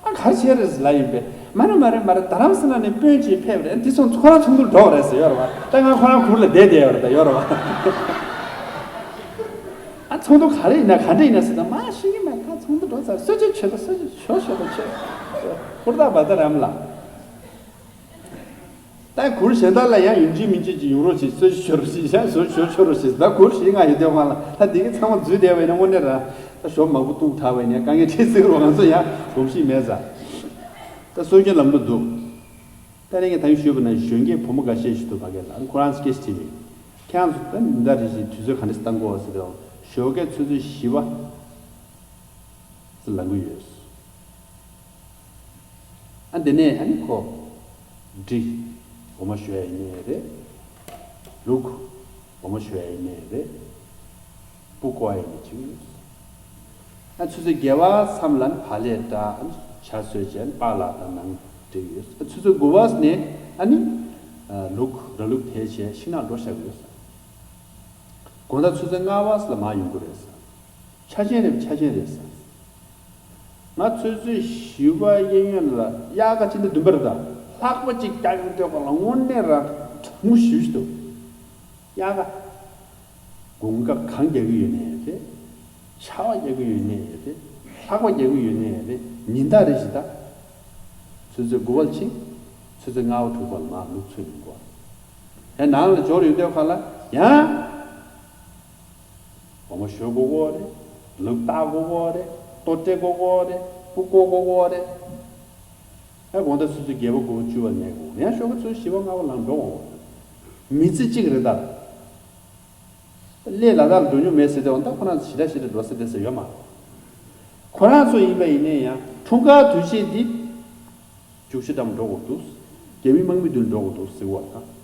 ཨ། ག་རེ་བྱས་རེད་ཟེར་ལབ་ཡིན་པས། མ་རེད་མ་རེད་མ་རེད། རྡ་རམ་ས་ལ་ནས་དཔོན་ཅིག་ཕེབས་རེད། འདི་སོང་ཁོ་རང་ཚོགས་འདུར་འགྲོ་བ་རེད་ཟེར་ཡོད་རེད་པ། ད་ང་ཁོ་རང་གུར་ལ་བསྡད་བསྡད་ཡོད་རེད། ད་ཡོད་རེད་པ། ཚོགས་འདུ་ག་རེ་ཡིན་ན་ག་འདྲ་ཡིན་ན་ཟེར་ན་མ་ཤེས་ཀྱི་མེད། ད་ཚོགས་འདུ་འགྲོ་ཚར། གསོལ་ཇ་མཆོད་དང་། གསོལ་ཇ་མཆོད། གསོལ་ཇ་མཆོད་དང་མཆོད། ཧུར་ཐག་བ་ད་རམ་ལ། ད་གུར་གཞན་དག་ལ་ཡང་ཡིན་གཅིག་མིན་གཅིག་ཅིག་ཡོང་རོགས་བྱེད། གསོལ་ཇ་མཆོད་རོགས་བྱེད། ཡང་གསོལ་ཇ་མཆོད་རོགས་བྱེད། ད་གུར་བཞི་ལྔ་ཡོད་དེ་མ་ལ། ད་དེ་གི་ཚང་མ་འཛུལ་བསྡད་པ་ཡིན་ན་དངོས་གནས་ར་ད་ཞོ་མང་པོ་གཏུག་ཐག་པ་ཡིན་ན་དཀའ་ངལ་འཕྲད་སྲིད་རོགས། ང་ཚོ་ཡང་གོམས་གཤིས་མེད་ཙང་། ད་གསོལ་ཇ་ལམ་ལུགས་འདུག་ད་རེས་ངས་ད་གིན་ཞུས་པ་ན་གཞོན་སྐྱེས་བུ་མོ་འགའ་ཤས་ཤིག་འདུག་བ་གས་ལ། ཁོ་རང་སྐད་ཆ་དྲིས་མེད། ཁྱེད་རང་ཚོ་ད་འདི་འདྲ་རེ་བཞིན་དུས་ཚོད་ག་འདྲ་བཏང་དགོས་ཟེར་དུས། ཞོགས་ཀས་ཆུ་ཚོད་བཞི་པ་ཟེར་ལབ་གི་ཡོད། ཨ་འདི་ནས་ཨ་ནི་ཁོ་འབྲི་འོ་མ་ཞོ་ཡ་ཡིན་ནའི་རེད། ལུག་འོ་མ་ཞོ་ཡ་ཡིན་ནའི་རེད། སྤུ་བཀོག་ཡ་ཡིན་ནའི་བྱེད་ཀྱི་ཡོད། ཨ་ཆུ་ཚོད་བརྒྱད་པ་མཚམས་ལ་ནི་བག་ལེབ་བཀྲ། ཨ་ནི་ཇ་བཟོས་བྱས་ནི་པཱ་ལགས་དང་ནང་འབྲེལ་ཡོད། ཨ་ཆུ་ཚོད་དགུ་པ་ནས་ཨ་ནི་ལུག་ར་ལུག་དེ་བྱས་ཤིང་ནགས་འགྲོ་བཞག་གི་ཡོད། དགོང་དག་ཆུ་ཚོད་ལྔ་པ་ལ་མར་ཡོང་གི་རེད་ཟེར། ཆ་ཆེན་རེད། ཆ་ཆེན་རེད་ཟེར། ང་ཆུ་ཚོད་བཞི་པ་གཡས་གཡོན་ལ་དབྱར་ཁ་སྤྱི་ཟླ་བདུན་པ་རེད་ད། ལྷགས་པ་གཅིག་རྒྱག་ཡོང་དུས་སྒང་ལ་དངོས་གནས་རང་གྲང་མོ་ཞེ་པོ་ཞིག་འདུག་དབྱར་ཁ། དགུན་ཁ་གངས་རྒྱག་གི་ཡོད་ནའི་རེད། ཆར་པ་རྒྱག་གི་ཡོད་ནའི་རེད། ལྷགས་པ་རྒྱག་གི་ཡོད་ནའི་རེད། ཉིན་ལྟར་རེ་བཞིན་ད། ཆུ་ཚོད་དགུ་པ་ལ་ཕྱིན། ཆུ་ཚོད་ལྔ་པ་དྲུག་པ་ལ་མར་ལུག་འཚོལ་ཡོང་དགོས། ཡང་ནང་ལ་འབྱོར་ཡོང་དུས་སྒང་ལ་ཡང་། འོ་མ་ཞོ་དགོས་ཀྱི་ཡོད་རེད། ལུག་ལྟག་དགོས་ཀྱི་ཡོད་རེད། ལྟོ་སྤྲད་དགོས་ཀྱི་ཡོད་རེད། སྤུ་བཀོག་དགོས་ཀྱི་ཡོད་རེད། ཨ་དགོང་དག་ཆུ་ཚོད་བརྒྱད་པ་དགུ་པ་བཅུ་པ་ཉལ་དགོས། ཡང་ཞོགས་ཀ་ཆུ་ཚོད་བཞི་པ་ལྔ་པ་ལངས་འགྲོ་དགོས། མི་ཚེ་གཅིག་རེད་ད། སླེ་ལ་དྭགས་ལ་འགྲོ་མྱོང་མེད་ཟེར་དུས་འོ་ད་ཁོ་རང་ཚོ་ཞེ་དྲག་ཞེ་དྲག་འགྲོ་ས་དེ་ཟེར་ཡོད་མ་རེད། ཁོ་རང་ཚོ་ཡིན་པ་ཡིན་ནའི་ཡང་འཁྲུངས་སྐར་དུས་ཆེན་འདི་བཅུ་བཞི་འགྲམ་འགྲོ་དགོས་འདུག་རྒྱ་མི་དམག་མི་མདུན་འགྲོ་དགོས་འདུག་ཟེར་བ་དང་།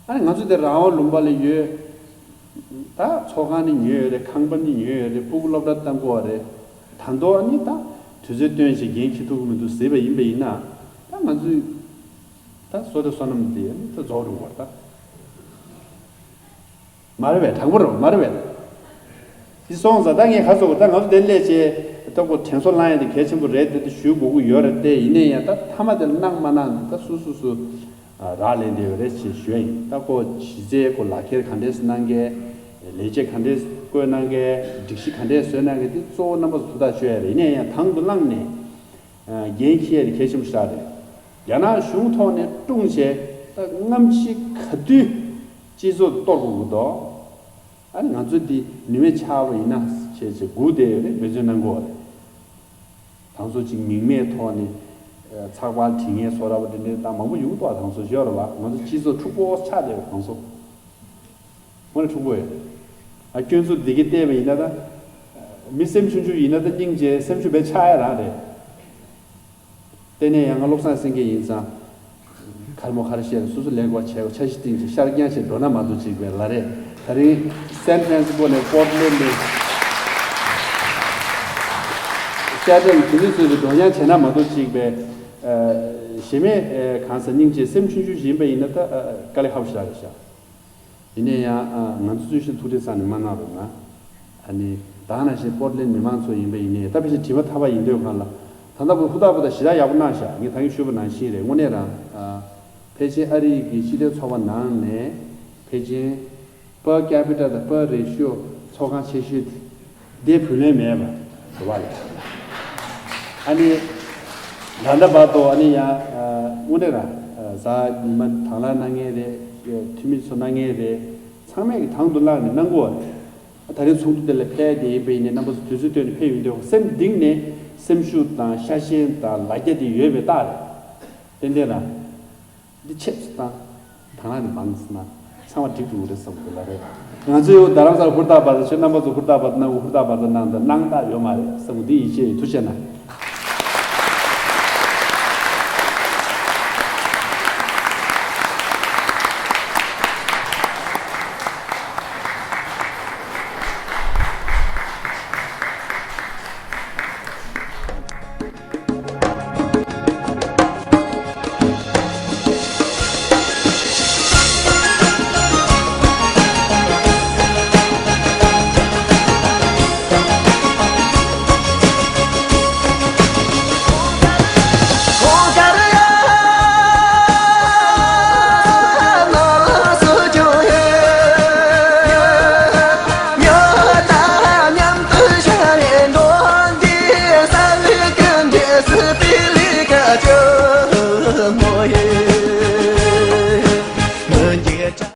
ཨ་ནི་ང་ཚོ་དེ་རང་དབང་ལུང་པ་ལ་ཡོད། ད་ཚོགས་ཁང་ནི་ཉོས་ཡོད་རེད། ཁང་པ་ནི་ཉོས་ཡོད་རེད། སྤུ་གུ་སློབ་གྲྭ་བཏང་དགོས་པ་རེད། ད་མདོ་ཨ་ནི་ད་དུས་ཚོད་བཏོན་བྱས་འགན་འཁྱེར་ཐུབ་ཀྱི་མི་འདུག་ཟེར་བ་ཡིན་པ་ཡིན་ན། ད་ང་ཚོས་ད་བསོད་བདེ་བསོད་ནམས་དེ་ཨ་ནི་ད་རྫོགས་འགྲོ་བ་རེད་ད། མ་རེད་པས། དྲང་པོ་རེད་པ། མ་རེད་པས། འདི་སོང་ཙང་ད་ངས་ག་ཚོད་ད་ང་ཚོ་དེ་སླེབས་བྱས་ད་ཁོ་དྲན་གསོ་བསླང་ཡ་དེ་གལ་ཆེན་པོ་རེད་དེ་དེ་ཞུ་དགོས་ཀྱི་ཡོད་རེད་དེ། ཡིན་ནའི་ཡང་ད་མཐའ་མ་དེ་ལ་གནང་མ་གནང་ད་སུ་སུ་སུ་རག་ལས་བསྡད་ཡོད་རེད་ཅེས་ཞུ་ཡ་ཡིན། ད་ཁོ་གཞི་རྩའི་ཁོ་ལག་ཁྱེར་ག་འདྲས་གནང་གལ། ལས་བྱེད་ག་འདྲས་བསྐོས་གནང་གལ། སྒྲིག་གཞི་ག་འདྲས་བཟོས་གནང་གལ་དེ་གཙོ་བོ་རྣམ་པ་ཚོ་ཐུགས་ཐག་ཆོད་ཡ་རེད། ཡིན་ནའི་ཡང་དང་དུ་བླངས་ནས་འགན་འཁྱེར་ཡ་དེ་གལ་ཆེན་པོ་ཞིག་རེད། རྒྱ་ནག་གཞུང་ཐོག་ནས་དཀྲུང་བྱས་ད་སྔ་ཕྱི་ག་དུས་སྤྱི་ཚོགས་གཏོར་དགོས་ཀྱི་འདུག་ཨ་ནི་ང་ཚོ་འདི་ནུས་མེད་ཆགས་པ་ཡིན་ན་བྱས་བྱས་སྒུག་བསྡད་ཡོད་རེད། འབད་བརྩོན་གནང་དགོས་རེད། དང་ཚོ་གཅིག་མིང་མེད་ཐོག་ནས་ཚགས་པར་བྲིས་མཁན་བཟོ་འདྲ་བ་དེ་འདྲའི་ད་མང་པོ་ཡོང་གི་འདུག་དང་ཚོ་ཤོར་བ་ང་ཚོ་སྤྱི་ཚོགས་འཁྲུག་པོ་ཆགས་བསྡད་པ་དང་ཚོ། དངོས་གནས་འཁྲུག་པོ་ཡོད། ཨ་སྐྱོན་འཛུགས་འདི་གའི་བལྟས་པ་ཡིན་ན་ད། མི་སེམས་ཆུང་ཆུང་ཡིན་ན་ད་སྙིང་རྗེ་སེམས་ཆུང་བས་ཆགས་ཡ་རང་རེད། དེ་ནས་ཡང་ང་བློ་བཟང་སེང་གེ་ཡིན་ཙང་། གར་མོ་གར་བཤད་སོ་སོ་ལས་འགོ་བྱས་འཆར་གཞི་བཏིང་ཅིག་ཤར་རྐྱང་བྱས་འགྲོ་ན་མ་གཏོགས་ཅིག་པའི་ལ་རེད། ད་རིང་སན་ཧྥ་རན་སི་ཀོ་ནས་པོར་ཊ་ལེན་ནས་ཤར་རྐྱང་དེ་ཚོའི་ཚོད་དུ་འགྲོ་ཡང་བྱས་ན་མ་གཏོགས་ཅིག་པའི་གཞི་མེད་གང་ཟེར་སྙིང་རྗེ་སེམས་ཆུང་ཆུང་ཞིག་ཡིན་པ་ཡིན་ན་ད་དཀའ་ལས་ཁག་པོ་ཞིག་རེད་ཤག་ཡིན་ནའི་ཡང་ང་ཚོ་ཚུལ་བཞིན་ཐུགས་ཁྲལ་ཚང་ནས་མ་གནང་རོགས་གནང་། ཨ་ནི་ད་ག་ནང་བཞིན་པོར་ཊ་ལེན་མི་མང་ཚོ་ཡིན་པ་ཡིན་ནའི་ད་ཕལ་ཆེར་དྲི་མ་ཐག་པ་ཡིན་དུས་གང་ལ། ད་ལྟ་བུ་ཧུར་ཐག་པོ་ད་ཞེ་དྲག་ཡག་པོ་གནང་ཤག་ངས་ད་གིན་ཞུས་པ་ནང་བཞིན་རེད། དངོས་གནས་རང་ཕལ་ཆེར་ཨ་རི་གི་སྤྱི་མཐུན་ཚོགས་པ་ནང་ནས་ཕལ་ཆེར་པར་ཀེ་པི་ཊལ་དང་པར་རེ་ཤོ་ཚོགས་ཁང་ཆེ་ཤོས་དེ་བུ་ལོན་མེད་པ་རེད་བ་ལས། ཨ་ནི་ད་ལྟ་བར་དུ་ཨ་ནི་ཡང་དངོས་གནས་རང་གཟའ་ཉི་མ་དང་བླངས་གནང་མཁན་རེད། འཐུས་མི་ཚོ་གནང་མཁན་རེད། ཚང་མས་ཀྱི་དང་དུ་བླངས་ནས་གནང་དགོས་པ་རེད། ད་རིང་ཚོགས་འདུ་དེ་ལ་ཕེབས་བསྡད་ཡིན་པ་ཡིན་ནའི་རྣམ་པ་ཚོ་དུས་ཚོད་བཏོན་ནས་ཕེབས་ཡོང་དུས་སེམས་གཏིང་ནས་སེམས་ཤུགས་དང་ཤ་ཞེན་དང་ལ་རྒྱ་དེ་ཡོད་པའི་རྟགས་རེད། ཏན་ཏན་རང་འདི་ཆེབས་སུ་བཏང་། དང་བླངས་ནས་མང་སུ་གནང་། ཚང་མ་འགྲིག་འགྲོ་གི་རེད་བསམ་གི་ལ་རེད། ང་ཚོས་རྡ་རམ་ས་ལ་ཧུར་ཐག་བར་ཆད་རྣམ་པ་ཚོ་ཧུར་ཐག་བར་གནང་དགོས། ཧུར་ཐག་བར་གནང་དང་གནང་ཐག་ཡོད་མ་རེད་བསམ་གི་འདི་ཡིད་ཆེས་ཡོད། ཐུགས་རྗེ་གནང་།